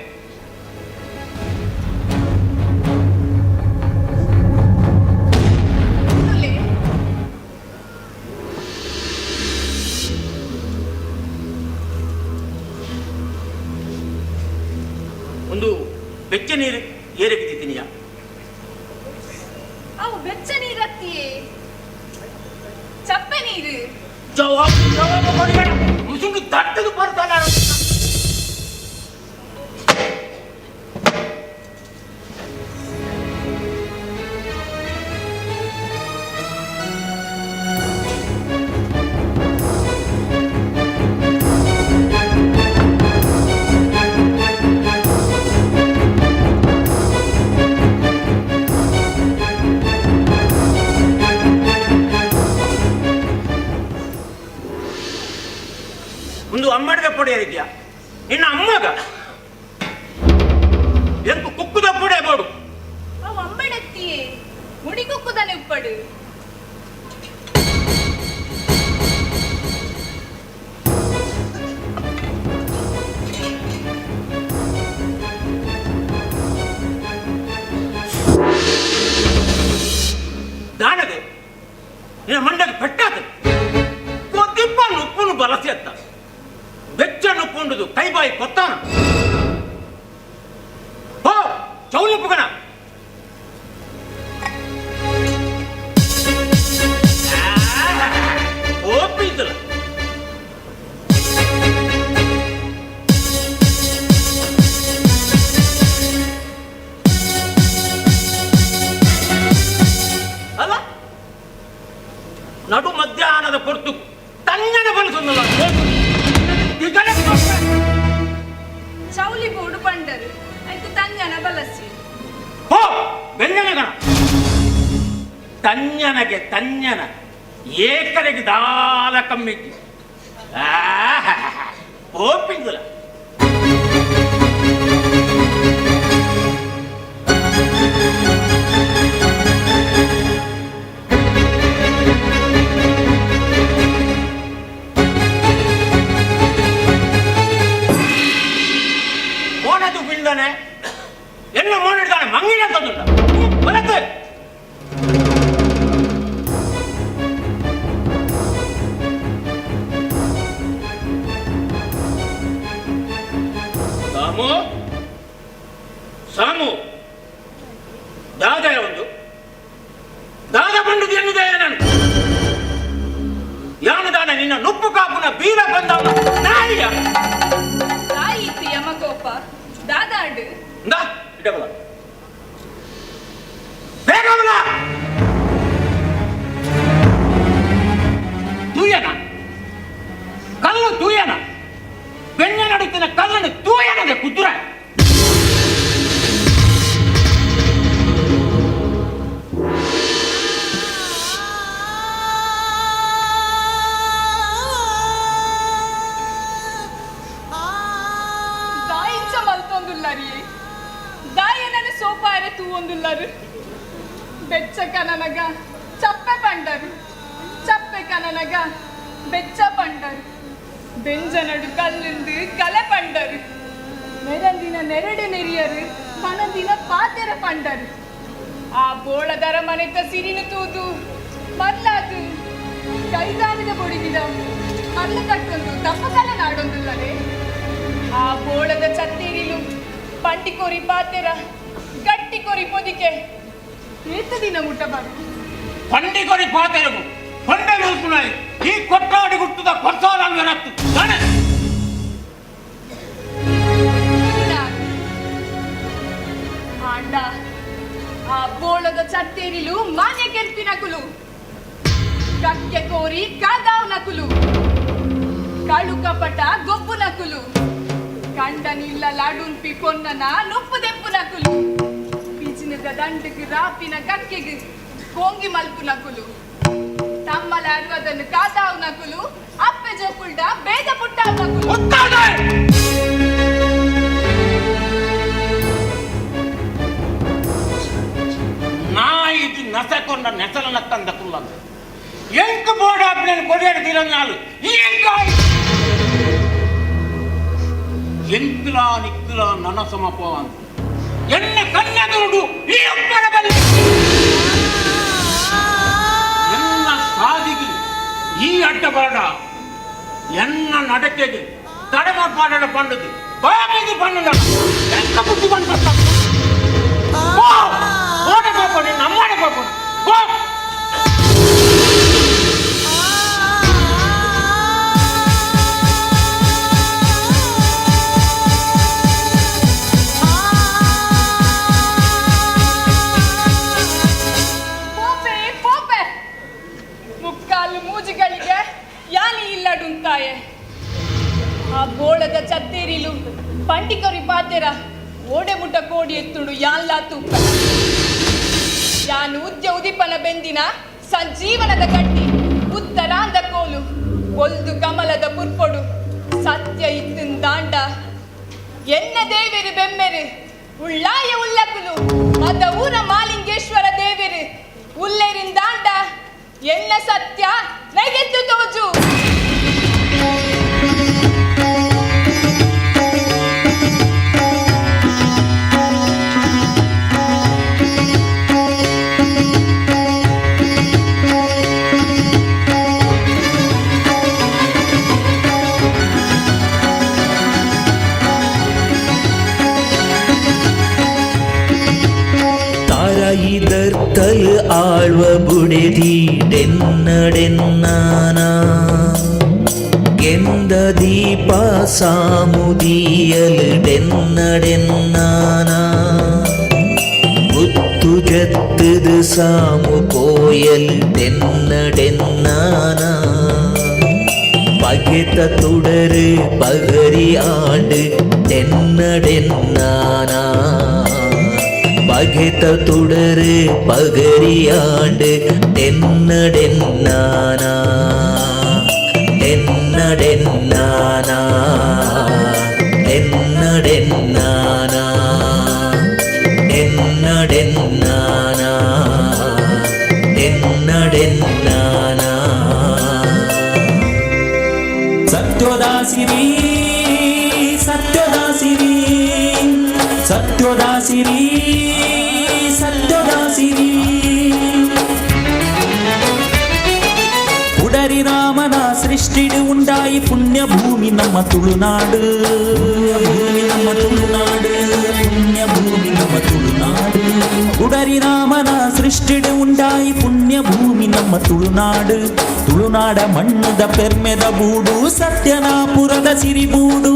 ಒಂದು ಬೆಚ್ಚ ನೀರು ಏರಕ್ಕೆ ಅವು ಬೆಚ್ಚ ನೀರತ್ತಿಯೇ ಚಪ್ಪೆ ನೀರು ಜವಾಬು ಜವಾಬು ಕೊಡಿಬೇಡ ಮುಸುಂಗು ತಟ್ಟದು ಬರ್ತಾನ ಒಂದು ಅಮ್ಮಡಿದ ಪೊಡೆಯರಿದ್ಯಾ ನಿನ್ನ ಅಮ್ಮಗ ಎಂಕು ಕುಕ್ಕುದ ಪೊಡೆ ಬೋಡು ಅವು ಅಂಬಡತ್ತಿಯೇ ಮುಡಿ ಕುಕ್ಕುದನೆ ಉಪ್ಪಡು ದಾನದೆ ನಿನ್ನ ಮಂಡಗೆ ಪೆಟ್ಟಾದ ಕೊದ್ದಿಪ್ಪ ಉಪ್ಪುನು ಬಲಸಿ ಅತ್ತ ಬೆಚ್ಚ ನುಪ್ಪುಂಡುದು ಕೈಬಾಯಿ ಕೊತ್ತಾನ ಹೋ ಚೌಲಿಪ್ಪುಗಣ ಒಪ್ಪಿದ್ದಲ್ಲ ಅಲ್ಲ ನಡು ಮಧ್ಯಾಹ್ನದ ಪೊರ್ತು ತಣ್ಣನೆ ಬಲಸೊಂದಲ್ಲ ಚೌಲಿ ಬೋಡು ಪಂಡರು ಐಕು ತಂಜನ ಬಲಸಿ ಹೋ ಬೆಂಜನಗಣ ತഞ്ഞನಗೆ ತഞ്ഞನ ಏಕರೆಗೆ ದಾಲ ಕಮ್ಮಿಕ್ಕಿ ಓಪಿಂದಿಲ್ಲ ಮೋನದು ಬಿಂದನೆ ಎಲ್ಲ ಮೋನಿಡ್ತಾನೆ ಮಂಗಿನ ತಂದುಂಡ ಬಲತ್ತೆ ಸಾಮು ಸಾಮು ದಾದಯ ಒಂದು ದಾದ ಬಂಡುದು ಎನ್ನುದೇ ನಾನು ಯಾನು ದಾನ ನಿನ್ನ ನುಪ್ಪು ಕಾಪುನ ಬೀರ ಬಂದವನ ನಾಯಿಯ ತಾಯಿ ಇತ್ತು ಯಮಕೋಪ ದಾದಾಂಡು ಇಂದಾ ಇಡಬಲ ಬೇಗ ಬಲ ತೂಯನ ಕಲ್ಲು ತೂಯನ ಬೆಣ್ಣ ನಡುತ್ತಿನ ಕಲ್ಲನ್ನು ತೂಯನದೆ ಕುದುರೆ ದಾಯಿಂಚ ಮಲ್ತೊಂದುಲ್ಲರಿ ದಾಯನನ ಸೋಪಾರೆ ತೂವೊಂದುಲ್ಲರು ಬೆಚ್ಚ ಕನನಗ ಚಪ್ಪೆ ಪಂಡರು ಚಪ್ಪೆ ಕನನಗ ಬೆಚ್ಚ ಪಂಡರು ಬೆಂಜನಡು ಕಲ್ಲಿಂದು ಕಲೆ ಪಂಡರು ನೆರಂದಿನ ನೆರಡು ನೆರಿಯರು ಮನದಿನ ಪಾತೆರ ಪಂಡರು ಆ ಬೋಳದರ ಮನೆತ ಸಿರಿನು ತೂದು ಮರ್ಲಾದು ಕೈದಾನದ ಬೊಡಿದಿದ ಮರ್ಲ ಕಟ್ಟೊಂದು ತಪ್ಪು ಕಲೆ ನಾಡೊಂದುಲ್ಲರೆ ಆ ಬೋಳದ ಚತ್ತೇರಿಲು ಪಂಡಿಕೋರಿ ಪಾತೆರ ಗಟ್ಟಿ ಕೋರಿ ಪೊದಿಕೆ ಏತ ದಿನ ಮುಟ್ಟ ಬಾರು ಪಂಡಿಕೊರಿ ಪಾತೆರಗು ಪಂಡೆ ಮಲ್ಪುನಾಯಿ ಈ ಕೊಟ್ಟಾಡಿ ಗುಟ್ಟದ ಕೊರ್ಸಾಲ ರತ್ತು ತಾನೆ. ಆಂಡ ಆ ಬೋಳದ ಚತ್ತೇರಿಲು ಮಾನ್ಯ ಕೆರ್ಪಿನಕುಲು ಕಕ್ಕೆ ಕೋರಿ ಕಾದಾವ್ ನಕುಲು ಕಳು ಕಪಟ ಗೊಬ್ಬು ನಕುಲು ಕಂಡನಿಲ್ಲ ಲಾಡುನ್ಪಿ ಪೊನ್ನನ ನುಪ್ಪು ದೆಪ್ಪು ನಕುಲು ಪಿಜಿನದ ದಂಡಗ್ ರಾಪಿನ ಕಕ್ಕೆಗ್ ಕೋಂಗಿ ಮಲ್ಪು ನಕುಲು ತಮ್ಮಲ ಅರ್ವದನ್ನು ಕಾದಾವ್ ನಕುಲು ಅಪ್ಪೆ ಜೋಕುಲ್ಡ ಬೇದ ಪುಟ್ಟಾವ್ ನಕುಲು. ನಾಯಿದು ನಸಕೊಂಡ ನೆಸಲನ ತಂದ ಕುಲ್ಲಂದ ಎಂಕ್ ಬೋರ್ಡ್ ಆಪಿನ ಕೊಡಿಯಡ ದಿನನಾಳು ಈ ಎಂಕ ಎಂಕುಲಾ ನಿಕ್ಕುಲಾ ನನ ಸಮ ಪೋವಂತ ಎನ್ನ ಕನ್ನೆದುರುಡು ಈ ಉಪ್ಪರ ಬಲ್ಲಿ ಎನ್ನ ಸಾದಿಗೆ ಈ ಅಡ್ಡ ಬಾಡ ಎನ್ನ ನಡಕೆಗೆ ತಡಮ ಪಾಡಡ ಪಂಡದು ಬಾಬಿಗೆ ಪಂಡ ಎಂಕ ಬುದ್ಧಿ ಬಂದ ಓಡ ಪಾಪಣಿ ನಮ್ಮಡ ಪಾಪಣಿ ಪೋ. ಪೋಪೆ ಪೋಪೆ ಮುಕ್ಕಾಲು ಮೂಜಿಗಳಿಗೆ ಯಾನಿ ಇಲ್ಲಡುಂತಾಯೆ ಆ ಬೋಳದ ಚತ್ತೇರಿಲು ಪಂಡಿಕೊರಿ ಪಾತೆರ ಓಡೆ ಮುಟ್ಟ ಕೋಡಿ ಎತ್ತುಂಡು ಯಾನ್ಲಾ ತೂಪ ಯಾನು ಉದ್ಯ ಉದಿಪನ ಬೆಂದಿನ ಸಂಜೀವನದ ಗಟ್ಟಿ ಉತ್ತರಾಂದ ಕೋಲು ಒಲ್ದು ಕಮಲದ ಪುರ್ಪೊಡು ಸತ್ಯ ಇತ್ತಿಂದಾಂಡ ಎನ್ನ ದೇವಿರು ಬೆಮ್ಮೆರು ಉಳ್ಳಾಯ ಉಲ್ಲಕುಲು ಮದ ಊರ ಮಾಲಿಂಗೇಶ್ವರ ದೇವಿರು ಉಲ್ಲೇರಿಂದಾಂಡ ಎನ್ನ ಸತ್ಯ ನೆಗೆತ್ತು ತೋಜು. ತಾರಾಯಿದರ್ತಲ್ ಆಳ್ವ ಬುಡೆದಿ ಡೆನ್ನಡೆನ್ನಾನ ಗೆಂದ ದೀಪ ಸಾಮುದಿಯಲ್ ಡೆನ್ನಡೆನ್ನಾನ ಮುತ್ತು ಜತ್ತದು ಸಾಮು ಕೋಯಲ್ ಡೆನ್ನಡೆನ್ನಾನ பகைத்த தொடரு பகரி ஆண்டு தென்னடென்னானா பகைத்த தொடரு பகரி ஆண்டு தென்னடென்னானா தென்னடென்னானா தென்னடென்னானா தென்னடென்னானா தென்னடென்னானா. ಸತ್ಯೋದಾಸಿರಿ ಸತ್ಯೋದಾಸಿರಿ ಸತ್ಯೋದಾಸಿರಿ ಸತ್ಯೋದಾಸಿರಿ ಉಡರಿ ರಾಮನ ಸೃಷ್ಟಿಡು ಉಂಡಾಯಿ ಪುಣ್ಯಭೂಮಿ ನಮ್ಮ ತುಳುನಾಡು ಭೂಮಿ ನಮ್ಮ ತುಳುನಾಡು ಪುಣ್ಯಭೂಮಿ ನಮ್ಮ ತುಳುನಾಡು ಉಡರಿ ರಾಮನ ಸೃಷ್ಟಿಡು ಉಂಡಾಯಿ ಪುಣ್ಯಭೂಮಿ ನಮ್ಮ ತುಳುನಾಡು ತುಳುನಾಡ ಮಣ್ಣದ ಪೆರ್ಮೆದ ಬೂಡು ಸತ್ಯನಾಪುರದ ಸಿರಿಬೂಡು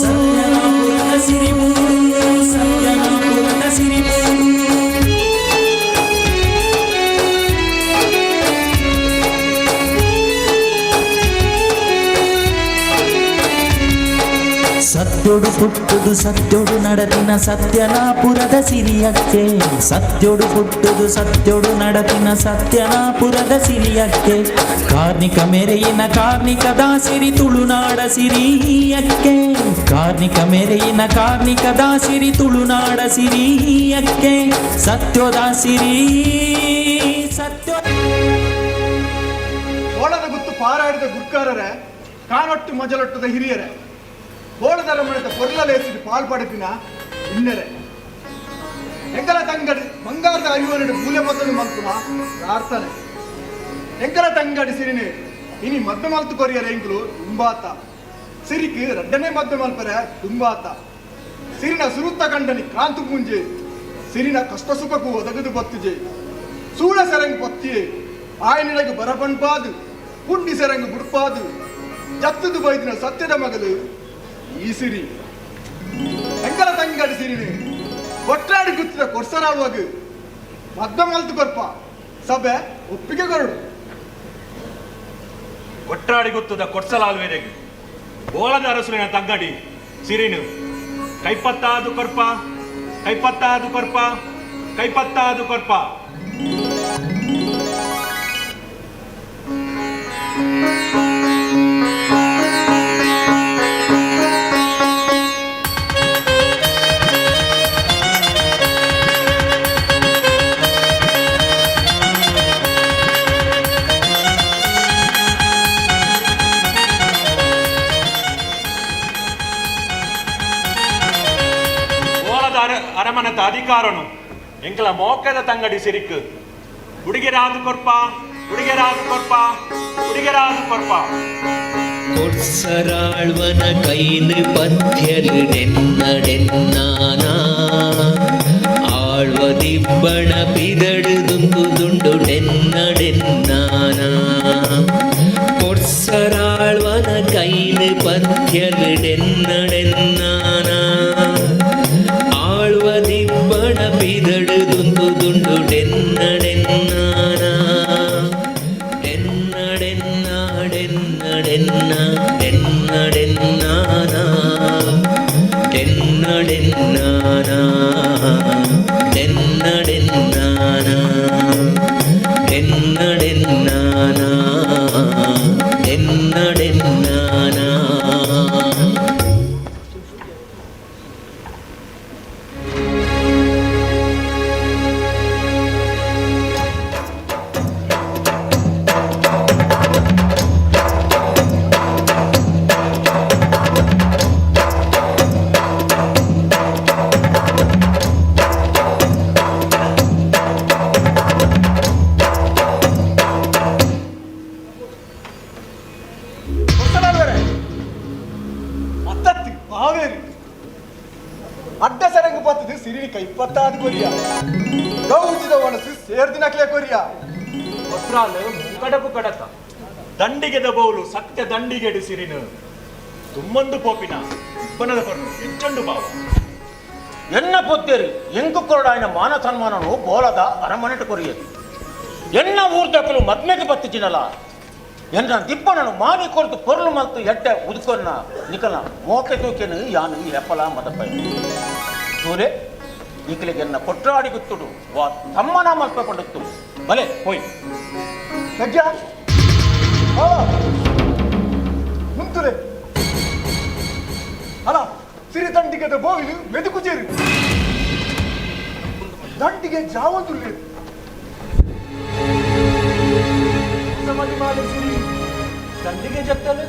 ಸತ್ಯನಾಪುರದ ಸಿರಿಬೂಡು ಸತ್ಯನಾಪುರದ ಸಿರಿಬೂಡು. ಸತ್ಯೋಡು ಪುಟ್ಟುದು ಸತ್ಯೋಡು ನಡತಿನ ಸತ್ಯನಾಪುರದ ಸಿರಿಯಕ್ಕೆ ಸತ್ಯೋಡು ಪುಟ್ಟುದು ಸತ್ಯೋಡು ನಡತಿನ ಸತ್ಯನಾಪುರದ ಸಿರಿಯಕ್ಕೆ ಕಾರ್ಣಿಕ ಮೆರೆಯಿನ ಕಾರ್ಣಿಕದ ಸಿರಿ ತುಳುನಾಡ ಸಿರಿಯಕ್ಕೆ ಕಾರ್ಣಿಕ ಮೆರೆಯಿನ ಕಾರ್ಣಿಕದ ಸಿರಿ ತುಳುನಾಡ ಸಿರಿಯಕ್ಕೆ ಸತ್ಯೋದ ಸಿರಿ ಸತ್ಯೋ. ಓಳದ ಗುತ್ತು ಪಾರಾಡಿದ ಗುರ್ಕಾರರೆ ಕಾನೊಟ್ಟು ಮಜಲೊಟ್ಟದ ಹಿರಿಯರೆ ಬೋಳದರ ಮನೆತ ಪೊರ್ಲಲೇಸಿದ ಪಾಲ್ಪಡಪಿನ ಇನ್ನೆರೆ ಎಂಕಲ ತಂಗಡಿ ಬಂಗಾರದ ಅರಿವನಡು ಮೂಲೆ ಮೊದಲು ಮಲ್ಪುನ ಪ್ರಾರ್ಥನೆ ಎಂಕಲ ತಂಗಡಿ ಸಿರಿನಿ ಇನಿ ಮದ್ದೆ ಮಲ್ತು ಕೊರಿಯರೆ ಎಂಕಲು ತುಂಬಾತ ಸಿರಿಕ್ ರಡ್ಡನೆ ಮದ್ದೆ ಮಲ್ಪರೆ ತುಂಬಾತ ಸಿರಿನ ಸುರುತ್ತ ಕಂಡನಿ ಕಾಂತು ಪೂಂಜೆ ಸಿರಿನ ಕಷ್ಟ ಸುಖಕ್ಕೂ ಒದಗದು ಬತ್ತುಜೆ ಸೂಳ ಸೆರಂಗ್ ಪತ್ತಿಯೇ ಆಯನಿಡಗ ಬರಪಣ್ಪಾದು ಪುಂಡಿ ಸೆರಂಗ್ ಬುಡ್ಪಾದು ಜತ್ತದು ಬೈದಿನ ಸತ್ಯದ ಮಗಲು ಈ ಸಿರಿ ಎಂಕಲ ತಂಗಡಿ ಸಿರಿನಿ ಒಟ್ಟಾಡಿ ಗುತ್ತಿದ ಕೊರ್ಸರಾಳುವಾಗ ಮದ್ದ ಮಲ್ತು ಕೊರ್ಪ ಸಭೆ ಒಪ್ಪಿಗೆ ಕೊರಡು. ಒಟ್ಟಾಡಿ ಗುತ್ತದ ಕೊಡ್ಸಲಾಲ್ವೇರೆಗೆ ಬೋಳದ ಅರಸುಲಿನ ತಂಗಡಿ ಸಿರಿನು ಕೈಪತ್ತಾದು ಕೊರ್ಪ ಕೈಪತ್ತಾದು ಕೊರ್ಪ ಕೈಪತ್ತಾದು ಕೊರ್ಪ. ಅರಮನತ ಅಧಿಕಾರನು ಎಂಕಲ ಮೋಕದ ತಂಗಡಿ ಸಿರಿಕ್ ಹುಡುಗಿರಾದು ಕೊರ್ಪ ಹುಡುಗಿರಾದು ಕೊರ್ಪ ಹುಡುಗಿರಾದು ಕೊರ್ಪ. ಕೊಡ್ಸರಾಳ್ವನ ಕೈನು ಪಥ್ಯಲು ಡೆನ್ನಡೆನ್ನಾನ ಆಳ್ವ ದಿಬ್ಬಣ ಪಿದಡು ದುಂದು ದುಂಡು ಡೆನ್ನಡೆನ್ನಾನ ಕೊಡ್ಸರಾಳ್ವನ ಕೈನು ಪಥ್ಯಲು ಡೆನ್ನಡೆನ್ನಾನ ಆಳ್ವ ದಿಬ್ಬಣ ಪಿದಡು ದುಂದು ದುಂಡು ಡೆನ್ನಡೆನ್ನಾನ ಡೆನ್ನಡೆನ್ನ ಡೆನ್ನಡೆನ್ನ ಡೆನ್ನಡೆನ್ನಾನ ಡೆನ್ನಡೆನ್ನಾನ ಡೆನ್ನಡೆನ್ನಾನ ಡೆನ್ನಡೆನ್ನಾನ ಡೆನ್ನಡೆನ್ನಾನ. ಅಡ್ಡ ಸರಂಗ ಪತ್ತದು ಸಿರಿನಿ ಕೈಪತ್ತಾದ ಕೊರಿಯ ಗೌಜಿದ ಒಣಸು ಸೇರ್ದಿನಕ್ಲೆ ಕೊರಿಯ ವಸ್ತ್ರಾಲು ಮುಂಕಡಪು ಕಡತ ದಂಡಿಗೆದ ಬೌಲು ಸತ್ಯ ದಂಡಿಗೆಡು ಸಿರಿನು ತುಮ್ಮಂದು ಪೋಪಿನ ಇಬ್ಬನದ ಪರ್ನು ಎಂಚಂಡು ಬಾವ ಎನ್ನ ಪೊತ್ತೇರಿ ಎಂಕು ಕೊರಡಾಯನ ಮಾನ ಸನ್ಮಾನನು ಬೋಲದ ಅರಮನೆಟು ಕೊರಿಯದು ಎನ್ನ ಊರ್ದಕ್ಕಲು ಮದ್ಮೆಗೆ ಬತ್ತಿಜಿನಲ ಎನ್ನ ದಿಬ್ಬನನು ಮಾನಿ ಕೊರತು ಪೊರ್ಲು ಮಲ್ತು ಎಟ್ಟೆ ಉದುಕೊನ್ನ ನಿಕಲ ಮೋಕೆ ತೂಕೆನು ಯಾನು ಎಪ್ಪಲ ಮದಪೈ ತೂಲೆ ನಿಕಲಿಗೆ ಎನ್ನ ಕೊಟ್ರಾಡಿ ಗುತ್ತುಡು ವಾ ತಮ್ಮನ ಮಲ್ಪ ಪಡುತ್ತು ಬಲೆ ಹೋಯ್ ಸಜ್ಜ ಮುಂತುಲೆ ಅಲ್ಲ ಸಿರಿ ದಂಡಿಗೆದ ಬೋವಿಲು ಮೆದುಕು ಚೇರು ದಂಡಿಗೆ ಜಾವಂದುಲ್ಲೇರು ಸಿರಿ ದಂಡಿಗೆ ಜತ್ತಲು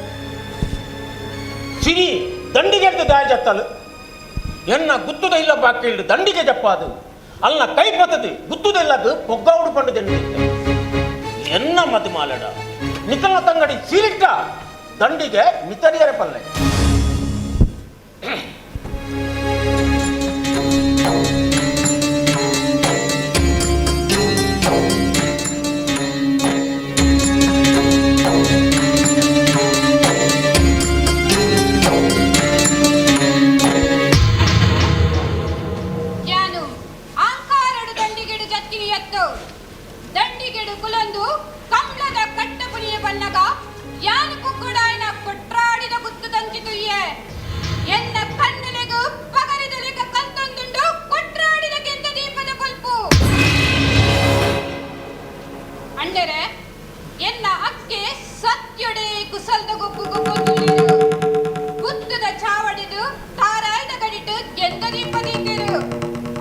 ಸಿರಿ ದಂಡಿಗೆ ದಾಯ ಜತ್ತಲು ಎನ್ನ ಗುತ್ತುದ ಇಲ್ಲ ಬಾಕಿ ದಂಡಿಗೆ ಜಪ್ಪಾದು ಅಲ್ಲ ಕೈ ಪತ್ತದು ಗುತ್ತುದ ಇಲ್ಲದು ಪೊಗ್ಗೌಡು ಪಂಡು ದಂಡಿ ಎನ್ನ ಮದು ಮಾಲಡ ನಿಕಲ ತಂಗಡಿ ಸಿರಿಟ ದಂಡಿಗೆ ಮಿತರಿಯರ ಪಲ್ಲೆ. ದಂಡಿಗೆಡು ಕುಲೊಂದು ಕಮ್ಲದ ಕಟ್ಟಪುಲಿಯ ಬನ್ನಗ ಯಾನು ಕುಕ್ಕುಡಾಯನ ಕೊಟ್ರಾಡಿದ ಗುತ್ತು ತಂಚಿತುಯ್ಯೆ ಎನ್ನ ಕಣ್ಣುಲೆಗು ಪಗರಿದಲೆಗ ಕಂತೊಂದುಂಡು ಕೊಟ್ರಾಡಿದ ಕೆಂದ ದೀಪದ ಕೊಲ್ಪು ಅಂಡರೆ ಎನ್ನ ಅಕ್ಕೆ ಸತ್ಯೊಡೆ ಕುಸಲ್ದ ಗೊಪ್ಪು ಗೊಪ್ಪೊಂದುಲ್ಲೇರು ಗುತ್ತದ ಚಾವಡಿದು ತಾರಾಯ್ದ ಗಡಿಟು ಗೆಂದ ದೀಪ ದೀಪರು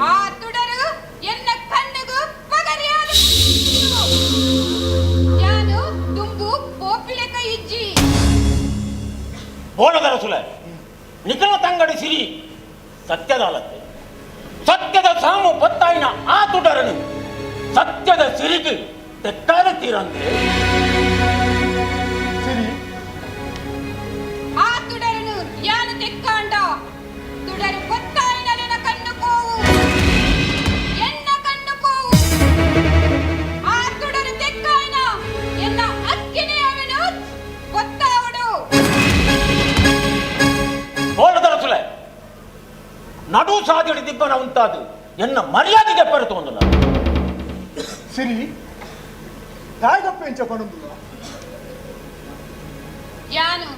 ಆ ತುಡರು ಎನ್ನ ಕಣ್ಣುಗು ಪಗರಿಯಾದ ಯಾನು ದುಂಬು ಪೋಪಿಲೆಕ ಇಜ್ಜಿ ಬೋಳದರ ಸುಲೆ ನಿಖಲ ತಂಗಡಿ ಸಿರಿ ಸತ್ಯದಾಲತ್ತೆ ಸತ್ಯದ ಸಾಮು ಪತ್ತಾಯಿನ ಆ ತುಡರನು ಸತ್ಯದ ಸಿರಿಗೆ ತೆಕ್ಕಾದ ತೀರಂದ್ರೆ ಸಿರಿ ಆ ತುಡರನು ಯಾನು ತೆಕ್ಕಾಂಡ ತುಡರು ಪತ್ತಾಯಿನ ನಡು ಸಾದಿಡಿ ದಿಬ್ಬನ ಉಂಟಾದು ಎನ್ನ ಮರ್ಯಾದೆಗೆ ಪರತು ಸಿರಿ ತಾಯಿಗಪ್ಪ ಎಂಚ ಪಣಂದುಲ್ಲ ಯಾನು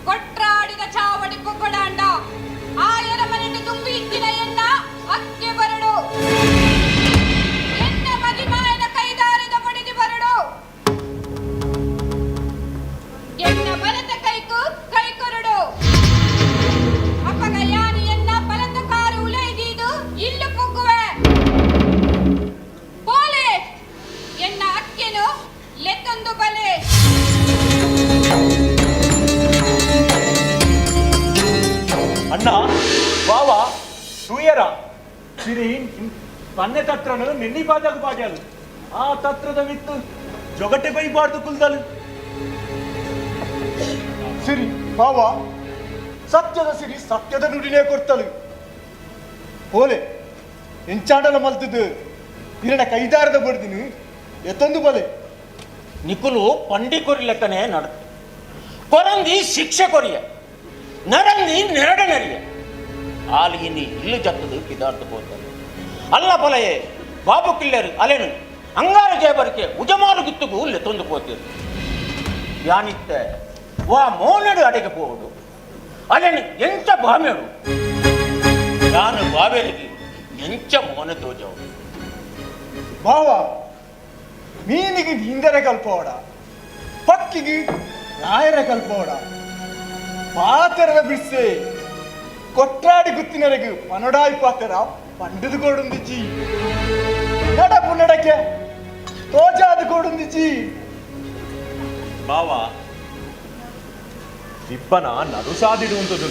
ಕೊಟ್ರಾಡಿದ ಚಾವಡಿ ಪೊಕ್ಕಡಾಂಡ ಆ ಎರಮನೆಯನ್ನು ತುಂಬಿ ಇತ್ತಿನ ಎನ್ನ ಅಕ್ಕೆ ಬರಡು ಎನ್ನ ಮದಿಮಾಯನ ಕೈದಾರದ ಬಡಿದು ಬರಡು ಎನ್ನ ಬಲತ ಕೈಕು ಕೈ ಕೊರಡು ಅಪ್ಪಗ ಯಾನು ಎನ್ನ ಬಲತ ಕಾರು ಉಲೈದೀದು ಇಲ್ಲು ಪುಗ್ಗುವೆ ಪೋಲೆ ಎನ್ನ ಅಕ್ಕೆನು ಲೆತ್ತೊಂದು ಬಲೆ. ಅಣ್ಣ ಬಾವ ಸೂಯರ ಸಿರಿ ಪನ್ನೆ ತತ್ರನು ನಿನ್ನಿ ಬಾಜಾಗ ಬಾಜಾಲು ಆ ತತ್ರದ ಮಿತ್ತು ಜೊಗಟೆ ಬೈಬಾರ್ದು ಕುಲ್ದಲು. ಸಿರಿ ಬಾವ ಸತ್ಯದ ಸಿರಿ ಸತ್ಯದ ನುಡಿನೇ ಕೊಡ್ತಲು ಪೋಲೆ ಎಂಚಾಡಲ ಮಲ್ತದ್ದು ಇರಣ ಕೈದಾರದ ಬಡ್ದಿನಿ ಎತ್ತೊಂದು ಬಲೆ. ನಿಕುಲು ಪಂಡಿ ಕೊರಿಲೆಕ್ಕನೆ ನಡ ಕೊರಂದಿ ಶಿಕ್ಷೆ ಕೊರಿಯ ನರಂದಿ ನೆರಡ ನೆರಿಯ ಆಲಿಗಿನಿ ಇಲ್ಲು ಜತ್ತದು ಪಿದಾರ್ಥ ಪೋತಾರೆ ಅಲ್ಲ ಪೊಲೆಯೇ ಬಾಬು ಕಿಲ್ಲರು ಅಲೆನು ಅಂಗಾರ ಜಯಬರಿಕೆ ಉಜಮಾರು ಗುತ್ತುಗು ಲೆತ್ತೊಂದು ಪೋತೀರು ಯಾನಿತ್ತೆ ವಾ ಮೋನೆಡು ಅಡೆಗೆ ಪೋವುದು ಅಲೆನು ಎಂಚ ಬಾಮೇಡು ಯಾನು ಬಾಬೇರಿಗೆ ಎಂಚ ಮೋನೆ ತೋಜವು. ಬಾವ ಮೀನಿಗೆ ಹಿಂದರೆ ಕಲ್ಪೋಡ ಪಕ್ಕಿಗೆ ರಾಯರ ಕಲ್ಪೋಡ ಪಾತೆರದ ಬಿಡ್ಸೆ ಕೊಟ್ರಾಡಿ ಗುತ್ತಿನರೆಗು ಪನಡಾಯಿ ಪಾತೆರ ಪಂಡದು ಕೊಡುಂದಿಜಿ ನಡಪು ನಡಕೆ ತೋಜಾದು ಕೊಡುಂದಿಜಿ. ಬಾವ ದಿಬ್ಬನ ನಡುಸಾದಿಡುವಂಥದ್ದು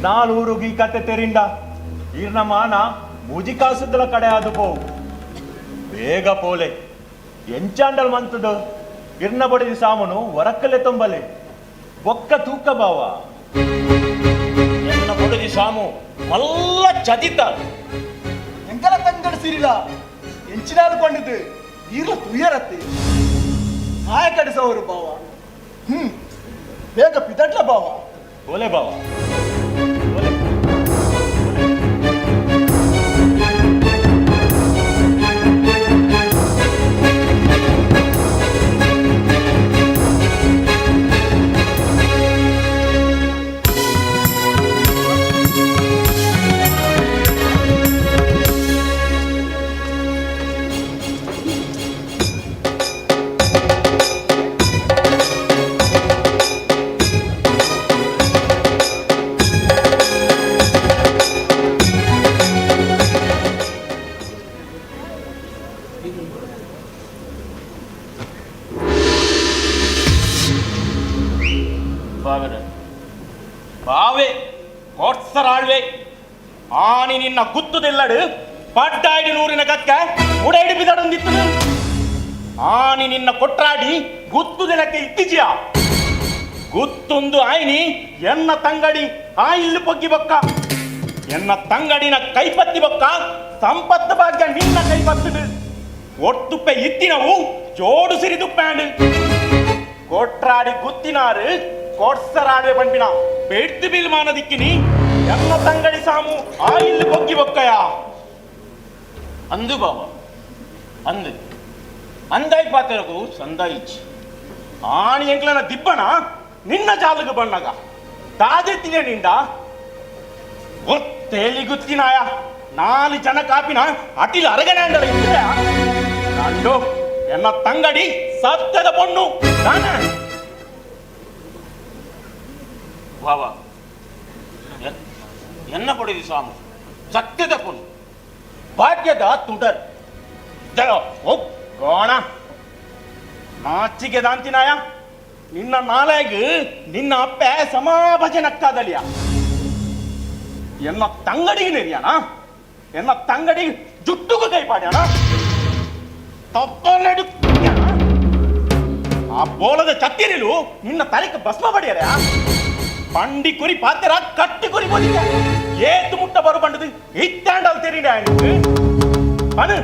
ನಾಲೂರುಗಿ ಕತೆ ತೆರಿಂಡ ಈರ್ನ ಮಾನ ಮೂಜಿಕಾಸುದಲ ಕಡೆ ಅದು ಪೋವು ಬೇಗ ಪೋಲೆ ಎಂಚಾಂಡಲ್ ಮಂತದು ಇರ್ನ ಬಡಿದ ಸಾಮನು ಹೊರಕ್ಕಲೆ ತೊಂಬಲೆ ಒಕ್ಕ ತೂಕ ಬಾವ. ಎನ್ನ ಬಡಿದಿ ಸಾಮು ಮಲ್ಲ ಚದಿತ ಎಂಕಲ ತಂಗಡ ಸಿರಿಲ ಎಂಚಿನಾಲು ಕೊಂಡಿದ್ದು ಈರ್ಲ ತುಯರತ್ತೆ ನಾಯ ಕಡಿಸವರು ಬಾವ. ಬೇಗ ಪಿದಟ್ಲ ಬಾವ. ಓಲೆ ಬಾವ. ಬಾವೆ ಕೋಟ್ಸರಾಳ್ವೆ ಆನಿ ನಿನ್ನ ಗುತ್ತುದೆಲ್ಲಡು ಪಡ್ಡಾಯ್ಡು ನೂರಿನ ಕಕ್ಕ ಉಡೈಡು ಬಿದಡೊಂದಿತ್ತು ಆನಿ ನಿನ್ನ ಕೊಟ್ರಾಡಿ ಗುತ್ತುದಿನಕ್ಕೆ ಇತ್ತೀಚಿಯ ಗುತ್ತೊಂದು ಆಯ್ನಿ ಎನ್ನ ತಂಗಡಿ ಆ ಇಲ್ಲು ಪೊಗ್ಗಿ ಬೊಕ್ಕ ಎನ್ನ ತಂಗಡಿನ ಕೈಪತ್ತಿ ಬೊಕ್ಕ ಸಂಪತ್ತು ಭಾಗ್ಯ ನಿನ್ನ ಕೈಪತ್ತದು ಒಟ್ಟುಪ್ಪೆ ಇತ್ತಿನವು ಜೋಡು ಸಿರಿದುಪ್ಪಾಂಡು ಕೊಟ್ರಾಡಿ ಗುತ್ತಿನಾರು ಕೊಡ್ಸರಾಡುವೆ ಪಂಪಿನ ಬೆಡ್ದು ಬಿಲ್ ಮಾನದಿಕ್ಕಿನಿ ಎನ್ನ ತಂಗಡಿ ಸಾಮು ಆ ಇಲ್ಲು ಬೊಗ್ಗಿ ಬೊಕ್ಕಯ ಅಂದು ಬಾವ ಅಂದು ಅಂದಾಯಿ ಪಾತ್ರಗೂ ಸಂದಾಯಿಚಿ ಆಣಿ ಎಂಕ್ಲನ ದಿಬ್ಬಣ ನಿನ್ನ ಜಾಲಗ ಬಣ್ಣಗ ತಾದೆತ್ತಿನ ನಿಂಡ ಗೊತ್ತೇಲಿ ಗುತ್ತಿನಾಯ ನಾಲು ಜನ ಕಾಪಿನ ಅಟಿಲ್ ಅರಗಣೆ ಇತ್ತಿನ ನಂಡು ಎನ್ನ ತಂಗಡಿ ಸತ್ಯದ ಪೊಣ್ಣು ತಾನ ಬಾವ ಎನ್ನ ಪಡೆದಿ ಸ್ವಾಮಿ ಸತ್ಯದ ಪೊಣ್ಣು ಭಾಗ್ಯದ ತುಡರ್ ಗೋಣ ನಾಚಿಗೆ ದಾಂತಿನಾಯ ನಿನ್ನ ನಾಳೆಗ್ ನಿನ್ನ ಅಪ್ಪೆ ಸಮಾಭಜನಕ್ಕಾದಳಿಯ ಎನ್ನ ತಂಗಡಿಗೆ ನೆರಿಯಾನ ಎನ್ನ ತಂಗಡಿಗೆ ಜುಟ್ಟುಗೂ ಕೈ ಪಾಡ್ಯಾನ ತಪ್ಪಲೆಡು ಆ ಬೋಲದ ಚತ್ತಿರಿಲು ನಿನ್ನ ತಲೆಗೆ ಭಸ್ಮ ಬಡಿಯರ ಪಂಡಿ ಕುರಿ ಪಾತೆರ ಕಟ್ಟಿ ಕುರಿ ಬೋದಿಕ ಏತು ಮುಟ್ಟ ಬರು ಬಂಡದು ಇತ್ತಾಂಡಲ್ ತೆರಿಡ ಅನು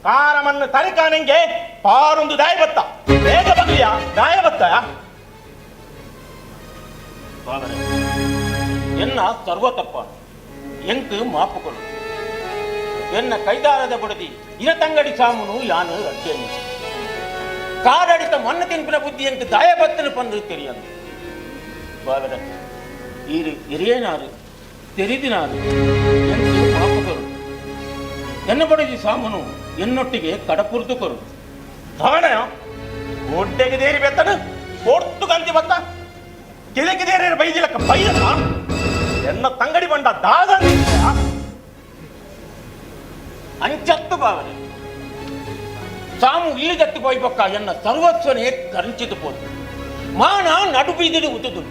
ಕಾರಮನ್ನು ತರಿಕಾನೆಂಗೆ ಪಾರೊಂದು ದಾಯ ಬತ್ತ ಬೇಗ ಬಗ್ಲಿಯ ದಾಯ ಬತ್ತ ಎನ್ನ ಸರ್ವ ತಪ್ಪ ಎಂಕ್ ಮಾಪು ಕೊಡು. ಎನ್ನ ಕೈದಾರದ ಬಡದಿ ಇನ ತಂಗಡಿ ಸಾಮುನು ಯಾನು ಅಡ್ಡೇನು ಕಾರಡಿತ ಮಣ್ಣು ತಿನ್ಪಿನ ಬುದ್ಧಿ ಎಂಕ್ ದಾಯ ಬತ್ತನು ಪಂದು ತೆರಿಯಂದು ಬಾವರ ಈರು ಇರಿಯೇನಾರು ತೆರಿದಿನಾರು ಎಂಕ್ ಮಾಪು ಕೊಡು. ಎನ್ನ ಬಡದಿ ಸಾಮುನು ಎನ್ನೊಟ್ಟಿಗೆ ಕಡಪುರ್ದು ಕೊರು. ದಾಣಯ ಒಡ್ಡೆಗೆ ದೇರಿ ಬೆತ್ತನು ಪೊರ್ತು ಕಂತಿ ಬತ್ತ ಕೆಳಗೆ ದೇರಿ ಬೈದಿಲಕ್ಕ ಬೈಯಲ್ಲ ಎನ್ನ ತಂಗಡಿ ಬಂಡ ದಾದ ಅಂಚತ್ತು ಬಾವನೆ ಸಾಮು ಇಲ್ಲಿದತ್ತು ಪೋಯ್ಬೊಕ್ಕ ಎನ್ನ ಸರ್ವಸ್ವನೇ ಕರಂಚಿತು ಪೋದು ಮಾನ ನಡುಬೀದಿಡು ಉತುದು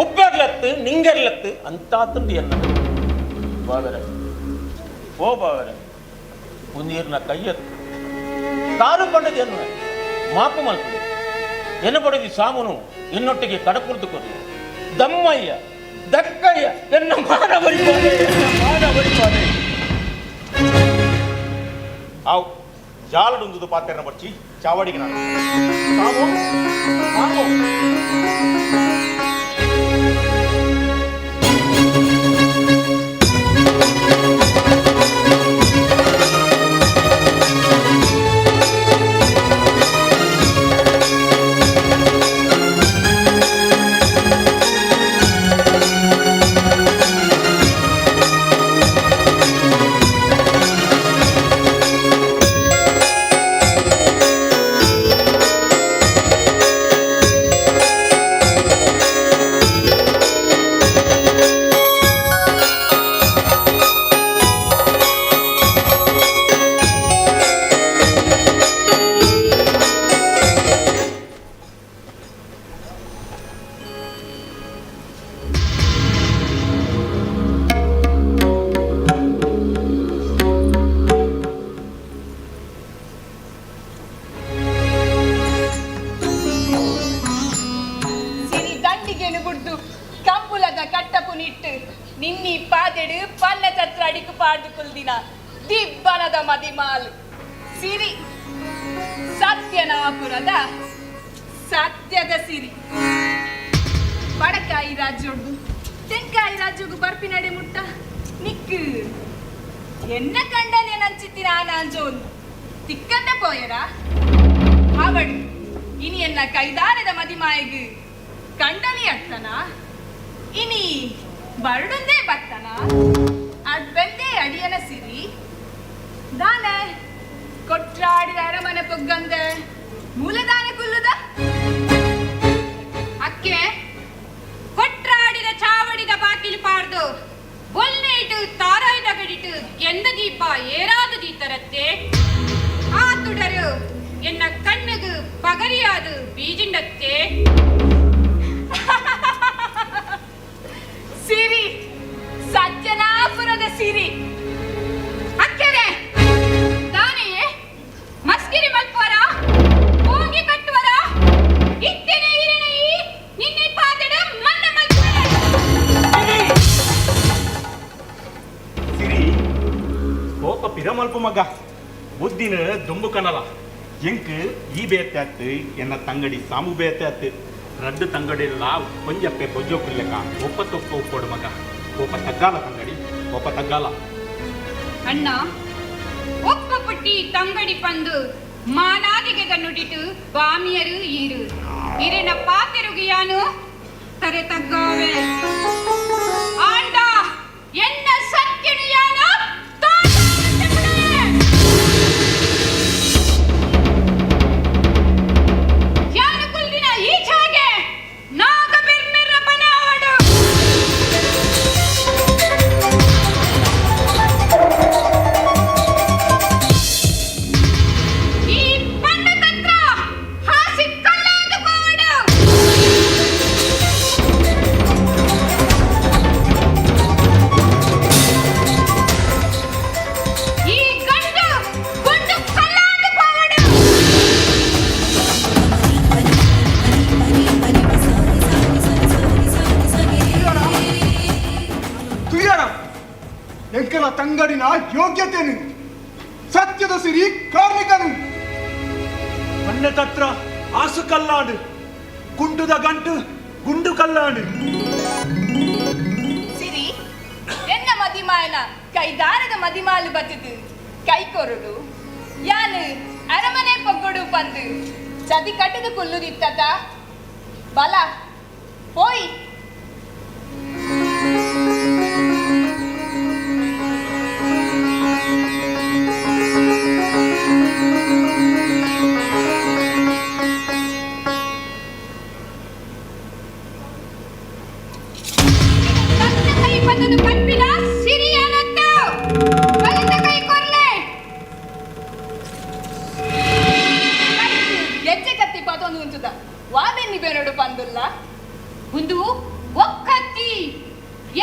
ಒಬ್ಬರ್ಲತ್ತು ನಿಂಗರ್ಲತ್ತು ಅಂತಾತಂದು ಎನ್ನ ಬಾವರೆ ಓ ಬಾವರೆ ಉಂದೀರ್ನ ಕೈಯತ್ತು ಕಾಲು ಪಂಡದ ಎನ್ನ ಮಾಪು ಮಲ್ಪು ಎನ್ನ ಬಡದಿ ಸಾಮುನು ಎನ್ನೊಟ್ಟಿಗೆ ಕಡಪುರ್ದು ಕೊಡು. ದಮ್ಮಯ್ಯ ದಕ್ಕಯ್ಯ ಎನ್ನ ಮಾನ ಬರಿಪಾದೆ ಎನ್ನ ಮಾನ ಬರಿಪಾದೆ. ಆವ್ ಜಾಲಡುಂದುದು ಪಾತೆರನ ಬಚ್ಚಿ ಚಾವಡಿಗೆ ನಾನು ಸಾಮು ಸಾಮು ನಿನ್ನಿ ಪಾದೆಡು ಪನ್ನ ತತ್ರ ಅಡಿಕು ಪಾಡ್ದು ಕುಲ್ದಿನ ದಿಬ್ಬನದ ಮದಿಮಾಲ್ ಸಿರಿ ಸತ್ಯನಾಪುರದ ಸತ್ಯದ ಸಿರಿ. ಬಡಕಾಯಿ ರಾಜ್ಯೋಡ್ದು ತೆಂಕಾಯಿ ರಾಜ್ಯಗೂ ಬರ್ಪಿನಡೆ ಮುಟ್ಟ ನಿಕ್ಕು ಎನ್ನ ಕಂಡನೆ ನಂಚಿತ್ತಿನ ಆನಾಂಜೋನ್ ತಿಕ್ಕಂದ ಪೋಯರ ಅವಳು ಇನಿ ಎನ್ನ ಕೈದಾರದ ಮದಿಮಾಯಿಗು ಕಂಡನಿ ಅತ್ತನ ಇನಿ ಬರಡುಂದೇ ಬತ್ತನ ಅಡ್ಬೆಂದೇ ಅಡಿಯನ ಸಿರಿ ದಾನೆ ಕೊಟ್ರಾಡಿದ ಅರಮನೆ ಪೊಗ್ಗಂದ ಮೂಲದಾನೆ ಕುಲ್ಲುದ ಅಕ್ಕೆ ಕೊಟ್ರಾಡಿದ ಚಾವಡಿದ ಬಾಕಿಲು ಪಾಡ್ದು ಬೊಲ್ನೆ ಇಟ್ಟು ತಾರಾಯ್ದ ಗಡಿಟ್ಟು ಎಂದ ದೀಪ ಏರಾದ ದೀತರತ್ತೆ ಆ ತುಡರು ಎನ್ನ ಕಣ್ಣುಗು ಪಗರಿಯಾದು ಬೀಜಿಂಡತ್ತೆ. ಸಿರಿ ಸತ್ಯನಾಪುರದ ಸಿರಿ ಅಕ್ಕೆರೆ ದಾನೆ ಮಸ್ಕಿರಿ ಮಲ್ಪುವರ ಹೋಗಿ ಕಟ್ಟುವರ ಇತ್ತನೆ ಇರಣೈ ನಿನ್ನೆ ಪಾದಡ ಮನ್ನ ಮಲ್ಪುವರ. ಸಿರಿ ಕೋಪ ಪಿರಮಲ್ಪು ಮಗ ಬುದ್ಧಿನ ದುಂಬು ಕನಲ ಎಂಕ್ ಈ ಬೇತೆ ಎನ್ನ ತಂಗಡಿ ಸಾಮು ಬೇತೆ ರಡ್ಡು ತಂಗಡಿಲ್ಲ ಒಂಜಪ್ಪೆ ಬೊಜ್ಜೋ ಕುಲ್ಲೆಕ ಒಪ್ಪ ತೊಪ್ಪ ಉಪ್ಪೋಡು ಮಗ ಒಪ್ಪ ತಗ್ಗಾಲ ತಂಗಡಿ ಒಪ್ಪ ತಗ್ಗಾಲ. ಅಣ್ಣ ಒಪ್ಪ ಪುಟ್ಟಿ ತಂಗಡಿ ಪಂದು ಮಾನಾದಿಗೆ ನುಡಿಟು ಬಾಮಿಯರು ಈರು ಇರಿನ ಪಾತೆರುಗಿಯಾನು ತರೆ ತಗ್ಗಾವೆ ಆಂಡ ಎನ್ನ ಸತ್ಯನು ಯಾನು ಯಾನು ಕುಲ್ದಿನ ಈ ಛಾಗೆ ನಾಗ ಬೆರ್ಮೆರ್ರ ಬನಾವಡು. ಈ ಪಂಡತಂತ್ರ ಹಾಸಿ ಕಲ್ಲಾದ ಕೋವಡು. ಈ ಗಂಡು ಗುಂಡು ಕಲ್ಲಾದ ಕೋವಡು. ತುಯ್ಯಣ ಎಂಕಲ ತಂಗಡಿನ ಯೋಗ್ಯತೆನು ಸತ್ಯದ ಸಿರಿ ಕಾರ್ಮಿಕನು ತತ್ರ ಆಸು ಕಲ್ಲಾಡು ಗುಂಡುದ ಗಂಟು ಗುಂಡು ಕಲ್ಲಾಡು. ಸಿರಿ ಎನ್ನ ಮದಿಮಾಯೆ ಮದಿಮಾಯನ ಕೈದಾರದ ಮದಿಮಾಲು ಬತ್ತಿದು ಕೈ ಕೊರಡು ಯಾನು ಅರಮನೆ ಪೊಗ್ಗುಡು ಬಂದು ಚದಿ ಕಟ್ಟದ ಕುಲ್ಲುದಿತ್ತತ ಬಲ ಪೋಯ್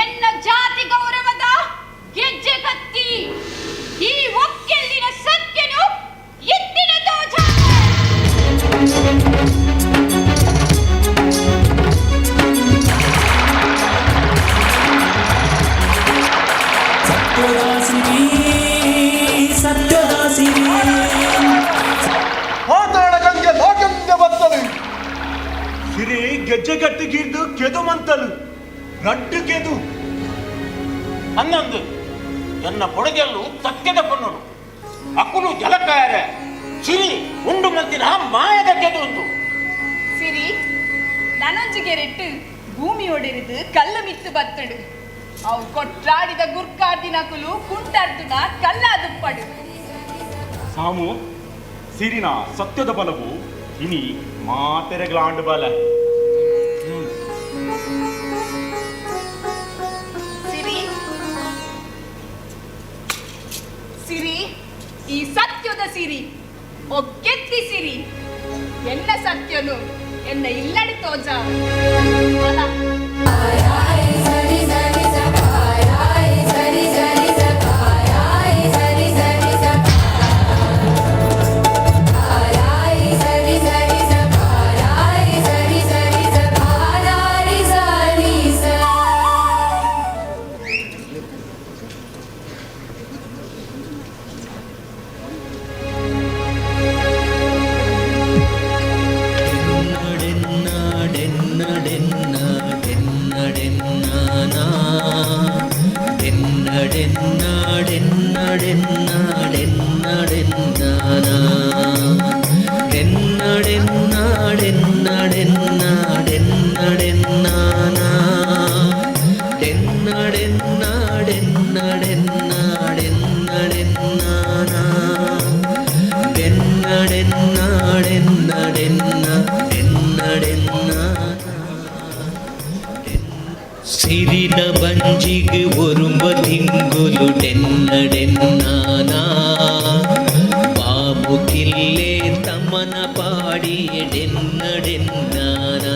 ಎನ್ನ ಜಾತಿ ಗೌರವದ ಗೆಜ್ಜೆ ಕತ್ತಿ ಈ ಒಕ್ಕೆಲ್ಲಿನ ಸತ್ಯನು ಎತ್ತಿನ ದೋಷ. ಸತ್ಯದ ಸಿರಿ ಸತ್ಯದ ಸಿರಿ ಪಾತಾಳ ಗಂಗೆ ಲೋಕಂಗೆ ಬತ್ತಲು ಸಿರಿ ಗೆಜ್ಜೆ ಗಟ್ಟಿ ಗಿರ್ದು ಕೆದು ಮಂತಲು ರಡ್ಡು ಕೆದು ಹನ್ನೊಂದು ಎನ್ನ ಬೊಡಗೆಲ್ಲು ಸತ್ಯದ ಪೊನ್ನರು ಅಕುಲು ಜಲಕಾಯರೆ ಸಿರಿ ಉಂಡು ಮಂತಿನ ಮಾಯದ ಕೆದು ಉಂಟು. ಸಿರಿ ನನೊಂಜಿಗೆರೆಟ್ಟು ಭೂಮಿಯೊಡೆರಿದು ಕಲ್ಲು ಮಿತ್ತು ಬತ್ತಡು ಅವು ಕೊಟ್ರಾಡಿದ ಗುರ್ಕಾರ್ದಿನ ಕುಲು ಕುಂಟರ್ದುನ ಕಲ್ಲಾದುಪ್ಪಡು. ಸಾಮು ಸಿರಿನ ಸತ್ಯದ ಬಲವು ಇನಿ ಮಾತೆರೆಗ್ಲಾಂಡು ಬಲ. ಸಿರಿ ಸಿರಿ ಈ ಸತ್ಯದ ಸಿರಿ ಒಗ್ಗೆತ್ತಿ ಸಿರಿ ಎನ್ನ ಸತ್ಯನು ಎನ್ನ ಇಲ್ಲಡಿ ತೋಜ. ಸಿರಿನ ಬಂಜಿಗೆ ಒರುಂಬ ತಿಂಗುಲು ಡೆನ್ನಡೆನ್ನಾನಾ ಬಾಬು ಕಿಲ್ಲೆ ತಮ್ಮನ ಪಾಡಿ ಡೆನ್ನಡೆನ್ನಾನಾ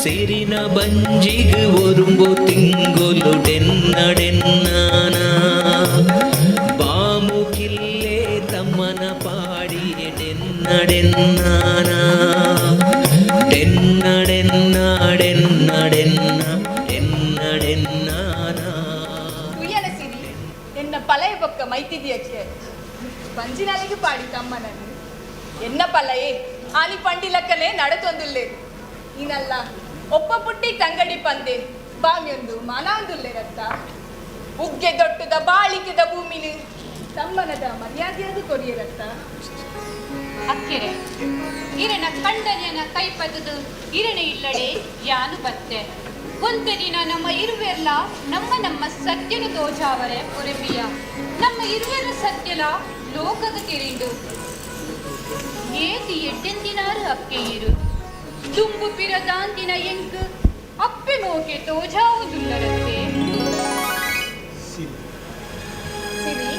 ಸಿರಿನ ಬಂಜಿಗೆ ಒರುಂಬು ತಿಂಗುಲು ಡೆನ್ನಡೆನ್ನಾನಾ ಬಾಮು ಕಿಲ್ಲೆ ತಮ್ಮನ ಪಾಡಿ ಡೆನ್ನಡೆನ್ನಾನಾ ಡೆನ್ನಡೆನ್ನಾಡೆನ್ನಡೆನ್ನ ಡೆನ್ನಡೆನ್ನಾನಾ. ಉಯ್ಯನ ಸಿರಿ ಎನ್ನ ಪಲಯ ಬೊಕ್ಕ ಮೈತಿದಿಯಕ್ಕೆ ಬಂಜಿನಲ್ಲಿಗೆ ಪಾಡಿ ತಮ್ಮನನ್ನು ಎನ್ನ ಪಲಯೇ ಆನಿ ಪಂಡಿಲಕ್ಕನೆ ನಡತೊಂದುಲ್ಲೆ ನೀನಲ್ಲ ಒಪ್ಪ ಪುಟ್ಟಿ ತಂಗಡಿ ಪಂದೆ ಬಾಮಿಯೊಂದು ಮಾನಾಂದುಲ್ಲೆ ರತ್ತ ಉಗ್ಗೆ ದೊಟ್ಟದ ಬಾಳಿಕೆದ ಭೂಮಿನು ತಮ್ಮನದ ಮರ್ಯಾದೆಯದು ಕೊರಿಯರತ್ತ. ಅಕ್ಕೆರೆ ಇರನ ಕಂಡನೆಯನ ಕೈಪದದು ಇರಣೆ ಇಲ್ಲಡೆ ಯಾನು ಬತ್ತೆ ಒಂದ ದಿನ ನಮ್ಮ ಇರುವೆರ್ಲ ನಮ್ಮ ನಮ್ಮ ಸತ್ಯನು ದೋಜಾವರೆ ಪೊರೆಪಿಯ ನಮ್ಮ ಇರುವೆರ ಸತ್ಯಲ ಲೋಕದ ತಿರಿಂಡು ಏತಿ ಎಡ್ಡೆಂದಿನಾರು ಅಕ್ಕೆಯಿರು ತುಂಬು ಪಿರದಾಂತಿನ ಎಂಕ್ ಅಪ್ಪೆ ಮೋಕೆ ತೋಜಾವುದುಲ್ಲರತ್ತೆ. ಸಿರಿ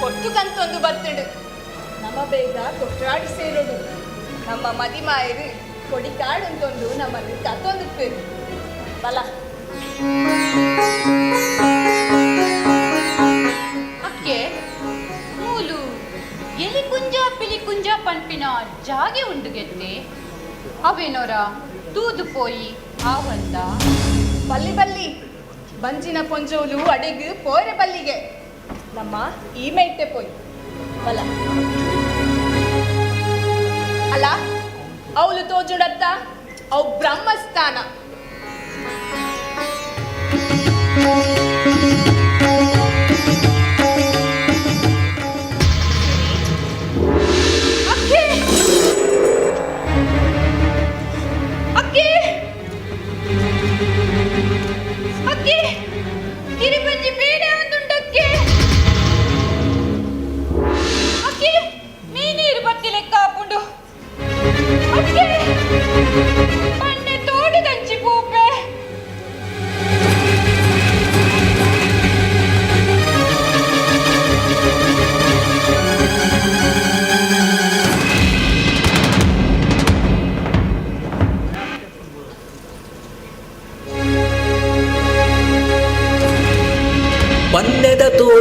ಕೊಟ್ಟು ಕಂತೊಂದು ಬತ್ತಡು ನಮ್ಮ ಬೇಗ ಕೊಟ್ರಾಡಿ ಸೇರೋಡು ನಮ್ಮ ಮದಿಮಾಯರು ಕೊಡಿಕಾಡುಂತೊಂದು ನಮ್ಮನ್ನು ಕತ್ತೊಂದು ಪೇರು ಬಲ. ಅಕ್ಕೆ ಮೂಲು ಎಲಿ ಕುಂಜ ಪಿಲಿ ಕುಂಜ ಪನ್ಪಿನ ಜಾಗೆ ಉಂಡು ಗೆತ್ತೆ ಅವೇನೋರ ತೂದು ಪೋಯಿ ಆವಂದ ಬಲ್ಲಿ ಬಲ್ಲಿ ಬಂಜಿನ ಪೊಂಜೋಲು ಅಡೆಗು ಪೋರೆ ಬಲ್ಲಿಗೆ ನಮ್ಮ ಈ ಮೈಟೆ ಪೋಯಿ ಬಲ ಅಲ್ಲ ಅವಳು ತೋಜುಡತ್ತ ಅವು ಬ್ರಹ್ಮಸ್ಥಾನ.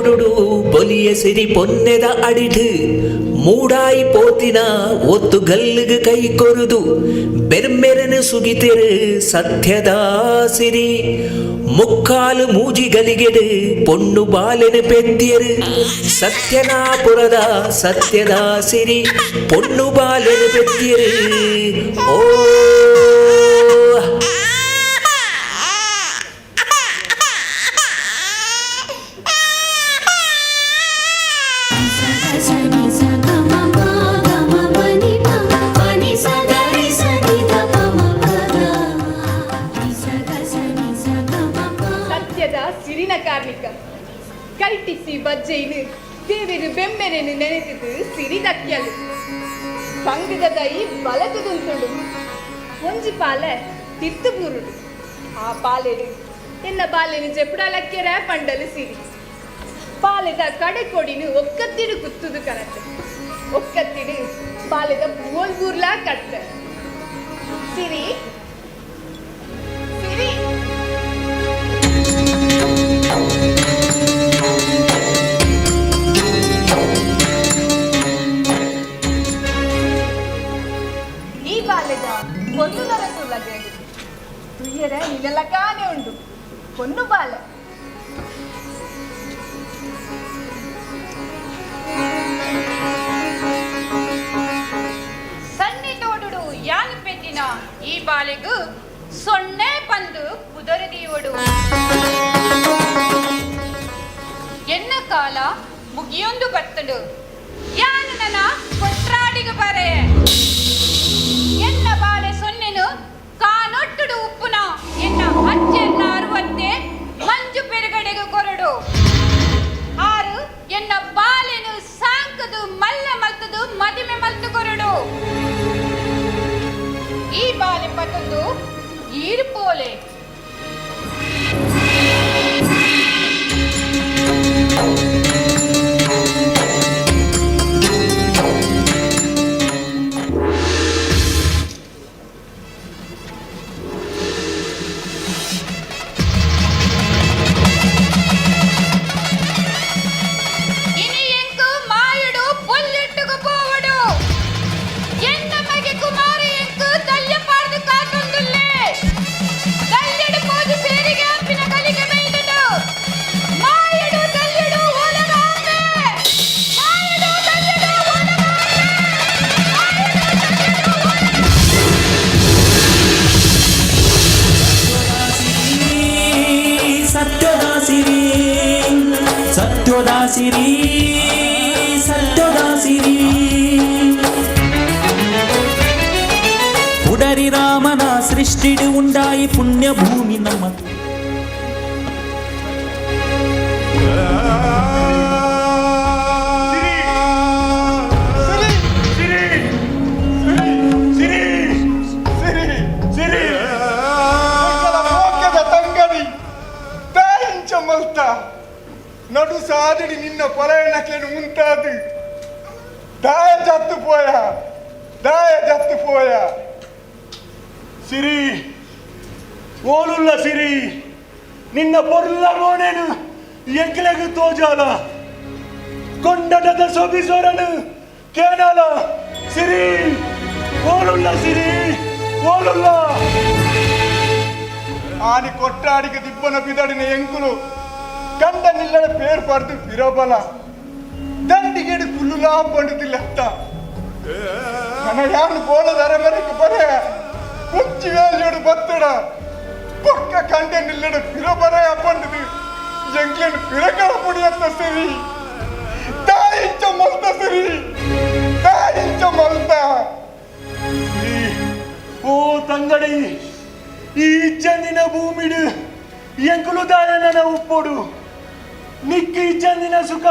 ತೋಡುಡು ಪೊಲಿಯ ಸಿರಿ ಪೊನ್ನೆದ ಅಡಿಟ್ ಮೂಡಾಯಿ ಪೋತಿನ ಒತ್ತು ಗಲ್ಲುಗು ಕೈ ಕೊರುದು ಬೆರ್ಮೆರನು ಸುಗಿತೆರು ಸತ್ಯದ ಸಿರಿ ಮುಕ್ಕಾಲು ಮೂಜಿ ಗಲಿಗೆಡು ಪೊಣ್ಣು ಬಾಲೆನು ಪೆದ್ಯರು ಸತ್ಯನಾಪುರದ ಸತ್ಯದ ಸಿರಿ ಪೊಣ್ಣು ಬಾಲೆನು ಪೆದ್ಯರು ಓ ಸತ್ಯದ ಸಿರಿನ ಕಾರ್ಣಿಕ ಕೈಟಿಸಿ ಬಜ್ಜೆಯಿನು ದೇವರು ಬೆಮ್ಮೆರೆನು ನೆನೆತಿದ್ದು ಸಿರಿದಕ್ಯಲು ಬಂಗದ ದೈ ಬಲತುದುಂತುಂಡು ಒಂಜಿ ಪಾಲೆ ತಿರ್ತು ಬೂರುಡು ಆ ಪಾಲೆಡು ಎನ್ನ ಬಾಲೆನು ಜೆಪುಡಲಕ್ಕೆರ ಪಂಡಲು ಸಿರಿ ಪಾಲೆದ ಕಡೆ ಕೊಡಿನು ಒಕ್ಕತ್ತಿಡು ಕುತ್ತುದು ಕನತೆ ಒಕ್ಕತ್ತಿಡು ಪಾಲೆದ ಬೋಲ್ ಬೂರ್ಲಾ ಕಟ್ಟ ಸಿರಿ ಸಿರಿ ಈ ಬಾಲ್ಯದ ಒಂದು ನರಸುಲ್ಲಗೆ ತುಯ್ಯರ ನಿನ್ನೆಲ್ಲ ಕಾನೆ ಉಂಡು பொண்ணு ಬಾಲೆ ಸಣ್ಣಿ ತೋಡುಡು ಯಾನು ಪೆದ್ದಿನ ಈ ಬಾಲೆಗು ಸೊನ್ನೆ ಪಂದು ಕುದರದೀವಡು ಎನ್ನ ಕಾಲ ಮುಗಿಯೊಂದು ಬತ್ತಡು ಯಾನು ನನ್ನ ಕೊಟ್ರಾಡಿಗೆ ಬರೆ ಎನ್ನ ಬಾಲೆ ಸೊನ್ನೆನು ಕಾನೊಟ್ಟುಡು ಉಪ್ಪುನ ಎನ್ನ ಅಜ್ಜೆನ್ನ ಅರುವತ್ತೆ ಮಂಜು ಪೆರುಗಡೆಗೆ ಕೊರಡು ಆರು ಎನ್ನ ಬಾಲೆನು ಸಾಂಕದು ಮಲ್ಲ ಮಲ್ತದು ಮದಿಮೆ ಮಲ್ತು ಕೊರಡು ಈ ಬಾಲೆ ಪತೊಂದು ಈರು ಪೋಲೆ ಇನಿ ಎಂಕು ಮಾಯಡು ಪೊಲ್ಲೆಟ್ಟುಗು ಪೋವಡು ಎನ್ನ ಮಗೆ ಕುಮಾರಿ ಎಂಕು ದಲ್ಯ ಪಾಡ್ದು ಕಾತೊಂದುಲ್ಲೆ ದಲ್ಯಡು ಪೋದು ಸೇರಿಗೆ ಅಪ್ಪಿನ ಕಲಿಗೆ ಬೈದುಡು ಮಾಯಡು ದಲ್ಯಡು ಓಲಗ ಆಪೆ ಮಾಯಡು ದಲ್ಯಡು ಓಲಗ ಆಪೆ ಮಾಯಡು ದಲ್ಯಡು ಸತ್ಯದ ಸಿರಿ ಸತ್ಯದ ಸಿರಿ ಸತ್ಯದ ಸಿರಿ ಉಡರಿ ರಾಮನ ಸೃಷ್ಟಿಡು ಉಂಡಾಯಿ ಪುಣ್ಯ ಭೂಮಿ ನಮ್ಮ ಸಿರಿ ಸಿರಿ ಸಿರಿ ಮೋಕ್ಯದ ತಂಗಡಿ ತಾಯಿಂಚ ಮಲ್ತ ನಡು ಸಾದಿಡಿ ನಿನ್ನ ಪೊಲಯನಕ್ಲೆನು ಉಂತಾದು ದಾಯ ಜತ್ತು ಪೋಯ ದಾಯ ಜತ್ತು ಪೋಯ ಸಿರಿ ಓಲುಲ್ಲ ಸಿರಿ ನಿನ್ನ ಪೊರ್ಲ ಮೋನೆನು ಎಂಕ್ಲೆಗು ತೋಜಾಲ ಕೊಂಡಟದ ಸೊಬಿಸೊರನು ಕೇನಾಲ ಸಿರಿ ಓಲುಲ್ಲ ಸಿರಿ ಓಲುಲ್ಲ ಆನಿ ಕೊಟ್ಟಾಡಿಗೆ ದಿಬ್ಬನ ಬಿದಡಿನ ಎಂಕುಲು ಕಂಡ ನಿಲ್ಲಡ ಪೇರ್ ಪಡ್ದು ಪಿರಬಲ ದಂಡಿಗೇಡು ಕುಲ್ಲುಲಾ ಪಂಡುದಿಲ್ಲತ್ತ ನನ್ನ ಯಾರು ಬೋಳದ ಅರಮನೆಗೆ ಬರೆ ಹುಚ್ಚಿ ವೇಷೋಡು ಬತ್ತಡ ಪೊಕ್ಕ ಕಂಡ ನಿಲ್ಲಡ ಪಿರಬರ ಪಂಡುದು ಎಂಕ್ಲೆನ್ ಪಿರಕಳ ಪುಡಿಯತ್ತ ಸಿರಿ ತಾಯಿಂಚ ಮಲ್ತ ಸಿರಿ ತಾಯಿಂಚ ಮಲ್ತ ಸಿರಿ ಓ ತಂಗಡಿ ಈ ಚಂದಿನ ಭೂಮಿಡು ಎಂಕುಲು ದಾಯನನ ಉಪ್ಪೊಡು ನಿಕ್ಕಿ ಚಂದಿನ ಸುಖ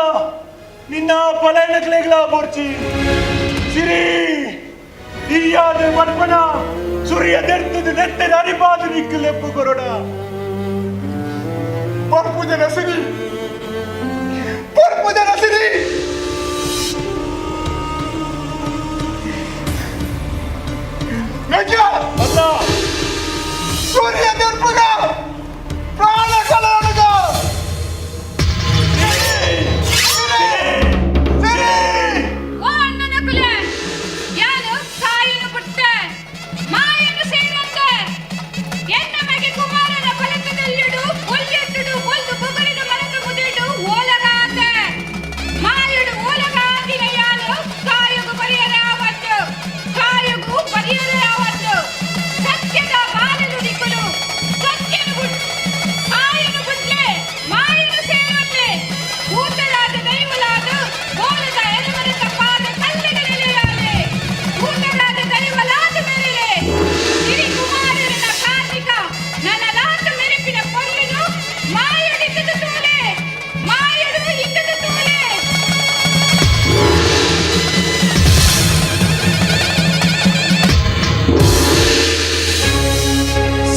ನಿನ್ನ ಪಲಯನಕ್ಲೆಗ್ಲ ಬೊರ್ಚಿ ಸಿರಿ ಈಯಾದ ಮರ್ಮನ ಸುರಿಯ ದೆರ್ತದು ನೆತ್ತೆದ ಅರಿಪಾದು ನಿಕ್ಕು ಲೆಪ್ಪು ಕೊರಡ ಪರ್ಪುಜನ ಸಿರಿ ಪರ್ಪುಜನ ಸಿರಿ ಮೆಗ್ಗ ಅಲ್ಲ ಸೂರ್ಯ ದೆರ್ಪುಗ ಪ್ರಾಣ ಕಲಾಣಗ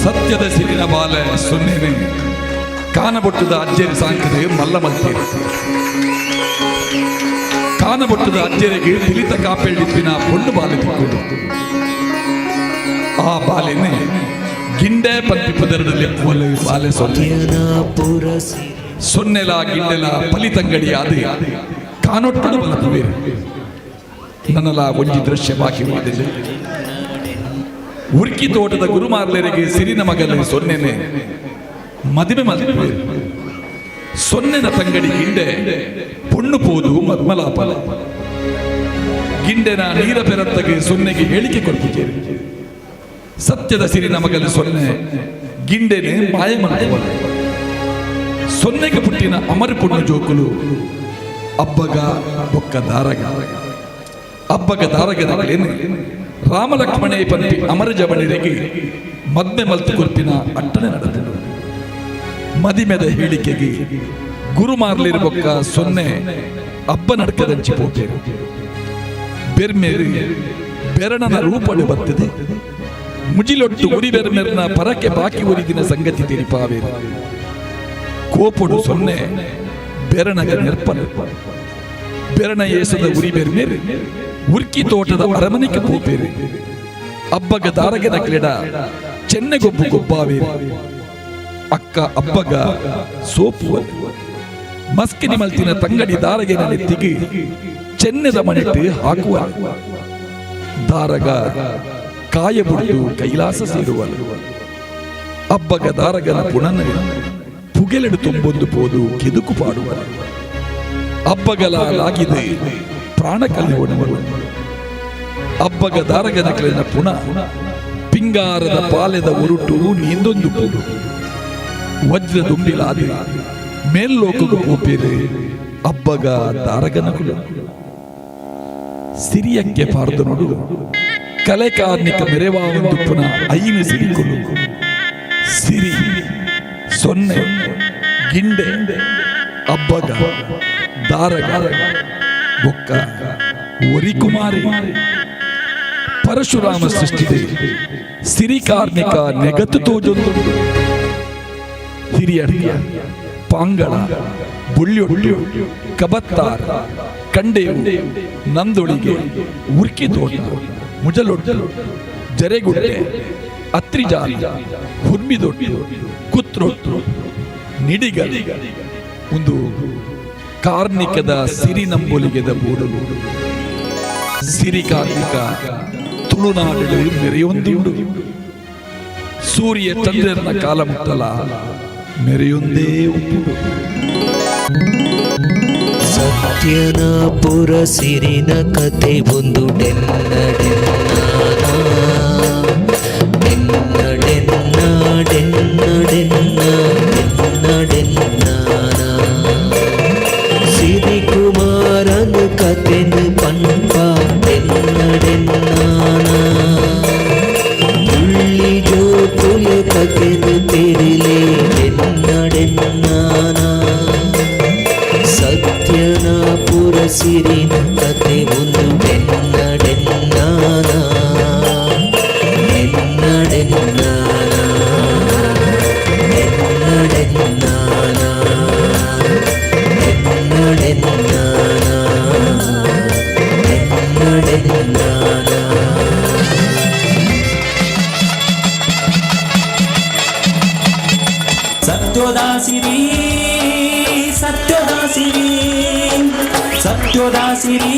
ಸತ್ಯದ ಸಿರಿನ ಬಾಲೆ ಸೊನ್ನೆನೆ ಕಾನಬೊಟ್ಟದ ಅಜ್ಜೆರಿ ಸಾಂಕದೆ ಮಲ್ಲ ಮಲ್ತೇರಿ. ಕಾನಬೊಟ್ಟದ ಅಜ್ಜೆರಿಗೆ ತಿಳಿತ ಕಾಪೆಳ್ಳಿಪ್ಪಿನ ಪೊಣ್ಣು ಬಾಲೆ ತಿಕ್ಕೊಂಡು ಆ ಬಾಲೆನೆ ಗಿಂಡೆ ಪಂಪಿ ಪದರದಲ್ಲಿ ಬಾಲೆ ಸೊನ್ನೆ. ಸೊನ್ನೆಲ ಗಿಂಡೆಲ ಪಲಿತಂಗಡಿ ಆದೆ ಕಾನೊಟ್ಟಡು ಬಲಪುವೇರು. ನನ್ನಲ ಒಂಜಿ ದೃಶ್ಯ ಬಾಕಿ ಉಳಿದಿದೆ. ಉರ್ಕಿ ತೋಟದ ಗುರುಮಾರ್ಲರಿಗೆ ಸಿರಿನ ಮಗಲು ಸೊನ್ನೆನೆ ಮದುವೆ ಮಲ್ಪುವೇರು. ಸೊನ್ನೆನ ತಂಗಡಿ ಗಿಂಡೆ ಪೊಣ್ಣು ಪೋದು ಮದ್ಮಲಾಪಲ ಗಿಂಡೆನ ನೀರ ಪೆರತ್ತಗೆ ಸೊನ್ನೆಗೆ ಹೇಳಿಕೆ ಕೊಡ್ಪುಜೇರು. ಸತ್ಯದ ಸಿರಿನ ಮಗಲು ಸೊನ್ನೆ ಗಿಂಡೆನೆ ಮಾಯ ಮಲ್ಪುವ. ಸೊನ್ನೆಗೆ ಪುಟ್ಟಿನ ಅಮರ ಪೊಣ್ಣು ಜೋಕುಲು ಅಬ್ಬಗ ಬೊಕ್ಕ ದಾರಗ. ಅಬ್ಬಗ ದಾರಗದಗಳೇನು ರಾಮಲಕ್ಷ್ಮಣೇ ಪಂಪಿ ಅಮರ ಜವಣಿರಿಗೆ ಮದ್ಮೆ ಮಲ್ತು ಕೊರ್ಪಿನ ಅಟ್ಟಣೆ ನಡೆದನು. ಮದಿಮೆದ ಹೇಳಿಕೆಗೆ ಗುರುಮಾರ್ಲಿರ ಬೊಕ್ಕ ಸೊನ್ನೆ ಅಬ್ಬ ನಡ್ಕದಂಚಿ ಪೋಪೇರು. ಬೆರ್ಮೇರು ಬೆರಣನ ರೂಪಡೆ ಬರ್ತದೆ. ಮುಜಿಲೊಟ್ಟು ಉರಿ ಬೆರ್ಮೆರ್ನ ಪರಕೆ ಬಾಕಿ ಉರಿದಿನ ಸಂಗತಿ ತಿರಿಪಾವೇರು. ಕೋಪೊಡು ಸೊನ್ನೆ ಬೆರಣಗ ನೆರ್ಪನ. ಬೆರಣ ಏಸದ ಉರಿ ಬೆರ್ಮೇರು ಉರ್ಕಿ ತೋಟದ ಅರಮನೆಗೆ ಪೋಪೇರು. ಅಬ್ಬಗ ದಾರಗನ ಕ್ರೀಡ ಚೆನ್ನೆಗೊಬ್ಬು ಗೊಬ್ಬಾವೇರು. ಅಕ್ಕ ಅಬ್ಬಗ ಸೋಪುವ ಮಸ್ಕಿನಿ ಮಲ್ತಿನ ತಂಗಡಿ ದಾರಗೆನ ನೆತ್ತಿಗೆ ಚೆನ್ನೆದ ಮಣಿಟ್ಟು ಹಾಕುವ. ದಾರಗ ಕಾಯ ಬುಡ್ದು ಕೈಲಾಸ ಸೇರುವ. ಅಬ್ಬಗ ದಾರಗನ ಪುಣನ ಪುಗೆಲೆಡು ತುಂಬೊಂದು ಪೋದು ಕೆದುಕು ಪಾಡುವ. ಅಬ್ಬಗಲ ಲಾಗಿದೆ ಪ್ರಾಣ ಕಲಿಯುವನವರು. ಅಬ್ಬಗ ದಾರಗನ ಕಲಿನ ಪುಣ ಪಿಂಗಾರದ ಪಾಲೆದ ಉರುಟು ನೀಂದೊಂದು ಪೋದು ವಜ್ರ ದುಂಬಿಲಾದೆ ಮೇಲ್ಲೋಕಗು ಪೋಪೇರೆ ಅಬ್ಬಗ ದಾರಗನ ಕುಲ. ಸಿರಿಯಕ್ಕೆ ಪಾರ್ದು ನೋಡು ಕಲೆ ಕಾರ್ಣಿಕ ಮೆರೆವಾ ಒಂದು ಪುನಃ ಐನು ಸಿರಿಕುಲು. ಸಿರಿ ಸೊನ್ನೆ ಗಿಂಡೆ ಅಬ್ಬಗ ದಾರಗ ಬೊಕ್ಕ ಒರಿಕುಮಾರಿ ಪರಶುರಾಮ ಸೃಷ್ಟಿದೆ ಸಿರಿ ಕಾರ್ಣಿಕ ನೆಗತು ತೋಜೊಂದು. ಹಿರಿಯಡ್ಕ ಪಾಂಗಳ ಬುಳ್ಳಿಯೊಟ್ಟು ಕಬತ್ತಾರ್ ಕಂಡೆಯು ನಂದೊಳಿಗೆ ಉರ್ಕಿ ತೋಟ ಮುಜಲೊಟ್ಟು ಜರೆಗುಡ್ಡೆ ಅತ್ರಿಜಾಲ ಹುರ್ಮಿದೊಟ್ಟು ಕುತ್ರೊಟ್ಟು ನಿಡಿಗ ಒಂದು ಕಾರ್ಣಿಕದ ಸಿರಿ ನಂಬೊಲಿಗೆದ ಬೂಡಲು. ಸಿರಿ ಕಾರ್ಣಿಕ ತುಳುನಾಡು ಮೆರೆಯೊಂದುಂಡು. ಸೂರ್ಯ ಚಂದ್ರನ ಕಾಲ ಮುಟ್ಟಲ ಮೆರೆಯೊಂದೇ ಉಪ್ಪುಡು. ಸತ್ಯನಾಪುರ ಸಿರಿನ ಕತೆ ಒಂದು ಡೆನ್ನ ಡೆನ್ನ ಡೆನ್ನ ಡೆನ್ನ ಡೆನ್ನ ಡೆನ್ನ ಡೆನ್ನ ಸಿರಿಕುಮಾರನ ಕತೆನು ಪನ್ಪ ಡೆನ್ನ ಡೆನ್ನಾನ ಉಳ್ಳಿ ಜೋಕುಲ ಕತೆನು ತೆರಿಲೆ ಡೆನ್ನ ಡೆನ್ನಾನ ಸತ್ಯನಾಪುರ ಸಿರಿನ ಕತೆ ಒಂದು ಡೆನ್ನ ಡೆನ್ನಾನ ಡೆನ್ನ ಡೆನ್ನಾನ ಡೆನ್ನ ಡೆನ್ನಾನ ಡೆನ್ನ ಡೆನ್ನಾನ ಡೆನ್ನ ಡೆನ್ನಾನ. ಸತ್ಯೋದ ಸಿರಿ ಸತ್ಯೋದ ಸಿರಿ ಸತ್ಯೋದ ಸಿರಿ.